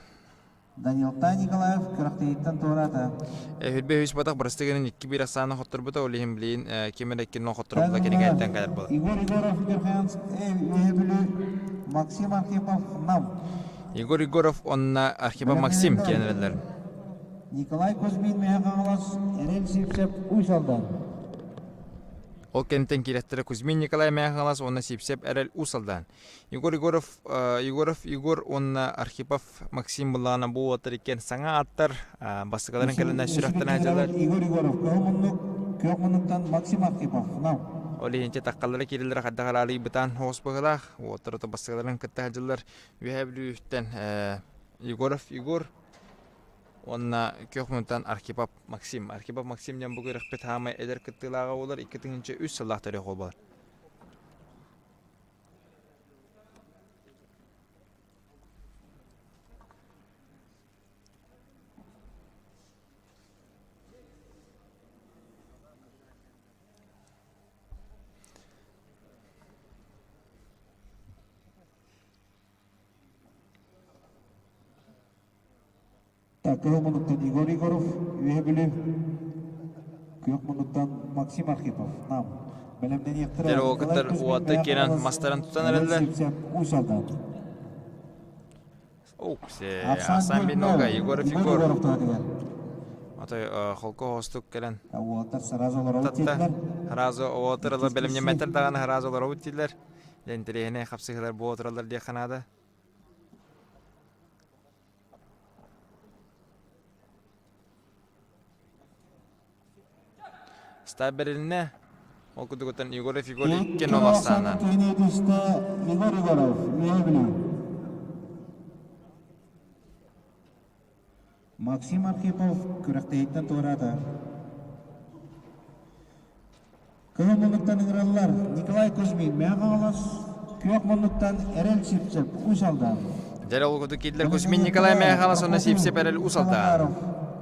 Данилтан Николаев күрэхтэһииттэн туораата. Хүрбэ үһүс батах бырастыгынан 2-1 ахсааны хотторбута, ол иһин билигин ким эрэ кино хотторбута кинигэттэн кэлэр буолар. Егор Егоров Верхоянск Үөһэ Бүлүү, Максим Архипов Нам. Егор Егоров уонна Архипов Максим киэн эрэллэр. Николай Кузьмин Мэһэ Хаҥалас, Эрэл Сивцев Уус Алдан. Ол кэнниттэн киирэттэрэ Кузьмин Николай Мэһэ Хаҥалас уонна Сивцев Эрэл Уус Алдан. Егор Егоров, Егоров Егор уонна Архипов Максим былаана бу уолаттар иккиэн саҥа ааттар бастакыларын кэлэнэ сүрэхтэнэ сылдьаллар. Егор Егоров көһө муннук, күөх муннуктан Максим Архипов. Нам. Ол иһин таккаллара киирэллэрэ хайдах араарыйбытаан оҕус быһыылаах. Уолаттар ото бастакыларын кытта сылдьаллар. Үөһээ Бүлүүттэн Егоров Егор уонна күөх муннуктан Архипов Максим. Архипов Максим диэн бу күрэхпит хаамай эдэр кыттыылааҕа буолар 2003 сыллаах төрүөх буолар. Кыһыл муннуктан Егор Егоров, Үөһэ Бүлүү. Күөх муннуктан Максим Архипов, Нам. Бэлэмнэниэхтэрэ Дьэ, уота киирэн мастарын тутан эрэллэр. Уус Алдан. Уксе, Асан Бинога, Егоров Егор. Отой холку хостук кэлэн. Уолаттар сразу олоробут диэтилэр. Сразу уолаттар бэлэмнэммэттэр даҕаны сразу олоробут дииллэр. Интэриэһинэй хапсыһыылар буола тураллар диэххэ наада. Стаб бэрилиннэ. Ол курдугуттан Егоров Егор 2-0 ахсаана. Кини түстэ Егор Егоров, Үөһэ Бүлүү. Максим Архипов күрэхтэһииттэн туораата. Кыһыл муннуктан ыҥыраллар Николай Кузьмин, Мэҥэ Хаҥалас, Күөх муннуктан Эрэл Сивцев, Уус Алдан. Дьэ ол курдук киирдилэр Кузьмин Николай Мэҥэ Хаҥалас уонна Сивцев Эрэл Уус Алдан.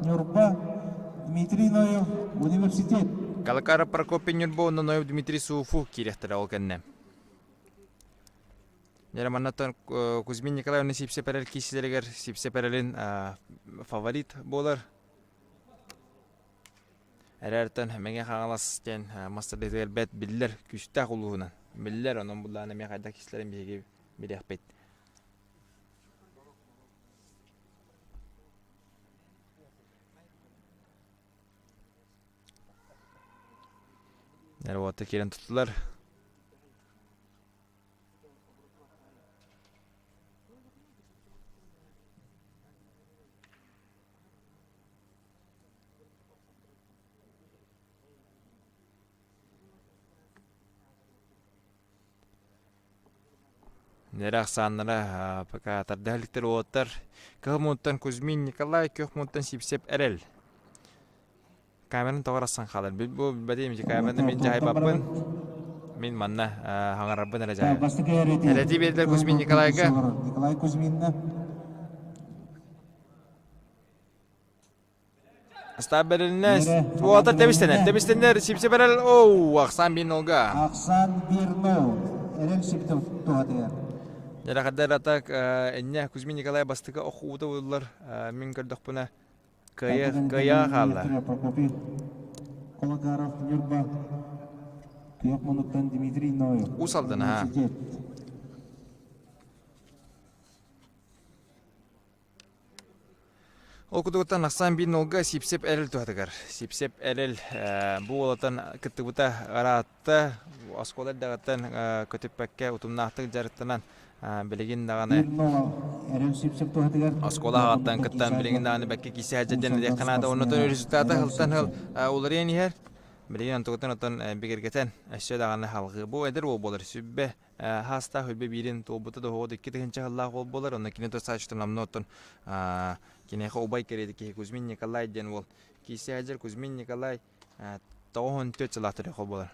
Ньурба, Дмитрий Ноев, Университет. Калакаров Прокопий Ньурба уонна Ноев Дмитрий Суфу киириэхтэрэ ол кэннэ. Дьэ маннаттан Кузьмин Николай уонна Сивцев Эрэл киирсилэригэр Сивцев Эрэлин фаворит буолар. Эрээртэн Мэҥэ Хаҥалас диэн мастардыытыгар бэрт биллэр күүстээх улууһунан биллэр, онон буллаҕына эмиэ хайдах кистэлэрин биһиги билиэхпит. Уотта киирэн туттулар. Нэрэ ахсааннара пока тарда иликтэр уолаттар Кыһыл мунтан Кузьмин Николай, Күөх мунтан Сипсеп Эрэл. Камераны тоҕо арахсан хаалар. Бу билбэтим камераны мин дьаһайбаппын. Мин манна хаҥарарбын эрэ дьаһайар. Эрэтии биэрдилэр Кузьмин Николайга. Николай Кузьминна. Астаап бэрилинэ уота тэбистэнэр. Тэбистэнэр Сипсеп Эрэл оу Ахсан 1-0-га. Ахсан 1-0. Эрэл Сипсеп туһатыгар. Дьэ атак энньэ Кузьмин Николай бастакы охуута буллар мин көрдөхпүнэ Кыайа, кыайа хаалла. Прокопий Кологаров, Ньурба. Күөх мунуктан Дмитрий Ноев. Уус Алдан, аа. Ол кутугуттан ахсаан биир нолга Сипсеп Эрэл туһатыгар. Сипсеп Эрэл бу уолатан кыттыбыта ыраатта. Оскуола эрдэҕиттэн көтүппэккэ утумнаахтык дьарыктанан билигин даҕаны оскуола аҕаттан кыттан билигин даҕаны бэккэ киирсэ сылдьар диэн этиэххэ наада. Оннотон результата сылтан сыл уларыйан иһэр. Билигин онтугуттан оттон бигэргэтэн өссө даҕаны халҕыы. Бу эдэр уол буолар сүбэ хаастаах үрбэ биирин туолбута доһуоҕут 2000 сыллаах уол буолар. Онно кини достаточно намно оттон киниэхэ убай кэриэтэ киһи Кузьмин Николай диэн уол киирсэ сылдьар Кузьмин Николай 94 сыллаах төрүөх буолар.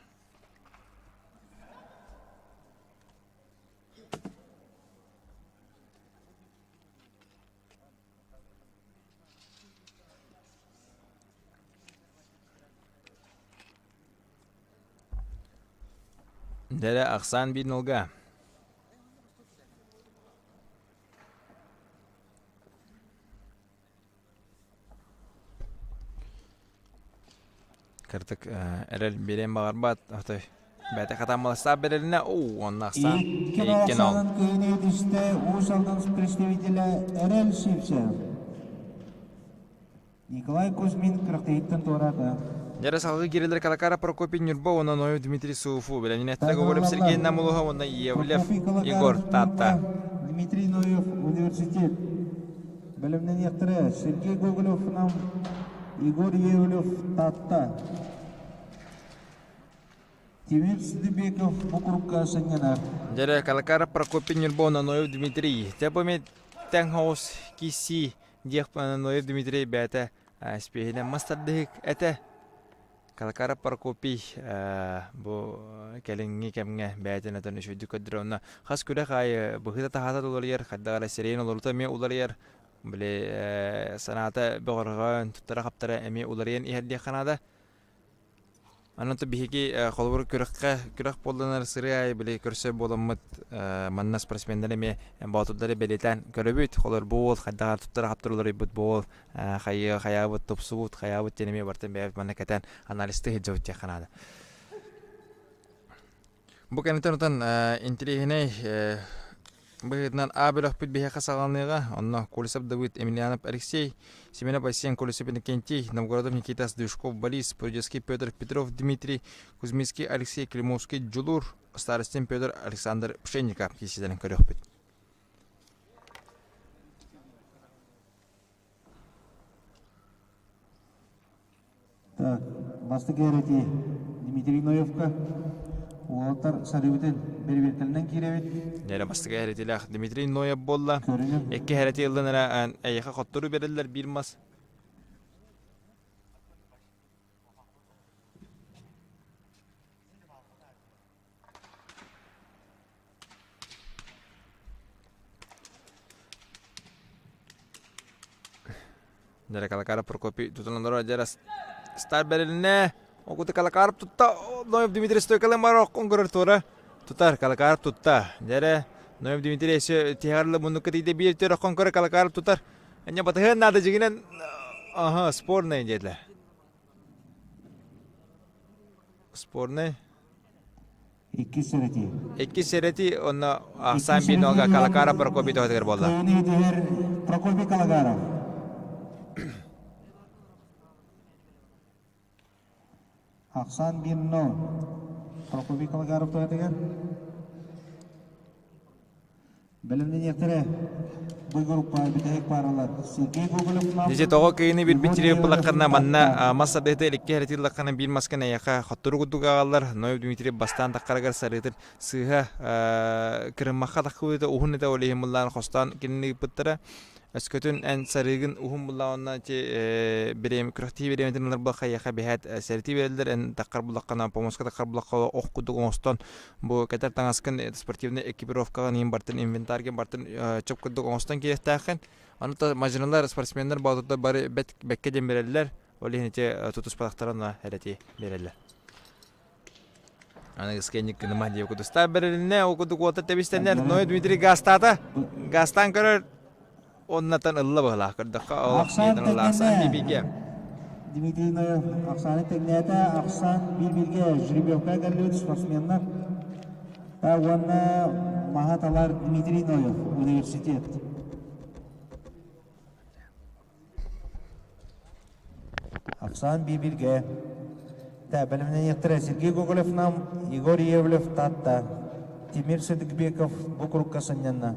Дэрэ ахсаан биир нолга. Кырдык эрэл биэриэн баҕарбат отой бэйэтэ хатааммаластаах бэрилинэ уу уонна ахсаан Икки 2-0. кыһыны түстэ Уус Алдан представителэ Эрэл Сивцев. Николай Кузьмин кырахтыйыттан туораата. Дьэрэ салгыы киирэлэр Калакара Прокопий Ньурба уонна Ноев Дмитрий Суфу, Бэлэмнинэттэ Гоголев Сергей Намулуха уонна Иевлев Егор Таатта. Дмитрий Ноев университет. Бэлэмнэниэхтэрэ Сергей Гоголев Нам, Егор Иевлев Таатта. Тимир Сидибеков бу курукка сынньанар. Дьэрэ Калакара Прокопий Ньурба уонна Ноев Дмитрий. Тэбоми тэҥ хоҕус киси диэх Ноев Дмитрий бэйэтэ спиэһинэн мас тардыһык этэ. Калакаров Прокопий бу кэлиҥҥи кэмҥэ бэйэтин өтөн үчүгэйдик көрдөрөр онно хас күрэх аайы быһыыта-таһаата уларыйар, хайдах эрэ сирэйин олорута эмиэ уларыйар, били санаата бөҕөрҕөөн, туттара-хаптара эмиэ уларыйан иһэр диэххэ наада. Онон биһиги холобур күрэххэ күрэх буолланар сырыы аайы били көрсөр буоламмыт манна спортсменнар эмиэ боотурдары бэлиэтээн көрөбүт. Холобур бу уол хайдаҕар туттара хаптар уларыйбыт бу уол хайыы хайаабыт тупсубут хайаабыт диэн эмиэ барытын бэйэбит манна кэтэн анализтыы сылдьабыт диэххэ наада. Бу кэнниттэн отон интэриэһинэй быһыытынан А бөлөхпүт биһиэхэ саҕаланыаҕа. Онно Колесов Давыд, Емельянов Алексей, Семенов Айсен, Колесов Иннокентий, Новгородов Никита, Сдвижков Борис, Прудецкий Петр, Петров Дмитрий, Кузьминский Алексей, Климовский Дьулуур, Старостин Петр, Александр Пшенников киирсиилэрин көрүөхпүт. Так, бастакы эрэти Дмитрий Ноевка уолаттар сарыыбытын бэрэбиэркэлэнэн киирэбит. Нэрэ бастакы эһэрэтилээх Дмитрий Ноев буолла. Икки эһэрэти ыллын эрэ эйиэхэ хоттору берэллэр биир мас. Дьэрэ Калакаров Прокопий тутан олорор дьэрэ стар бэрилинэ Окута Калакаров тутта Ноев Дмитрий стойкалын бар оккун көрөр туора тутар Калакаров тутта дьэрэ Ноев Дмитрий өссө тиһэҕэр муннукка тиийдэ биир төр оккун көрөр Калакаров тутар Энньэ батыһыан наада дьигинэн аха спорный диэтилэр Спорный Икки сэрэти. Икки сэрэти онно ахсаан биир Калакаров Прокопий тоһотугар буолла. Кыайыны итиһэр Прокопий Калагаров. Ахсаан биир Прокопий Калагаров тоһотугар. Бэлэмнэниэхтэрэ бу группа бүтэһик пааралар Сергей Гоголев Дьэ тоҕо кыйыны билбит сири манна мас садыһыта иликке хэрэтиллаххына биир маска нэйэхэ хоттору курдук аҕаллар Ноев Дмитрий бастаан таххарыгар сарыытын сыыһа кырыммахха таххыбыта уһун этэ ол иһин мыллаан хостоон кинини ыыппыттара өскөтүн эн сарыыгын уһун буллаҕына ити бириэм күрэхтии бириэмэтин ылар буоллахха биһээт сэрэтии биэрэллэр эн таххар буллаххына помоска таххар буллахха ох курдук оҥостон Бу кэтэр таҥаскын спортивнай экипировкаҕын иһин бартын инвентарьгын бартын чоп курдук оҥостон киириэхтээххин. Аны мадьыналар, спортсменнар боотурдар бары бэт бэккэ диэн биэрэллэр. Ол иһин ити тутуспатахтарына эрэти биэрэллэр. Аны скенник гыныма диye кудустар берилинне, ол кудук уота тэбистеннер. Ной Дмитрий гастаата. Гастан көрөр оннатан ылла быһылаах көрдөххө ол Ахсаан ылла ахсаан тэҥнэннэ. бииргэ. Дмитрий Ноев ахсааны тэҥнээтэ. Ахсаан биир-бииргэ жеребьевка кэллибит спортсменнар. Уонна маһа талар Дмитрий Ноев, университет. Ахсаан биир-бииргэ. Бэлэмнэниэхтэрэ Сергей Гоголев Нам, Егор Иевлев Таатта, Тимир Сыдыкбеков бу курукка сынньанна.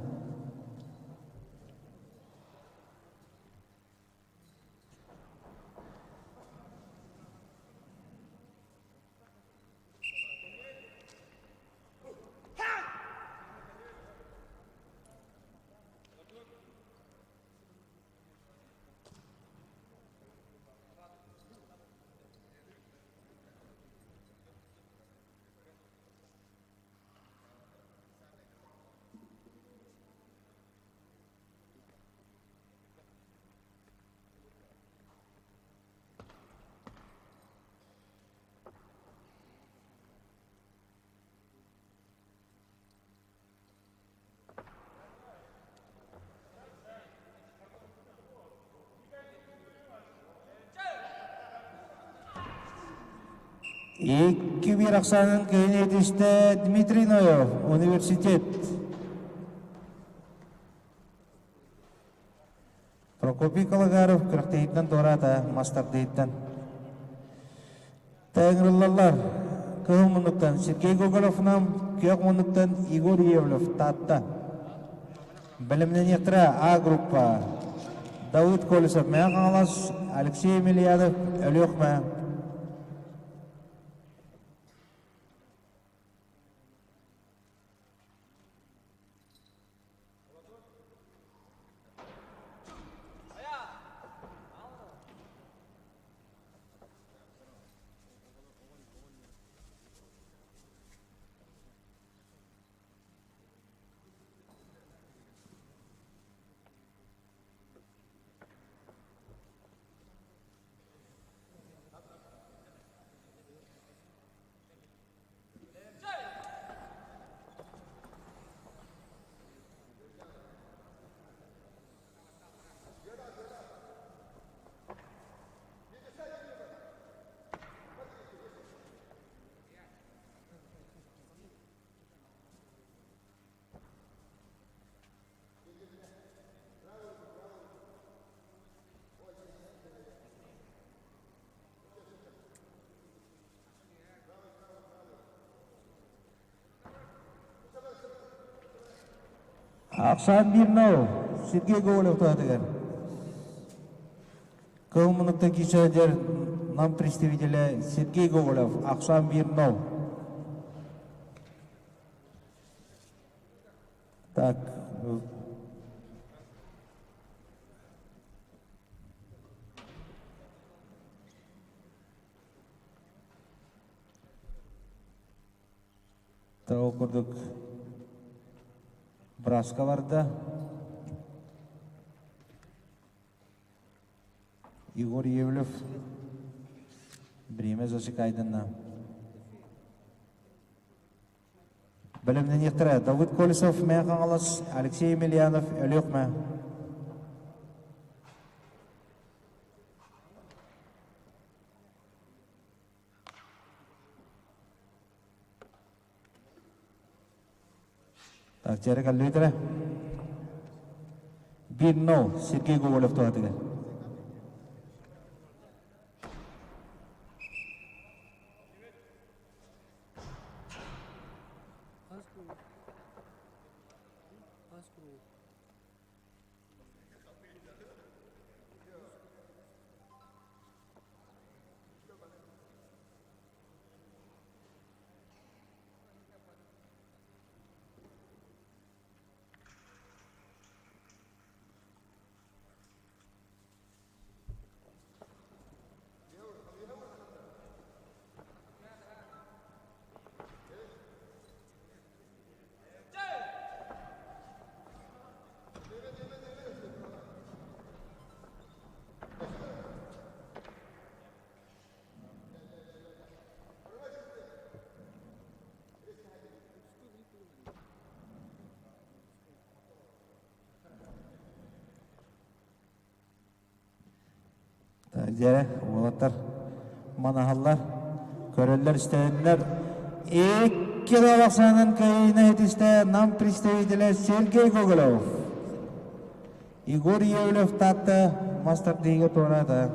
2-1 ахсаанын кыһын этистэ Дмитрий Ноев, университет. Прокопий Калагаров күрэхтэһииттэн туораата, мас тардыһыттан. Тайыҥырыллаллар. Кыһыл муннуктан Сергей Гоголевынан, күөх муннуктан Егор Иевлев, Таатта. Бэлэмнэниэхтэрэ А группа. Давыд Колесов, Мэҥэ Хаҥалас, Алексей Емельянов, Өлүөхүмэ. Ахсаан Бирнов, Сергей Гоголев туһатыгар. Кыл мунукта киисэдер нам представителя Сергей Гоголев, Ахсаан Бирнов. Так, Ол курдук браска барда. Егор Евлев время засекайдана. Бэлэмнэниэхтэрэ Давыд Колесов, Мэҥэ Хаҥалас, Алексей Емельянов, Өлүөхүмэ. Так, дьэрэ кэллибитэрэ. 1-0 Сергей Гоголев туһатыгар. Дьэ, уолаттар манаһаллар, көрөллөр-истэллэр. Икки ахсаанын кыайыыны этистэ нам представителэ Сергей Гоголев. Егор Евлев Таатта мас тардыыга туораата.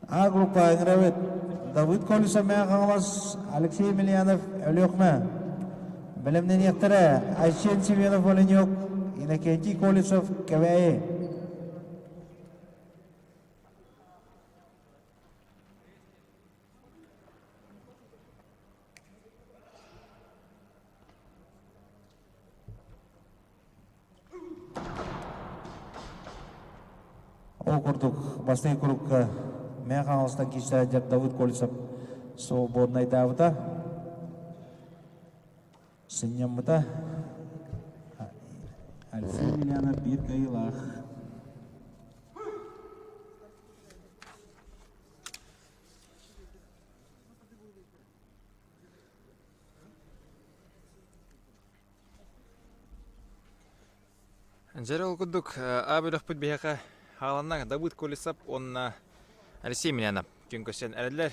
А группа ыҥырабыт Давыд Колесов Мэҥэ Хаҥалас, Алексей Емельянов Өлүөхүмэ. Бэлэмнэниэхтэрэ Айсен Семенов Оленек, Иннокентий Колесов Кэбээйи. Ол курдук бастакы курукка Мэҥэ Хаҥаластан киирсээдьэр Давыд Колесов свободнайдаабыта, сынньаммыта. Алексей Емельянов биир кыайыылаах. Дьэ ол курдук аа бөлөхпүт биһиэхэ хааланна Давыд Колесов уонна. Алексей Емельянов күн көрсөн эрэллэр.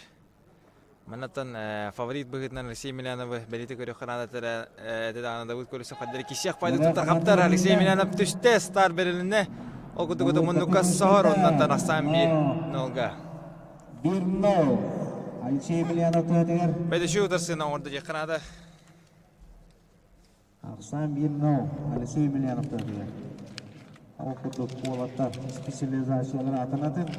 Маннаттан фаворит быһыытынан Алексей Емельяновы бэлиэтэ көрүөххэ наада этэ даҕаны Давыд Колесов хаддары кисиэх пайды туттар хаптар Алексей Емельянов түстэ стар бэрилиннэ. Ол курдук муннукка соһор оннан ахсаан 1-0-га. 1-0. Алексей Емельянов туһатыгар. Бэдэши утарсыына оҥордо диэххэ наада. Ахсаан 1-0. Алексей Емельянов туһатыгар. Ол курдук уолаттар специализациялар атын-атын.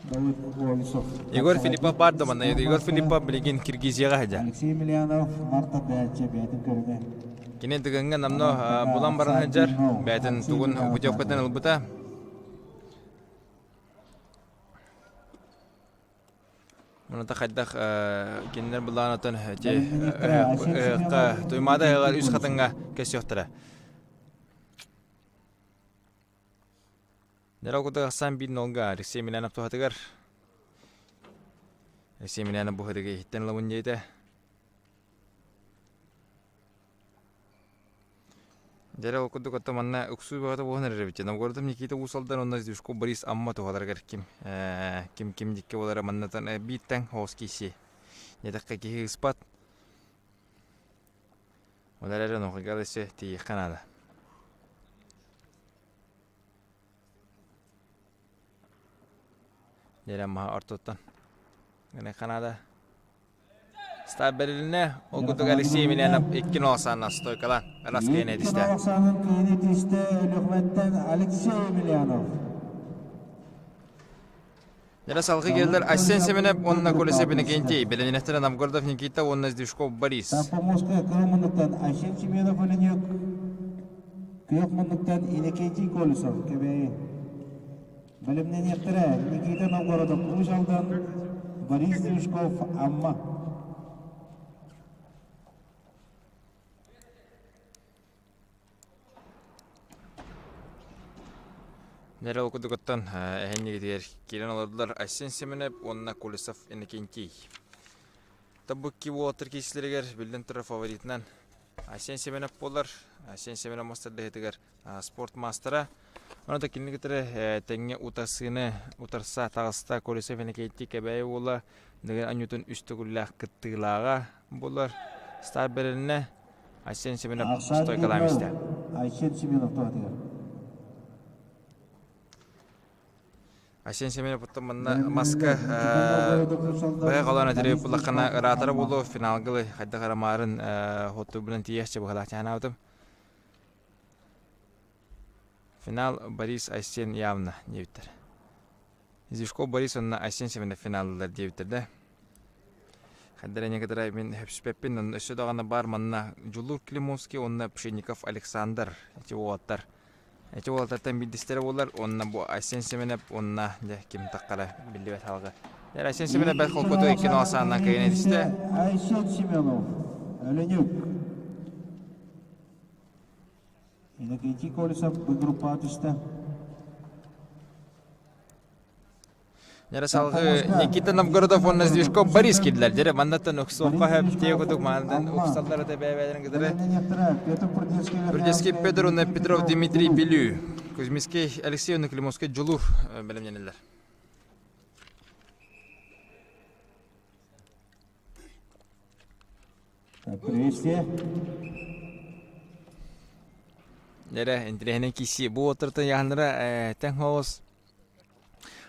Давыд Колесов. Егор Филиппов бар да манна. Егор Филиппов билигин Киргизияҕа сылдьар. Алексей Емельянов Марта Бээччэ бэйэтин көрүҥэ. Кини Дыгыҥҥа намно булан баран сылдьар. Бэйэтин тугун путевкатын ылбыта. Муната хайдах кинилэр былаанатын ити ыһыкка Туймаада ыһыҕар үс хатыҥҥа көсүөхтэрэ. Нера кутугахсан биир нолга Алексей Емельянов туһатыгар Алексей Емельянов бу иһиттэн ылабын диэтэ. Дьэ ол курдук оттон манна уксуу бөҕөтө буолан эрэр эбит. Новгородов Никита Уус Алдан уонна Сдвижков Борис Амма туһаларыгар ким ким ким дикки буолара маннатан бииртэн хоос киирсиэ. Диэтэххэ киһи ыспат. Ол эрээри онуоха өссө тиийиэххэ наада. Дьэ маһа ортотуттан гыныахха наада. Став бэрилиннэ, ол курдук Алексей Емельянов 2-0 саанна стойкалаан раз кыайан этистэ. 2-0 саанын кыайан этистэ Өлүөхүмэттэн Алексей Емельянов. Дьэ салгыы келлер Айсен Семенов уонна Колесов Иннокентий, бэлэмнэхтэрэ Новгородов Никита уонна Сдвижков Борис. Помоска кырыл муннуктан Айсен Семенов Оленюк, күөх муннуктан Иннокентий Колесов Кэбээйи. Бэлэмнэниэхтэрэ Никита Новгородов Уус Алдан, Борис Стрижков Амма. Нэрэ ол курдугуттан эһэннигитигэр киирэн олордулар Айсен Семенов уонна Колесов Иннокентий. Табыкки уолаттар киисилэригэр биллэн турар фаворитынан Айсен Семенов буолар. Айсен Семенов мастардаһытыгар спорт маастара. Ону да кинини кытары тэҥҥэ утасыыны утарса таҕыста Колесов Иннокентий Кэбээйи уола Дыгын анньуутун үс төгүллээх кыттыылааҕа буолар. Стар бэрилиннэ Айсен Семенов стойкалаан истэ. Айсен Семенов туһатыгар. Айсен Семенов оттон манна маска быһа холоон этири буллаххына ыраатара буолуо финалгылы хайдах арамаарын хоттурбунан тиийиэхчэ быһалаах чаһанаабытым. Финал Борис Айсен явно диэбиттэр. Зишков Борис уонна Айсен Семенов финаллар диэбиттэр да. Хайдара некоторые мин хөпсүпэппин өссө даҕаны баар манна Дьулуур Климовский уонна Пшенников Александр эти уолаттар. Эти уолаттартан биирдэстэрэ буолар уонна бу Айсен Семенов уонна дьэ ким таххара биллибэт халга. Айсен Семенов бэрт холкуту икки нол саанынан кыайан этистэ. Айсен Семенов, Өлөнүк. Иннокентий Колесов группаҕа түстэ. Нера салгыы Никита Новгородов уонна Сдвижков Борис киирдилэр. Дьэ, маннаттан уксуохха сөп тиэ курдук маандан уксаллар этэ бэйэ-бэйэлэрин кытары. Прудецкий Петр уонна Петров Дмитрий Белю. Кузьминский Алексей уонна Климовский Дьулуур бэлэмнэнэллэр. Приветствие. Эрэ, интириэһинэй киирсии. Бу уоттартан яһаннара тэҥ соҕус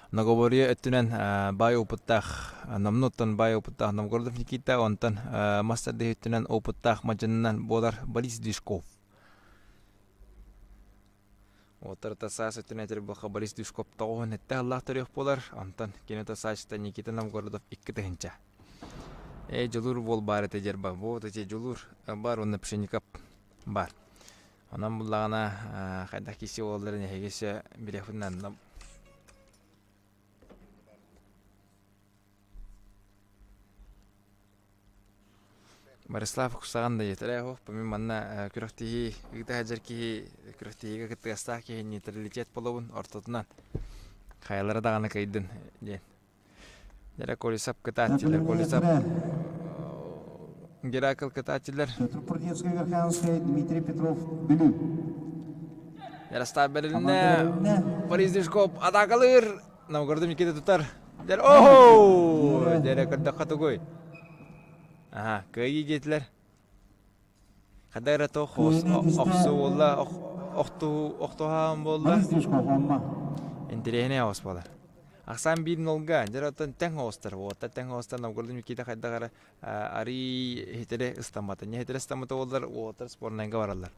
Многоборье өттүнэн баай опыттаах, номнуоттан баай опыттаах Новгородов Никита, онтон мас тардыһыы өттүнэн опыттаах мадьынынан буолар Борис Движков. Уоттарыта саас өттүнэн этэр буолха Борис Движков тоҕуһун этте аллаах төрүөх буолар, онтон киното саачта Никита Новгородов 2 тыһыынча. Ээ, Дьулуур буол баар этэ дьэрба. Вот эти Дьулуур бар уонна Пшеников бар. Онон буллаҕына хайдах киси буолларын эһиги өссө билиэхпин Борислав кусаҕан да диэтэрэ оһох мин манна күрэхтэһии ыыта сылдьар киһи күрэхтэһиигэ кыттыгастаах киһи нейтралитет буолабын ортотунан хайалара даҕаны кыайдын диэн Дьэ Колесов кытааччылар Колесов Геракл кытааччылар Петр Прудецкий Верхоянскай, Дмитрий Петров, Бүлүү. Ярослав бэрилиннэ Борис Движков атаакалыыр Новгородов Никита тутар. Дьэр оһоо! Дьэрэ көрдөххө тугуй? Аха, кыайыы диэтилэр. Хада эрэ туох охсуу буолла, охтуһаан буолла. Интэриэһинэй оҕус буолар. Ахсаан биир нолга, дьэр оттон тэҥ оҕустар, уоттар тэҥ оҕустар Новгород Никита хайдах эрэ арыый иһитэри ыстаммата. Не иһитэри ыстаммыта буоллар, уолаттар спорнайга бараллар.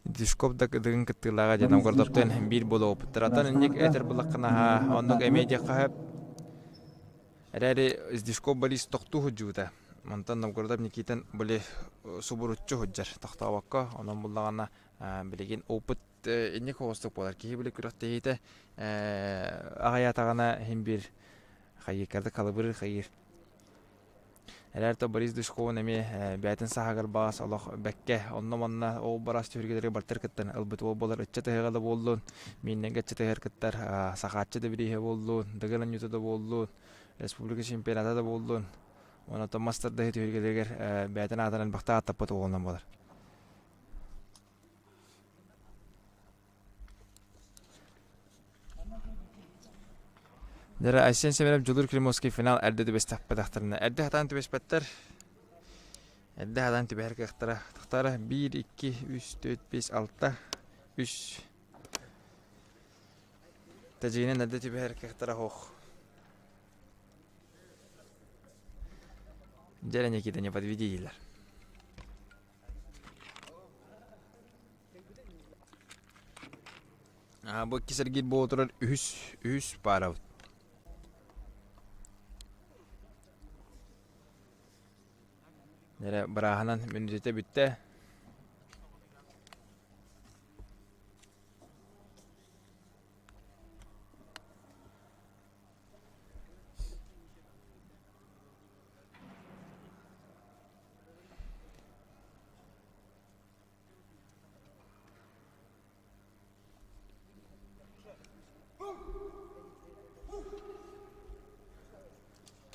Дископ да кыдыгын кыттыылааҕа диэн Новгородовтан биир буолуохпуттар. Атын инник этэр булаххынаһа оннук эмиэ диэххэ сөп. Эрээри Дископ Борис тохтуу сылдьыбыта. Онтон Новгородов Никитин били субуруччу сылдьар тохтообокко. Онон буллаҕына билигин опыт инник соҕустук буолар. Киһи били күрэхтэһиитэ аҕыйаатаҕына иһин биир хайыыккарды халыбырыр хайыыр. Эрээр то Борис Душковун эмиэ бэйэтин сааһыгар баҕас олох бэккэ онно-манна ол барас түһүлгэлэргэ бартар кыттан ылбыт уол буолар ыччат ыһыаҕа да буоллун, мииннэҥҥэ ыччат ыһыар кыттар, сахааччы да бирииһэ буоллун, дыгын анньыыта да буоллун, республика чемпионата да буоллун, уонна оттон мас тардыһыы түһүлгэлэригэр бэйэтин аатынан элбэхтэ ааттаппыт уолунан буолар. Дьэ, Айсен Семенов Дьулуур Климовский финал эрдэ түбэстэхпэтэхтэринэ эрдэ сатаан түбэспэттэр. Эрдэ сатаан түбэһэр кыахтара. Тахтара 1, 2, 3, 4, 5, 6, 3. Тажиинэн эрдэ түбэһэр кыахтара суох. Дьэ, Никита, не подведи дииллэр. Бу иккис эргиир буола турар үһүс үһүс паарабыт. Эрэ бырааһынан мүнүүтэтэ бүттэ.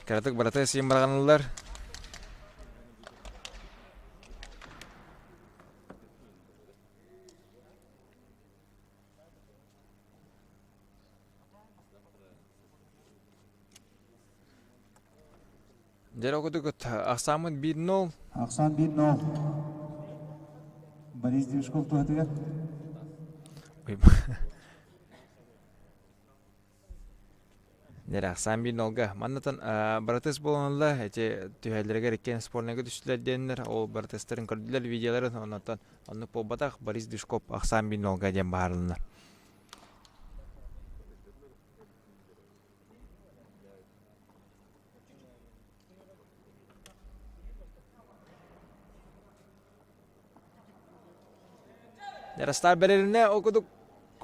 Кыратык барыта сиэн быраҕыныллар. Дьэ, курдук ахсааммыт 1-0. Ахсаан 1-0. Борис Движков туһатыгар. Дьэ, ахсаан 1-0-га. Маннатан братыс буоланылла, эти түһэллэригэр иккиэн спорнайга түстүлэр диэннэр, ол братыстарын көрдүлэр видеоларын, оннотон оннук буолбатах, Борис Движков ахсаан 1-0-га диэн баһаарылынна. Ярослав бэрэринэ ол курдук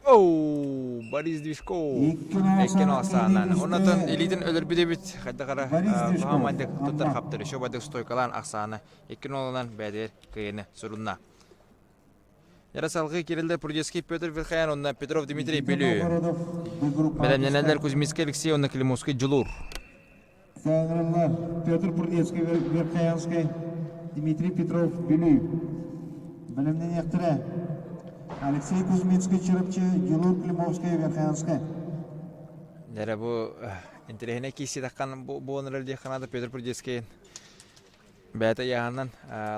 Оу, Борис Движков икки ахсаанан. Оннотон илиитин өлөрбүт эбит. Хайдах эрэ куһаҕан туттар хаптар. Еще бадык стойкалаан ахсаана икки нолунан бэйэтигэр кыайыны сурунна. Ярославга кириллер Прудецкий Петр Верхаян уонна Петров Дмитрий Бүлүү. Бэлэмнэнэллэр Кузьминский Алексей уонна Климовский Дьулуур. Сааҥыраллар Петр Прудецкий Верхоянскай, Дмитрий Петров Бүлүү. Бэлэмнэниэхтэрэ Алексей Кузьминский Чурапчы, Дьулуур Климовский Верхоянскай. Дэрэ бу интэриэһинэй киирситэххин бу буолан диэххэ наада Петр Прудецкий Бэйэтэ ыйааһынан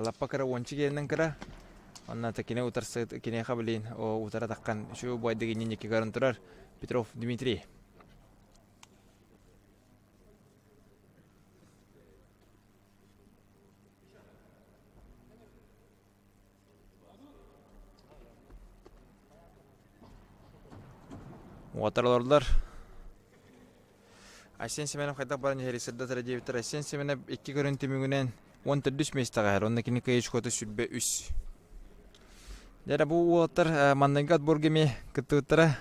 лаппа кыра уонча киһинэн кыра. Онно кини утарсы киниэхэ билин утара таххан үчүгэй убайдык инники көрөн турар Петров Дмитрий. Уотар олордулар. Айсен Семенов хайдах баран иһэрий сырдатара диэбиттэр. Айсен Семенов икки көрүн түмүгүнэн 14 миэстэҕэ иһэр. Онно кини кыайыы 23. Дьэ бу уолаттар манныгы отборга эмиэ кыттыбыттара.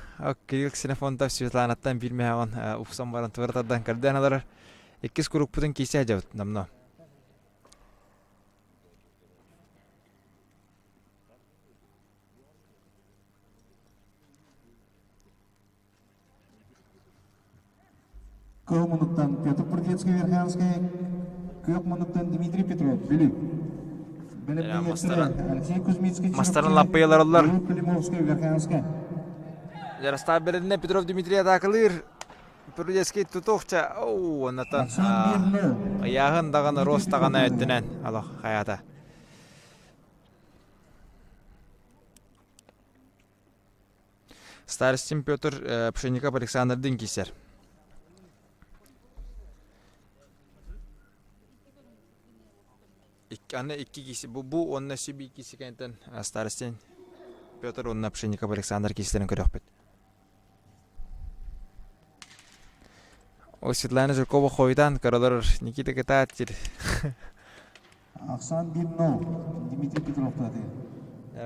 Кирилл Ксенофонтов Светланаттан биир мөһөҕүн уксан баран туора тардан көрдөөн олорор. Иккис курукпутун киирсэ сылдьабыт номнуо. Кыһыл муннуктан Петр Прудецкий Верхоянскай, күөх муннуктан Дмитрий Петров, Бүлүү. Мастарын мастарын лаппыйалараллар. Ярослав Бердіне Петров Дмитрий атаакалыыр. Прудецкий тутуохча оу оннотон ыйааһын даҕаны рост даҕаны өттүнэн олох хайата. Старостин Петр Пшенников Александрдыын киирсэр. Аны икки киси бу бу уонна сиби киси кэнтэн Старостин Петр уонна Пшенников Александр киистерин көрөхпүт. О Светлана Жиркова хойутаан көрөлөр Никита Кытаатир. Ахсан 1-0 Дмитрий Петров таты.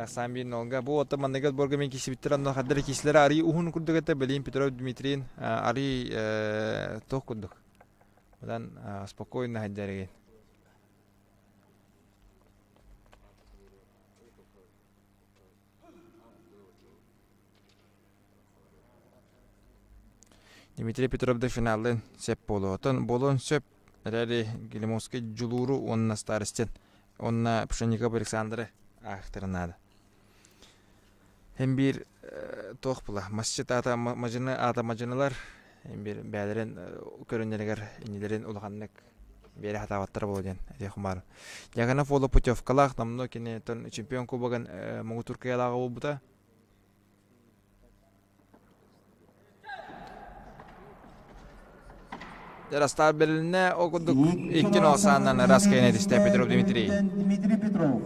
Ахсан 1-0-га бу отто манныгы отборга мен кисибиттер онно хаддары кисилere арый уһун курдук этэ билин Петров Дмитрийин арый туох курдук. Одан спокойно хаддарыгын. Дмитрий Петров да финалын сөп буолуотун буолуон сөп эрээри Гелимовский Дьулууру уонна Старостин уонна Пшенников Александры аахтарын наада. Һин биир туох була масчыт аата мадьыны аата мадьынылар һин биир бэйэлэрин көрүннэригэр иннилэрин улаханнык биэрэ сатаабаттара буолуо диэн этиэх баар. Дьяконов уола путевкалаах номнуо кини чемпион кубогын муҥутуур кыайыылааҕа буолбута. Ярослав бэрилиннэ ол курдук икки носааннан ыраас кэйэн этистэ Петров Дмитрий. Дмитрий Петров.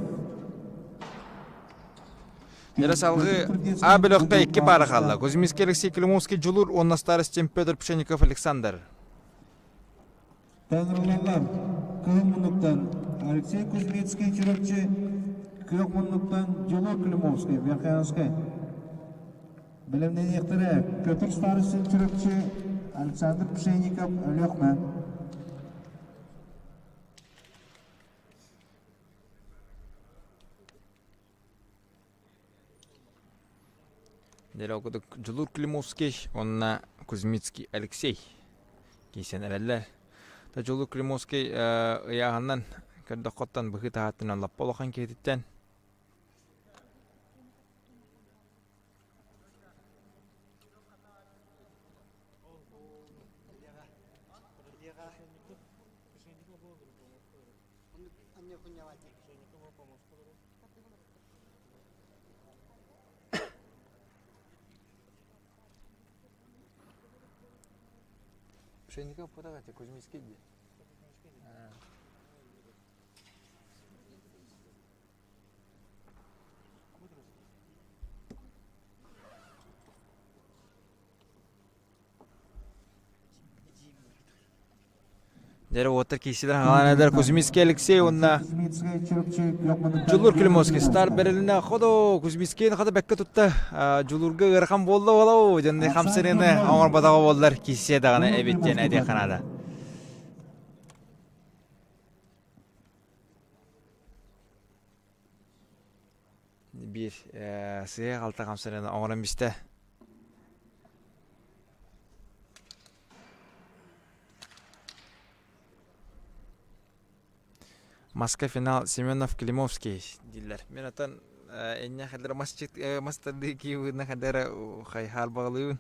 Яра салгыы А бөлөхтө икки пара хаалла. Кузьминский Алексей Климовский Дьулур уонна Старостин Петр Пшенников Александр. Таҥырылаллар кыһыл муннуктан Алексей Кузьминский Чурапчы, күөх муннуктан Дьулур Климовский Верхоянскай. Бэлэмнэниэхтэрэ Петр Старостин Чурапчы, Александр Пшенников Өлүөхүмэ. Дьэ, курдук Дьулуур Климовский уонна Кузьмицкий Алексей киирсэн эрэллэр. Та Дьулуур Климовский ыйааһынынан көрдөххөттөн быһыы таһааттынан лаппа улахан киһититтэн Пшенников подавайте, Кузьминский где? Дьэ уоттар киирсилэр хаалан Кузьминский Алексей уонна Дьулуур Климовский стар бэрилинэ ходо Кузьминскийин хата бэккэ тутта Дьулуурга ыарахан буолла буолау дьонны хамсырыны оҥорботоҕо буоллар киирсиэ даҕаны эбит диэн этиэххэ наада. Биир сыа халта хамсырыны оҥорон бистэ. Маска финал Семенов Климовский дииллэр. Мин отон инньэ хадара масчыт мастардыы киивыына хадара хайхаар баҕалыыбын.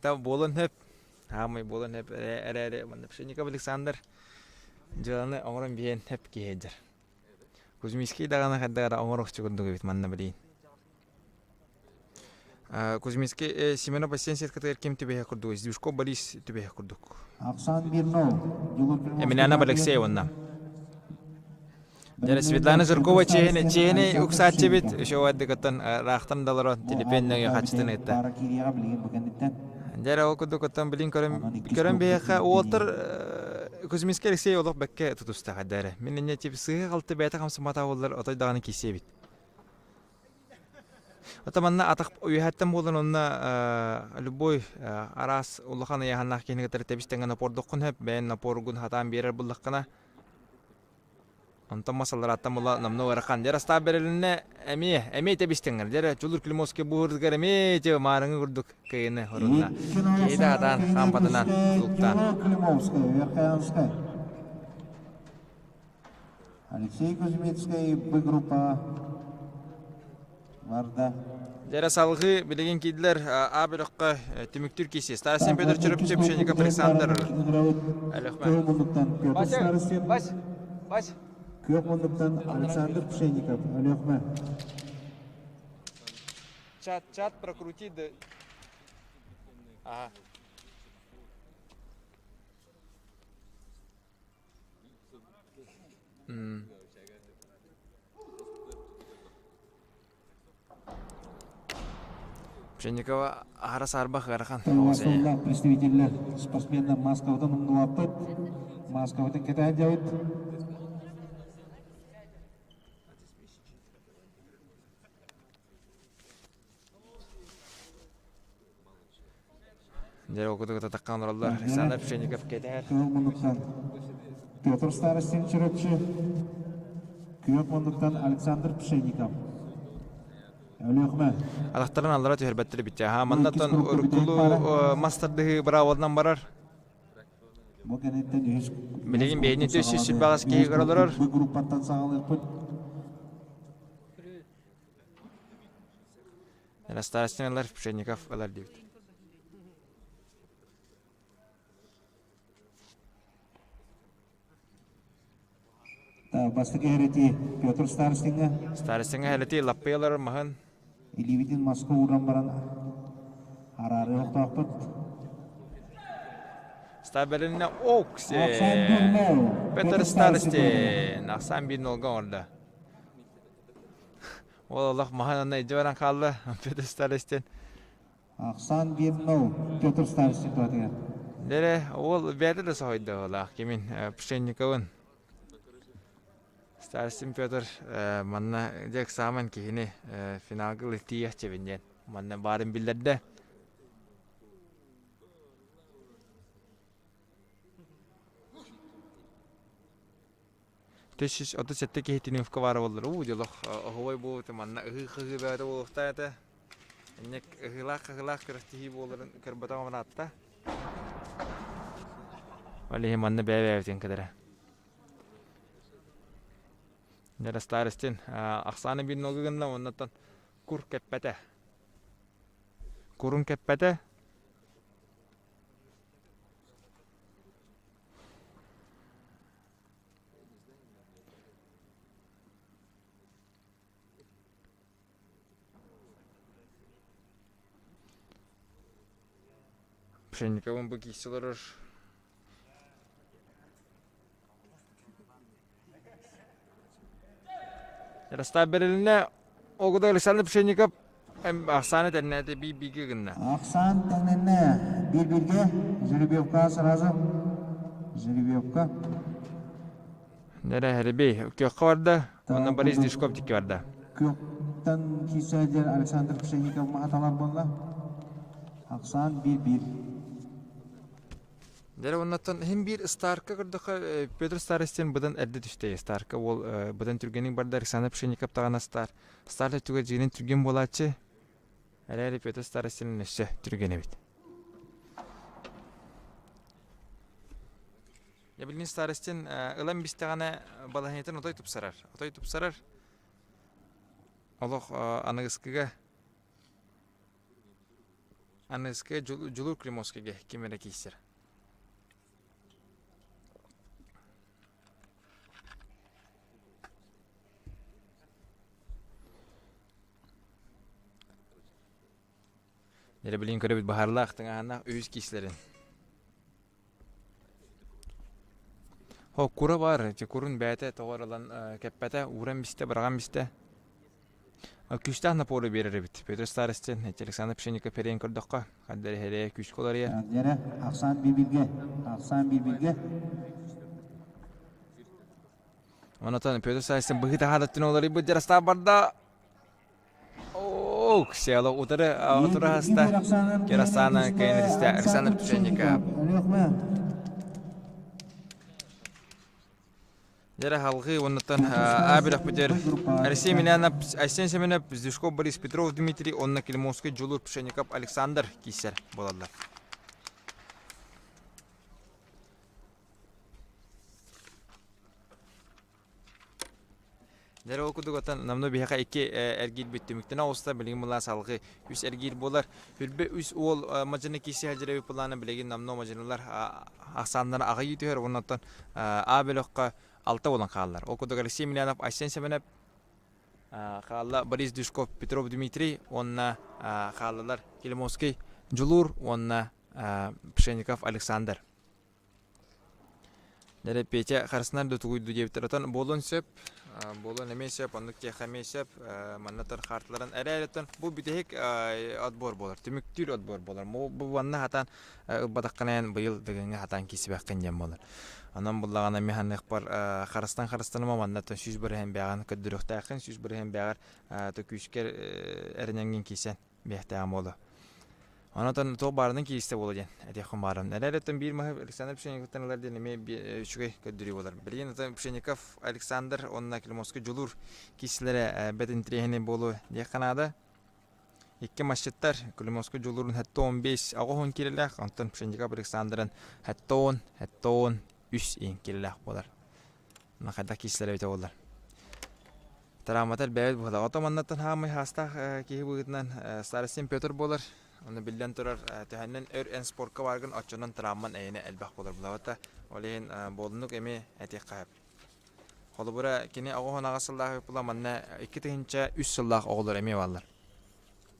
Та буолан хөп. Хаамай буолан хөп эрээри манна Пшенников Александр дьыаланы оҥорон биһиэн хөп киһи Кузьминский даҕаны хайдах эрэ оҥоруохчу курдук эбит манна билигин. Кузьминский Семенов бассейн сеткатыгар ким түбэһэ курдук Издюшков Борис түбэһэ курдук. Оксан Бирнов. Емельянов Алексей уонна. Дьэ Светлана Жиркова чиэһинэ чиэһинэй уксааччы эбит. Еще уайдыгыттан ыраахтан да олорон телепиэн нөҥүө хаччытын ыытта. Дьэ ол курдук оттон билин көрөн көрөн биһиэхэ уолтар Кузьминский Алексей олох бэккэ тутуста хайда эрэ. Мин инньэ тип сыыһа-халты бэйэтэ хамсамматах буоллар отой даҕаны киирсиэбит. Ото манна атах үөһэттэн буолан онно любой араас улахан ыйааһыннаах киһини кытары тэбис-тэҥҥэ напордоххун сөп, бэйэн напоргун хатаан биэрэр буллаххына Онтон масалараттан була намно ыарахан. Дьэ Ростав бэрилиннэ эмиэ, эмиэ тэбистиҥҥэр. Дьэ Чулур Климовский буһурдугар эмиэ ити маарыҥы курдук кыйыны орунна. Киһи аатаан хаампатынан луктаан. Климовская, Верхоянская. Алексей Кузьминскай Б группа барда. Дьэрэ салгыы билигин киирдилэр А бөлөххө түмүктүүр киси. Старостин Петр Чөрөпчү, Пшеников Александр. Күөх муннуктан Петр Старостин. Вась, Вась. Күөх муннуктан Александр Пшеников, Өлүөхмэ. Чат, чат прокрути. Да... Ага. Пшенникова аһара саарбах ыарахан. Суоллаах представителлэр спортсменнар маскабытын умнубаппыт. Маскабытын кэтээн дьабыт. Дьэ, ол курдук татаххан олороллор. Александр Пшенников кэтэһэр. Кыһыл муннуктан Петр Старостин Чурапчы, күөх муннуктан Александр Пшенников. Өлүөхүмэ. Атахтарын аллара түһэрбэттэр эбит. Аха, маннаттан уруккулуу мас тардыһыы быраабылынан барар. Бу кэнниттэн үһүс Билигин бэйэни 328 киһи көрөлөрөр. Бу группаттан саҕалыахпыт. Старостин ылар, Пшенников ылар диэбит. Бастакы эһэрэтии Петр Старостиҥҥа. Старостиҥҥа эһэрэтии лаппый ылар маһын. Илиибитин маска ууран баран араары охтоохпут. Стабилинна Оксе. Петр Старостин. Ахсан bir нолга орда. Ол олох маһан анна илдьэ баран хаалла Петр Старостин. Ахсан 1-0 Петр Старостин туһатыгар. Дэрэ, ол бэйэтэ да соһуйда олаах кимин Пшенниковын. Старостин Петр манна дьэ экзамен киһини финалга тиийэхчэбин диэн манна баарын биллэрдэ. 337 киһи тренировка баара буоллар, уу дьолох оһуобай буолбут манна ыһыы-хаһыы бөҕөтө буолуохтаах этэ. Инник ыһыылаах-хаһыылаах күрэхтэһии буоларын көрбөтөҕүм ыраатта. Ол иһин манна бэйэ-бэйэбитин кытары. Дьэ старостин ахсааны биир нолга гынна уоннаттан кур кэппэтэ. Курун кэппэтэ. Пшенниковым бу киирсэ олорор. Ростав бэрилиннэ Огудо Александр Пшенников ахсааны тэннээтэ биир-бииргэ гынна. Ахсаан тэҥнэннэ биир-бииргэ Жеребьевка сразу Жеребьевка. Нэрэ Хэрибей күөххэ барда, онно Борис Дишков тикки барда. Күөхтэн киирсээдер Александр Пшенников маһаталар буолла. Ахсаан биир-биир. Дьэ оннуттан иһин биир Старка көрдөххө Петр Старостин быдан эрдэ түстэ. Старка уол быдан түргэнник барда Александр Пшенников даҕаны Стар. Старт өттүгэр дьиҥинэн түргэн буолааччы. Эрээри Петр Старостин өссө түргэн эбит. Дьэ билигин Старостин ылан бистэҕинэ балаһыанньатын отой тупсарар. Отой тупсарар. Олох аныгыскыга Аныгыскыга Дьулуур Климовскайга ким эрэ киирсэр. Дьэ билигин көрөбүт баһаарлаах тыҥааһыннаах үһүс киисилэрин. О, кура баар, ити курун бэйэтэ тоҕо эрэ ылан кэппэтэ, ууран бистэ, быраҕан бистэ. Күүстээх напору биэрэр эбит. Петр Старостин, ити Александр Пшенников перейэн көрдөххө, ханна эрэ иһэрэ күүскэ уларыйар. Дьэрэ, ахсаан биир-бииргэ, ахсаан биир-бииргэ. Онотон Петр Старостин быһыы таһаараттын уларыйбыт дьарастаах барда. Ок, село утары утары хаста. Кирасана кэнристэ Александр Пшенников. Дьэрэ халҕыы уоннаттан аабирахпытер Алексей Емельянов, Айсен Семенов, Зюшков Борис Петров Дмитрий уонна Климовский Дьулуур Пшенников Александр киирсэр буолаллар. Дьэ ол курдук оттон намно биһиэхэ икки эргиирбит түмүктэнэ оҕуста билигин мылаа салгыы үс эргиир буолар. Хүрбэ үс уол мадьыны киирсэ сылдьар эбит былаана билигин намно мадьынылар ахсааннара аҕыйыы түһэр уонна оттон А бөлөххө алта буолан хааллар. Ол курдук Алексей Емельянов, Айсен Семенов хаалла Борис Дюшков, Петров Дмитрий уонна хааллылар Келимовский Дьулуур уонна Пшенников Александр. Дэрэ Петя харысынар да тугуйду диэбиттэр. Отон буолуон сөп, буолуон эмиэ сөп, оннук диэххэ эмиэ сөп. Манна тор хаартыларын эрээриттэн бу бүтэһик отбор буолар, түмүктүүр отбор буолар. Бу манна хатаан ылбатаххына эн быйыл дыгыҥҥа хатаан киирсибэххин диэн буолар. Онон буллаҕына эмиэ ханыахпар харыстан харыстаныма манна 100% бэҕин көрдөрүөхтээххин, 100% бэҕэр күүскэр эрэнэҥҥин киирсэн биэхтээҕим буолуо. Онон туох баарынан кииристэ буолуо диэн этиэххин баарым. Эрээриттэн биир маһы Александр Пшенниковтан ылар диэн эмиэ үчүгэй көрдөрүү буолар. Билигин атын Пшенников Александр уонна Климовский Дьулуур киирсилэрэ бэт интэриэһинэй буолуо диэххэ наада. Икки масчыттар Климовский Дьулуурун 75 аҕыс киирэлээх, онтон Пшенников Александрын 70 73 иин киирэлээх буолар. Хайдах киирсилэрэ эбитэ буоллар. Травмата элбээбит быһыылаах. Ото маннаттан хаамай хаастаах киһи быһыытынан Старостин Петр буолар. Ону биллэн турар, төһөннөн өр эн спорка бааргын, оччонон травман эйэнэ элбэх буолар булабата. Ол иһин буолунук эмиэ этиэххэ сөп. Холобура, кини 98 сыллаах була манна 2003 сыллаах оҕолор эмиэ бааллар.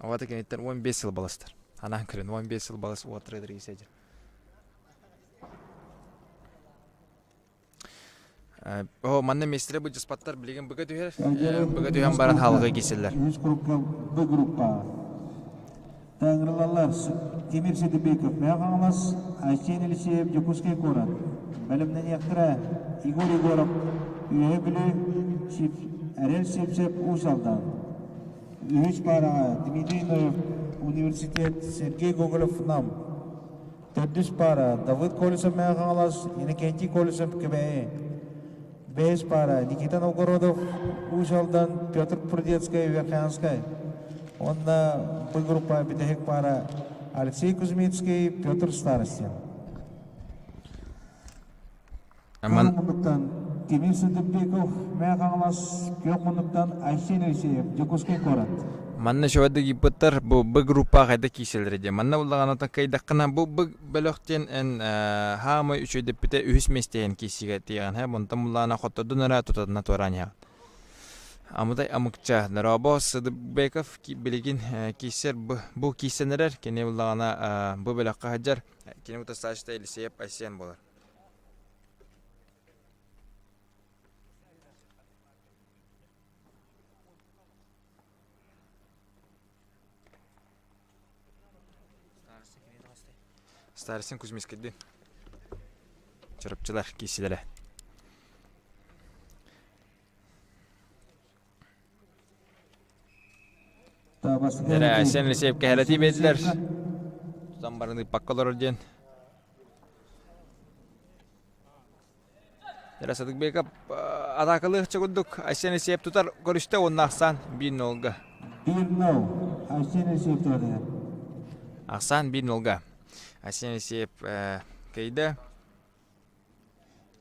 Оҕото киниттэн 15 сыл балыстар. Анаан көрөн 15 сыл балыс уоттара сылдьар. Оо, манна миэстэлэр былдьаспаттар билигин быга түһэр, быга түһэн баран хаалга киирсэллэр. Үһүс группа Б группа. Тыҥырылаллар Тимир Сидибеков Мэҥэ Хаҥалас, Айсен Елисеев Дьокуускай куорат. Бэлэмнэниэхтэрэ Егор Егоров Үөһэ Бүлүү, Эрэл Сивцев Уус Алдан. Үһүс паараҕа Дмитрий Ноев Университет, Сергей Гоголев Нам. Төрдүс паара Давыд Колесов Мэҥэ Хаҥалас, Иннокентий Колесов Кэбээйи. Бэһис паара Никита Новгородов, Уус Алдан, Петр Прудецкай, Верхоянскай. Уонна бу группа бүтэһик паара Алексей Кузьминский, Петр Старостин. Аман муннуктан Тимир Сыдыбеков, Мэҥэ Хаҥалас, Күөх муннуктан Айсен Елисеев, Дьокуускай куорат. Манна шөбөдүк ыйбыттар бу Б группа хайда киирсэллэрэ диэн. Манна буллаҕына кыайдаххына бу Б бөлөх диэн эн хаамай үчүгэйдэппитэ үһүс миэстэһин киирсиигэ тиийэҕин һэ. Онтон буллаҕына хоттордун эрэ тутатына туораан иһэҕин. Амытай амыкча Наробо Сыдыбеков билигин киирсэр бу киирсэн эрэр. Кини буллаҕына бу бөлөххө сылдьар. Кини утарсааччыта Елисеев Айсен буолар. Старостин Кузьминскайдыын Чурапчылар киирсилэрэ. Дэрэ Айсен Елисеев кэһэлэтии биэрдилэр. Тутан баран ыыппакка олорор диэн. Дэрэ Садыкбеков атаакалыахча курдук Айсен Елисеев тутар көрүстэ уонна ахсаан 1-0-га. 1-0 Айсен Елисеев туһатыгар. Ахсаан 1-0-га. Айсен Елисеев кыайда.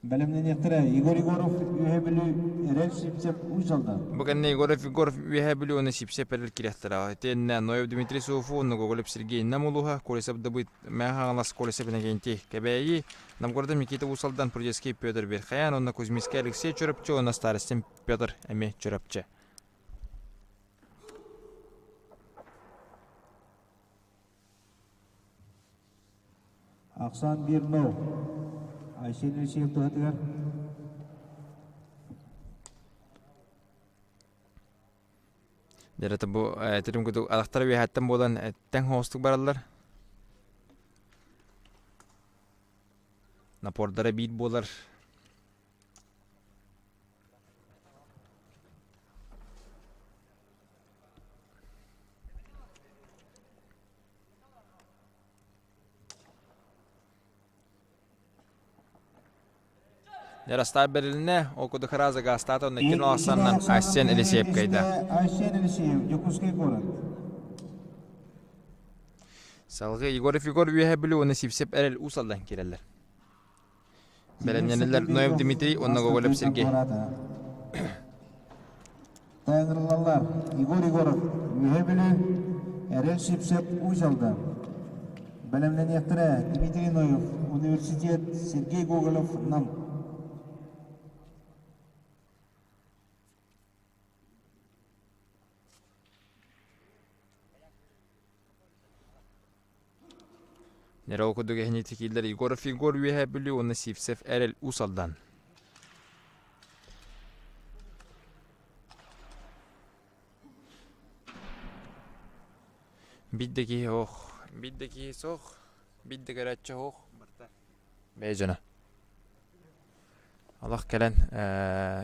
Бэлэмнэниэхтэрэ Егор Егоров Үөһээ Бүлүү Эрэл Сивцев Уус Алдан. Бу кэннэ Егоров Егоров Үөһээ Бүлүү уонна Сивцев Эрэл кириэхтэрэ. Итиэннэ Ноев Дмитрий Суфу уонна Гоголев Сергей Нам улууһа, Колесов Дабыт Мэҥэ Хаҥалас Колесов Иннокентий Кэбээйи, Новгородов Никита Уус Алдан, Прудецкий Петр Верхоян уонна Кузьминскай Алексей Чурапчы уонна Старостин Петр эмиэ Чурапчы. Ахсаан 1-0. Айсен Елисеев туһатыгар. Дьэ, бу этэрим курдук атахтара үөһэттэн буолан тэҥ соҕустук бараллар. Напордара биир буолар. Яростав бэрилиннэ, ол курдук хараза гаастаата онно икки ноосаннан Айсен Елисеев кыайда. Айсен Елисеев, Дьокуускай куорат. Салгыы Егоров Егор Үөһээ Бүлүү уонна Сивцев Эрэл Уус Алдан киирэллэр. Бэлэмнэнэллэр Ноев Дмитрий уонна Гоголев Сергей. Тайыҥырыллаллар Егор Егоров, Үөһээ Бүлүү, Эрэл Сипсеп, Уус Алдан. Бэлэмнэниэхтэрэ Дмитрий Ноев, университет, Сергей Гоголев, Нам. Нерол курдук эһинити кииллэр Егоров Егор Үөһээ Бүлүү уонна Сивцев Эрэл Уус Алдан. Бидде киһи ох, бидде киһи сох, бидде көрөөччү ох, барта. Бэйэ дьоно. Олох кэлэн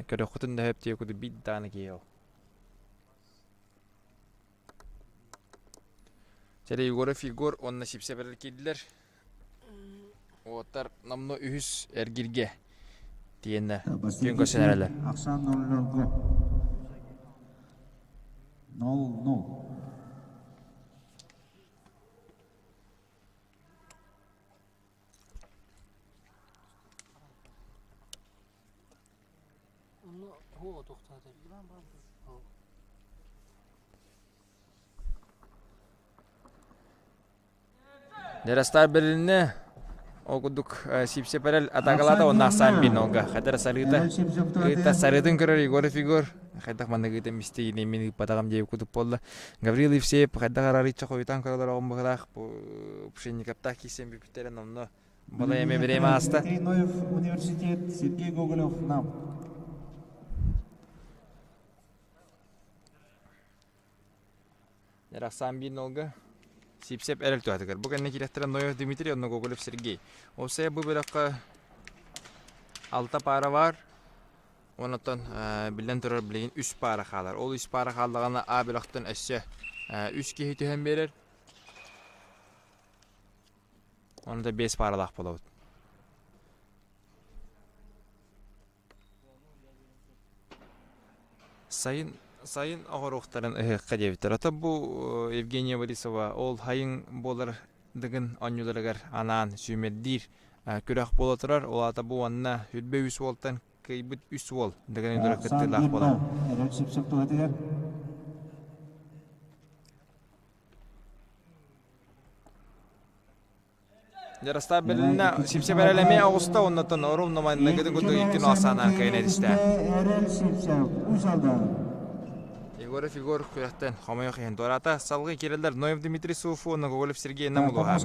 көрөххүтүн да хөп тиэ куду бид дааны киһи ох. Чэ Егоров Егор уонна Сипсэбэлэр киирдилэр. Уолаттар номнуо үһүс эргиргэ тиэннэ күн көрсөн эрэллэр. Ахсаан ноллорго. Нол нол. Дерастар берилинне ол курдук Сипсеперел атакалаата уонна ахсаан бин олга хатар сарыыта ыытта сарыытын көрөр Егоров Егор хайдах маннык ыытан мистигини мин ыыппатаҕым диэбит курдук буолла Гаврил Евсеев хайдах арарыычча хойутаан көрөлөр оҕом быһылаах Пшенниковтаах киирсэн бүппүттэрин онно Балай эмэ бириэмэ ааста. Дмитрий Ноев университет, Сергей Гоголев нам. Рахсан биир нолга Сипсеп эрэл туһатыгар. Бу кэннэ киирэхтэрэ Ноев Дмитрий, онно Гоголев Сергей. Ол бу бөлөххө алта паара бар. Онтон биллэн турар билигин үс паара хаалар. Ол үс паара хааллаҕына А бөлөхтөн өссө үс киһи түһэн биэрэр. Ону да биэс пааралаах буолабыт. Сайын сайын оҕоруохтарын ыһыахха диэбиттэр. Ото бу Евгения Борисова ол хайын буолар дыгын оонньууларыгар анаан сүүмэрдиир күрэх буола турар. Ол аата бу уонна үрбэ үс уолтан кыайбыт үс уол дыгын оонньуулара кыттыылаах буолар. Эрэл Сипсов туһатыгар Ярослав Белина Сипсев эрэлэмиэ оҕуста оннотон орум номанныгыты курдук икки ноосаанан кыайан эристэ. Егоров Егор күрэхтэн хомойох иһин туораата. Салгыы киирэллэр Ноев Дмитрий Суфу уонна Гоголев Сергей Намулуха.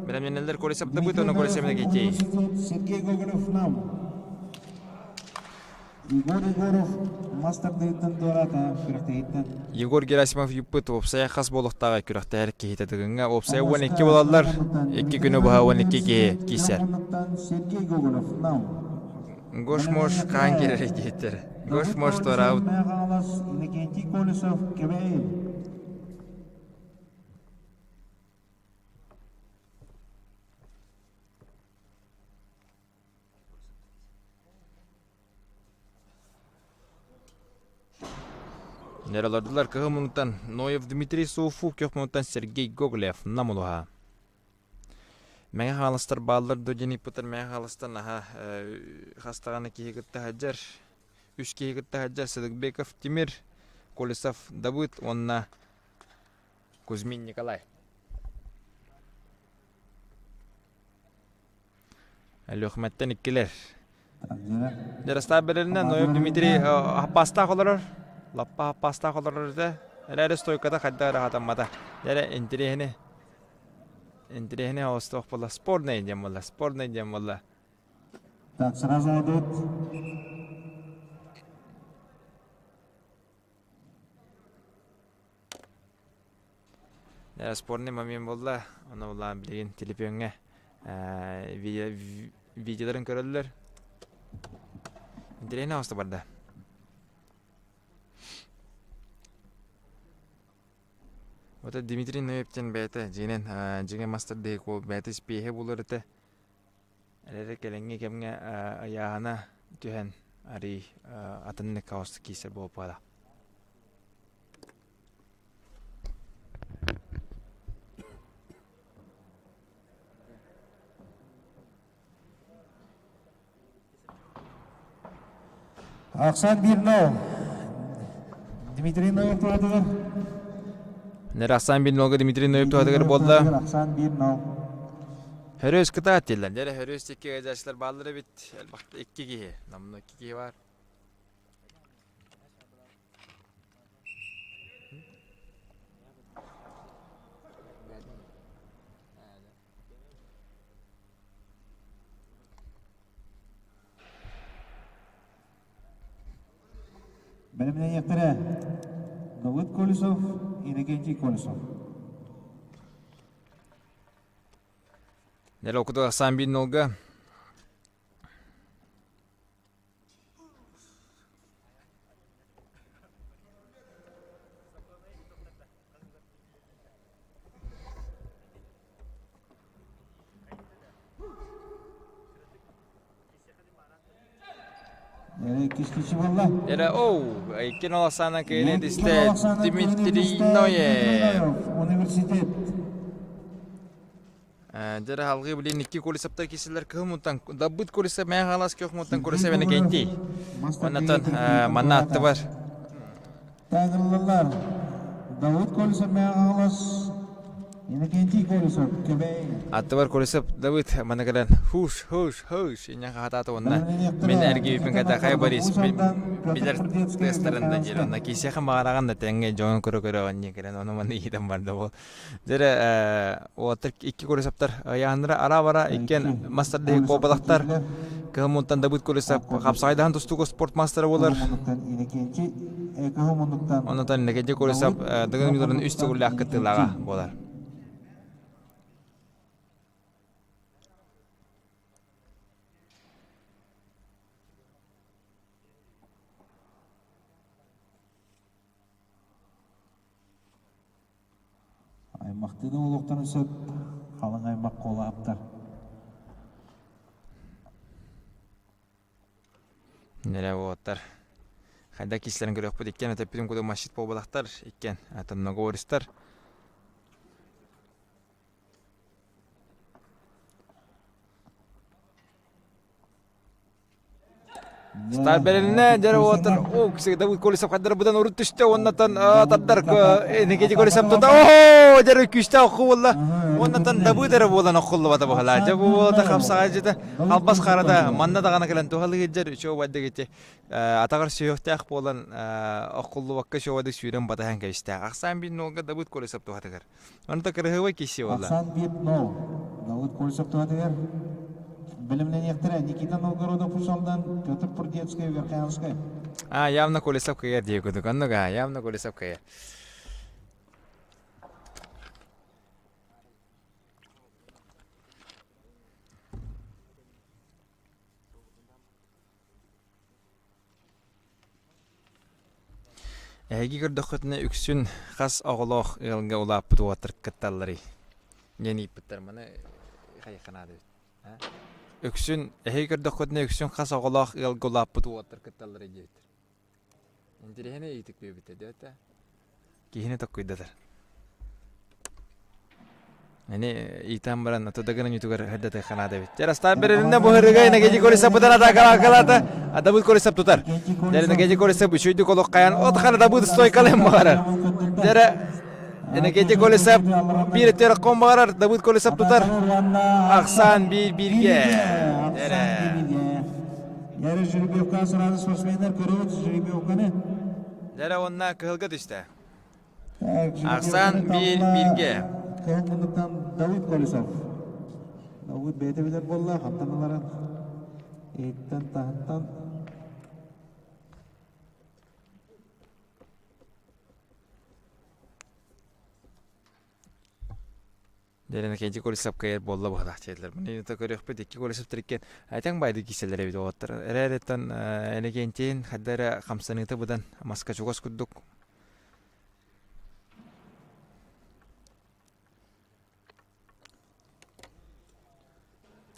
Бэлэмнэнэллэр Колесов Дабыт уонна Колесов Нагитей. Сергей Гоголев нам. Егор Егоров мастардыыттан туораата күрэхтэһииттэн. Егор Герасимов юппут уопсайа хас буолуохтааҕый күрэхтэһэр киһитэ Тыгыҥҥа уопсайа 12 буолаллар, икки күнү быһа 12 киһи киирсэр. Сергей Гоголев нам. Гош-мош хаан киирэр диэттэр. Гош-мош туораабыт. Хаҥалас Иннокентий Колесов Кэбээйи. Нэр олордулар кыһыл муннуктан Ноев Дмитрий Суфу, күөх муннуктан Сергей Гоголев Нам улуһа. Мэҥэ Хаҥаластар бааллар дуо диэн ыйыппыттар Мэҥэ Хаҥаластан аһа хас даҕаны киһи кытта сылдьар. Үс киһи кытта сылдьар Сыдыкбеков Тимир, Колесов Давыд уонна Кузьмин Николай. Өлүөхүмэттэн иккилэр. Ярослав Белеринэ, Ноев Дмитрий хаппаастаах олорор. Лаппа хаппаастаах олорор этэ. Эрээри стойката хайдах эрэ хатаммата. Эрэ интириэһини интириэһини оҕустуох буолла. Спорный диэн буолла. Спорный диэн буолла. Так, сразу идут. Спорный момент буолла. Ону булаан билигин телефоҥҥа видеоларын көрөллөр. Интэриэһинэй оҥосто барда. Вот Дмитрий Ноевтин бэйэтэ дьиҥинэн дьиҥэ мастер бэйэтэ испиэһэ булар этэ. Эрээри кэлиҥҥи кэмҥэ ыйааһына түһэн арыый атыннык хаоска киирсэр буолбута. Ахсан Бирнов. Дмитрий Ноев туһатыгар. Нэр Ахсан бир нолга Дмитрий Ноев туһатыгар буолла. Ахсан бир нол. Хөрөс кытаат дииллэр. Дьэ хөрөс икки ыдьааччылар бааллар эбит. Элбэхтэ икки киһи. Намно икки киһи бар. Бэлэмнэниэхтэрэ Давыд Колесов, Иннокентий Колесов. Нэлэ окуту саан биир нолга Эрэ оу, иккин олосаана кыйын этистэ Дмитрий Ноев. Университет. Дьэрэ халгыы билин икки колесаптар киселер кыһыл мунтан даббыт колеса мэн халас көх мунтан колеса бene кенти. Оннотон манна атты бар. Тагыллылар. Давыд Колесов мэн халас Иннокентий Колесов Кэбэй. Аттыбар Колесов Давыд манна кэлэн хуш хуш хуш инньэ хаһатаата уонна мин эргийбиппин ката хай Борис билэр тестарын да диэн онно киисиэхэ баҕараҕын да тэҥҥэ дьону көрө-көрө оннье кэлэн ону маны иитэн барда ол дьэрэ уолаттар икки Колесовтар ыйааһыннара ара-бара иккиэн мастер буолбатахтар кыһыл мунтан Давыд Колесов хапсаҕайдаһан тустууга спорт мастера буолар Оннотон Иннокентий Колесов Дыгын Милорун үс төгүллээх кыттыылааҕа буолар. Аймахтыы да буолуохтарын сөп, халыҥ аймах куолаһаптар. Нэрэ уолаттар хайда киислэрин көрүөхпүт иккиэн өтөппүтүн курдук масчыт буолбатахтар иккиэн многобористар Стар бэрилинэ дьэрэ уолаттар о Давыд Колесов хайдара быдан урут түстэ уоннатан тардар Никита Колесов тута оо дьэрэ күүстээх охху буолла уоннатан Давыд эрэ буолан оххуллубата быһалаа дьэ бу буолата хапсаҕай дьэтэ Албас харата манна даҕаны кэлэн туһалыы сылдьар үчүгэй убайдык ити атаҕар сүһүөхтээх буолан оххуллубакка үчүгэй убайдык сүүрэн батыһан кэбистээх. Ахсаан биир нолга Давыд Колесов туһатыгар. Онто кырыһыбай киси буолла. Ахсаан биир нол Давыд Колесов туһатыгар. Бэлэмнэниэхтэрэ Никита Новгородов Усалдан, Петр Прудецкий Верхоянскай. А, явно Колесов кыйар дии кудук. Оннук а, явно Колесов кыйар. Эһиги көрдөххүтүнэ үксүн хас оҕолоох ыалга улааппыт уолаттар кытталларый диэн ыйыппыттар. Маны хайыахха наада эбит. Үксүн эһиги көрдөххүтүнэ үксүн хас оҕолоох ыалга улааппыт уолаттар кытталларый диэбиттэр. Интэриэһинэй ыйытык биэрбиттэр диэбит Киһини токкуйдатар. Ини иитэн баран ато гынан ютугар хырдатыахха наада эбит. Жарастаан берилинне бу хырыга Иннокентий Колесов бутан атакалаакалаата Давыд Колесов тутар. Дьэ Иннокентий Колесов үчүйдүк олох хайан от хана Давыд стойкалыан баҕарар. Дьэ Иннокентий Колесов биир өттүгэр кон баҕарар Давыд Колесов тутар. Ахсаан биир бииргэ. Дьэрэ. Дьэрэ жеребьевка сразу спортсменнар көрөбүт жеребьевканы. Дьэрэ уонна кыһылга түстэ. Ахсаан биир бииргэ. Кыһыл муннуктан Давыд Колесов. Давыд бэйэтэ билэр буолла, хантан ыларын иһиттэн таһыттан. Дэрэн кэнчи Колесов кыайар буолла быһалаах диэтилэр. Маны то көрүөхпүт икки Колесовтар иккиэн айтаҥ байды кииселлэр эбит уолаттар. Эрээриттэн Энекентиин хайда эрэ хамсаныыта быдан маска чугас курдук.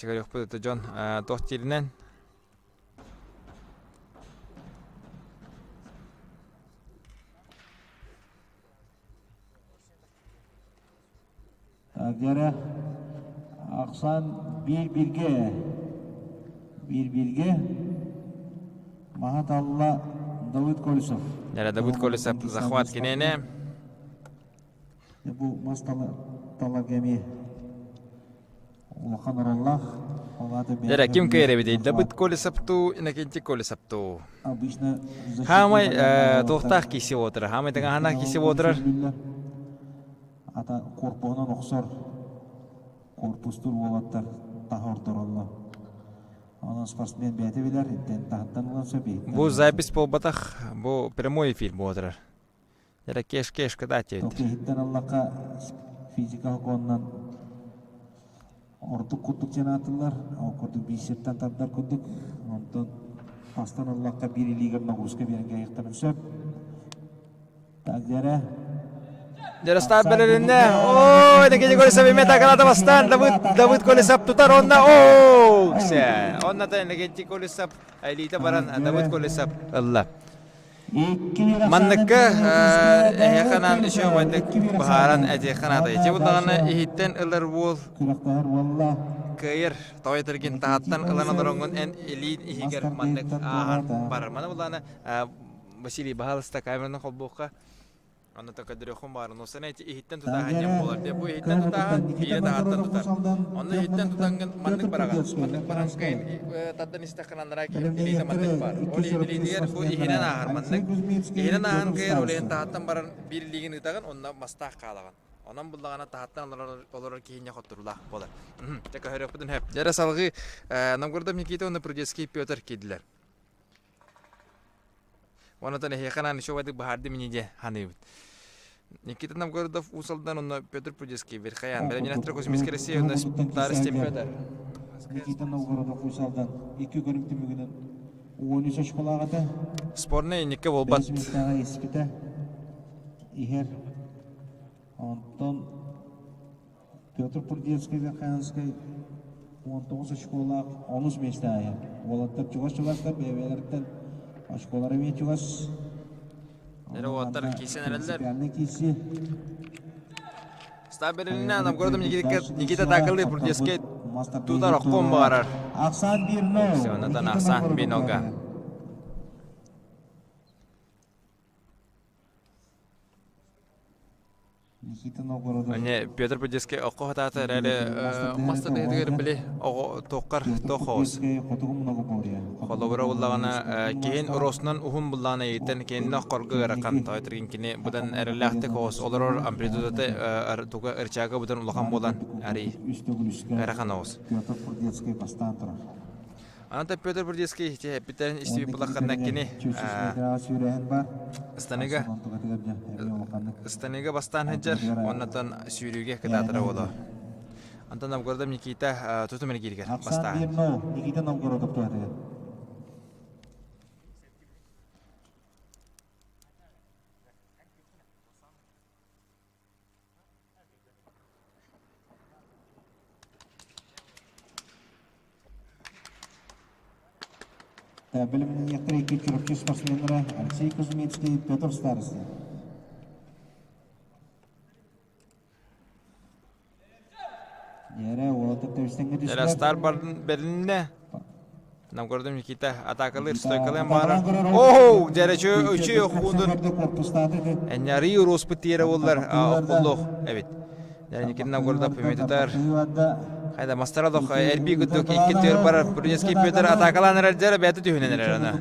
Көрүөхпүт это дьон туох дииринэн Гера ахсаан биир бииргэ биир бииргэ маһа талла. Давыд Колесов. Дьэрэ Давыд Колесов захват киниэнэ. Бу мас таларга эмиэ улахан ороллоох. Дьэрэ ким кыайар эбитий? Давыд Колесов туу, Иннокентий Колесов туу. Обычно Хаамай туохтаах киси отырар? Хаамай таҥаһанаах киси отырар? Ата корпуһунан охсор корпустур уолаттар таһа ордороллор. Онон спортсмен бэйэтэ билэр, иттэн таһыттан ылан сөп Бу запись буолбатах, бу прямой эфир буолар. Дьэрэ кеш-кеш кытааччы эбит. Иһиттэн ыллахха физика сокуонунан ордук курдук диэн аатыллар, ол курдук бисертан тардар курдук. Онтон тастан ыллахха биир илиигэр нагрузка биэрэн кэһиэхтэрин сөп. Так, дьэрэ. Дьэрэ старт бэрилиннэ. Ой, Никита Колесов имэ такалата бастаан Давыд Давыд Колесов тутар онна оо Онна та Никита Колесов элита баран Давыд Колесов ылла. Манныкка эһиэхэ анаан үчүгэйдик быһааран этиэххэ наада. Ити буоллаҕына иһиттэн ылар уол кыайар тоҕо этэргин таһаттан ылан олороҥҥун эн илиин иһигэр маннык ааһан барар. Маны буоллаҕына Василий баһаалыста камераны холбуохха Аны такадырыхым баар, но сана ити иһиттэн тутааһын диэн буолар дии. Бу иһиттэн тутааһын биирэ таһаттан тутар. Онно иһиттэн тутаҥҥын маннык бараҕын. Маннык баран кайын тардан истэххин анараа илиитэ маннык баар. Ол иһин илиитигэр бу иһинэн ааһар маннык. Иһинэн ааһан кыйар ол иһин таһаттан баран биир илиигин ыытаҕын, онно мастаах хаалаҕын. Онон буллаҕына таһаттан олорор, олорор киһинньэ хотторуулаах буолар. Дьэ көһөрүөхпүтүн сөп. Дьэ салҕыы Новгородов Никита уонна Прудецкий Петр киирдилэр. Онтон эһиэхэ анаан үчүгэйдик быһаардым ини диэн саныыбыт. Никита Новгородов Уус Алдан уонна Петр Прудецкий Верхоян Бэлэмнэнэхтэрэ Кузьминская Россия уонна Старостин Петр. Никита Новгородов Уус Алдан икки көрүҥ түмүгүнэн 13 очколаах этэ. Спорный инникке буолбат. Бэс миэстэҕэ испитэ. Иһэр. Онтон Петр Прудецкий Верхоянскай 19 очколаах онус миэстэ ааһар. Уолаттар чугас-чугастар бэйэ-бэйэлэриттэн очколара эмиэ чугас. Эрэ уолаттар киирсэн эрэллэр. Принципиальный киирсии. Став берилинэ Новгородом Никита, Никита Такалы Прудецкий тутар оххун баарар. Ахсан 1-0. Все, Натан Ахсан 1-0-га. Никита Новгородов. Ане Петр Подельский окко хатаата эрээри мас тардыһыытыгар били оҕо туоххар туох оҕус. Холобура буллаҕына киһин ороосунан уһун буллаҕына иһиттэн кинини оххорго ыарахан тоойторгин кини быдан эрэллээхтик оҕус олорор амплитудата туга ырчаага быдан улахан буолан арый ыарахан оҕус. Петр Прудецкий бастаан турар. Аны Петр Прудецкий эппиттэрин истибит булахханна кини Станыга Станыга бастаан сылдьар, оннотон сүүрүүгэ кытаатара буолуо. Антон Новгородов Никита тутум эргииригэр бастаан. Никита Новгородов туһатыгар. Бэлэмнэниэхтэрэ икки Чурапчы спортсменнара Алексей Кузьминский, Петр Старостин. Дьэрэ, уолаттар тэбистэҥҥэ Дьэрэ, түстүлэр. Стар бэрилиннэ. Новгородов Никита атаакалыыр стойкалыан баҕарар. Оу, дьэрэ үчү хуудун Эннярий уруоспут тиэрэ буоллар оккуллуох эбит. Дьэрэ Никита Новгородов пөмөтүтар. Хайда мастара дох эрби кыттык икки төр барар. Прудецкий Петр атаакалаан эрэр дьэрэ бэйэтэ түһүнэн эрэр ана.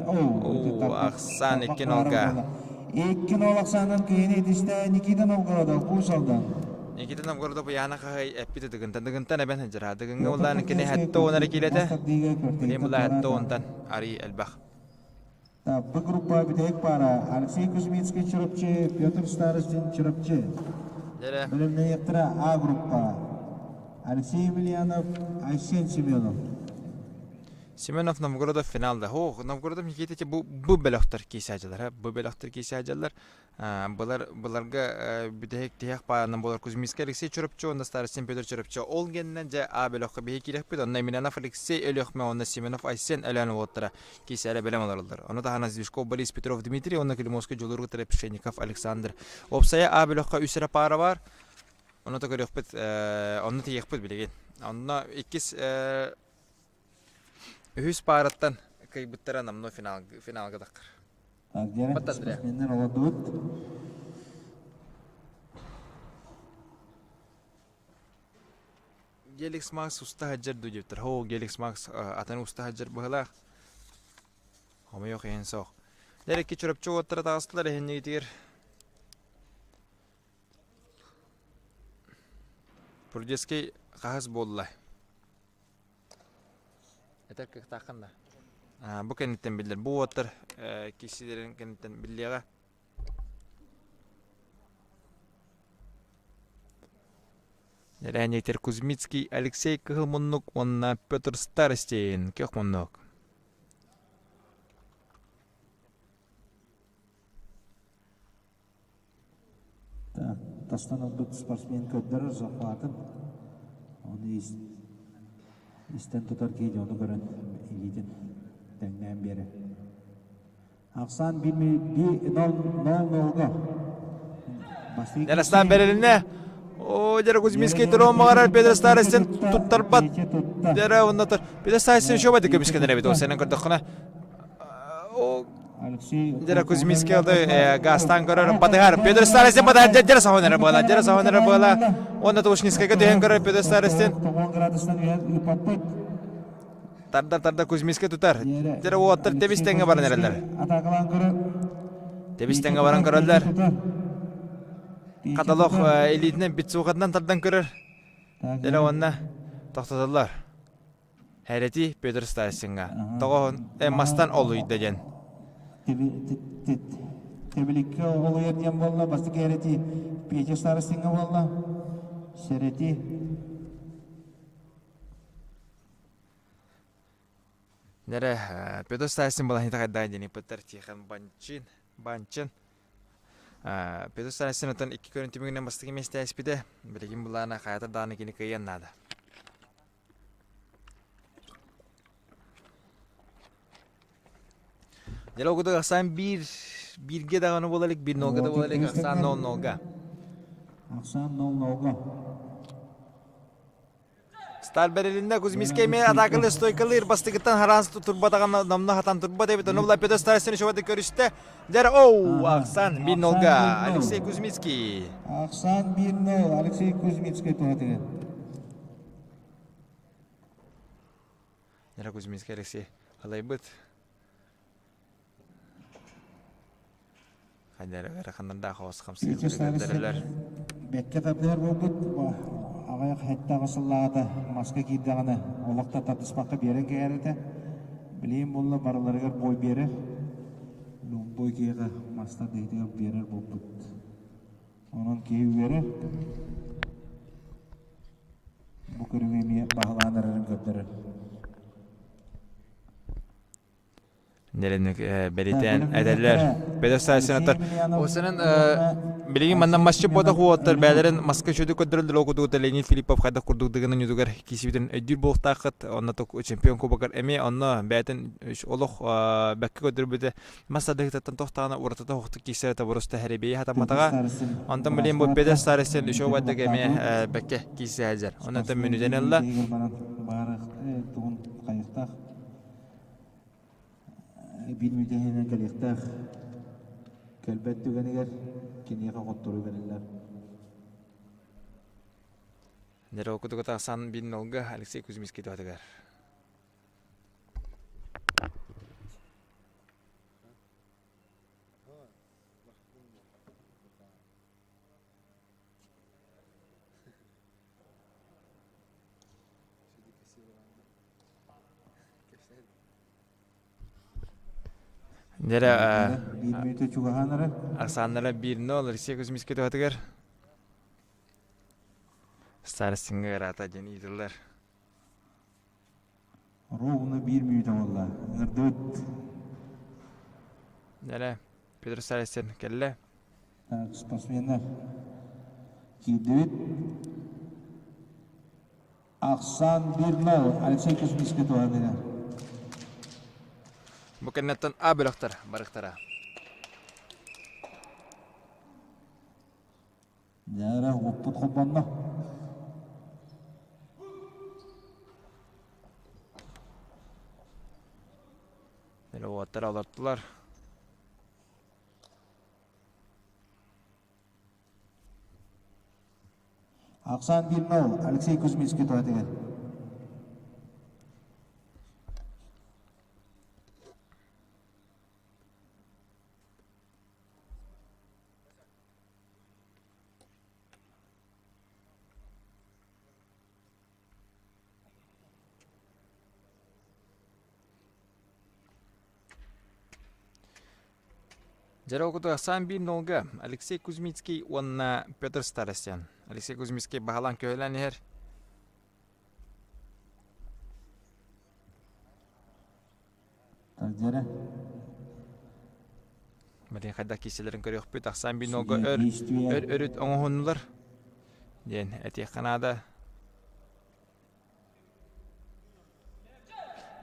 Оо, ахсаан икки нолга. Икки нол ахсаанын киһини итистэ Никита Новгородов, Уус Алдан. Никита Новгородов Яна Хаһай эппит ыдыгынтан дыгынтан эбэн сылдьара. Дыгыҥҥа буллаан кини хэтте он эрэ киилэтэ. Билим була хэтте онтан арый элбэх. Б группа бүтэһик пара Алексей Кузьминский Чурапчы, Петр Старостин Чурапчы. Дьэрэ. Бэлэмнэниэхтэрэ А группа Алексей Емельянов, Айсен Семенов. Семенов Новгородов финалда. Ох, Новгородов Никита бу бу бөлөхтөр киисаадьылар, бу бөлөхтөр киисаадьылар. Былар быларга бүтэһик тиһэх пааранан буолар Кузьминскай Алексей Чурапчы уонна Старостин Петр Чурапчы. Ол гэннэн дьэ А бөлөххө биһи киирэхпит. Онно Емельянов Алексей Өлүөхмэ уонна Семенов Айсен Өлөөн уолаттара киисээрэ бэлэм олороллор. Ону таһынан Звишков Борис Петров Дмитрий уонна Климовский Дьулуур Трепшенников Александр. Уопсайа А бөлөххө үс эрэ паара бар. Ону да көрүөхпүт, онно тиийиэхпит билигин. Онно иккис Үһүс паараттан кыайбыттара намно финал финалга таххар. Так, диэри спортсменнар олордубут. Геликс Макс уста сылдьар дуу диэбиттэр. Оо, Геликс Макс атын уста сылдьар быһыылаах. Хомойуох иһин суох. Дьэ, Чурапчы уоттара таҕыстылар эһиннигитигэр. Прудецкий хаһыс буолла? Этэр кыахтааххын да? Бу кэнниттэн биллэр. Бу уоттар киирсиилэрин кэнниттэн биллиэҕэ. Нэрээнньиктэр Кузьмицкий Алексей Кыһыл Муннук уонна Петр Старостин Көх Муннук. Тастан ылбыт спортсмен көрдөрөр захватын. Ону истэн тутар киһи дьону көрөн илиитин тэҥнээн биэрэр. Ахсаан 0-0-га. Яростан бэрилиннэ. О, дьэ Кузьминский турон баҕарар Петр Старостин туттарбат. Дьэ онно Петр Старостин еще бадык көмүскэнэр эбит ол сенен көрдөххүнэ. Дьэ Кузьминский алды газтан көрөр батыһар. Петр Старостин батыһар дьэ сахон эрэ буола. Дьэ сахон эрэ буола. Онно Тушницкайга түһэн көрөр Петр Старостин. Тарда тарда Кузьминскай тутар. Дьэ уоттар тэбис тэҥҥэ баран эрэллэр. Тэбис тэҥҥэ баран көрөллөр. Каталог илиитинэн бицухатынан тардан көрөр. Дьэ уонна тохтотоллор. Хэрэти Петр Стасиҥҥа. Тоҕоһун мастан олуйда диэн. Тэбиликкэ олуйар диэн буолла. Бастакы Хэрэти Петя Старостиҥҥа буолла. Сэрэти Нэрэ, Петр Стасин балаһыйда хайдаа диэн ыппыттар Тихон Банчин, Банчин. Петр Стасин отон икки көрүн түмүгүнэн бастакы миэстэ эспитэ. Билигин былаана хайата даҕаны кини кыайыан наада. Дьэ, ол курдук ахсаан биир бииргэ даҕаны буола илик, биир нолга да буола илик, ахсаан нол нолга. Ахсаан нол нолга. Сталь бэрилиннэ Кузьминскай эмиэ атаакалыы стойкалыыр бастакыттан хараан турбатаҕын номно хатан турбат эбит. Ону Петр Старостин чугатык көрүстэ. Дьэр оу Ахсан 1-0-га Алексей Кузьмицкий. Ахсан 1-0 Алексей Кузьмицкий туһатыгар. Нера Кузьминский Алексей алайбыт. Хайдары ыараханнардаах оҕус хамсыыр Бэккэ тардыһар буолбут аҕыйах хэттээх сыллааҕыта маска киирдэҕинэ олох да тардыспакка биэрэн кэһэр этэ. Билигин буолла барыларыгар бой биэрэр. Бой киһиэхэ мас тардыһыытыгар биэрэр буолбут. Онон киһи үөрэр. Бу көрүҥү эмиэ баһылаан эрэрин көрдөрөр. Нэлэнник бэлитээн этэллэр. Бэдэр саайсынаттар. Осенен билигин манна масчы буотах уоттар бээлэрин маска үчүгдүк көрдөрөллөр ол курдук Леонид Филиппов хайдах курдук дыгынан ньудугар киисибитин өйдүүр буолуохтааххыт. Онно чемпион кубогар эмиэ онно бэйэтин олох бэккэ көрдөрбүтэ мас тардыһыытыттан тохтоҕуна уратыта уһуктук киирсэрэ табуруста хэрэбиэйи хатамматаҕа. Онтон билигин бу Петр Старостин үчүгэй убайдык эмиэ бэккэ киирсэ сылдьар. Онон мүнүүтэн ылла. Биир мүтэһинэн кэлиэхтээх кэлбэт түгэнигэр киниэхэ хотторуу бэриллэр. Дьэ, кутуга тахсан биир нолга Алексей Кузьминский туһатыгар. Дьэрэ Биир мүнүүтэ чугаһаан эрэр. Ахсааннара 1-0 Алексей Кузьминский туһатыгар. Старостинга ыраата диэн ыытыллар. Ровно биир мүнүүтэ буолла. Ыҥырдыбыт. Дьэрэ Петр Старостин кэллэ. Так, спортсменнар киирдибит. Ахсаан 1-0 Алексей Кузьминский туһаныгар. Бу кэнниттэн А бөлөхтөр барыктара. Дьэ, оппут холбонно. Уоттара олортулар. Ахсаан 1-0 Алексей Кузьминский туһатыгар. Дьэ Ахсаан биир нолга Алексей Кузьмицкий уонна Петр Старостин. Алексей Кузьмицкий баһылаан көһөлөөн иһэр. Тардьара. Блин, хайдах кииссэлэрин көрүөхпүт. Ахсаан биир нолга өр, өр өрүт оҥоһуннулар диэн этиэххэ наада.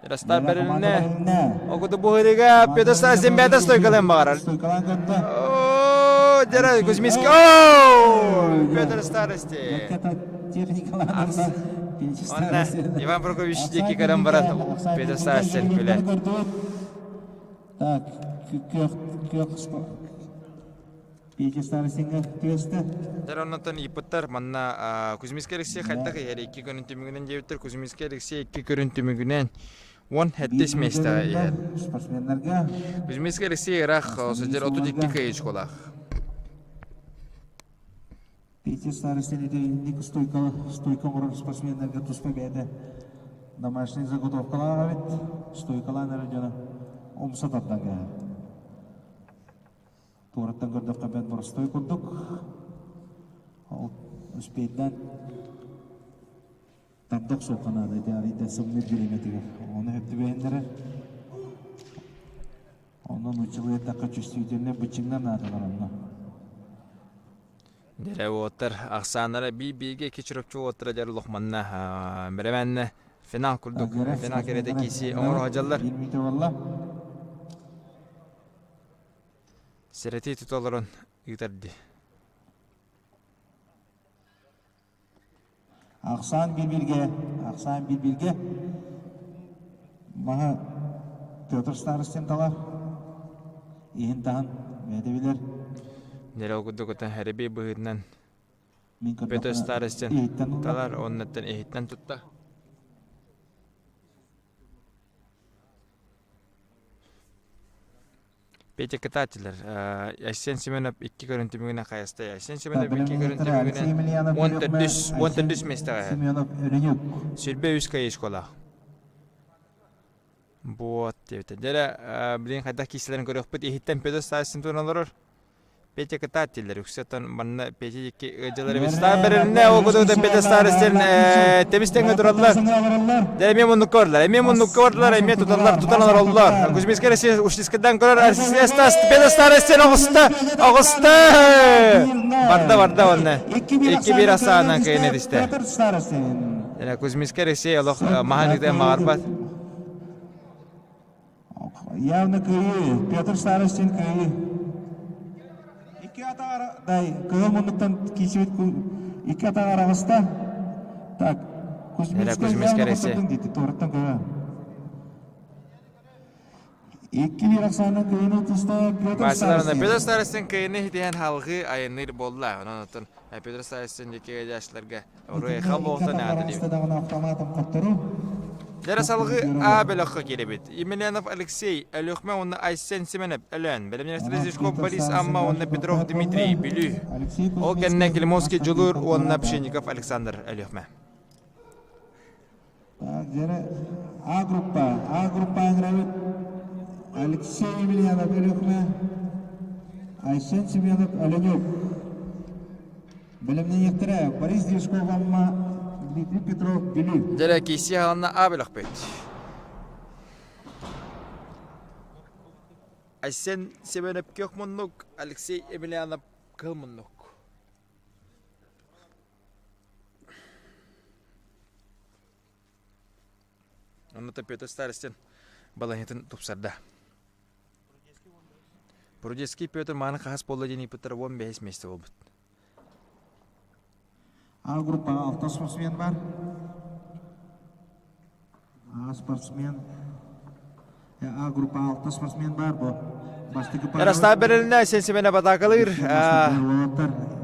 Ростав бэрилиннэ. Огуду буһырыга Петр Стасин бэйэтэ стойкалыан баҕарар. О, Дера Кузьминский. О, Петр Старости. Онна Иван Прокопьевич диэки көрөн баран Петр Старостин күлэр. Так, күөх күөх Петя Старостинга түөстэ. Дьэр оннотон ыйыппыттар манна Кузьминский Алексей хайдах иһэр икки көрүн түмүгүнэн диэбиттэр Кузьминский Алексей икки көрүн түмүгүнэн 17 миэстэҕэ иһэр. Спортсменнарга Кузьминский Алексей ыраах сылдьар 32 кыайыычкалаах. Петя Старостин итинник стойка стойка оҥорор спортсменнарга туспа бэйэтэ домашний заготовкалаах эбит. Стойкалаан эрэ дьоно умса тардан кээһэр. Туораттан көрдөххө бэрт боростуой курдук. Ол успейдаан тарда охсуохха наада ити арыйда сымныыр бириэмэтигэр. Ону сөп түбэһиннэрэр. Онно нууччалыы эттэххэ чувствительнай быччыҥнар наадалар онно. Дэрэ уоттар ахсааннара биир-бииргэ икки чурапчы уоттара дьэр лохманна бэрэмэннэ финал курдук финал кэрэтэ киси оҥоро сылдьаллар. Биир мүнүүтэ буолла. Сэрэтии тута олорон ыытар дии. Ахсаан биир-бииргэ, ахсаан биир-бииргэ. Маһа Петр Старостин талар. Иһин таһын бэйэтэ билэр. Нэрэ ол курдук отон хэрэби быһыытынан Мин Петр көрдөхпүнэ Старостин иһиттэн ылла. талар, оннуттан иһиттэн тутта. Петя кытааччылар Айсен Семенов икки көрүн түмүгүнэн хайаста. Айсен Семенов икки көрүн түмүгүнэн 14 14 миэстэҕэ Семенов Өрөнүк. Сүрбэ үс кайышколаах. Вот диэбитэ. Дьэ билин хайдах киисэлэрин көрүөхпүт. Иһиттэн Петр Стасин туон олорор. Петя кытаат дииллэр. Үксэ оттон манна Петя икки ыалдьалар эбит. Стар бэрилиннэ, ол кудугута Петя Старостин тэбис тэҥҥэ тураллар. Дьэ эмиэ муннукка бардылар, эмиэ муннукка бардылар, эмиэ туталлар, тутан олороллор. Кузьминскай Россия Уштискадан көрөр Петр Старостин оҕуста, оҕуста! Барда, барда онно. 2-1 асаанан кыайан этистэ. Кузьминскай Россия олох маһан ыытан маҕарбат. Явно кыайыы. Петр Старостин кыайыы. Икки атаҕар дай кыһыл муннуктан киирсибит икки атаҕар аҕыста. Так, Кузьминскай Кузьминскай явно хоттордуҥ диэти, туораттан көрө. Икки биир ахсаанынан кыайыыны тыста Петр Баасыларына Старостин. Петр Старостин кыайыыны хитиһэн халҕыы айанныыр буолла. Онон оттон Петр Старостин диэки ыалдьааччыларга Уруйхал буолтун аатырдыбыт. Дьэрэ салгыы А бөлөххө киирэбит. Емельянов Алексей, Өлүөхмэ уонна Айсен Семенов, Өлөөн, бэлэмнээччилэр Зичков Борис Амма уонна Петров Дмитрий, Бүлүү. Ол кэннэ Климовский Дьулуур уонна Пшенников Александр, Өлүөхмэ. Так, дьэрэ А группа, А группа ыҥырабыт Алексей Емельянов Өлүөхмэ, Айсен Семенов Оленюк. Бэлэмнэниэхтэрэ Борис Дьячков Амма, Дмитрий Петров Бүлүү. Дьэрэ киирсии аҕална А бөлөхпүт. Айсен Семенов күөх муннук, Алексей Емельянов кыһыл муннук. Онно Петр Старостин балаһыатын тупсарда. Прудецкий Петр мааны хаһыс буолла диэн ыйыппыттара 15 миэстэ буолбут. А группаҕа алта спортсмен бар. А спортсмен. А группа алта спортсмен бар бу. Бастакы Ярослав Берилне сен батакалыыр.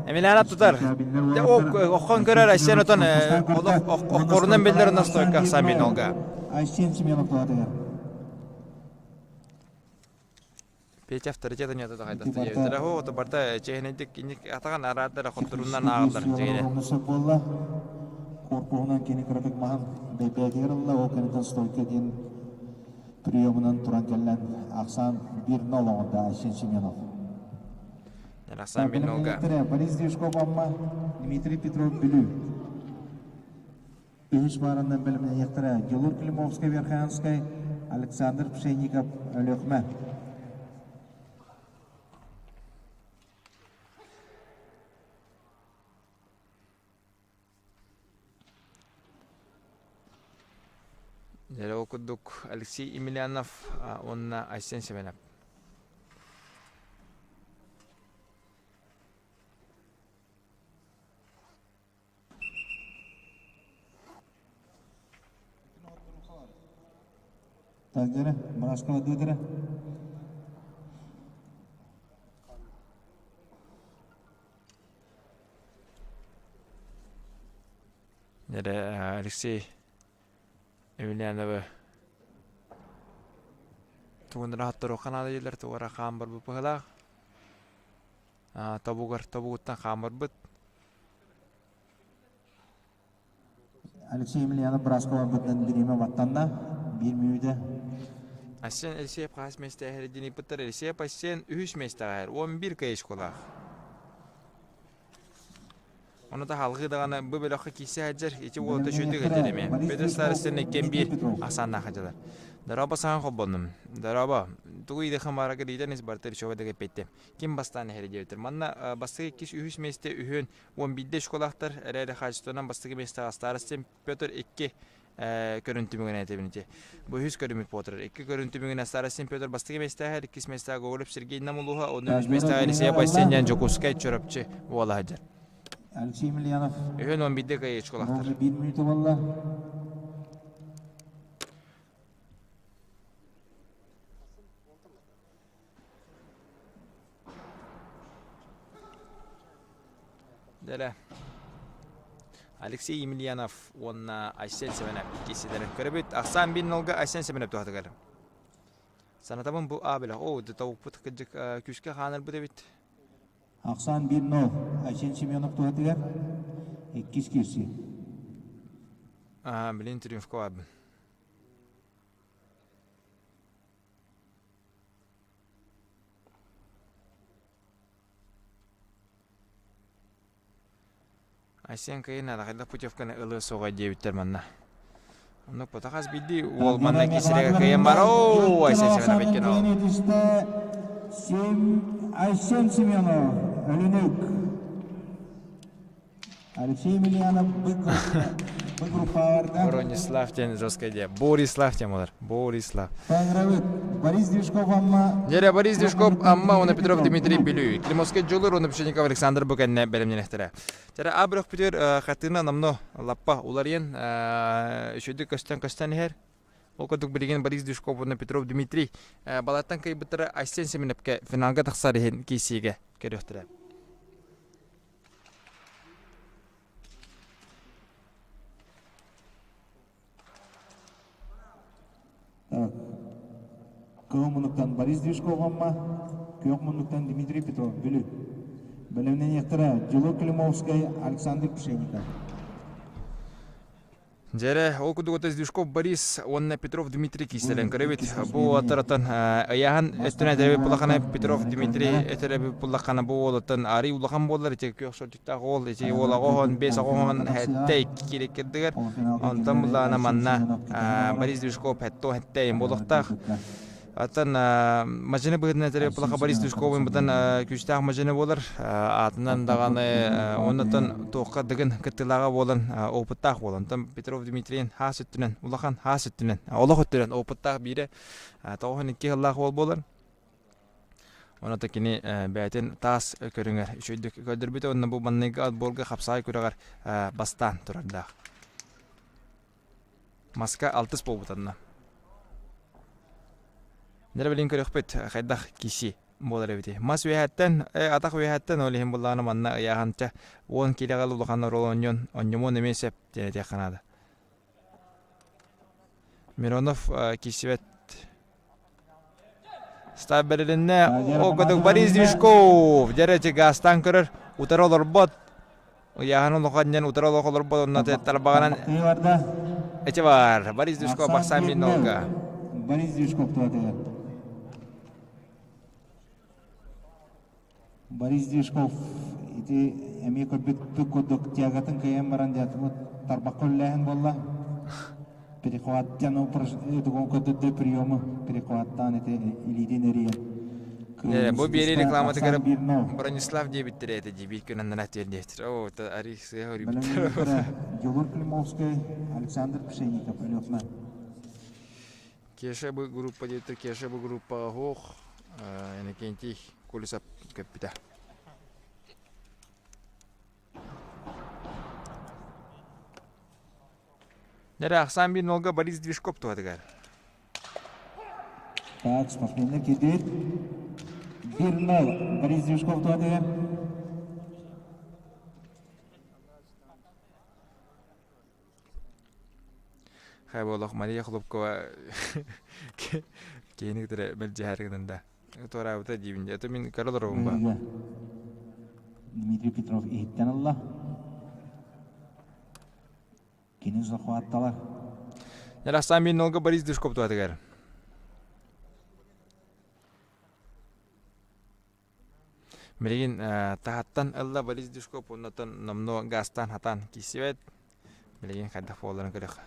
Эмилянов тутар. Оххон көрөр Айсен отон охкорунан биллер настойка Самин Олга. Айсен Семенов туатыгар. Петя авторитета нет это хайдах диэбиттэрэ. Оо, ото барта чэһинэйдик инник атаҕын араардара хотторунан ааҕаллар дьиҥинэ. буолла. Корпуһунан кини кыратык маһын бэйбээтигэр ылла, ол кэнниттэн стойка диэн приемунан туран кэллэн ахсаан 1-0 оҥордо Айсен Семенов. Ахсаан 1-0-га. Борис Движков Амма, Дмитрий Петров Бүлүү. Үһүс баарынан бэлэмнэниэхтэрэ Дьулур Климовскай Верхоянскай, Александр Пшенников Өлүөхүмэ. Дьэ, ол курдук Алексей Емельянов уонна Айсен Семенов. Тагдара, Браскова Дудара. Дьэ, Алексей Емельяновы тугунара хатторуохха наада дииллэр, тугара хаан барбыт быһыылаах. Тобугар тобугуттан хаан барбыт. Алексей Емельянов Браскова барбытынан бириэмэ баттанна. Биир мүнүүтэ. Айсен Алексеев хаһыс миэстэҕэ диэн ыйыппыттар. Алексеев Айсен үһүс миэстэҕэ иһэр. 11 кэйэшколаах. Ону да халҕыы даҕаны бу бөлөххө киирсэ сылдьар ити уолата үчүгэйдик сылдьар эмиэ. Петр Старостин иккиэн биир ахсааннаах сылдьаллар. Дорообо саҥа холбоннум. Дорообо. Тугу идэхин баарга дийтэн ис барыта речевой да кэппиттим. Ким бастаан иһэр диэбиттэр. Манна бастакы иккис үһүс миэстэ үһүөн 11 школаахтар эрээри хаачыстыбанан бастакы миэстэҕэ Старостин Петр икки көрүн түмүгүнэн этэбин ити. Бу үһүс көрүммүт буолар. Икки көрүн түмүгүнэн Старостин Петр бастакы миэстэҕэ, иккис миэстэҕэ Гоголев Сергей Нам улууһа, онно үһүс миэстэҕэ Елисеев Айсен диэн Дьокуускай Чурапчы буола сылдьар. Алексей Емельянов. Үһүн он биирдэ кыайыычкалаахтар. Биир мүнүүтэ буолла. Дэрэ. Алексей Емельянов уонна Айсен Семенов киирсилэрин көрөбүт. Ахсаан биир нолга Айсен Семенов туһатыгар. Санатабын бу А бөлөх. Оо, тобукпут кырдьык күүскэ хаанарбыт эбит. Ахсаан 1-0 Айсен Семенов туһатыгар. Иккис киирсии. Аа, билин триумфка барбын. Айсен кыйын хайдах путевканы ылыа суоҕа диэбиттэр манна. Оннук бута хас биирдии уол манна киирсэргэ кыайан бар. Оо, Айсен Семенов иккин ол. Айсен Семенов, Өлүнүк. Алексей Емельянов Б группаларда. Бронислав диэн жесткая идея. Борислав диэн болар. Борислав. Поздравит. Борис Движков Амма. Дьэрэ Борис Движков Амма уонна Петров Дмитрий Бүлүү. Климовскай Дьулур уонна Пшенников Александр бу кэннэ бэлэмнэнэхтэрэ. Дьэрэ А бөлөхпүтүгэр хартыына номно лаппа уларыйан үчүгдүк көстөн-көстөн иһэр. Ол курдук билигин Борис Движков уонна Петров Дмитрий балартан кыайбыттара Айсен Семеневкэ финалга тахсар иһин киирсиигэ көрүөхтэрэ. Кыһыл муннуктан Борис Движков Амма, күөх муннуктан Дмитрий Петров Бүлүү. Бэлэмнэниэхтэрэ Дьулур Климовскай, Александр Пшенников. Дьэрэ, ол курдук Движков Борис уонна Петров Дмитрий киистэлэн көрөбүт. Бу уолаттарыттан ыйааһын өттүнэн этэрэбит буллаххына Петров Дмитрий этэрэбит буллаххына бу уолуттан арый улахан буоллар ити күөх сордьуктаах уол ити уол аҕоһон бес аҕоһон хэттэ икки киликкирдигэр онтон буллаҕына манна Борис Движков хэтто хэттэ буолуохтаах Оттон мадьыны быһыытынан этэр буоллахха Борис Душковын бытан күүстээх мадьыны буолар. Аатынан даҕаны оннуттан туохха дыгын кыттыылааҕа буолан опыттаах буолан. Онтон Петров Дмитрийин хаас өттүнэн, улахан хаас өттүнэн, олох өттүнэн опыттаах биирэ 92 сыллаах уол буолар. Онон кини бэйэтин таас көрүҥэр үчүгэйдик көрдөрбүтэ уонна бу манныгы отборга хапсаҕай күрэҕэр бастаан турардаах. Маска алтыс буолбут анна. Дьэ билин көрүөхпүт хайдах киси буолар эбитий. Мас үөһэттэн, атах үөһэттэн ол иһин буллаҕына манна ыйааһынча 10 киилэҕэ улахан оруол оонньуон онньумуон эмиэ сөп диэн этиэххэ наада. Миронов киирсибэт Став бэрилиннэ ол курдук Борис Движков дьэрэ гаастаан көрөр утары олорбот ыйааһын улахан диэн утары олох олорбот онно тарбаҕынан эти бар Борис Движков бахсан минолга Борис Движков туатыгар Борис Движков ити эмиэ көрбүт курдук тягатын кыайан баран диэтибут тарбахха үллээһин буолла. Перехваттан көрдөрдө приемы перехваттаан ити илиитин эрийэн. Бу биэри рекламатыгар Бронислав диэбиттэрэ этэ дии биир күн аннара тиэрдиэхтэр. Оо, это ари сыа өрүбүттэр. Дьулур Климовскай, Александр Пшенников, Өлүөхмэ. Кеша бу группа диэбиттэр, Кеша бу группаҕа суох. Иннокентий Колесов көппүтэ. Нэрэ ахсаан биир нолга Борис Движков туһатыгар. Так, спортсмены кидит. 1-0 Борис Движков туһатыгар. Хай буолуох Мария Хлопкова киһини кытары мэлдьэһэр гынан да туораабыта диибин это мин көрө олоробун ба Дмитрий Петров иһиттэн ылла. Кини захватталар. Ярастан мин нолга Борис Дышков туатыгар. Билигин таһаттан ылла Борис Дюшков оннотон номнуо газтаан хатаан киирсибэт. Билигин хайдах буоларын көрүөх.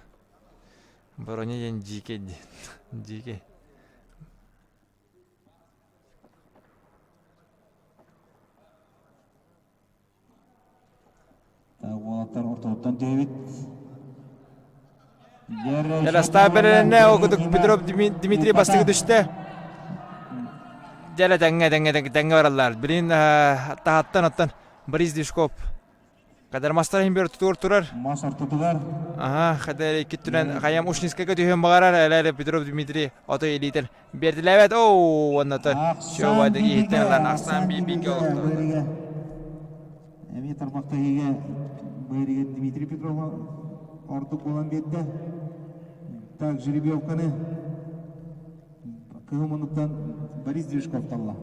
Броня диэн дьиикэй диэн. Дьиикэй. Уолаттар ортотуттан түһэбит. Эластаа бэрэнэ ол кудук Петров Дмитрий бастакы түстэ. Дьэлэ тэҥҥэ тэҥҥэ тэҥҥэ бараллар. Билин таһаттан оттон Борис Движков Кадар мастар иһин бер тутур турар. Мас ортотугар. Аха, хадер икки түнэн хаям Ушнинскайга түһүөн баҕарар, эле Петров Дмитрий отой илиитин Бердилээбэт оу уонната Сёвады иһиттэн ылан ахсаан биир-бииргэ олохтоото. Эмиэ тарбахтаһыыга быарыга Дмитрий Петров ордук буолан биэрдэ. Так, жеребьевканы кыһыл муннуктан Борис Движков талла.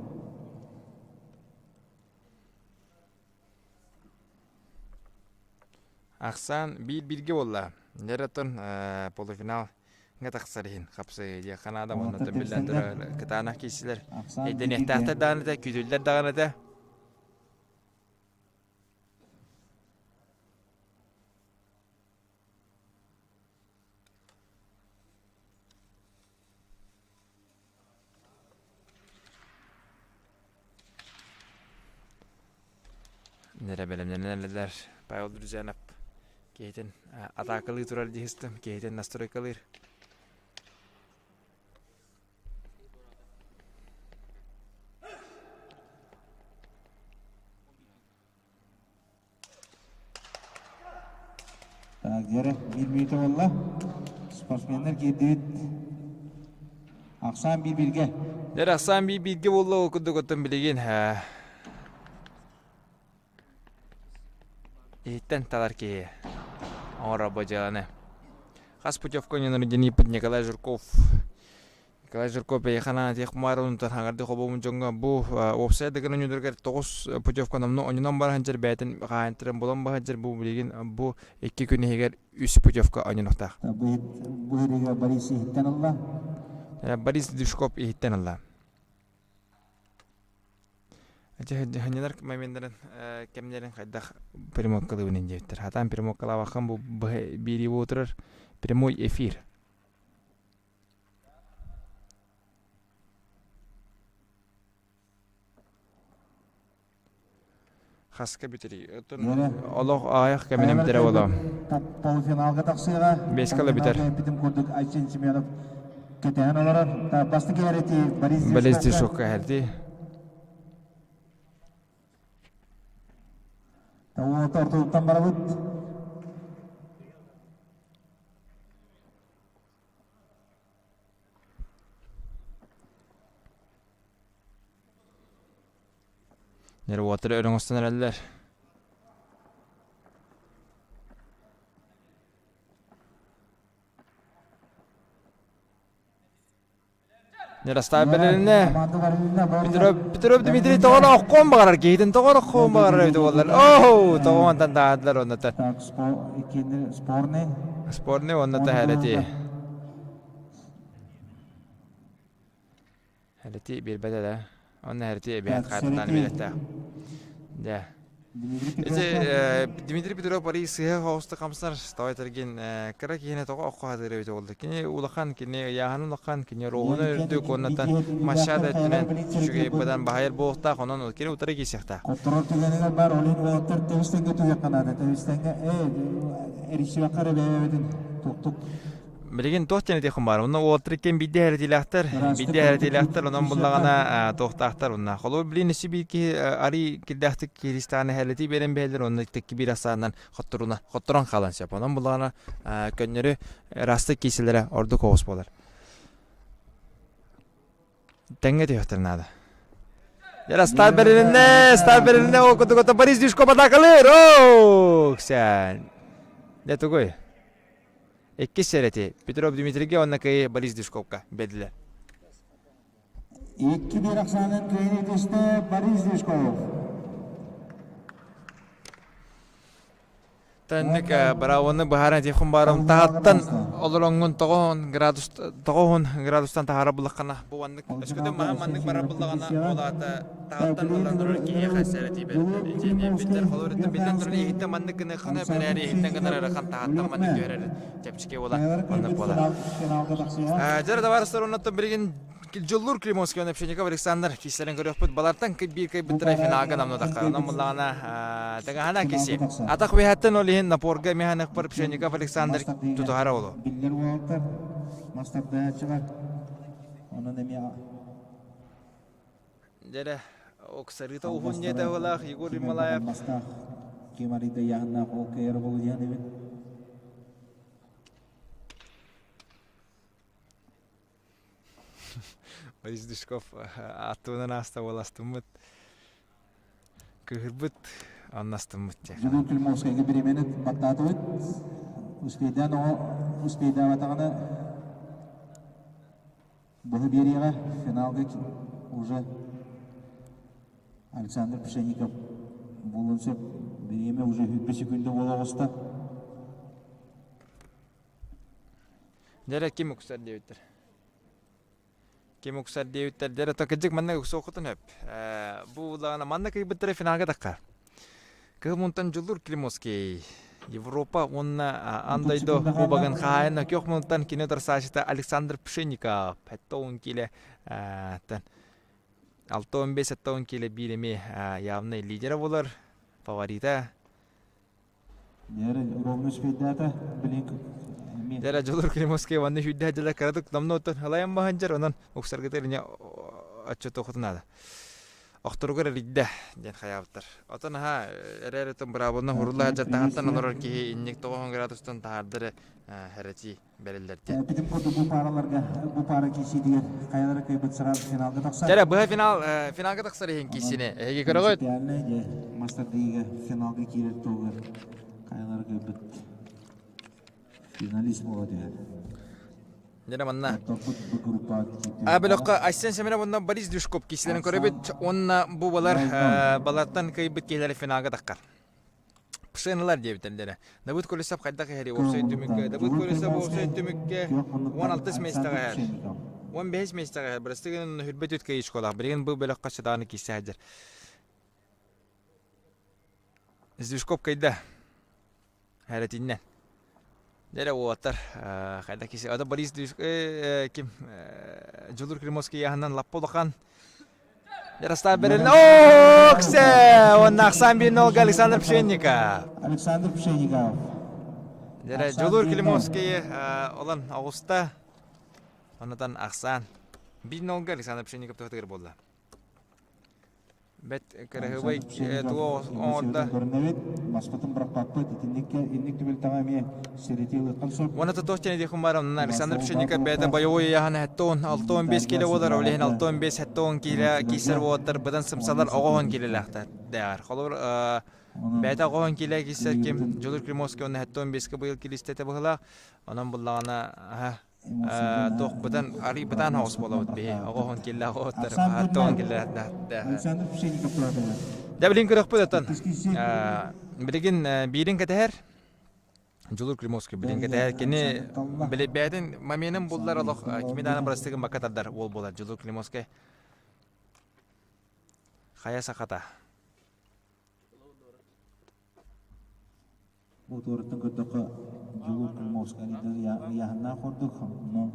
Ахсаан биир-бииргэ буолла. Дьэ оттон полуфинал тахсар иһин хапсыһыы диэххэ наада уонна биллэн турар кытаанах киирсилэр өйдөниэхтээхтэр даҕаны этэ, күүтүллэр даҕаны этэ. Нэрэ бэлэмнэнэллэр Павел Друзьянов киһитин атаакалыы турар дии сыстым, киһитин настройкалыыр. Так, дьэрэ, биир мүнүүтэ буолла. Спортсменнар киирдибит. Ахсаан биир-бииргэ. Дьэрэ, ахсаан биир-бииргэ буолла ол курдук оттон билигин иһиттэн талар киһи оҥоро бу дьыаланы. Хас путевка ойнонор Николай Жирков Николай Жирков эйиэхэ анаан этиэх маарылын хаҥарды хобуомун дьоҥҥо бу уопсай дыгын ойнууларыгар тоҕус путевка номнуо онньонон бара сылдьар бэйэтин хаһаайынтарын булан бара сылдьар бу билигин бу икки күн иһигэр үс путевка ойнонуохтаах. Бу иһигэ Борис иһиттэн ылла. Борис Дюшков иһиттэн ылла. Дьаһанньалар моменнарын кэмнэрин хайдах перемоткалыыбын диэбиттэр. Хатаан перемоткалаабаккын бу биэрии буолутурар прямой эфир. Хаска бүтэрий? Оттон олох аҕыйах кэминэн бүтэрэ буолуо. Полуфиналга тахсыаҕа. Бэскэ да бүтэр. Эппитим курдук Айсен Семенов кэтэһэн олорор. Бастакы эрэти Борис Борис Дишокка эһэрди. Уота ортотуттан барабыт. Нервотары өрөҥөстөн эрэллэр. Ярослав бэлэринэ Петров, Петров Дмитрий тоҕо оххуон баҕарар киһитин тоҕо оххуон баҕарар эбит буоллар. Оо, тоҕо мантан таһаардылар оннута. Так, спорный. Спорный онно таһаарати. Хәрити биэрбэтэ да. Онно хәрити эбиһэт хаартытаан биэрэттээх. Дьэ. Ити Дмитрий Петров Париж сыһа соҕустук хамсар тоҕо этэргин кыра киһини тоҕо окко хатыыр эбит буолла. Кини улахан, кини ыйааһын улахан, кини руоһуна үрдүк уоннаттан Мащада өттүнэн үчүгэй быдан баһайар буолуохтаах, онон кини утары киирсиэхтээх. Хотторор түгэнигэр баар ол иһин уолаттар тэбис-тэҥҥэ түһүөххэ наада. Тэбис-тэҥҥэ ээ эрийсибэххэ эрэ бэйэ-бэйэбитин туохтук Билигин туох диэн этиэххин баар, онно уолаттар иккиэн биирдэ эрэтиилээхтэр, биирдэ эрэтиилээхтэр, онон буллаҕына туохтаахтар онно. Холобур, билигин өссө биир киһи арый кирдээхтик кииристэҕинэ эһэлэтии биэрэн биһэллэр, онно икки биир ахсаанынан хотторуна, хотторон хаалан сөп. Онон буллаҕына көннөрү ыраастык киирсэлэрэ ордук оҕус буолар. Тэҥҥэ түһүөхтэрин наада. Дьэ, старт бэрилиннэ, старт бэрилиннэ, ол курдук Борис Дюшко атаакалыыр! Оо, Ксян! Дьэ, тугуй? Иккис сэрэти Петров Дмитрийгэ уонна кыайыы Борис Дюшковка биэрдилэр. 2-1 ахсаанын кыайыы түстэ Борис Дюшков. Тэнник быраабыны быһааран этиэххин баарым таһаттан олороҥҥун тоҕоһун градус тоҕоһун градустан таһаара буллаххына бу маннык өскөтүн маһа маннык барар буллаҕына ол аата таһаттан ылан турар киһиэхэ сэрэтии бэриллэр итиэннэ биллэр холобур биллэн турар иһиттэн маннык гыныаххына бэрээри иһиттэн гынар ыарахан таһаттан маннык түһэрэр чэпчэки буолар оннук буолар дьэ табаарыстар оннуттан билигин Дьуллуур Климовский Овчинников Александр киислэрин көрүөхпүт. Балартан биир кыайбыттара финалга намнатахха. Онон буллаҕына тыгаһана киси. Атах үөһэттэн ол иһин напорга механикпар Пшенников Александр тутуһара олу. Биллэр уолаттар, мастардааччылар. Онон эмиэ Дьэрэ, оксарыыта уһун диэтэ уолаах Егор Ермолаев. Мастаах ким арыйда яһыннаах ол кыайар болу диэн эбит. Борис Душков аттыбынан ааста уоластыммыт, кыыһырбыт, аннастыммыт диэн. Дьулуур Климовскайга бириэмэни баттаатыбыт. Успейдаан оҕо успейдаабатаҕына быһы биэриэҕэ финалга уже Александр Пшенников буолуон сөп. Бириэмэ уже 100 секунда буола оҕуста. Дьэрэ ким уксар диэбиттэр. Ким уксар диэбиттэр дьэрэ то кырдьык манна уксуоххутун сөп. Бу улаҕана манна кыйбыттара финалга таххар. Кыһыл мунтан Дьулур Климовский Европа уонна аан дойду кубогын хаһаайына күөх мунтан кини утарсааччыта Александр Пшенников 70 киле 65-70 киле биир эмиэ явный лидера буолар фаворита Дьэрэ ровно успейдаата билин Дьэрэ Дьулур Климовский манна сүүрдэ дьыла кыратык номно оттон ылайан баһанчар онон уксаргытыр ине отчетуохутун наада. Охторугар эрийдэ диэн хайаабыттар. Отон аха эрээр отон быраабылына хурулла сылдьар таһаттан олорор киһи инник 9 градустан таһаардары хэрэтии бэриллэр диэн. Бүтүн курдук бу паараларга бу паара киирсиитигэр хайалара кыайбыт сразу финалга тахсар. Дьэрэ быһа финал финалга тахсар иһин киирсини. Эһиги көрөҕүт? Принципиальный дьэ мастардыыга финалга киирэр туһугар хайалара кыайбыт финалист буола түһэр. Дьэрэ манна. А бөлөххө Айсен Семенов уонна Борис Дюшков киирсилэрин көрөбүт уонна бу балар балартан кыайбыт киһилэр финалга таххар. Пшенылар диэбиттэрдэрэ. Давыд Колесов хайдах иһэрий уопсай түмүккэ? Давыд Колесов уопсай түмүккэ 16 миэстэҕэ иһэр. 15 миэстэҕэ иһэр. Бырастыгын хүрбэт үт кыайышколаах. Билигин бу бөлөххө сытааны киирсэ сылдьар. Сдвижков кыйда. Хэрэтиннэ. Дьэрэ уолаттар хайда киси. Ада Борис ким Дьулур Кремовский яһынан лаппа улахан Ярослав Берилин. Оксе! Уонна Ахсан Бинолга Александр Пшенников. Александр Пшенников. Дьэрэ Дьулур Климовский олон оҕуста. Оннотон Ахсан Бинолга Александр Пшенников туһатыгар буолла. Бэт кыраһыабай тугу оҥордо. Көрүнэбит, маспытын бырахпаппыт, итинниккэ инник түбэлтэҕэ эмиэ сэрэтии ылыахха сөп. Уонна тотуох диэн этиэххин баар, онон Александр Пшенников бэйэтэ боевой ыйааһын 76 кило буолар, ол иһин 65-70 киилэ киирсэр уолаттар быдан сымсалар оҕоһон киилэлээхтэр дээҕэр. Холобур, бэйэтэ оҕоһон киилэ киирсэр ким Дьулур Климовский уонна 75-ке быйыл кииристэтэ быһыылаах. Онон буллаҕына туох бытан арый бытаан оҕус буолабыт биһи оҕоһун киллээх оҕоттор тоҕон киллээх Александр Пшенников Дьэ билин көрөхпүт оттон билигин биирин кэтэһэр Дьулур Климовский билин кэтэһэр кини били бэйэтин моменын буллар олох кими даҕаны бырастыгын бакка тардар уол буолар Дьулур Климовский хайа сахата Бу туораттан көрдөххө, Дьулуур Климовскай ыйааһыннаах курдук, онон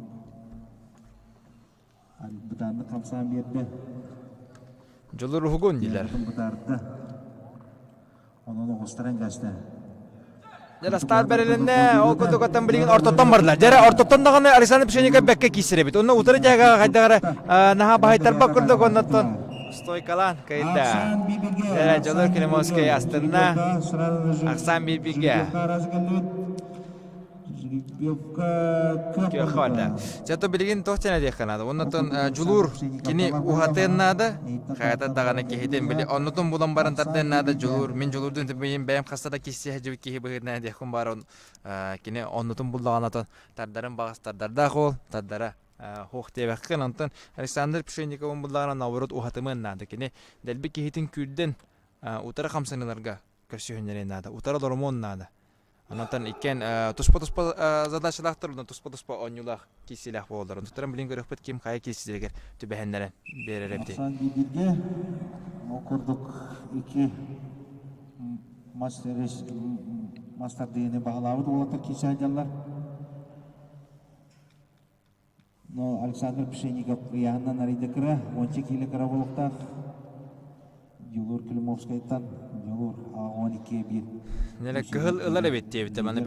бытааннык хамсаан биэрдэ. Дьулуур уһугун диилэр. Бытаарда. Онон оҕустаран кэстэ. Дьэ, старт бэрилиннэ, ол курдук оттон билигин ортоттон бардылар. Дьэ, ортоттон даҕаны Александр Пшенников бэккэ киирсэр эбит. Онно утары дьээгэҕэ хайдах эрэ наһаа баһыйтарбат курдук оннуттан Стойкалаан кыайда. Дьэ, Дьолур Климовский астынна. Ахсаан биир-бииргэ. Күөххэ барда. Зато билигин туох диэн этиэххэ наада. Оннотон Дьулуур кини уһатыан наада. Хайата даҕаны киһитин били оннотун булан баран тардыан наада Дьулуур. Мин Дьулуурдун бэйэм бэйэм хаста да киссиһэ дьибит киһи быһыытынан этиэххин баар кини оннотун буллаҕына тардарын баҕас тардардаах уол тардара Хуох диэбэккин, онтон Александр Пшенниковын буллаҕына наоборот уһатымыан наада. Кини дэлби киһитин күүрдэн утары хамсаныыларга көрсүһүннэриэн наада, утары олорумуон наада. Онтон иккиэн туспа-туспа задачалаахтар, онон туспа-туспа оонньуулаах киирсиилээх буолаллар. Онтуттаран билин көрүөхпүт ким хайа киирсиилэригэр түбэһэннэрэн биэрэр эбитий. Ахсаан бииргэ ол курдук икки мас тардыыны баһылаабыт уолаттар киирсэ сылдьаллар. Но Александр Пшенников ыйааһынан арыйда кыра, уонча киилэ кыра буолуохтаах. Дьулуур Климовскайтан Дьулуур 12 биир. Нэлэ кыһыл ылар эбит диэбитэ маны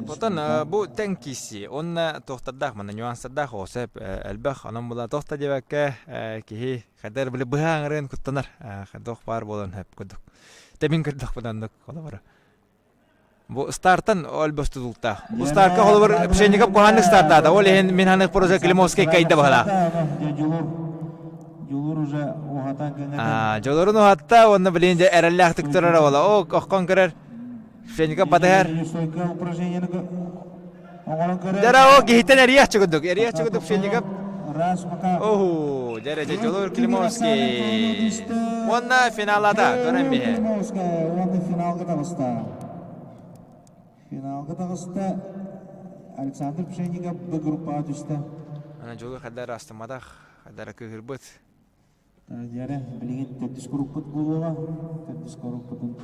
Потон бу тэҥ киирсии уонна туохтардаах мана нюанстардаах осеп элбэх онон була туох да диэбэккэ киһи хайдар били быһа аҥырын куттанар туох баар буолан хөп курдук тэбин көрдөхпүн оннук холобура Бу стартан өлбөс тутулуктаах. Бу старка холобур Пшенников куһааннык стартаата. Ол иһин мин ханык просто Климовский кайда баһылаах. Дьулуур уже уһатан кэҥэтэн. Дьулуурун уһатта уонна билин дьэ эрэллээхтик турар ола. О, оххон көрөр. Пшенников батыһар. Дьара о киһиттэн эриэх чугудук. Эриэх чугудук Пшенников. Оху, дьэрэ дьэ Дьулуур Климовский. Уонна финалата көрөн биһэ. Уонна финалга таҕыста. Финалга таҕыста Александр Пшенников Б группаҕа түстэ. Ана Дьулуур хайдара астымматах, хайдара кыыһырбыт. Дьэрэ, билигин төрдүс группут буолуоҕа. Төрдүс группутун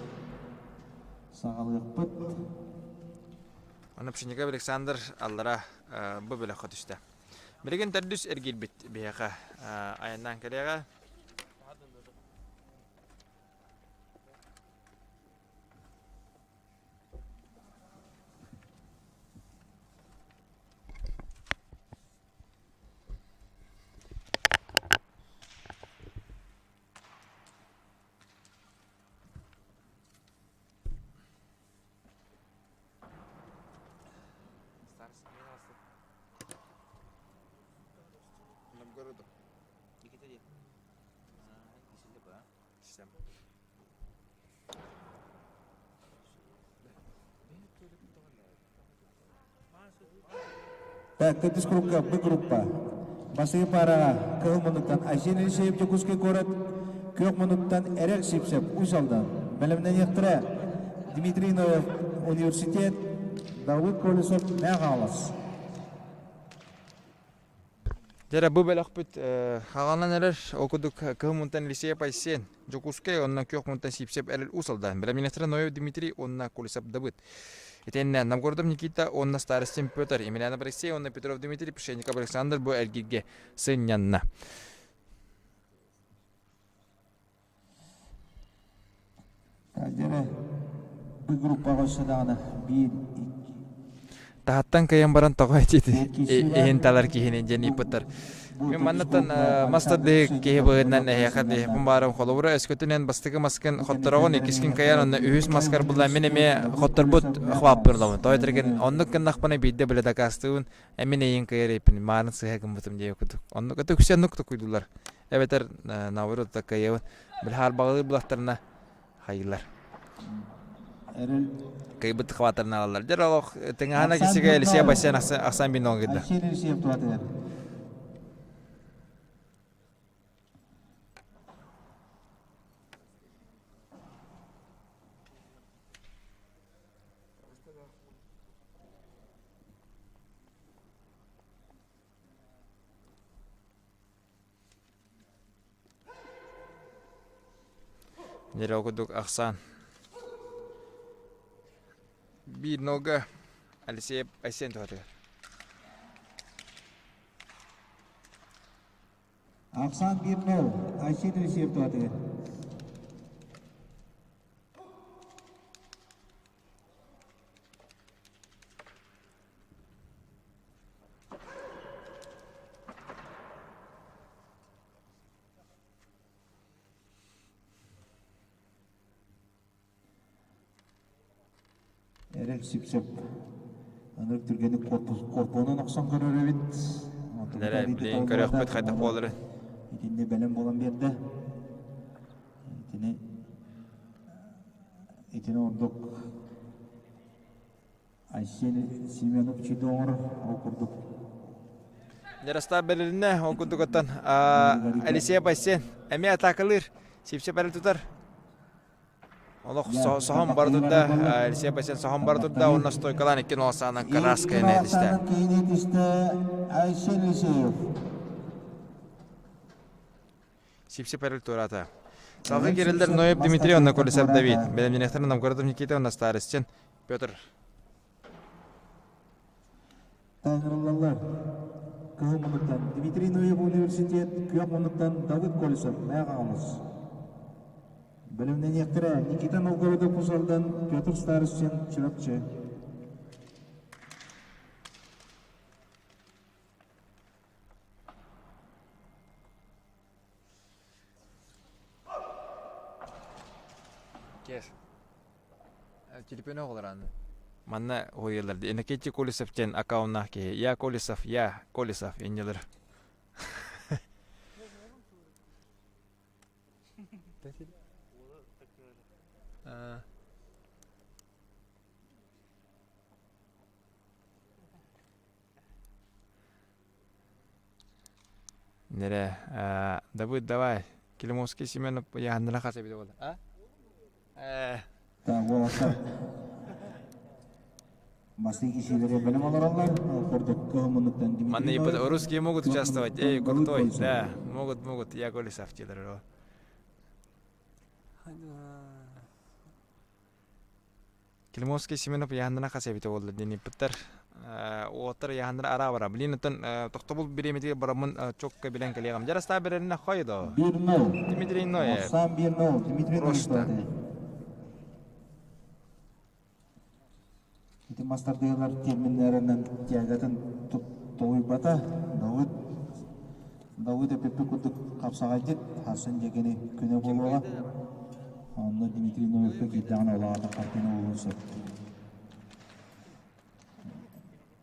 саҕалыахпыт. Аны Пшенников Александр аллара бу бөлөххө түстэ. Билигин төрдүс эргийбит биһиэхэ айаннаан кэлиэҕэ. Так, төрдүс группа, Б группа. Бастакы паараҕа Кыһыл муннуктан Айсен Елисеев Дьокуускай куорат, Күөх муннуктан Эрэл Сипсев Уус Алдан. Бэлэмнэниэхтэрэ Дмитрий Ноев университет, Давыд Колесов Мэҥэ Хаҥалас. Дьэ бу бөлөхпүт хаҕанан эрэр ол курдук Кыһыл мунтан Елисеев Айсен Дьокуускай уонна Күөх мунтан Сипсев Эрэл Уус Алдан бэлэмнэниэхтэрэ Ноев Дмитрий уонна Колесов Давыд. Итиэннэ Новгородов Никита уонна Старостин Петр, Емельянов Алексей уонна Петров Дмитрий, Пшенников Александр бу эргииргэ сынньанна. Дьэрэ, бу группаҕа өссө даҕаны биир, икки Таһаттан кыайан баран тоҕо ити иһин талар киһини диэн ыйыппыттар. Мин маннаттан мастардыы киһи быһыытынан эһиэхэ диэхпин баарым холобура өскөтүнэн бастакы маскын хоттороҕун иккискин кыайан онно үһүс маскар булла мин эмиэ хотторбут хваппын ылабын тоҕо этэргин оннук гыннахпына биирдэ билэ дакаастыыбын эмин эйин кыайар эппин маарын сыһа гыммытым диэ курдук оннук это үксэ оннук токуйдулар эбэтэр наоборот кыайабын били хаарбаҕалыыр булахтарына хайыылар Кыйбыт хватарына алаллар. Дьэр олох тыҥаһана кисигэ Елисей Бассейн ахсан бин оҥгырда. Алексей Елисеев туатыгар. Нерэ курдук ахсаан биир нолга Алексей Айсен туһатыгар. Ахсаан биир нол Айсен Елисеев туһатыгар. Эрэл сүп-сөп. Ынырык түргэнник корпуонун охсон көрөр эбит. Нэрэ, билигин көрүөхпүт хайдах буоларын. Итиннэ бэлэм буолан биэрдэ. Итини итини ордук Айсен Семенов Чидоҥор ол курдук. Ярослав бэрилиннэ ол курдук оттон Алисия Бассен эмиэ атаакалыыр сипсэ бэрил тутар олох соһон бара турда Алисия Бассен соһон бара турда уонна стойкалаан икки нолсаанан краска этистэ Айсен Елисеев Сипсэ перил туората. Салгыы кириллэр Ноев Дмитрий уонна Колесов Давид. Бэлэмнэниэхтэрин Новгородов Никита уонна Старостин Петр. Таҥырыллаллар. Кыһыл муннуктан Дмитрий Ноев университет, күөх муннуктан Давыд Колесов Мээх аҕамыз. Бэлэмнэниэхтэрэ Никита Новгородов Усалдан, Петр Старостин Чурапчы. Кеш. Телефон оҕолоран. Манна уһуйаллар. Иннокентий Колесов диэн аккауннаах киһи. Я Колесов, я Колесов иннилэр. Нэрэ, Давыд, давай. Климовский Семенов яһаннара хас эбит буолла. А? Э. Так, уолаттар. Бастыҥ кишилери бэлэм олороллор. Курдук кыһыммыныттан Дмитрий Манна ипот русские могут участвовать. Эй, крутой. Да, могут, могут. Я Колесов диэлэр. Климовский Семенов ыйаһыннара хас эбитэ буолла диэн ыйыппыттар. Уолаттар ыйаһыннара араа бара. Блин, оттон тохтобул бириэмэтигэр бараммын чокко билэн кэлиэҕим. Дьарастаа бэрэринэ хой до. Дмитрий Ноев. Сам Бирнов, Дмитрий Просто. Ити мастардыылар терминнэринэн тягатын толуйбата. Давыд Давыд эпиппи курдук хапсаҕайдыт Хасан дьэгини күнэ буолуоҕа. Онно Дмитрий Ноевка киирдэҕинэ ол аата хартыына буолуон сөп.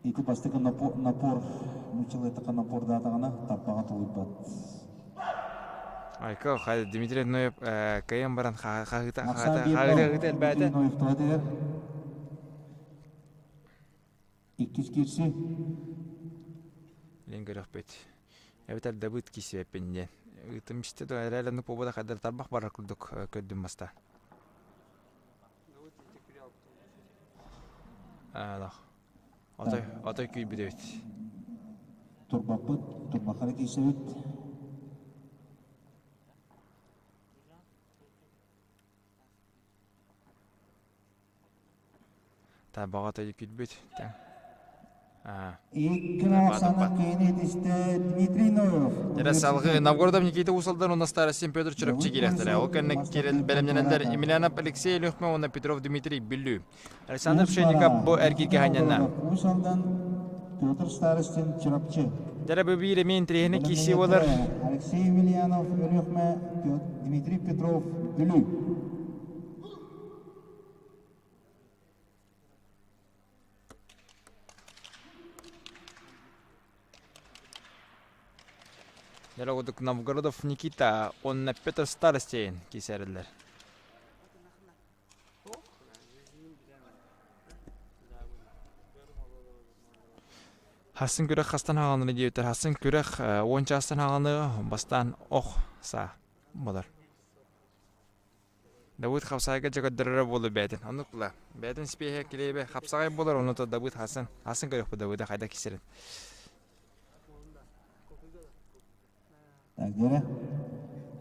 Ити бастакы напор, нууччалыытака напордаатаҕына таппаҕа тулуйбат. Айка, Дмитрий Ноев кыайан баран хаһыыта хаһыыта элбээтэ. Дмитрий Ноев туһатыгар иккис киирси. Илин көрөхпүт. Эбэтэр Дабыт киирсибэппин диэн. Ыытым истэ да эрэ ну побода хайдар тарбах барар курдук көрдүм баста. Отой, отой күйбүт эбит. Турбаппыт, турбахара киирсэбит. Табаҕа төйүкүйбүт. Дьэ салгыы Новгородов Никита Усалдан уонна Старостин Петр Чурапчы киирэхтэрэ. Ол кэннэ киирэн бэлэмнэнэллэр Емельянов Алексей Лехме уонна Петров Дмитрий Бүлүү. Александр Пшенников бу эргииргэ ханньанна. Усалдан Петр Старостин Чурапчы. Дьэ бу биир эмиэ интэриэһинэй киирсии буолар. Алексей Емельянов, Өлүөхүмэ, Дмитрий Петров, Бүлүү. Дьэ Новгородов Никита уонна Петр Старостин киирсэрэллэр. Хассын күрэх хастан хааланы диэбиттэр. Хассын күрэх уон чаастан хааланы бастаан ох саа болар. Давыд хапсаайга дьөгөрдөрөрө буолу бээтин. Оннук була. Бээтин спиэһэ килиэбэ хапсаҕай буолар, ону то Давыд хассын. Хассын көрүөхпүт Давыда хайда кисерин. Так, дьэрэ.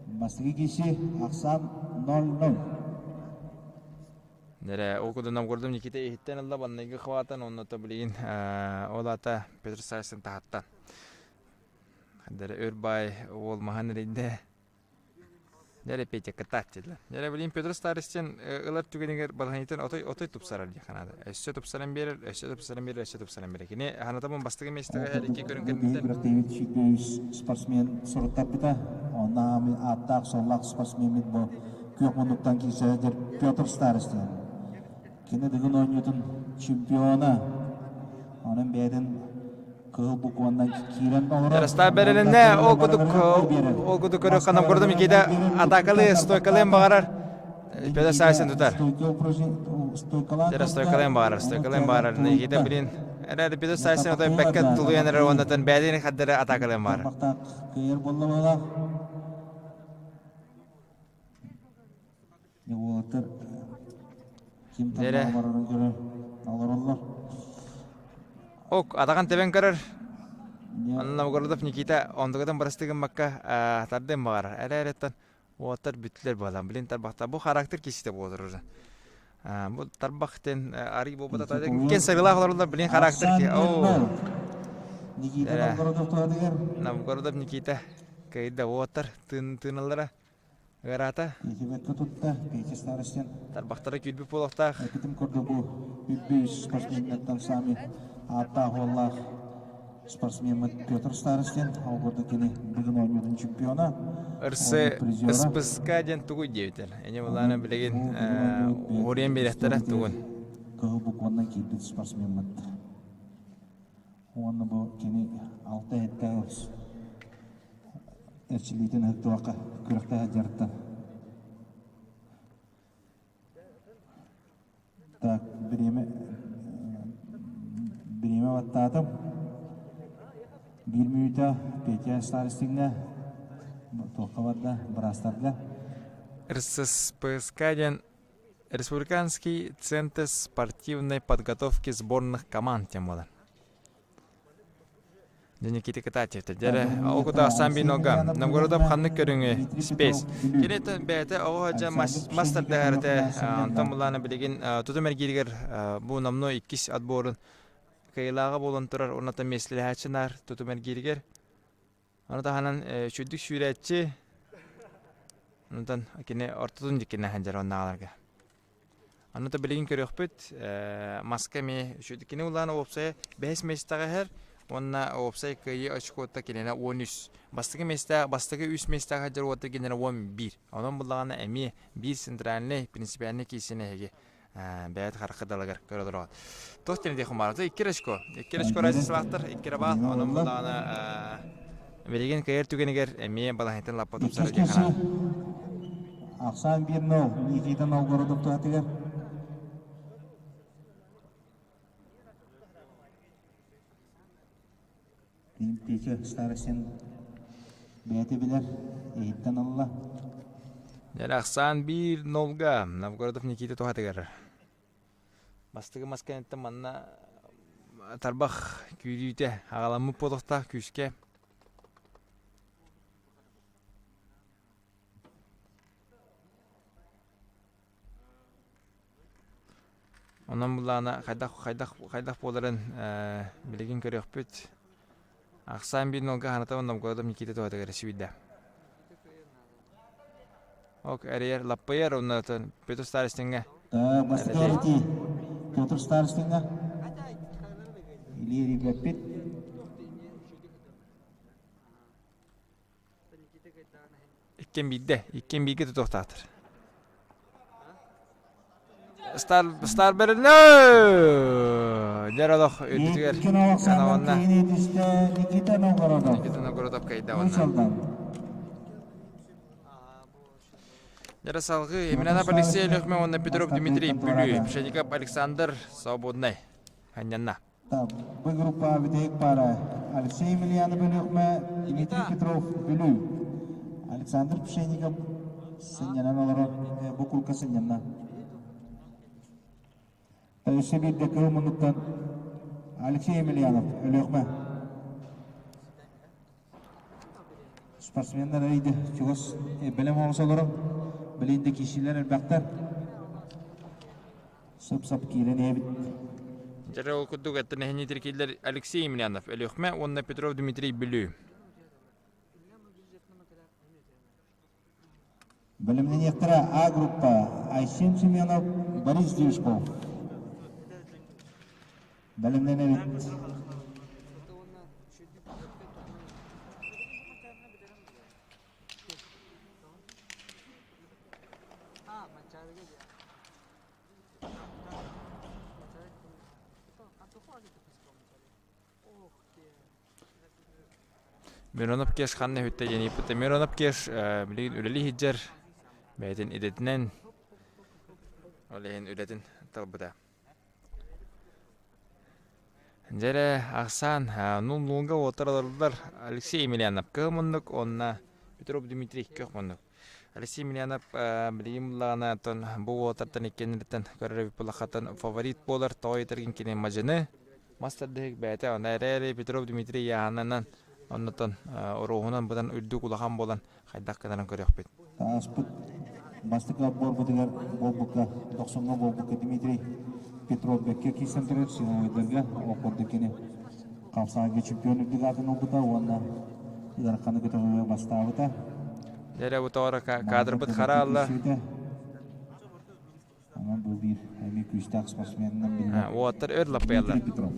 Бастакы киси ахсаан 0-0. Дэрэ, ол курдук Новгородом Никита иһиттэн ылла, баннайга хватан, онно то билигин ол ата Петр Сарсын таһаттан. Дэрэ, өр бай уол маһан эрийдэ. Дьэ Петя кытааччылар. Дьэ билин Петр Старостин ылар түгэнигэр балаһанитын отой отой тупсарар диэх наада. Өссө тупсаран биэрэр, өссө тупсаран биэрэр, өссө тупсаран биэрэр. Кини ханатамын бастакы миэстэҕэ иһэр икки көрүҥ кэнниттэн Күрэхтэһиибит сүүрбэ спортсмен суруттарбыта. Онно ааттаах-суоллаах спортсмеммит бу күөх муннуктан киирсэ Петр Старостин. Кини Дыгын оонньуутун чемпиона. Онон бэйэтин кыһыл букваннан киирэн олорор. Ярослав бэрилиннэ ол кудук ол кудук көрө ханам көрдüm Никита атакалы стойкалыан баҕарар Петр Сасин тутар. Дьэ стойкалыан баҕарар, стойкалыан баҕарар. Никита блин эрэ Петр Сасин отой бэккэ тулуйан эрэр уоннатан бэйэтин хаддары атакалыан баҕарар. Кыайар буолла Уолаттар ким Дьэрэ. барарын көрө олороллор. Ок, атаҕын тэбэн көрөр. Анна Новгородов Никита ондугатан барасты гыммакка тардыан баҕарар. Эрэ эрэттэн уоттар бүттүлэр буолан. Блин тарбахта бу характер кисите буолар уже. Бу тарбах тен арый буолбата кен сарылаах олороллор блин характер ки. Оо. Никита Новгородов туһатыгар. Новгородов Никита кыйда уоттар тыын тыыналлара. Ыараата. Петя тутта, Петя Старостин. Тарбахтара күүрбүт буолуохтаах. Эпитим курдук бу үрдүс спортсменнартан саамай ааттаах уоллаах спортсмеммит Петр Старостин. Ол курдук кини бүгүн оонньуутун чемпиона. Ырсы СПСК диэн тугуй диэбитэр. Эне булаана билигин уһуруйан биэрэхтэрэ тугун. Кыһыл букваннан киирбит спортсмеммит. Уонна бу кини алта иһиттээх эрчиллиитин ыһыктыбакка күрэхтэһэ дьарыктан. Так, бириэмэ бириэмэ баттаатым. Биир мүнүүтэ Петя Старостиҥҥа туохха барда быраастарга. РССПСК диэн Республиканский центр спортивной подготовки сборных команд диэн буолар. Дьэ Никита Кататьев дьэрэ ол кута Асан Бинога Новгородов ханнык көрүҥү Space кини бэйэтэ оҕо дьэ мастер дэһэрэтэ онтон булаана билигин тутум эргииригэр бу номнуо иккис отборун кыайыылааҕа буолан турар уонна миэстэлэһээччи наар тутум эргииригэр Ону таһынан үчүгдүк сүүрээччи, онтон кини ортотун дьиккинэ сылдьар оннааҕыларга. Ону да билигин көрүөхпүт, маска эмиэ үчүгдүк кини улаан уопсайа бэһис миэстэҕэ иһэр уонна уопсай кыайыы очкота кинини 13. Бастакы миэстээх, бастакы үс миэстэҕэ сылдьар уота кинини 11. Онон буллаҕына эмиэ биир центральнай принципиальнай киирсиини эһиги бэйэт харахха далыгар көрө олороҕут. Туох диэн диэх баара икки очко. Икки очко разницалаахтар, икки баал. Онон буллаҕына билигин кыайар түгэнигэр эмиэ балаһыйтан лаппа тупсара диэн хараан. Ахсаан 1-0 Никита Новгородов туһатыгар. Петя Старостин бэйэтэ билэр, иһиттэн ылла. Дьэ, ахсаан биир нолга Новгородов Никита туһатыгар. Бастакы масканыттан манна тарбах күүрүүтэ аҕаламмыт буолуохтаах күүскэ. Онон былаана хайдах хайдах хайдах буоларын билигин көрүөхпүт. Ахсаан биир нолга ханатабын Новгородов Никита туһатыгар сүүйдэ. Ок, эрийэр лаппыйар онно Петр Старостиҥҥа. Бастакы Петр Старостиҥҥа. Илии эрийбэппит. Иккиэн биирдэ, иккиэн бииргэ тутуохтаахтар. Стар Стар бэринэ! Дьэр олох үрдүгэр канаванна. Никита Новгородов. Никита Новгородов кайда онна. Дьэрэ салгыы Емельянов Алексей Лехме уонна Петров Дмитрий Бүлүү, Пшеников Александр Свободный. Анньанна. Б группа бүтэһик пара Алексей Емельянов Өлүөхмэ, Дмитрий Петров Бүлүү. Александр Пшеников сынньанан олорор, бу курка сынньанна. Өссө биирдэ кыһыл муннуктан Алексей Емельянов Өлүөхмэ. Спортсменнар эйде чугас бэлэм оҥосолорун билин да киирсиилэр элбэхтэр. Сып-сап киирэн иһэбит. Дьэ ол курдук эттэн эһини тиркиллэр Алексей Емельянов Өлүөхмэ уонна Петров Дмитрий Бүлүү. Бэлэмнэниэхтэрэ А группа Айсен Семенов, Борис Дьюшков. Бэлэмнэнэбит. Миронов Кеш ханна үһүттэ диэн ыйыппыта. Миронов Кеш билигин үлэлии сылдьар, бэйэтин идэтинэн, ол иһин үлэтин талбыта. Дьэрэ, ахсаан, нул-нулга уоттар олордулар Алексей Емельянов кыһыл муннук уонна Петров Дмитрий күөх муннук. Алексей Емельянов билигин буллаҕына, оттон бу уолаттартан иккиэннэриттэн көрөр эбит буоллаххаттан фаворит буолар, тоҕо ыйытаргын кини мадьыны, мас тардыһык бэйэтэ, онно эрээри Петров Дмитрий Яһанынан оннотон оруоһунан быдан үрдүк улахан буолан хайдах гынарын көрүөхпүт. Ааспыт бастакы отборбутугар буолбукка, дохсуҥҥа буолбукка Дмитрий Петров бэккэ киирсэн турар силовойдарга ол курдук кини хапсаҕайга чемпион үрдүк аатын ылбыта уонна ыараханы көтөҕүүгэ бастаабыта. Дьэ бу тоҕо кадрбыт хара алла. Онон бу биир эмиэ күүстээх спортсменынан биллэр. Уоттар өр лаппыйаллар. Дмитрий Петров.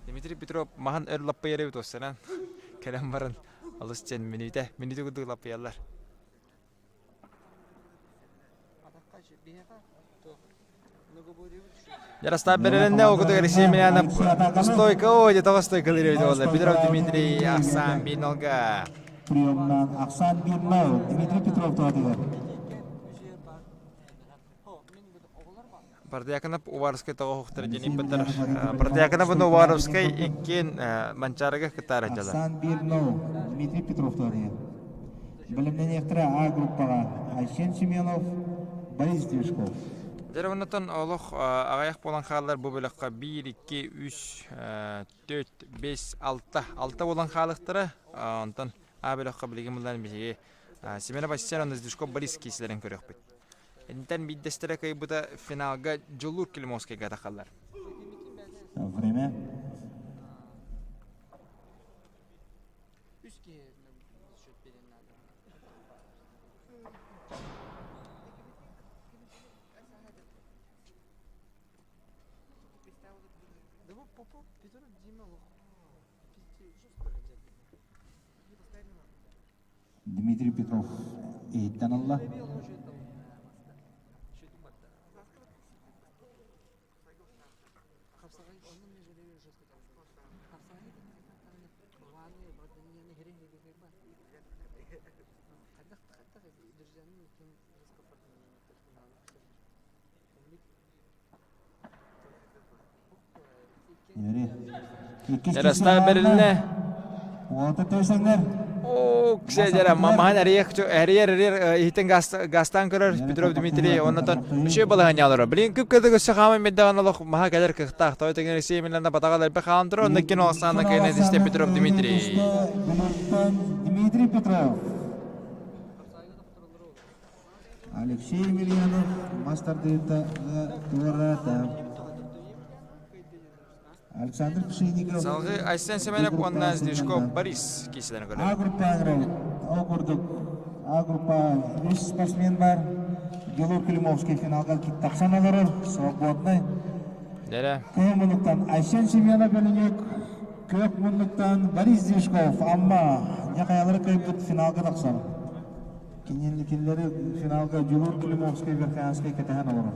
Дмитрий Петров маһан өр лаппыйар эбит уоссанан кэлэн баран алыс диэн мүнүүтэ мүнүүтэ курдук лаппыйаллар. Ярослав Береленне окутугар Алексей Емельянов стойка ой тоҕо стойкалыыр эбит буолла. Петров Дмитрий Ахсан Бинолга. Приемнан Ахсан Бинол Дмитрий Петров туһатыгар. Бардыакынап Уваровскай тоҕо уһуктар диэн ыйбыттар. Бардыакынап уонна Уваровскай иккиэн Манчаарыга кыттаары дьалар. Ахсан Бирнов Дмитрий Петров туһатыгар. Бэлэмнэниэхтэрэ А группаҕа Айсен Семенов, Борис Движков. Дьэ оннотон олох аҕыйах буолан хааллар бу бөлөххө 1, 2, 3, 4, 5, 6, 6 буолан хаалыахтара. Онтон А бөлөххө билигин булан биһиги Семенов Айсен уонна Движков Борис киисэлэрин көрүөхпүт. Интэн биирдэстэрэ кыайбыта финалга Дьулуур Климовскайга тахаллар. Время. Дмитрий Петров иһиттэн ылла. Ярослав бэрилинэ. Уолата төсөҥнөр. Оо, ксэ маһан эрийэр эрийэр эрийэр иһитин газтаан көрөр Петров Дмитрий оннотон үчүгэй балаһыанньалара. Блин күп кыдык өссө хааман меддаҕан олох маһа кэлэр кыахтаах. Той тэҥин Алексей Емельянов батаҕал элбэх хаалан турар, онно иккин Оксана кыайан этистэ Петров Дмитрий. Дмитрий Петров. Алексей Емельянов мас тардыыта туораата. Александр Пшенников. Салгыы Айсен Семенов уонна Сдвижков Борис киисэлэрин көрөбүт. А группа ол курдук А группа үс спортсмен бар. Гелор Климовский финалга тахсан олорор, свободный. Дэрэ. Көк муннуктан Айсен Семенов бөлүнүк, көк муннуктан Борис Сдвижков, Амма, ньахаялары кыайбыт финалга тахсар. Кинилэри финалга Дьулуур Климовскай Верхоянскай кэтэһэн олорор.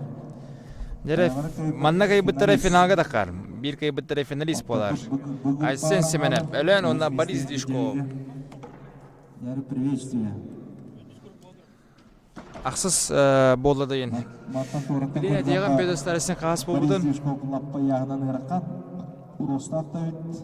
Дьэ, манна кыайбыттара финалга таххар. Биир кыайбыттара финалист буолар. Айсен Семенов, Өлөөн уонна Борис Дишков. Дары приветствие. Ахсыс буолла дайын. Билин этиэҕин Петр хаас буолбутун. Борис Дишков лаппа яһынан ырахан. Уростаах да бит.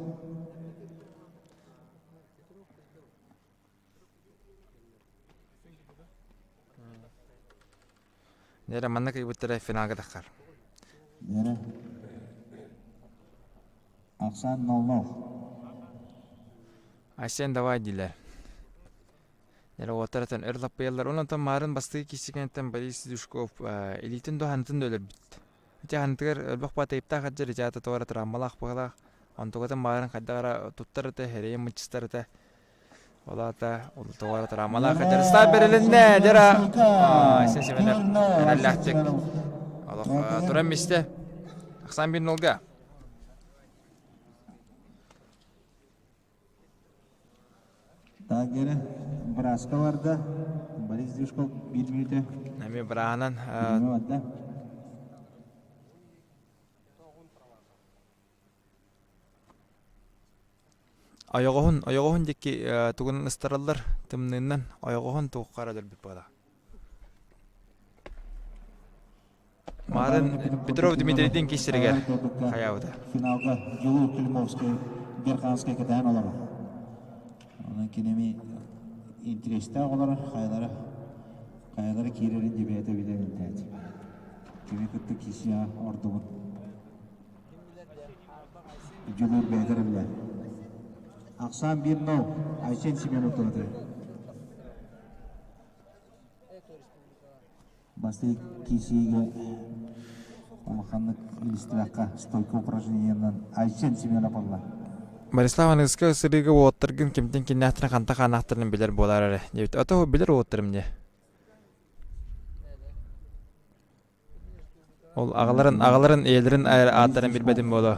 Нэрэ манна кыйбыттара финалга таххар. Нэрэ. Ахсаан 0-0. Айсен давай диилэр. Нэрэ уоттаратан өр лаппыйаллар. Онон маарын бастыы киссикэнтэн Борис Дюшков илиитин дуһанытын да өлөрбүт. Ити хантыгар өлбөх баатайыптаах аджар ичаата туора травмалаах быһалаах. Онтугатын маарын хайдах эрэ туттар этэ, эрэйин мыччыстар этэ. Ол аата тоҕо травмалаах Дьарыстаах бэрилиннэ дьара Айсен Семенов эрэллээхтик олох туран мистэ Ахсан бир нолга Тагеры бырааска барда. Борис Дюшков биир мүнүүтэ. Эми бырааһынан барда. Ойоҕоһун, ойоҕоһун диэки тугунан ыстараллар, тымныынан ойоҕоһун туохха эрэ өлөрбүт буолар. Маарын Петров Дмитрийдиин киирсэригэр хайаабыта. Финалга Дьулуур Климовскай Верханскай кэтэһэн олорор. Онон киними интириэстээх олорор, хайалара хайалара киирэрин дебиэтэ билэ билдээт. Кими кытта киирсиэҕэ ордугун. Дьулуур бэйэтэ эрэ билэр. Ахсаан 1-0. Айсен Семенов туһатыр. Бастакы киирсиигэ улаханнык илистибэххэ стойка упражнениенан Айсен Семенов ылла. Борислав аныгыскы сырыыга уолаттаргын кимтэн киннээхтэрин ханта хааннаахтарын билэр буолаар эрэ диэбит. Ото билэр уолаттарым дии. Ол аҕаларын, аҕаларын, ийэлэрин ааттарын билбэтим буолуо.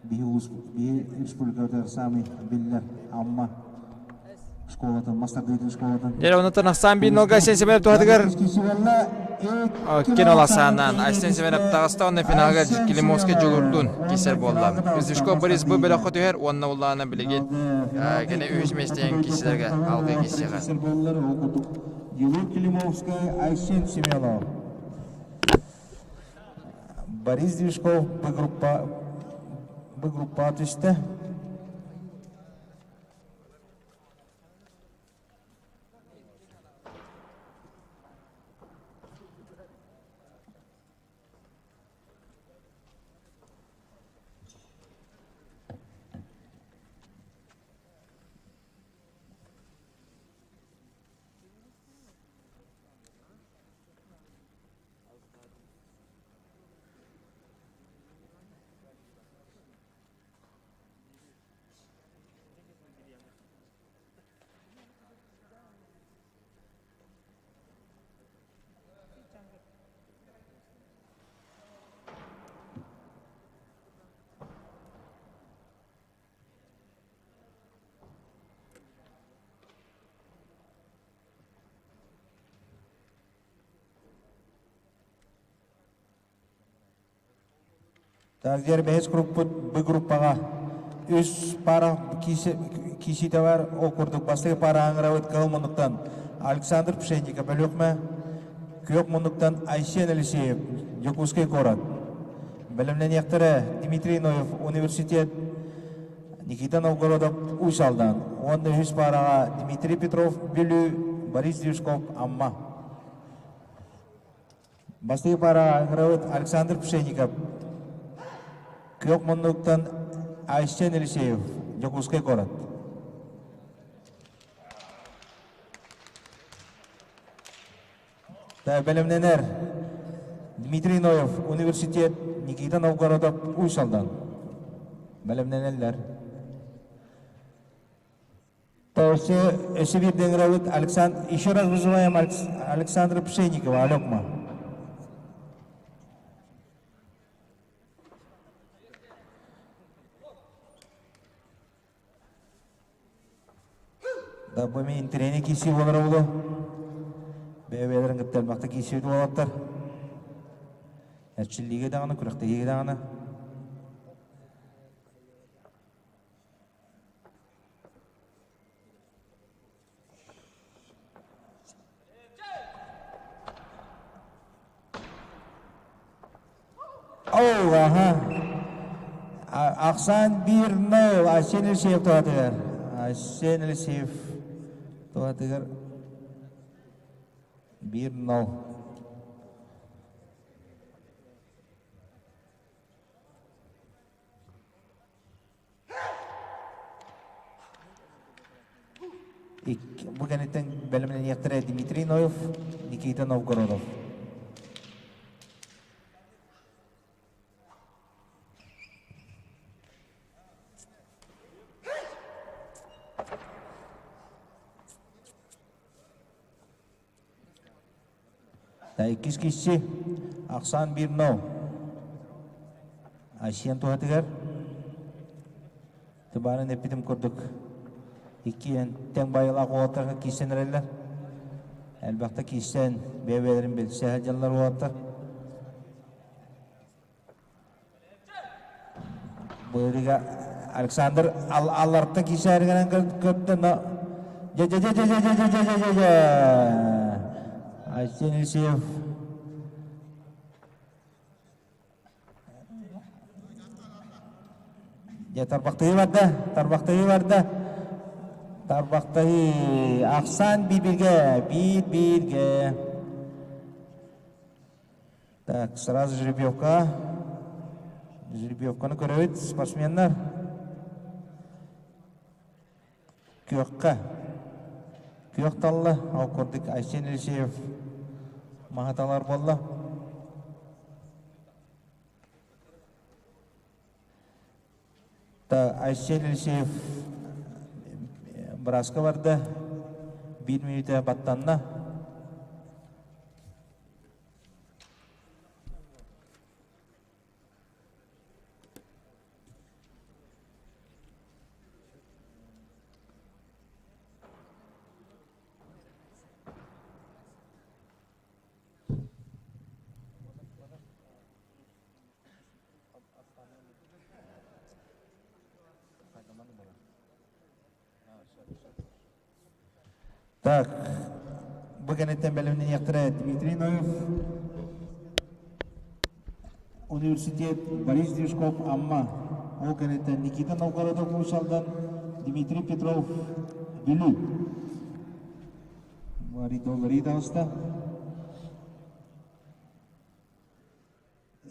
Биһи улуус, биһи республикабытыгар саамай биллэр Амма школатын, мас тардыытын школатын. Дьэ, онтон Ахсаан биир нолга Айсен Семенов туһатыгар Кино Ласааннаан Айсен Семенов таҕыста уонна финалга Климовский Дьулурдун киирсэр буолла. Зюшко Борис бу бөлөххө түһэр уонна улаана билигин кини үһүс миэстэҕин киирсилэргэ алгыы киирсиэҕэ. Дьулуур Климовскай, Айсен Семенов. Борис Движков Б группа Б группаҕа түстэ. Тагдер бэһис группут Б группаҕа үс пара кииситэ бар ол курдук бастакы пара аҥырабыт кыһыл муннуктан Александр Пшенников Өлүөхмэ күөх муннуктан Айсен Елисеев Дьокуускай куорат бэлэмнэниэхтэрэ Дмитрий Ноев университет Никита Новгородов Уус Алдан уонна үһүс паараҕа Дмитрий Петров Бүлүү Борис Дюшков Амма Бастакы паараҕа ыҥырабыт Александр Пшенников Күөх муннуктан Айсен Елисеев Дьокуускай куорат Бэлэмнэнэр Дмитрий Ноев университет Никита Новгородов Уус Алдан бэлэмнэнэллэр. Өссө биирдэ ыҥырабыт Александр еще раз вызываем Александра Пшенникова Алекма. Да, бу мен интириэни киси болар олу. Бэйэ-бэйэлэрин кытта элбэхтик киирсибит уолаттар. Эрчиллиигэ даҕаны, күрэхтэһиигэ даҕаны. Оу, аха. Ахсаан 1-0 Айсен Елисеев туһатыгар. Айсен Елисеев туһатыгар 1-0. Бу кэнниттэн бэлэмнэниэхтэрэ Дмитрий Ноев, Никита Новгородов. Иккис киһи Ахсаан 1-0. Айсен туһатыгар Тыбаарын эппитим курдук иккиэн тэҥ байылаах уолаттарга киирсэн эрэллэр. Элбэхтэ киирсэн бэйэ-бэйэлэрин билсэ сылдьаллар уолаттар. Быырыга Александр алларта киирсээригинэн көрдө, но дьэ дьэ дьэ дьэ дьэ дьэ дьэ дьэ дьэ дьэ Айсен Елисеев Дьэ тарбахтыы барда, тарбахтыы барда. Тарбахтыы ахсаан биир-бииргэ, биир-бииргэ. Так, сразу жеребьевка. Жеребьевканы көрөбүт спортсменнар. Күөххэ. Күөх талла, ол курдук Айсен Елисеев маһаталар буолла. Та Айсен Елисеев бырааска барда. Биир мүнүүтэ баттанна. Так, бу кэнниттэн бэлэмнэниэхтэрэ Дмитрий Ноев, университет Борис Движков Амма, ол кэнниттэн Никита Новгородов Уус Алдан, Дмитрий Петров Бүлүү. Мария таҕыста.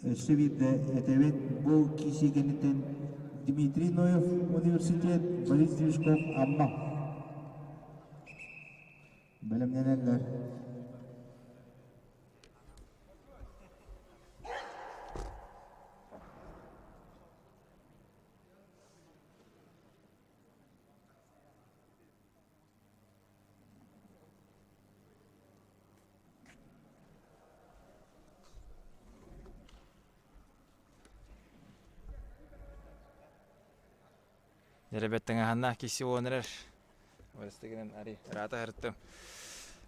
Өссө биирдэ этэбит, бу киирсии кэнниттэн Дмитрий Ноев университет, Борис Движков Амма бэлэмнэнэллэр. Дьэрэбэттаҥаһаннаах киси уон эрэр. Барыстыгынан ари ыраата сырыттым.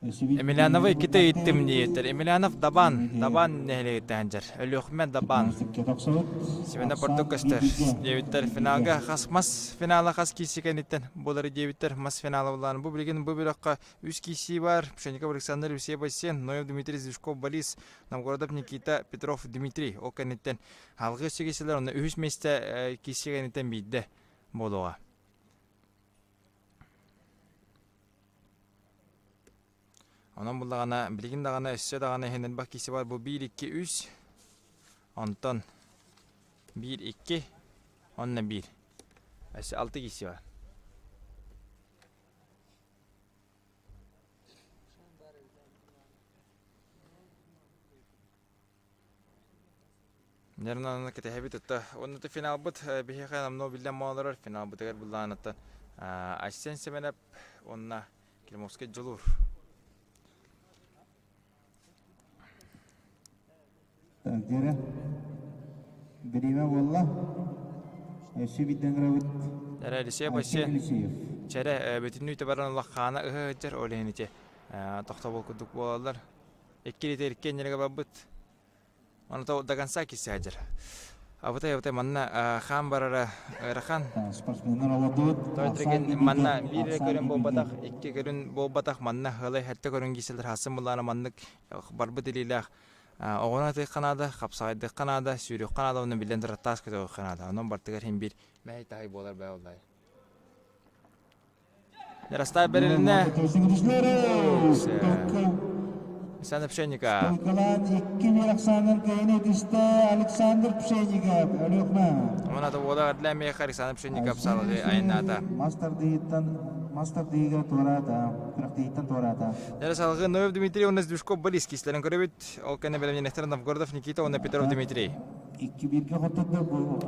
Емельяновы иккитэ ыйыттым диэбиттэр. Емельянов Дабан, Дабан нэһилиэгиттэн сылдьар. Өлүөхүмэ Дабан. Семена Портук көстөр диэбиттэр. Финалга хас мас финала хас киирсии кэнниттэн буолар диэбиттэр. Мас финала буллаан. Бу билигин бу бөлөххө үс киирсии бар. Пшеников Александр Евсеев Айсен, Ноев Дмитрий Зюшков Борис, Новгородов Никита Петров Дмитрий. Ол кэнниттэн алгыы киирсилэр. Онно үһүс миэстэ киирсии кэнниттэн биирдэ буолуоҕа. Онон буллаҕына, билигин даҕаны өссө даҕаны иһин элбэх киси бар бу биир икки үс, онтон биир икки, онно биир. Өссө алты киси бар. Нервнаны кэтэһэбит ытта. Уонна финалбыт биһиэхэ намно биллэн олорор финалбытыгар былаанаттан Айсен Семенов уонна Климовский Дьулуур. Так, Дера, бириэмэ буолла. Өссө биирдэн гырабыт. Дера Елисеев Айсен. Чэрэ бүтүннүү баран улаххаана ыһы сылдьар ол иһин ити тохтобул курдук буолаллар. Икки илиитэ икки барбыт. Ону до конца кисе сылдьар. Абытай абытай манна хаан барара ыарахан. Спортсменнар олордубут. Тойтриген манна биир эрэ көрүн буолбатах, икки көрүн буолбатах, манна хылай хэтте көрүн киселер хасын буллаана маннык барбыт илиилээх оҕону атыахха наада, хапсаҕайдыахха наада, сүүрүөххэ наада, онно биллэн турар таас көтөҕүөххэ наада. Онон бартыгар иһин биир мэһэй таһай буолар бээ оллай. Ярослав бэрилиннэ. Александр Пшенников. Стойкалаан икки биир ахсаанынан кыайан этистэ Александр Пшенников, Өлүөхүмэ. Уонна уола Эрдлээмиэхэ Александр Пшенников салгыы айаннаата. Мас тардыһыттан мас тардыһыыга туораата, күрэхтэһииттэн туораата. Дьэ салгыы Ноев Дмитрий уонна Сдюшков Борис кистэлэн көрөбүт. Ол кэннэ бэлэмнэнэхтэр Новгородов Никита уонна Петров Дмитрий. Икки бииргэ хоттордо бу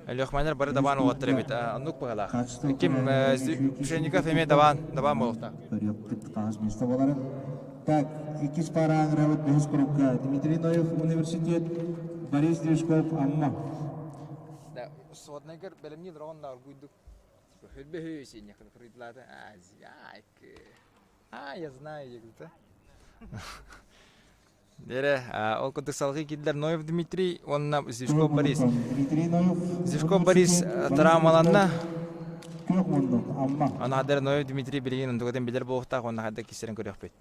Өлүөхүмэлэр бары дабаан уолаттар эбит. Оннук быһалаах. Ким Пшенников эмиэ дабаан, дабаан буолуохтаах. Көрүөхпүт хаһыс миэстэ буоларын. Так, иккис пара ыҥырабыт бэһис курукка Дмитрий Ноев университет, Борис Движков Амма. Да, своднайгар бэлэмниир роҕон аргуйдук. Хөрбөһү синьяхын фрыдлата. А, я знаю, я Дэрэ, ол курдук салгыы киирдэр Ноев Дмитрий уонна Зивков Борис. Дмитрий Ноев. Зивков Борис травмаланна. Күөх муннук, Амма. Аны хаддар Ноев Дмитрий билигин онтугатын билэр буолуохтаах уонна хайдах киссэрин көрүөхпүт.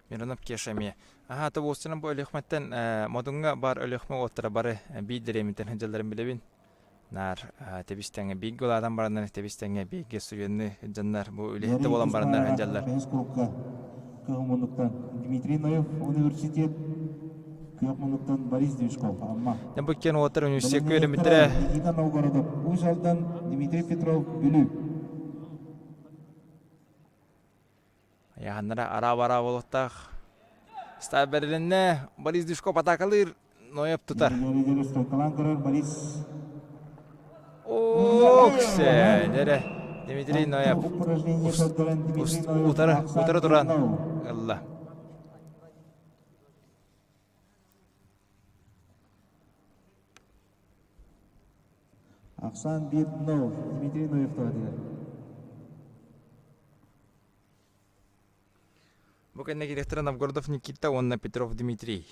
Миронов Кеша эмиэ. Аһаа, тобуостунан бу Өлүөхүмэттэн Модуҥҥа баар Өлүөхүмэ уолаттара бары биир дэриэбинэттэн сылдьалларын билэбин. Наар тэбис-тэҥҥэ бииргэ улаатан бараннар тэбис-тэҥҥэ бииргэ студенныы сылдьаннар бу үлэһит да буолан бараннар сылдьаллар. Бэһис курукка Кыһыл муннуктан Дмитрий Ноев университет, Күөх муннуктан Борис Движков, Амма. Бу киэн уолаттар университекка үөрэммиттэрэ. Никита Новгородов, Уус Алдан, Дмитрий Петров, Бүлүү. Айаһаннара араа-бараа буолуохтаах. Ставь бэрилиннэ. Борис Дюшков атаакалыыр. Ноев тутар. Стойкалаан көрөр Борис. Оксе! Дэрэ. Дмитрий Ноев. Утары, утары туран ылла. Ахсан Бирнов, Дмитрий Ноев туһатыгар. Бу кэннэ директора Новгородов Никита уонна Петров Дмитрий.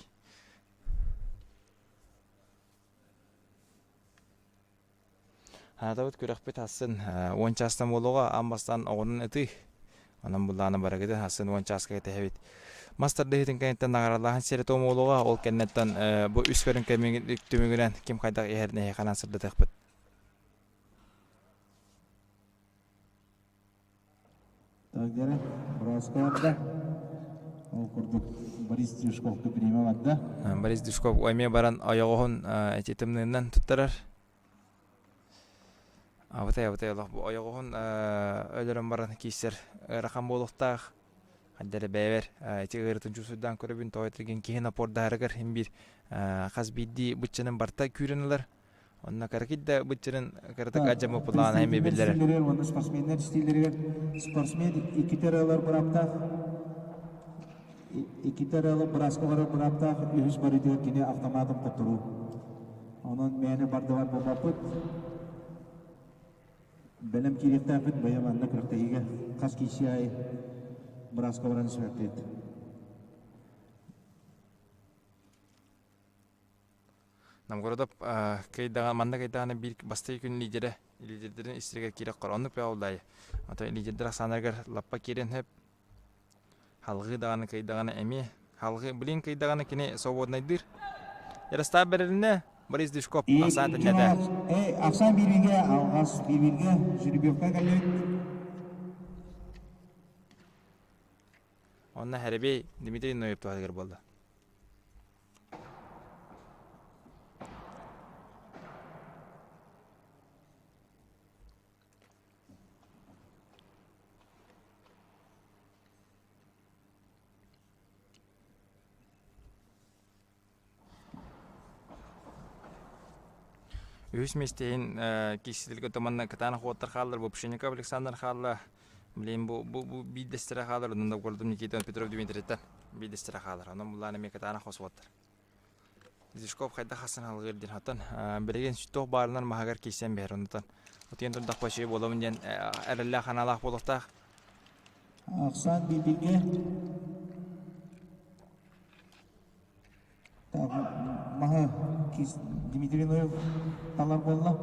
Аатабыт күрэхпит хассын уон чаастан буолуоҕа, аан бастаан оҕонон ытыы. Онон буллаана барыгытын хассын уон чааска кэтэһэбит. Мас тардыһыытын кэнниттэн наҕаралааһын сиэрэ-туома буолуоҕа, ол кэнниттэн бу үс көрүҥ түмүгүнэн ким хайдах иһэрин эһиэхэ анаан сырдатыахпыт. Тагдера бырааска барда. Ол курдук Борис Дюшковка бириэмэ барда. Борис Дюшков эмиэ баран ойоҕоһун эти тымныынан туттарар. Абытай абытай олох бу ойоҕоһун өлөрөн баран киирсэр ыарахан буолуохтаах. Хайда эрэ бэйэбэр ити ыарытын чуусуйдаан көрөбүн тоҕо этэргин киһи напордаһарыгар иһин биир хас биирдии быччанын барта күүрэн ылар. Онно кыракый да быччырын кыратык адьаммыт былаана эмиэ биллэрэр. Уонна спортсменнар истиилэригэр спортсмен иккитэ эрэ ылар бырааптаах иккитэ эрэ ылар бырааска барар бырааптаах үһүс барыытыгар кини автоматом хотторуу. Онон мээнэ бардыбар буолбаппыт. Бэлэм киириэхтээхпит бэйэм манна күрэхтэһиигэ хас киирсии аайы бырааска баран испэппит. Новгородов кыайдаҕа манна кыайдаҕына биир бастакы күн лидерэ лидердэрин истэригэр киирэ оххор оннук бөҕө Ото лидердэр ахсааннарыгар лаппа киирэн сөп. Халҕыы даҕаны кыайдаҕына эмиэ халҕыы блин кыайдаҕына кини свободнайдыыр. Ярослав бэрилиннэ Борис Дюшков ахсаан тэннэтэ. Ахсаан бииргэ алҕас бииргэ жеребьевка кэллибит. Онно Хэребей Дмитрий Ноев туһатыгар буолла. Үһүс миэстэ иһин киирсиилэргэ манна кытаанах уоттар хааллар, Бопшенников Александр хаалла. Билигин бу, бу, бу биирдэстэрэ хаалар, онон Новгородов Никита Петров Дмитрийтэн биирдэстэрэ хаалар. Онон буллаан эмиэ кытаанах хос уоттар. Зишков хайдах хассан халгыыр диэн хатан билигин туох баарынан маһыгар киирсэн биһэр оннутан утуйан турдахпа үчүгэй буолабын диэн эрэллээх санаалаах буолуохтаах. Ахсаан бииргэ маһы Дмитрий Ноев талар буолла.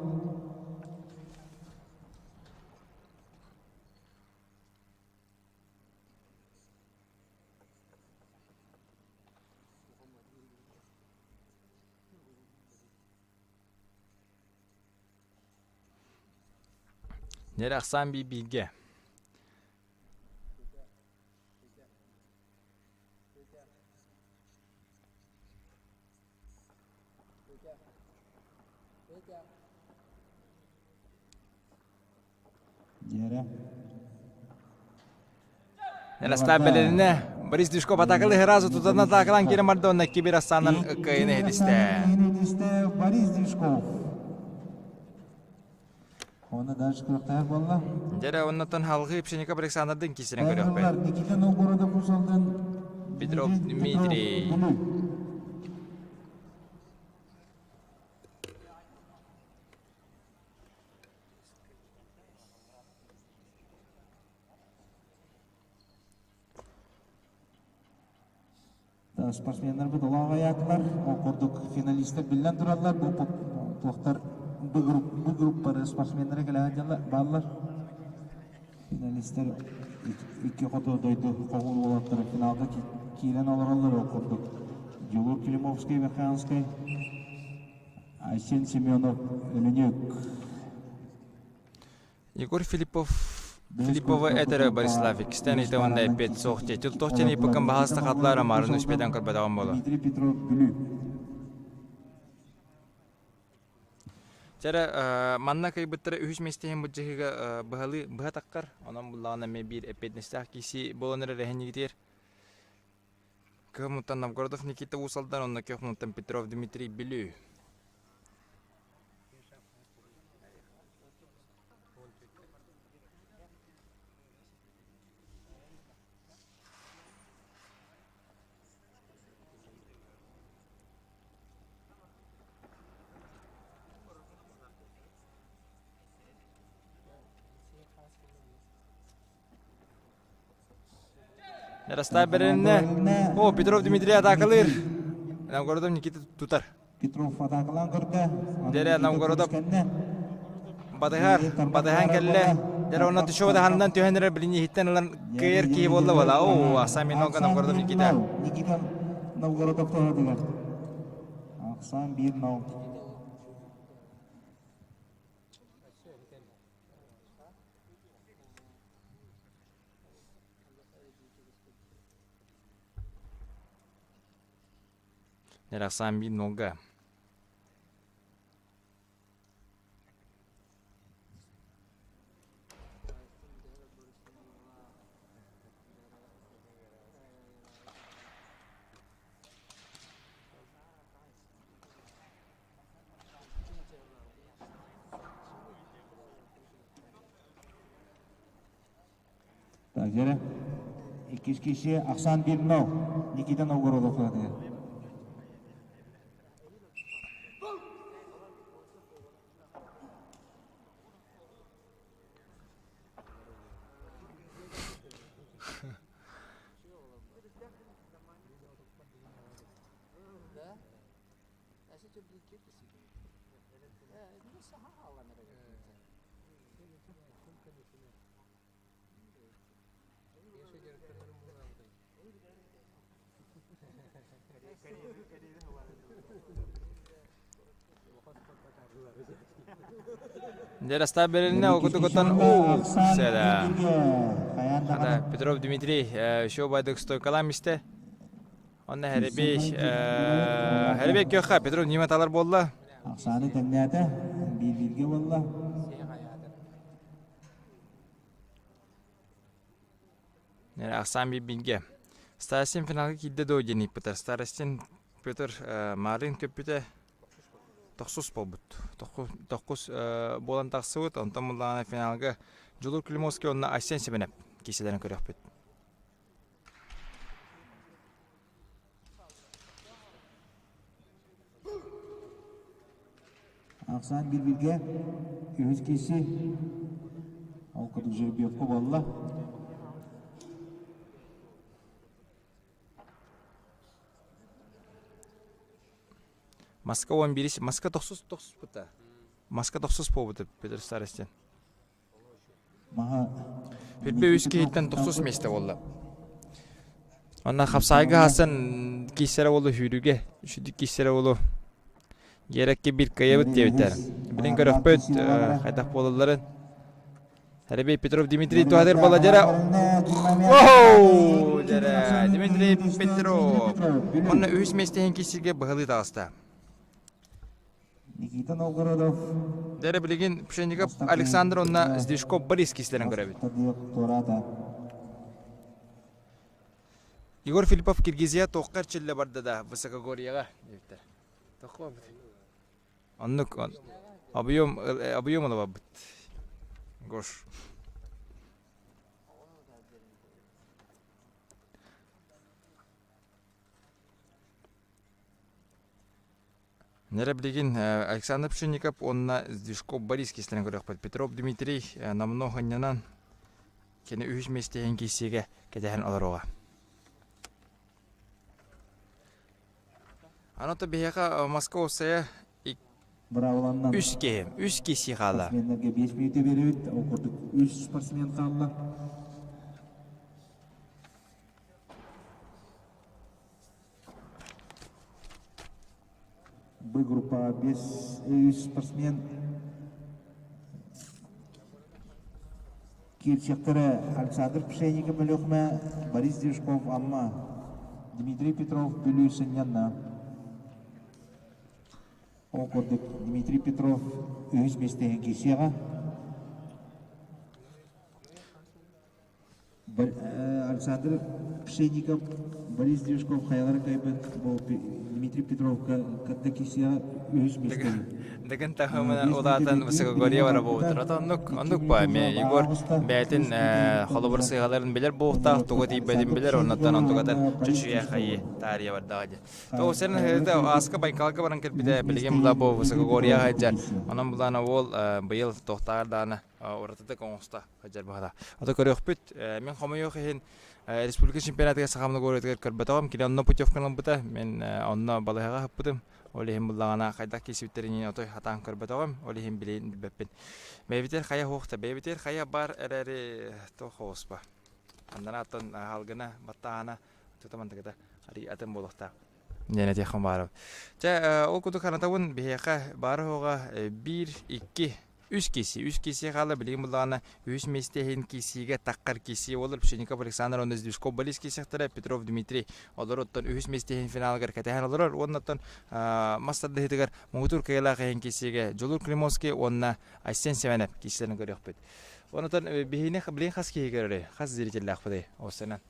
Нэрэ ахсаан бии бииргэ. Наставлене Борис Дюшков атакалы сразу тутан атакалан кире мардонна кибер астанан кыайыны хедисте. Борис Дюшков. Оны дальше күрөктәр болла. Дәрә оннотон халгы Пшеников Александрдын кисерен көрөкпө. Никита Новгородов Усалдан Петров Дмитрий. Спортсменнарбыт олоҕо аятылар, ол курдук финалистар биллэн тураллар, бу туохтар бу групп бу группары спортсменнары кэлэ бааллар. Финалистар икки хоту дойду хоһуун уолаттара финалга киирэн олороллор ол курдук Дьулур Климовский, Верхоянскай, Айсен Семенов, Өлөнүк. Егор Филиппов Филиппова этэрэ Борислав иккистээн ыйта уонна эппиэт суох диэ. Тыл тохчен ыйпыккын баһаста хатлар амарын үспэтэн көрбөтөҕүм буолуо. Дмитрий Петров, Бүлүү. Чэрэ, манна кыйбыттара үһүс миэстэһин быдьыһыга быһалыы быһа таххар, онон буллаҕына эмиэ биир эппиэтинэстээх киси буолан эрэр эһиннигитиэр. Кыһыммыттан Новгородов Никита Уус Алдан, онно Көхмуттан Петров Дмитрий Бүлүү. Ярослав бэриннэ. О, Петров Дмитрий атаакалыыр. Новгородов Никита тутар. Петров атаакалаан көрдө. Дэрэ Новгородов батыһар, батыһан кэллэ. Дэрэ онно түшө батыһанынан түһэн эрэр билин иһиттэн ылан кыайар киһи буолла буола. О, Асаминога Новгородов Никита. Никита Новгородов тоһотугар. Ахсан 1-0. Эрахсан биир нолга. Так, дьэрэ. Иккис киһи Ахсан Бирнов, Никита Новгородов аатыгар. Дьэ, берилинэ окутугуттан уу сэрэ. Хата Петров Дмитрий еще байдык стойкалаан истэ. Онно Хэрибей Хэрибей көххө Петров Нима талар буолла. Ахсааны тэҥнээтэ, биир-бииргэ буолла. Ахсаан биир-бииргэ. Старостин финалга киирдэ дуо диэн ыйыппыта. Старостин Петр Марын көппүтэ. тохсус буолбут. Тохсус буолан тахсыбыт. Онтон буллаҕына финалга Дьулур Климовский уонна Айсен Семенов киисэлэрин көрүөхпүт. Ахсаан биир-бииргэ үһүс киси ол курдук жеребьевка буолла. Маска 11 Маска тохсус тохсус бута. Маска тохсус буолбута Петр Старостин. Маһа Үрбэ үс киһиттэн тохсус миэстэ буолла. Онно хапсаайга хасан киссэрэ болу хүүрүгэ, үчүдүк киссэрэ болу. Герекке бир кыйабыт диэбиттэр. Билин көрөхпөт хайдах буолалларын. Ребей Петров Дмитрий Туадыр Баладера. Оу! Дмитрий Петров. Онно үһүс миэстэһин киссиге быһалыы таҕыста. Никита Новгородов. Дэрэ билигин Пшенников Александр онна Сдвижков Борис кислерин көрөбүт. Егор Филиппов Киргизия туохха эрчиллэ барда да высокогорьеҕа диэбиттэр. Тоххо Оннук объем объем ылабабыт. Гош. Нэрэ билигин Александр Пшенников уонна Сдвижков Борис кистэлэҥ көрүөхпүт. Петров Дмитрий номнуо ханньанан кини үһүс миэстэһин киирсиигэ кэтэһэн олоруоҕа. Аны то биһиэхэ Москва уопсайа үс киһи, үс киһи хаала. Спортсменнарга 5 мүнүүтэ биэрэбит, ол курдук үс спортсмен хаалла. Б группа 5 спортсмен киирсиэхтэрэ Александр Пшенников Өлүөхүмэ, Борис Движков Амма, Дмитрий Петров Бүлүү сынньанна. Ол курдук Дмитрий Петров үһүс миэстэһин киирсиэҕэ. Александр Пшенников, Борис Движков хайалара кыайбыт Дмитрий Петровка кытта киирсиэҕэ үһүс миэстэни. Дыгын таһымына улаатан высокогорье бара буолбуттар. Ото оннук, оннук ба эми Егор бэйэтин холобур сыыһаларын билэр буолуохтаах, тугу тиийбэтин билэр, оннуттан онтукатын чочуйа хайы таарыйа бардаҕа дии. То сен ааска Байкалга баран кэлбитэ, билигин була бу высокогорье сылдьар. Онон булаана уол быйыл туохтааҕар даҕаны уратытык оҥосто сылдьар быһата. Ото көрүөхпүт. Мин хомойуох иһин республика чемпионатыгар Саха многоборьетыгар көрбөтөҕүм. Кини онно путевканы ылбыта. Мин онно балыыһаҕа ыһыппытым. Ол иһин буллаҕына хайдах киирсибиттэрин отой хатаан көрбөтөҕүм. Ол иһин билин билбэппин. Бэйэбитигэр хайа суох бэйэбитигэр хайа бар эрээри туох оҕуспа. Андарааттан хаалгына, баттааһына, тутамантыгыта атын буолуохтаах. Диэн этиэххин баарым. Чэ, ол курдук санатабын, биһиэхэ баара-суоҕа биир, икки, үс киси. Үс киси хаала билигин буллаҕына үһүс миэстэ иһин кисиигэ таххар киси буолар. Пшеников Александр уонна Сдвижков Борис кисиэхтэрэ, Петров Дмитрий олор оттон үһүс миэстэ иһин финалыгар кэтэһэн олорор. Уонна оттон мас тардыһыытыгар муҥутуур кыайыылаах иһин кисиигэ Дьулуур Климовский уонна Айсен Семенов кисилэрин көрүөхпүт. Онтон биһини билигин хас киһи көрөрүй? Хас зрителлээхпитий? Осенан.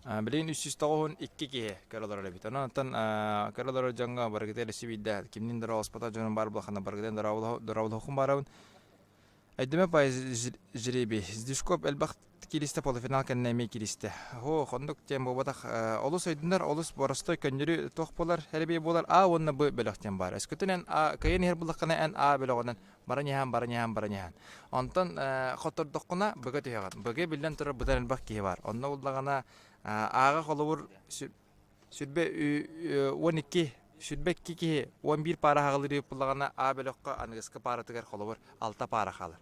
Билигин 392 киһи көрө олорор эбит. Онон оттон көрө олорор дьоҥҥо барыгытыгар өссө биирдэ кимниин дорооболоспотох дьонум баар буоллаххына барыгытын дорооболоһуоххун баарабын. Өйдөмө пай жребий. Сдвижков элбэх кииристэ полуфинал кэннэ эмиэ кииристэ. Һуох, оннук диэн буолбатах. Олус өйдөнөр, олус боростой көннөрү туох буолар, эребий буолар А уонна Б бөлөх диэн баар. Өскөтүн эн А кыайан иһэр буоллаххына эн А бөлөҕүнэн баран иһэн, баран иһэн, баран иһэн. Онтон хотордоххуна быга түһэҕин. Быга биллэн турар быдан элбэх киһи бар. Онно буллаҕына ааҕа холобур сүрбэ 12 сүрбэ икки киһи 11 паара хаалыр буллаҕына А бөлөххө аныгыскы пааратыгар холобур алта паара хаалар.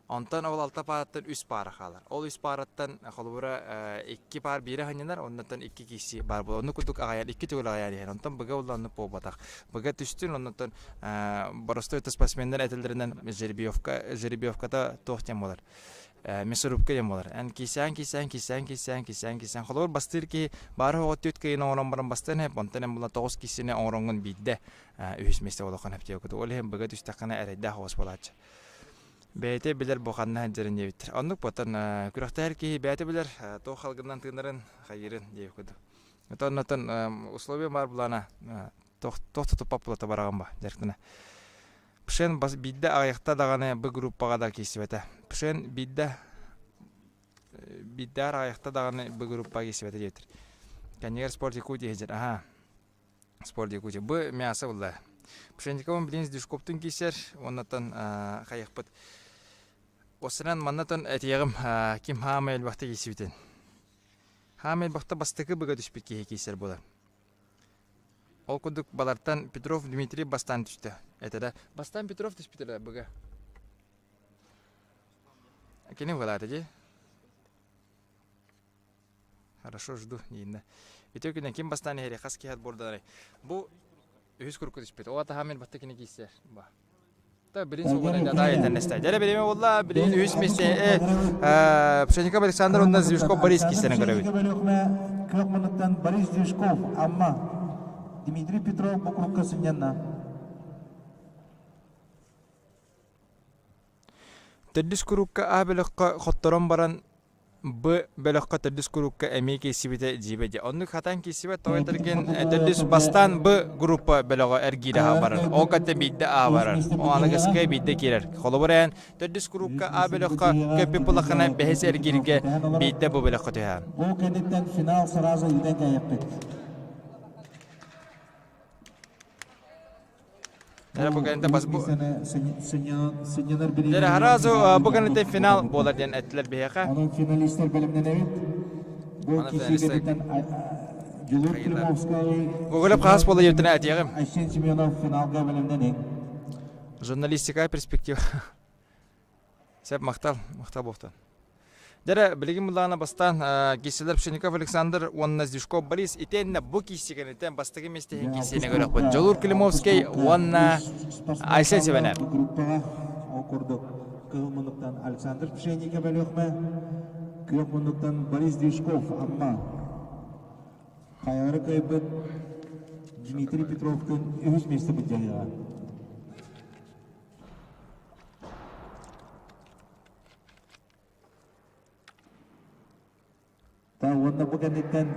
Онтон ол алта паараттан үс паара хаалар. Ол үс паараттан холобура икки паар биирэ ханньанар, оннуттан икки киси баар буолар. Оннук курдук аҕайан икки төгүл аҕайан иһэр. Онтон быга улла оннук буолбатах. Быга түстүн, оннуттан боростуой спортсменнар этэллэринэн жеребьевка, жеребьевката туох диэн буолар. Мясорубка диэн буолар. Эн кисээн, кисээн, кисээн, кисээн, кисээн, кисээн. Холобур бастыыр киһи баары оҕо түөрт кыйын оҥорон баран бастыан эп, онтон эн була тоҕус кисини оҥороҥҥун биирдэ үһүс миэстэ болоххун эптиэкут. Ол иһин быга түстэххинэ эрэйдээх оҕус буолааччы. Бэйэтэ билэр бу ханна сылдьарын диэбиттэр. Оннук буотан күрэхтэһэр киһи бэйэтэ билэр туох халгынан тыынарын, хайыырын диэбит курдук. Отон условия бар булана тохтотуппат булата бараҕын ба дьарыктана. Пшен бас биирдэ аҕыйахта даҕаны б группаҕа да киирсибэтэ. Пшен биирдэ биирдэ аҕыйахта даҕаны б группаҕа киирсибэтэ диэтир. Кэннигэр Спорт Якутия иһдьэр. Аха. Спорт Якутия. Бу мясо булла. Пшенниковым билин Дюшковтун киирсэр. Оннотон хайыхпыт. Осынан маннатан этиэҕим ким хаамай элбэхтэ киирсибитин. Хаамай элбэхтэ бастакы быга түспүт киһи киирсэр буолар. Ол курдук балартан Петров Дмитрий бастаан түстэ этэ да. Бастаан Петров түспүтэ да быга. Кини буолаата дии. Хорошо, жду дииннэ. Үтүө күнэн ким бастаан иһэрий хас киһи отборданарый? Бу үһүс курукка түспүт. Ол атаһа мен батта кини киирсэр. Ба. Та билин сугунан дата этеннесте. Дьэ бириме болла, билин үһүс месте Пшеников Александр уонна Звишков Борис киирсэрин көрөбүт. Күөх муннуктан Борис Звишков, Амма, Дмитрий Петров бу курукка сынньанна. Төрдүс курукка А бөлөххө хотторон баран Б бөлөххө төрдүс курукка эмиэ киирсибитэ дьиибэ дьэ. Оннук хатан киирсибэт тоҕо этэргин төрдүс бастаан Б группа бөлөҕө эргиирэ аһа барар. Ол кэнтэ биирдэ А барар. Ол аныгыскы биирдэ киирэр. Холобур эн төрдүс курукка А бөлөххө көппүт булаххына бэһис эргииргэ биирдэ бу бөлөххө түһэ. Ол кэнниттэн финал сразу ыытан кээйэхпит. Дьэ бу кэннэ бас бу Дьэ сразу бу кэнниттэн финал буолар диэн эттилэр биһиэхэ. Онон финалистар бэлэмнэнэбит. Бу киһи Дьулур Климовскай Гоголев хаас буола диэбитинэ этиэҕим. Айсен Семенов финалга бэлэмнэниҥ. Журналистика перспектива. Сөп, махтал, махтал буолтун. Дьэ, билигин былаана бастаан киирсилэр Пшеников Александр уонна Зюшков Борис итиэннэ бу киирсигэнитэн бастакы миэстэһин киирсиини көрөхпүт. Дьолур Климовский уонна Айсен Сибэнэ. Группаҕа ол курдук кыһыл муннуктан Александр Пшеников Өлүөхмэ, күөх муннуктан Борис Движков Амма. Хайалары кыайбыт Дмитрий Петровтын үһүс миэстэ былдьаһыаҕа. Та уонна бу кэнниттэн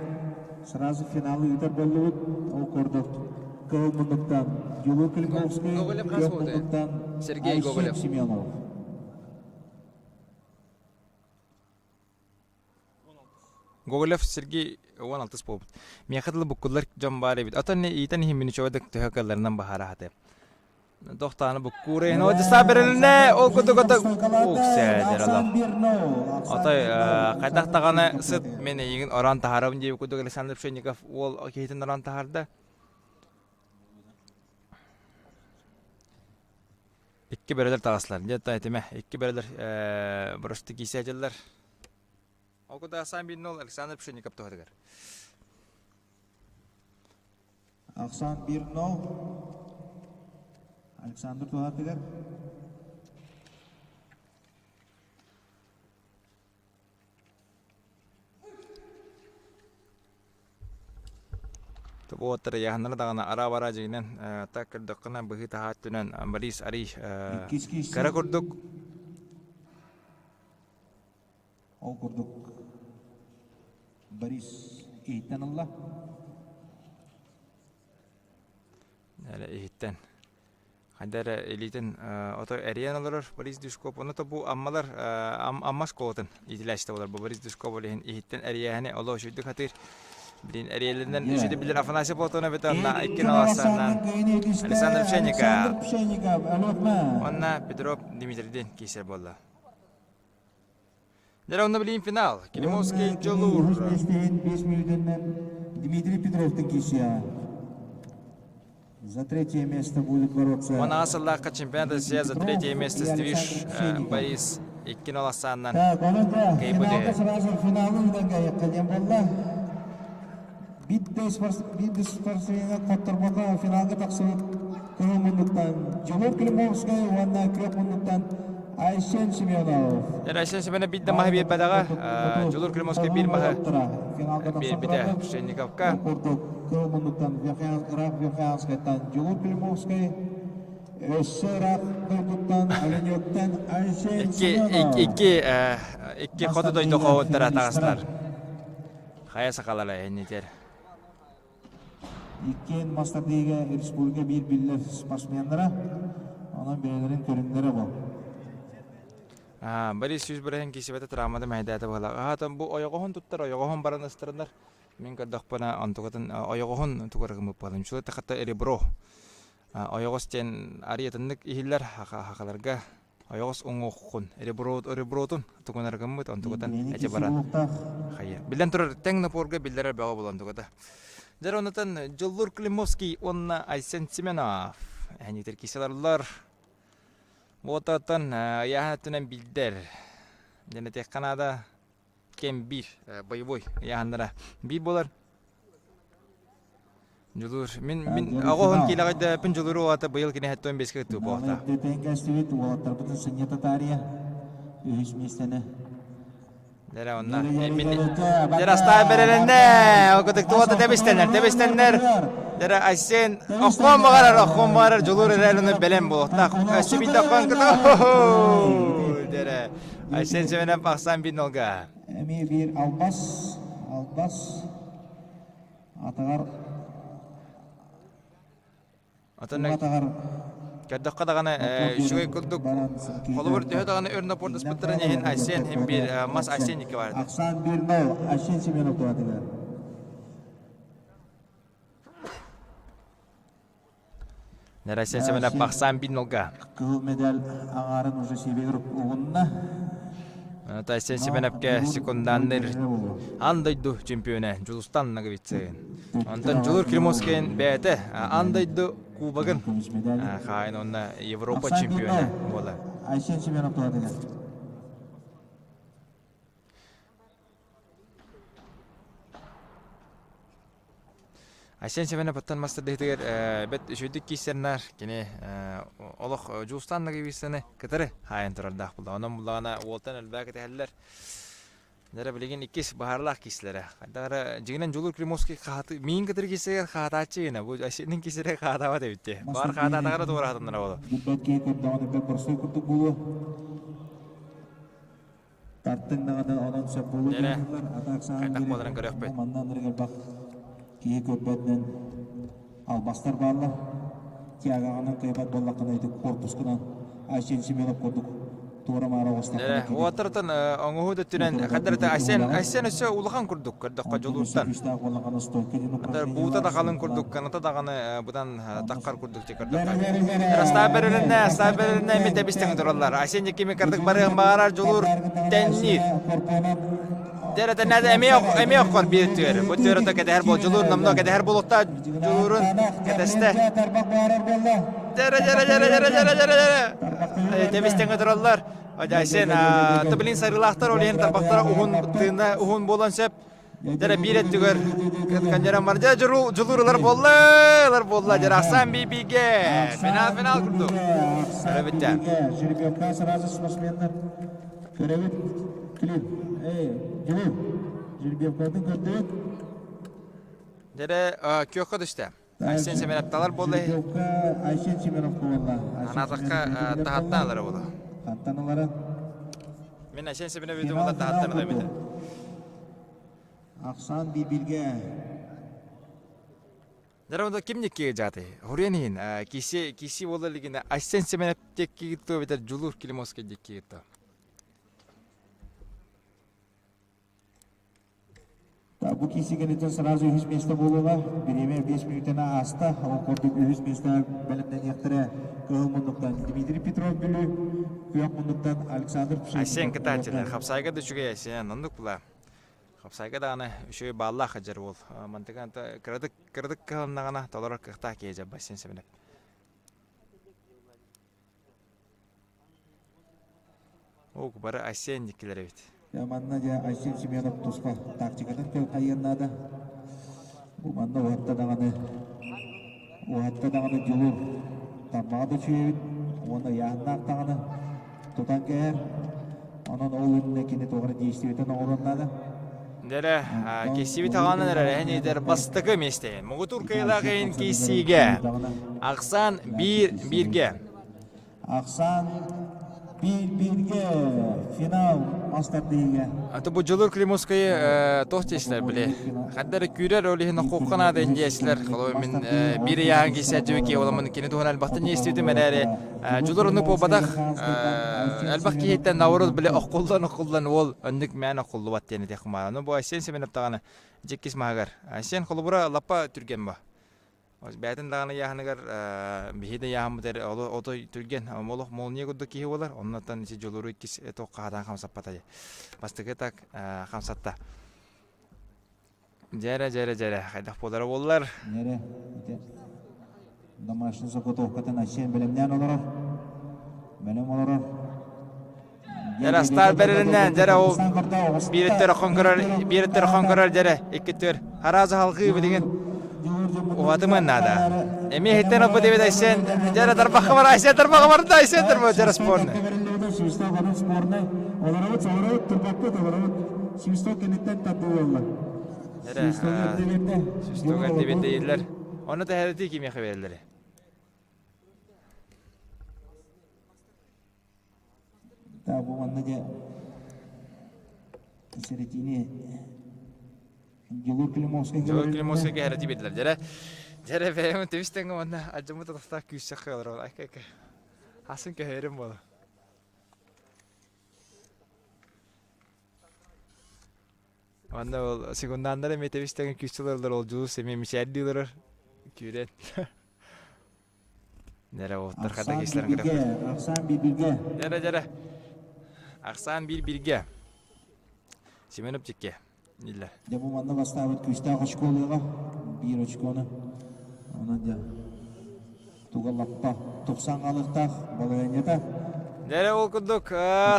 сразу финалы ыытар буоллубут. Ол курдук кыһыл муннуктан Юлу Климовский, күөх муннуктан Сергей Гоголев. Семенов. Гоголев Сергей 16 буолбут. Миэхэ дылы буккуллар дьон баар эбит. Отон не иитэн иһин миничевадык төһө кыалларынан баһаара хаты. Тохтааны буккуурайын о дьыса берилне ол кутук ото уксээдер олох. Отой хайдах даҕаны сыт мен эйигин орон таһарабын диэбит курдук Александр Пшенников уол киһитин орон таһарда. Икки бөрөлөр таҕыстылар. Дьэ этимэ икки бөрөлөр бырысты киисээдьэллэр. Ол куда саан биир нол Александр Пшенников туһатыгар. Ахсаан 1-0. Александр туһатыгар. Уоттар ыйааһыннара даҕаны араа-бараа дьиҥинэн так көрдөххүнэ быһыы таһаа өттүнэн Борис Арий кыра курдук Ол курдук Борис иһиттэн ылла. Эрэ иһиттэн. Хайда эрэ илиитин ото эрийэн олорор Борис Дюшков. Ону то бу Аммалар Амма школатын иитилээччитэ буолар. Бу Борис Дюшков ол иһин иһиттэн эрийээһини олох үчүгдүк хатыыр. Билин эрийэлэринэн үчүгдүк билэр Афанасий Платонов это на икки налассаанан Александр Пшенников уонна Петров Дмитрийдин киирсэр буолла. Дьэ, онно билигин финал. Климовский Дьолуур. Үһүс миэстэһин 5 мүнүүтэннэн Дмитрий Петровтан киирсиэҕэ. За третье место будет бороться Уон сыллаахха чемпионат Россия за третье место Сдвиж Борис 2-0 ахсаанынан Так, онон да, кыайбыт финалга үһү. сразу финалы ыытан кайыахха диэн буолла. Биир спортсмена хотторбокко финалга тахсыбыт кыһыл муннуктан Дьулур Климовскай уонна күөх муннуктан Айсен Семенов. Айсен Семенов биир да маһы биэрбэтэҕэ. Дьулур Климовскай биир маһы биэрбитэ Пшенниковка. Курдук кыһыл муннуктан Граф Верхоянскайтан Дьулур Климовскай өссө ыраах дойдуттан Оленёктан Айсен Семенов. Икки икки хоту дойду хоһуттара таҕыстылар. Хайа сахалара иннитер. Иккиэн мас тардыыга республика биир биллэр спортсменнара. Онон бэйэлэрин көрүҥнэрэ бу. Борис сүүс быраһын киисибэтэ травмата мэһэйдээтэ быһалаах. Аһаатан бу ойоҕоһун туттар, ойоҕоһун баран ыстарынар. Мин көрдөхпүнэ онтукатын ойоҕоһун тугар гыммыппын. Чула тахата ребро. Ойоҕос диэн арыйатыннык иһиллэр хахаларга ойоҕос уҥуоххун ребротун тугунар гыммыт онтукатын эти баран хайа. Биллэн турар тэҥ напорга биллэрэр бөҕө буолан тугата. Дьэр онутан Дьуллур Климовский уонна Айсен Семенов эһэнитер киселарлар Уотаттан ыйааһын өттүнэн билдэр. Дьэн этиэххэ наада кэм биир боевой ыйааһыннара биир буолар. Дьулуур. Мин мин оҕоһун киилэҕэйдээппин Дьулууру уолата быйыл кини 75-ке кыттыы буолта. Дэтээн кэстибит уолаттарбытын сынньата таарыйа үһүс миэстэни Дэрэ онно мин дэрэ астаа бэрэрэннэ окутук туота тэбистэннэр тэбистэннэр дэрэ Айсен оххон баҕарар оххон баҕарар Дьулуур эрэлини бэлэм буолуохтаах өссө биирдэ оххон кыта дэрэ Айсен Семенов ахсан бин олга Эмиэ биир албас албас атаҕар Отон көрдөххө даҕаны үчүгэй курдук холобур төһө даҕаны өр напордаспыттарын иһин Айсен иһин биир мас Айсен икки баар этэ. Ахсаан биир нол Айсен Семенов туһатыгар. Нэр Айсен Семенов ахсаан биир нолга. Кыһыл медаль аҥаарын уже сибигир угунна. Айсен Семеновке секунданныр ан дойду чемпиона Дьулустан Наговицын. Онтон Дьулур Климовскайын бэйэтэ аан дойду кубогын хаайын уонна Европа чемпиона буолар. Айсен Семенов туһатыгар. Айсен Семенов оттон мастардыһытыгар бэт үчүгүйдүк киирсэрнэр кини олох Дьулустан Наговицыны кытары хаайан турардаах булла. Онон буллаҕына уолтан элбээх кэтэһэллэр. Дьэ билигин иккис баһаарлаах киислэрэ. Хайдах эрэ дьиҥинэн Дьулуур Климовский хаһаты миин кытары киисэгэр хаһатааччы гына. Бу Асенин киисэрэ хаһатаабат эбит дии. Баар хаһатаатаҕына туораатыннара буолуо. Билбэт киһи көрдөҕүнэ бэрт боростуой курдук буолуо. Тартыҥ даҕаны онон сөп буолуо Дьэрэ, диэн атаак саҕан хайдах биэрэ буоларын көрүөхпүт. манна анырыгар бах киһи көрбөтүнэн албастар бааллар. Тягаҕынан кыайбат буоллаххына ити корпускунан Айсен Семенов курдук туора-маара оҕустаххына Дьэрэ, уолаттартан оҥоһуу да өттүнэн хайдах Айсен Айсен өссө улахан курдук көрдөххө Дьулууртан. Буута да халыҥ курдук, каната даҕаны быдан таххар курдук дии көрдөххө. Астаа бэрилиннэ, астаа бэрилиннэ эми тэбистэн тураллар. Айсен Никими кырдык барыан баҕарар Дьулуур тэнниир. Дьэрэ тэннээде эмиэ эмиэ оххор биир түөр. Бу түөр ото кэтэһэр буол Дьулуур номно кэтэһэр буолуохтаах Дьулуурун кэтэстэ. Дьэрэ дьэрэ дьэрэ дьэрэ дьэрэ дьэрэ дьэрэ. Тэбистэн тураллар. Айсен, блин сарыылаахтар ол иһин тарбахтара уһун тыына уһун буолан сөп. Дьэрэ биир өттүгэр кытканньаран бар. Дьэ дьулуур ылар буолла, ылар буолла. Дьэрэ ахсаан би-бигэ. Финал, финал курдук. Көрөбүт дьэ. Жеребьевка сразу спортсменнар көрөбүт. Клим, эй, Дьулуур, жеребьевкатын көрдүбүт. Дьэрэ күөххэ түстэ. Айсен Семеновталар буолла. Жеребьевка Айсен Семенов буолла. Анаатахха таһаттан ылара буолла. Хантан ылара? Мин Айсен Семенов үтүм таһаттан ылар этэ. Ахсаан бибилге. Дара ким никки жааты? Хуруйан иһин киси киси буола илигинэ Айсен Семенов текки гытто битер Дьулуур Климовский дикки гытто. Бу киси кэнниттэн сразу үһүс миэстэ буолуоҕа. Бириэмэ 5 мүнүүтэнэ ааста. Ол курдук үһүс миэстэҕэ бэлэмнэниэхтэрэ Кыһыл муннуктан Дмитрий Петров Бүлүү, Күөх муннуктан Александр Пшенников. Айсен кытааччылар. Хапсайга да үчүгэй Айсен. Оннук була. Хапсайга даҕаны үчүгэй бааллаах хадьар уол. Мантыган кыратык кыратык кыһалыннаҕына толорор кыахтаах киһи дьэ Айсен Семенов. Ок, бары Айсен диккилэр эбит. Манна дьэ Айсен Семенов туспа тактикатын көл наада. Бу манна уһатта даҕаны уһатта даҕаны дьулуур таммаҕа да үчүгэйбит уонна ыйааһыннаах даҕаны тутан кэһэр. Онон ол иннинэ кини туох эрэ действиетин оҥоруон наада. Дэрэ, киссибит аҕанан эрэр эһэн иитэр бастакы миэстэйин. Муҥутуур кыайыылаах иһин киссиигэ. Ахсаан биир бииргэ. Ахсаан. Биир-бииргэ финал мас тардыыга. Аты бу Дьулур Климовскайы туох диэчилэр били. Ханна эрэ күүрэр ол иһин охуохха наада диэчилэр. Холобур мин биир ыйааһын киирсээччи киһи буоламмын кини туһунан элбэхтэн истибитим эрээри Дьулур оннук буолбатах. Элбэх киһиттэн наоборот били оххуллан оххуллан уол оннук мээн оххуллубат диэн этиэх кумаара. Ну бу Айсен Семенов даҕаны дьиккис маһыгар. Айсен холобура лаппа түргэн ба. Бэйэтин даҕаны ыйааһыныгар биһи да ыйааһыммыт эрэ отой түргэн олох молния курдук киһи буолар. Оннуттан ити Дьулуру иккис туох хаатаан хамсаппата. Бастакы так хамсатта. Дьэрэ, дьэрэ, дьэрэ, хайдах буолара буоллар. Дьэрэ, ити домашний заготовкатын Айсен бэлэмнээн олорор. Бэлэм олорор. Дьэрэ астаар бэрилиннэ, дьэрэ ол биир өттөр охон көрөр, биир өттөр охон көрөр дьэрэ, икки өттөр. Хараазы халҕыы билигин уһатыман наада. Эмиэ иһиттэн оппут эбит Айсен. Дьэрэ тарбахха бар, Айсен тарбахха барда, Айсен тарбах, дьэрэ спорный. Олоробут, олоробут, турбаппыт, олоробут. Свисток кэнниттэн тардыы буолла. Дьэрэ, свисток эрдэ биэрдэ Ону тэһэрэтии кимиэхэ биэрэллэр? Да, бу манна дьэ середине Дьулур Климовскай Дьулур Климовскай кэһэрэтии биэрдилэр. Дьэрэ, дьэрэ бэйэм тэбис-тэҥҥэ уонна алдьаммыт атахтаах күүсчэх кыалар ол. Айка-айка. Асын көһөрүм буола. Уонна ол секунданнар эмиэ тэбис-тэҥҥэ күүс ылаллар ол Дьулус эмиэ мичээрдии олорор. Күүрэн. Дьэрэ уоттар хата Ахсаан киислэрин биир кытта. биргэ, ахсаан биир биргэ. Дьэрэ дьэрэ. Ахсаан биир биргэ. Семенов чикке. Диллер. Дьэ бу манна бастаабыт күүстээх очколыаҕа биир очкону. Онон дьэ туга лаппа тупсан хаалыахтаах балаһыанньата. Дьэрэ ол курдук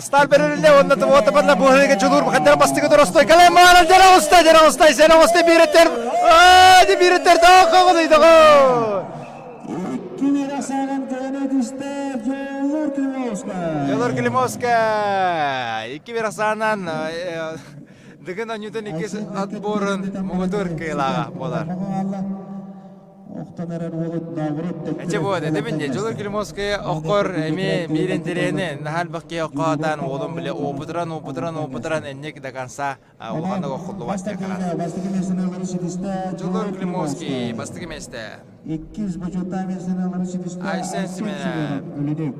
стар берилде онно туота барла буһыга дьулуур хаттара бастыгы доростой калай маана дьэрэ оста дьэрэ оста сен оста бииреттер аа ди бииреттер таах Икки саҕан көнө түстэ Дьоллор Климовскай. Дьоллор Климовскай икки бир саанан Дыгын онньутун иккис отборун муҥутуур кыайыылааҕа буолар. Охтон эрэр уолут наоборот Эче буот, этибин дии, Дьулур Климовская оххор эми биир интэриэһини наһаа элбэх киһи оххоотаан уолун биле опытыран, опытыран, опытыран энник до конца улаханнык оххуллубат диэн хараат. Бастакы миэстэни ылары ситистэ Дьулур Климовский бастакы миэстэ. Иккис бочуоттаах миэстэни ылары ситистэ Айсен Семенов. Өлүнүк.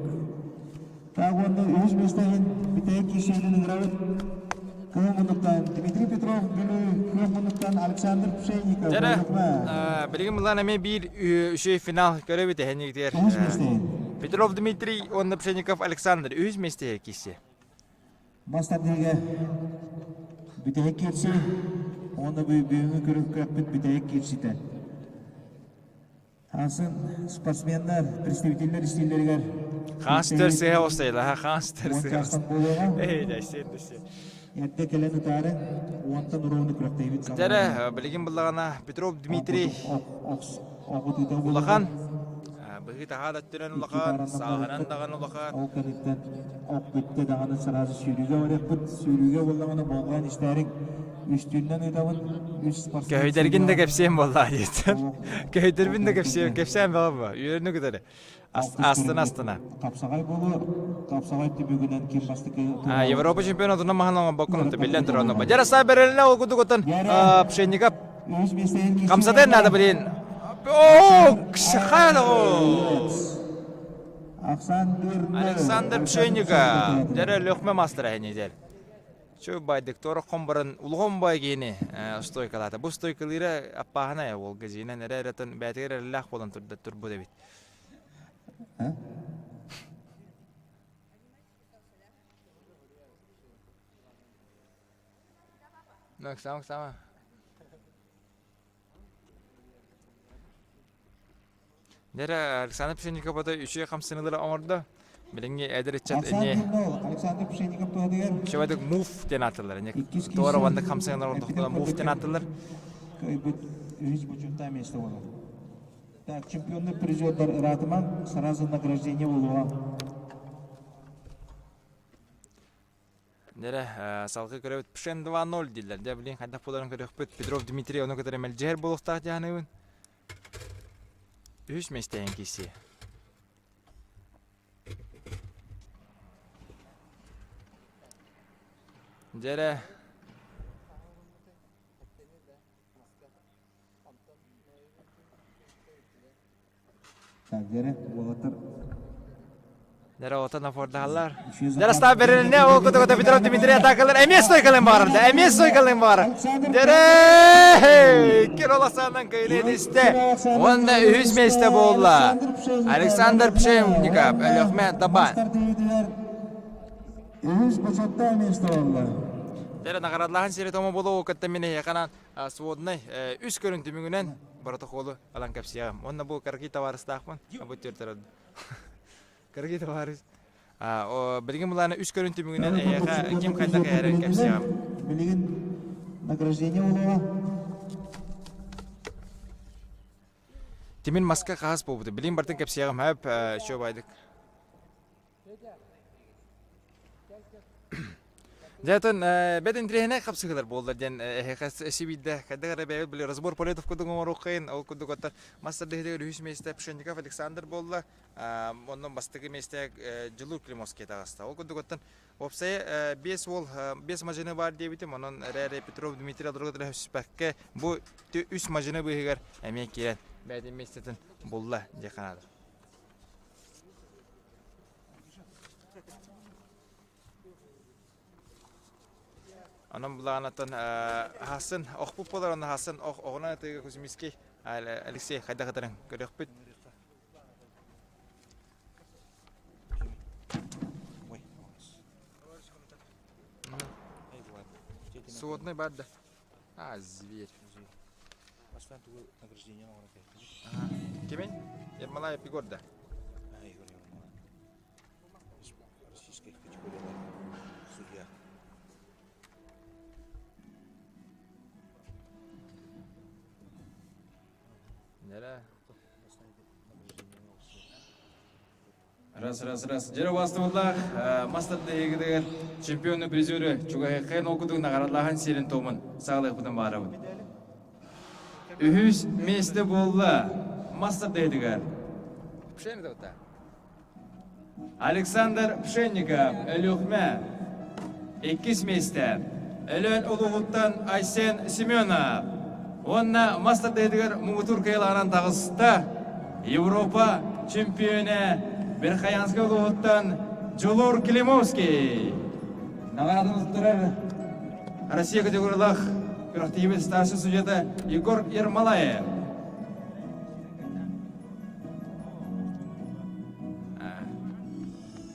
Так уонна үһүс миэстэ иһин бүтэһик киирсиитин ыҥырабыт. Кыһыл муннуктан Дмитрий Петров, Бүлүү, күөх муннуктан Александр Пшенников, Дьэрэ, билигин былаан эмиэ биир үчүгэй финал көрөбүт эһэнигитигэр. Үһүс миэстэ иһин. Петров Дмитрий уонна Пшенников Александр үһүс миэстэһэ киирсиэ. Мас тардыыга бүтэһик киирсии уонна бүгүҥҥү күрэхпит бүтэһик киирсиитэ. Аасын спортсменнар, представителлэр истииллэригэр Хаастер сыһа осайла, хаастер сыһа. буолуоҕа. Эй, дайсен десе. Эрдэ кэлэн ытаары, уонтан уруону күрэхтэһибит Дьэрэ, билигин буллаҕына Петров Дмитрий улахан быһыы таһаа да өттүнэн улахан, сааһынан даҕаны улахан. Ол кэнниттэн ох бүттэ даҕаны сразу сүүрүүгэ барыахпыт. Сүүрүүгэ буоллаҕына болҕойон истээриҥ. Үстүүннэн ыытабын. Үс спортсмен Көһүйдэргин да кэпсиэм буоллаа диэтэр. Көһүйдэрбин да кэпсиэм, кэпсээн бөҕө бу. Үөрүнү кытары. Астына астына. Хапсаҕай буолуо. Хапсаҕай түбүгүнэн ким бастакы Европа чемпионатынан маһан оҥорбоккун онто биллэн турар онно. Дьара саа бэрэлинэ ол курдук оттон Пшенников хамсатыан наада блин. О, кшхана Александр Пшенников. Дьара лөхмө мастера хенедел. Чө байдык тора хомбаран улахан бай киһини стойкалаата. Бу стойкалыыра аппааһына уолга дьиинэн эрэ эрэтэн бээтигэр эрэллээх буолан турда турбут эбит. Ну, Оксана, Оксана. Дьэрэ Александр Пшенников ата үчүгэй хамсаныылары оҥордо. Билиҥҥи эдэр ыччат эмиэ Александр Пшенников туһатыгар Үчүгэйдик мув диэн ааттыыллар. Туора уонна хамсаныылар оҥордохторуна мув диэн ааттыыллар. Кыайбыт үһүс бочуоттаах миэстэ буолар. Так, чемпионный призердар ыраатымаҥ, сразу награждение буолуоҕа. Дьэрэ, салгыы көрөбүт Пшен 2-0 дииллэр. Дьэ, билигин хайдах буоларын көрүөхпүт. Петров Дмитрий ону кытары мэлдьэһэр буолуохтаах дьаһаныыбын. Үһүс миэстэһин киирсиэ. Дьэрэ. Так, дьэрэ, уолаттар Дьэрэ отон офордаһаллар. Дьэрэ став берилне ол кутугута Петров Дмитрий атакалар эмиэ стойкалын баарар да эмиэ стойкалын баарар. Дьэрэ Кироласанан кыйрын истэ. Уонна үһүс миэстэ буолла. Александр Пшенников, Өлөхмө Табан. Үһүс бочуоттаах миэстэ буолла. Дьэрэ наградалаһан сири томо болуу кытта мин эһиэхэ своднай үс көрүн түмүгүнэн протоколу ылан кэпсиэҕим. Уонна бу кыракый табаарыстаахпын. Бу түөртөрөд. Кыракый табаарыс. Билигин булааны үс көрүн түмүгүнэн эһиэхэ ким хайдах эһэрин кэпсиэҕим. Билигин награждение буолуоҕа. Тимин маска хаһас буолбута. Билигин бартын кэпсиэҕим. Хөп, еще байдык. Дьэ, оттон бэт интэриэһинэй хапсыһыылар буоллар диэн эһиэхэ сибиирдэ хайдах эрэ бэйэбит били разбор полетов курдук оҥоруоххайын ол курдук оттон мас тардыһыытыгар үһүс миэстэ Пшенников Александр буолла онон бастакы миэстэ Дьулуур Климовский таҕыста ол курдук оттон уопсайа биэс уол биэс мадьыны баар диэбитим онон эрээри Петров Дмитрий Адругатович өспөккө бу үс мадьыны быыһыгар эмиэ киирэн бэйэтин миэстэтин булла диэххэ наада. Онон былаанаттан хасын охпут буолар онно хасын ох оҕунан ытыыга Кузьминский Алексей хайдах ытарын көрүөхпүт. Сводный бар да. А, зверь. Бастаан тугу награждение оҥоро кэлбит. Кимин? Ермолаев Егор да? А, Егор Ермолаев. Российская категорияда судья. Нера. Раз, раз, раз. Дьэрэ убаастабыллаах мас тардыһыгытыгар чемпиону призеры чугаһыаххайын ол курдук наҕараадалааһын сиэрин туомун саҕалыахпытын баарабын. Үһүс миэстэ буолла мас тардыһыытыгар. Пшенников Александр Пшенников, Өлүөхүмэ. Иккис миэстэ Өлөөн улууһуттан Айсен Семенов. Уонна мас тардыһыытыгар муҥутуур кыайыылааҕынан таҕыста Европа чемпионэ Верхоянскай улууһуттан Дьулуур Климовский. Наҕарааданы туттарар Россия категориялаах күрэхтэһиибит старшай судьята Егор Ермолаев.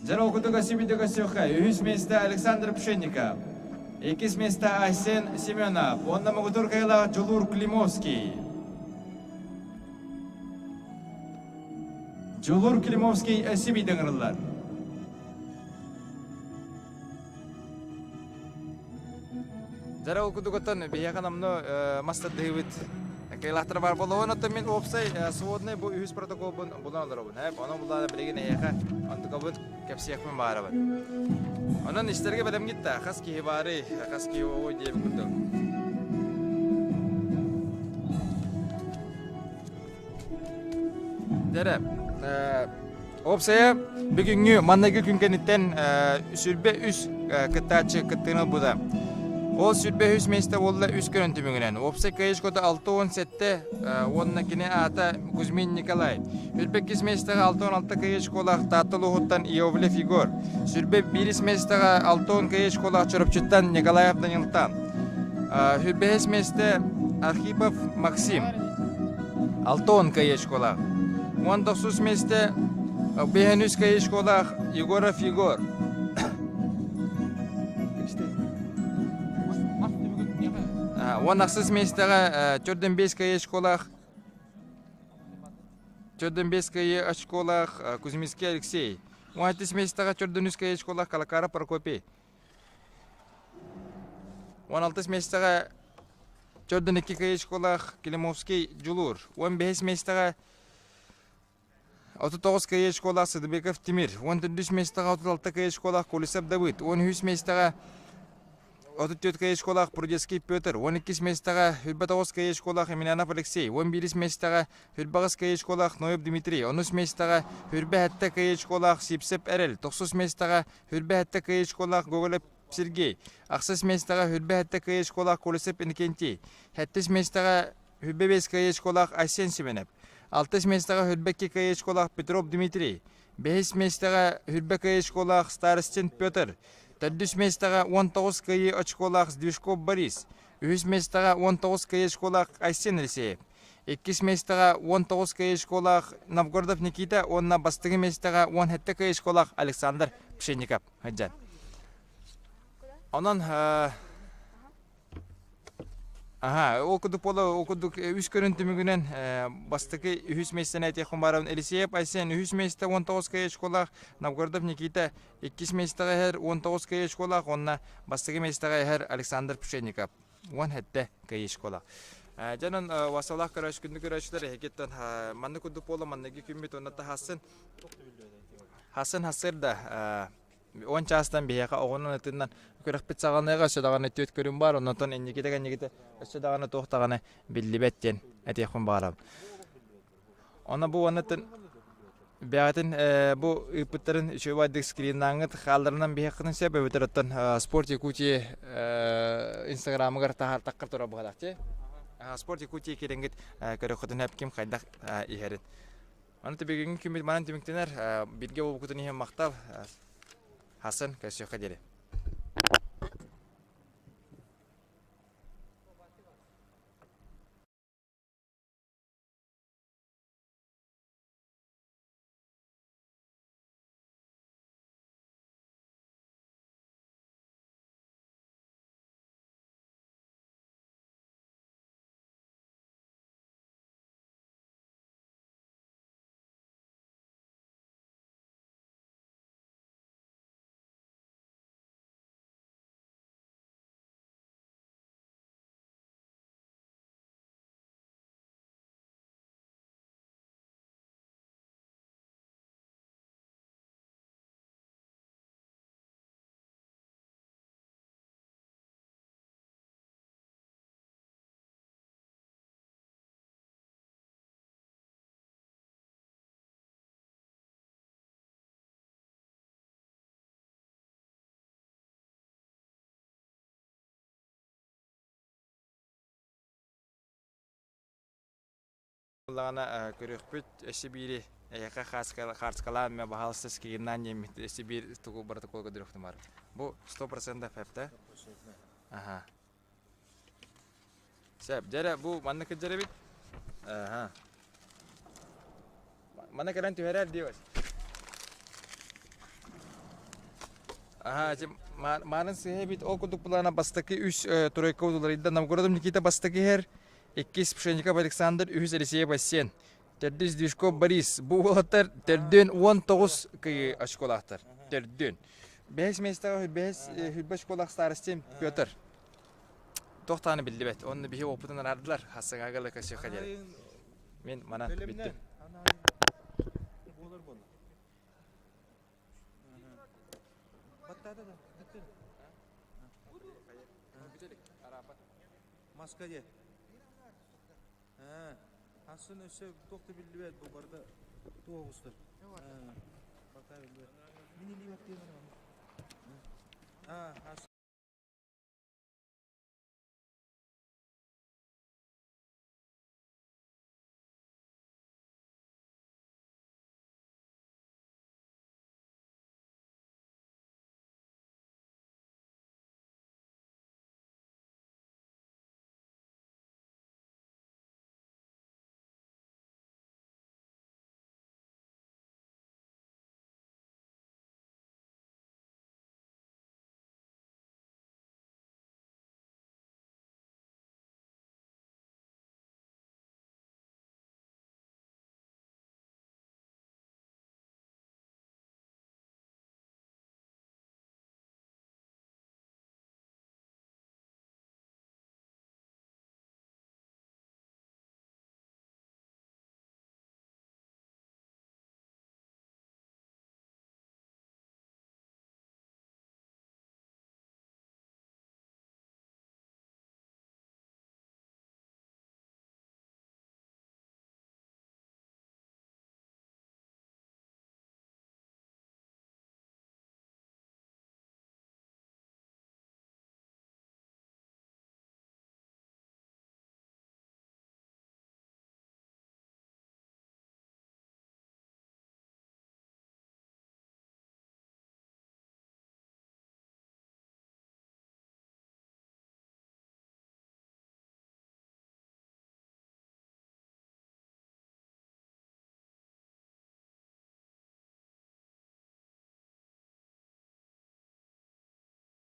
Дьэ, кутуга сибидигэ сөхө. Үһүс миэстэ Александр Пшенников. Иккис миэстэ Айсен Семенов. Уонна муҥутуур кыайыылаах Дьулуур Климовский. Дьулуур Климовский өссө биирдэ ыҥырыллар. Дьара ол курдук оттон биһиэхэ номнуо мас тардыһыыбыт кыайыылаахтара баар буолла. Оттон мин уопсай сводный бу үһүс протоколбун булан олоробун. Онон булаана билигин эһиэхэ онтукабын кэпсиэхпин баарабын. Онон истэргэ бэлэмҥит да хас киһи баарый, хас киһи оҕуй диэбит курдук. Дэрэ, Уопсайа бүгүҥҥү манныгы күн кэнниттэн 23 кыттааччы кыттыыны ылбыта. Ол 23 миэстэ буолла үс көрөн түмүгүнэн. Уопсай кыайыы 67 уонна кини аата Кузьмин Николай. 22 миэстэҕэ 66 кыайыы школаах Таатта улууһуттан Иовлев Егор. 21 миэстэҕэ 60 кыайыы школаах Чурапчыттан Николаев Данилтан. 25 миэстэ Архипов Максим. 60 кыайыы школаах. 19 миэстэ Бэһэнүскэй школаах Егоров Егор. Уон ахсыс миэстэҕэ Төрдүн школаах Төрдүн очколаах Кузьминский Алексей. 18 миэстэҕэ Төрдүнүскэй школаах Калакара Прокопий. 16 миэстэҕэ Төрдүн икки кыайыы Климовский Дьулуур. 15 миэстэҕэ 39 кыайыы школа Сыдыбеков Тимир. 14 миэстэҕэ 36 кыайыы школа Колесов Давыд. 13 миэстэҕэ 34 кыайыы школа Прудецкий Петр. 12 миэстэҕэ 29 кыайыы школа Емельянов Алексей. 11 миэстэҕэ 28 кыайыы школа Ноев Дмитрий. 13миэстэҕэ 27 кыайыы школа Сипсеп Эрэл. 9 миэстэҕэ 27 кыайыы школа Гоголев. Сергей. Ахсыс миэстэҕэ Хүрбэ Хэттэ кыайыы школаах Колесов Иннокентий. Сэттис миэстэҕэ Хүрбэ биэс кыайыы школаах Айсен Семенов. Алтыс миэстэҕэ Хүрбэ икки кыайыы школаах Петров Дмитрий. Бэһис миэстэҕэ Хүрбэ кыайыы школаах Старостин Петр. Төрдүс миэстэҕэ 19 кыайыы очколаах Сдвижков Борис. Үһүс миэстэҕэ 19 кыайыы школаах Айсен Елисеев. Иккис миэстэҕэ 19 кыайыы школаах Новгородов Никита уонна бастакы миэстэҕэ 17 кыайыы школаах Александр Пшенников сылдьар. Онон Аха, ол курдук буола, ол курдук үс көрүн түмүгүнэн бастакы үһүс миэстэни этиэхпин баарабын Елисеев Айсен үһүс миэстэ 19 кыайыы очколаах, Новгородов Никита иккис миэстэҕэ иһэр 19 кыайыы очколаах уонна бастакы миэстэҕэ иһэр Александр Пшенников 17 кыайыы очколаах. Дьэ, онон васалаах көрөөччү, күндү көрөөччүлэр эһигиттэн маннык курдук буола манныгы күммүт уонна таһасын хасын хасыр да 10 чаастан биһиэхэ оҕонон ытынан күрэхпит саҕаныаҕа өссө даҕаны түөрт көрүҥ баар оннотон инникитэ кэнникитэ өссө даҕаны туох даҕаны биллибэт диэн этиэхпин баҕарабын. Онно бу уоннатын бэҕэтин бу ыыппыттарын үчүгэй скриннааҥҥыт хаалларынан биһиэххитин сөп эбэтэр оттон Спорт Якутии инстаграмыгар таһаартаххар турар быһалаах дии. Спорт Якутии киирэҥҥит көрөххүтүн сөп ким хайдах иһэрин. Аны бүгүҥҥү күммүт манан түмүктэнэр. Бииргэ буолбуккутун иһин махтал. Хасан, көрсүөххэ диэри. Ыллаҕына көрүөхпүт өссө биири эйиэхэ хаарскалаан мэ баһаалыста скриннаан диэммит өссө биир тугу протокол көрдөрүөхтүм баар. Бу 100% фэп Аха. Сөп, дьэ бу манна кырдьар эбит. Аха. Манна кэлэн түһэрэр дии Аха, маанын сыһа эбит. Ол курдук былаана бастакы үс тройка уларыйда. Новгородов Никита бастакы иһэр, иккис Пшенников Александр, үһүс Алексеев Айсен. Төрдүс Движков Борис. Бу уолаттар төрдүөн 19 кыйы очколаахтар. Төрдүөн. Бэһис миэстэҕэ бэһис хүрбэ очколаах старостин Петр. Туох даҕаны биллибэт. Онно биһи опытын араардылар. Хассыҥаага Лыкасюха диэн. Мин манан бүттүм. Маска диye. Асын өссө туох да биллибэт бу барыта туох оҕустар. Бата биллибэт. Мин илии баттыам. Аа, ас.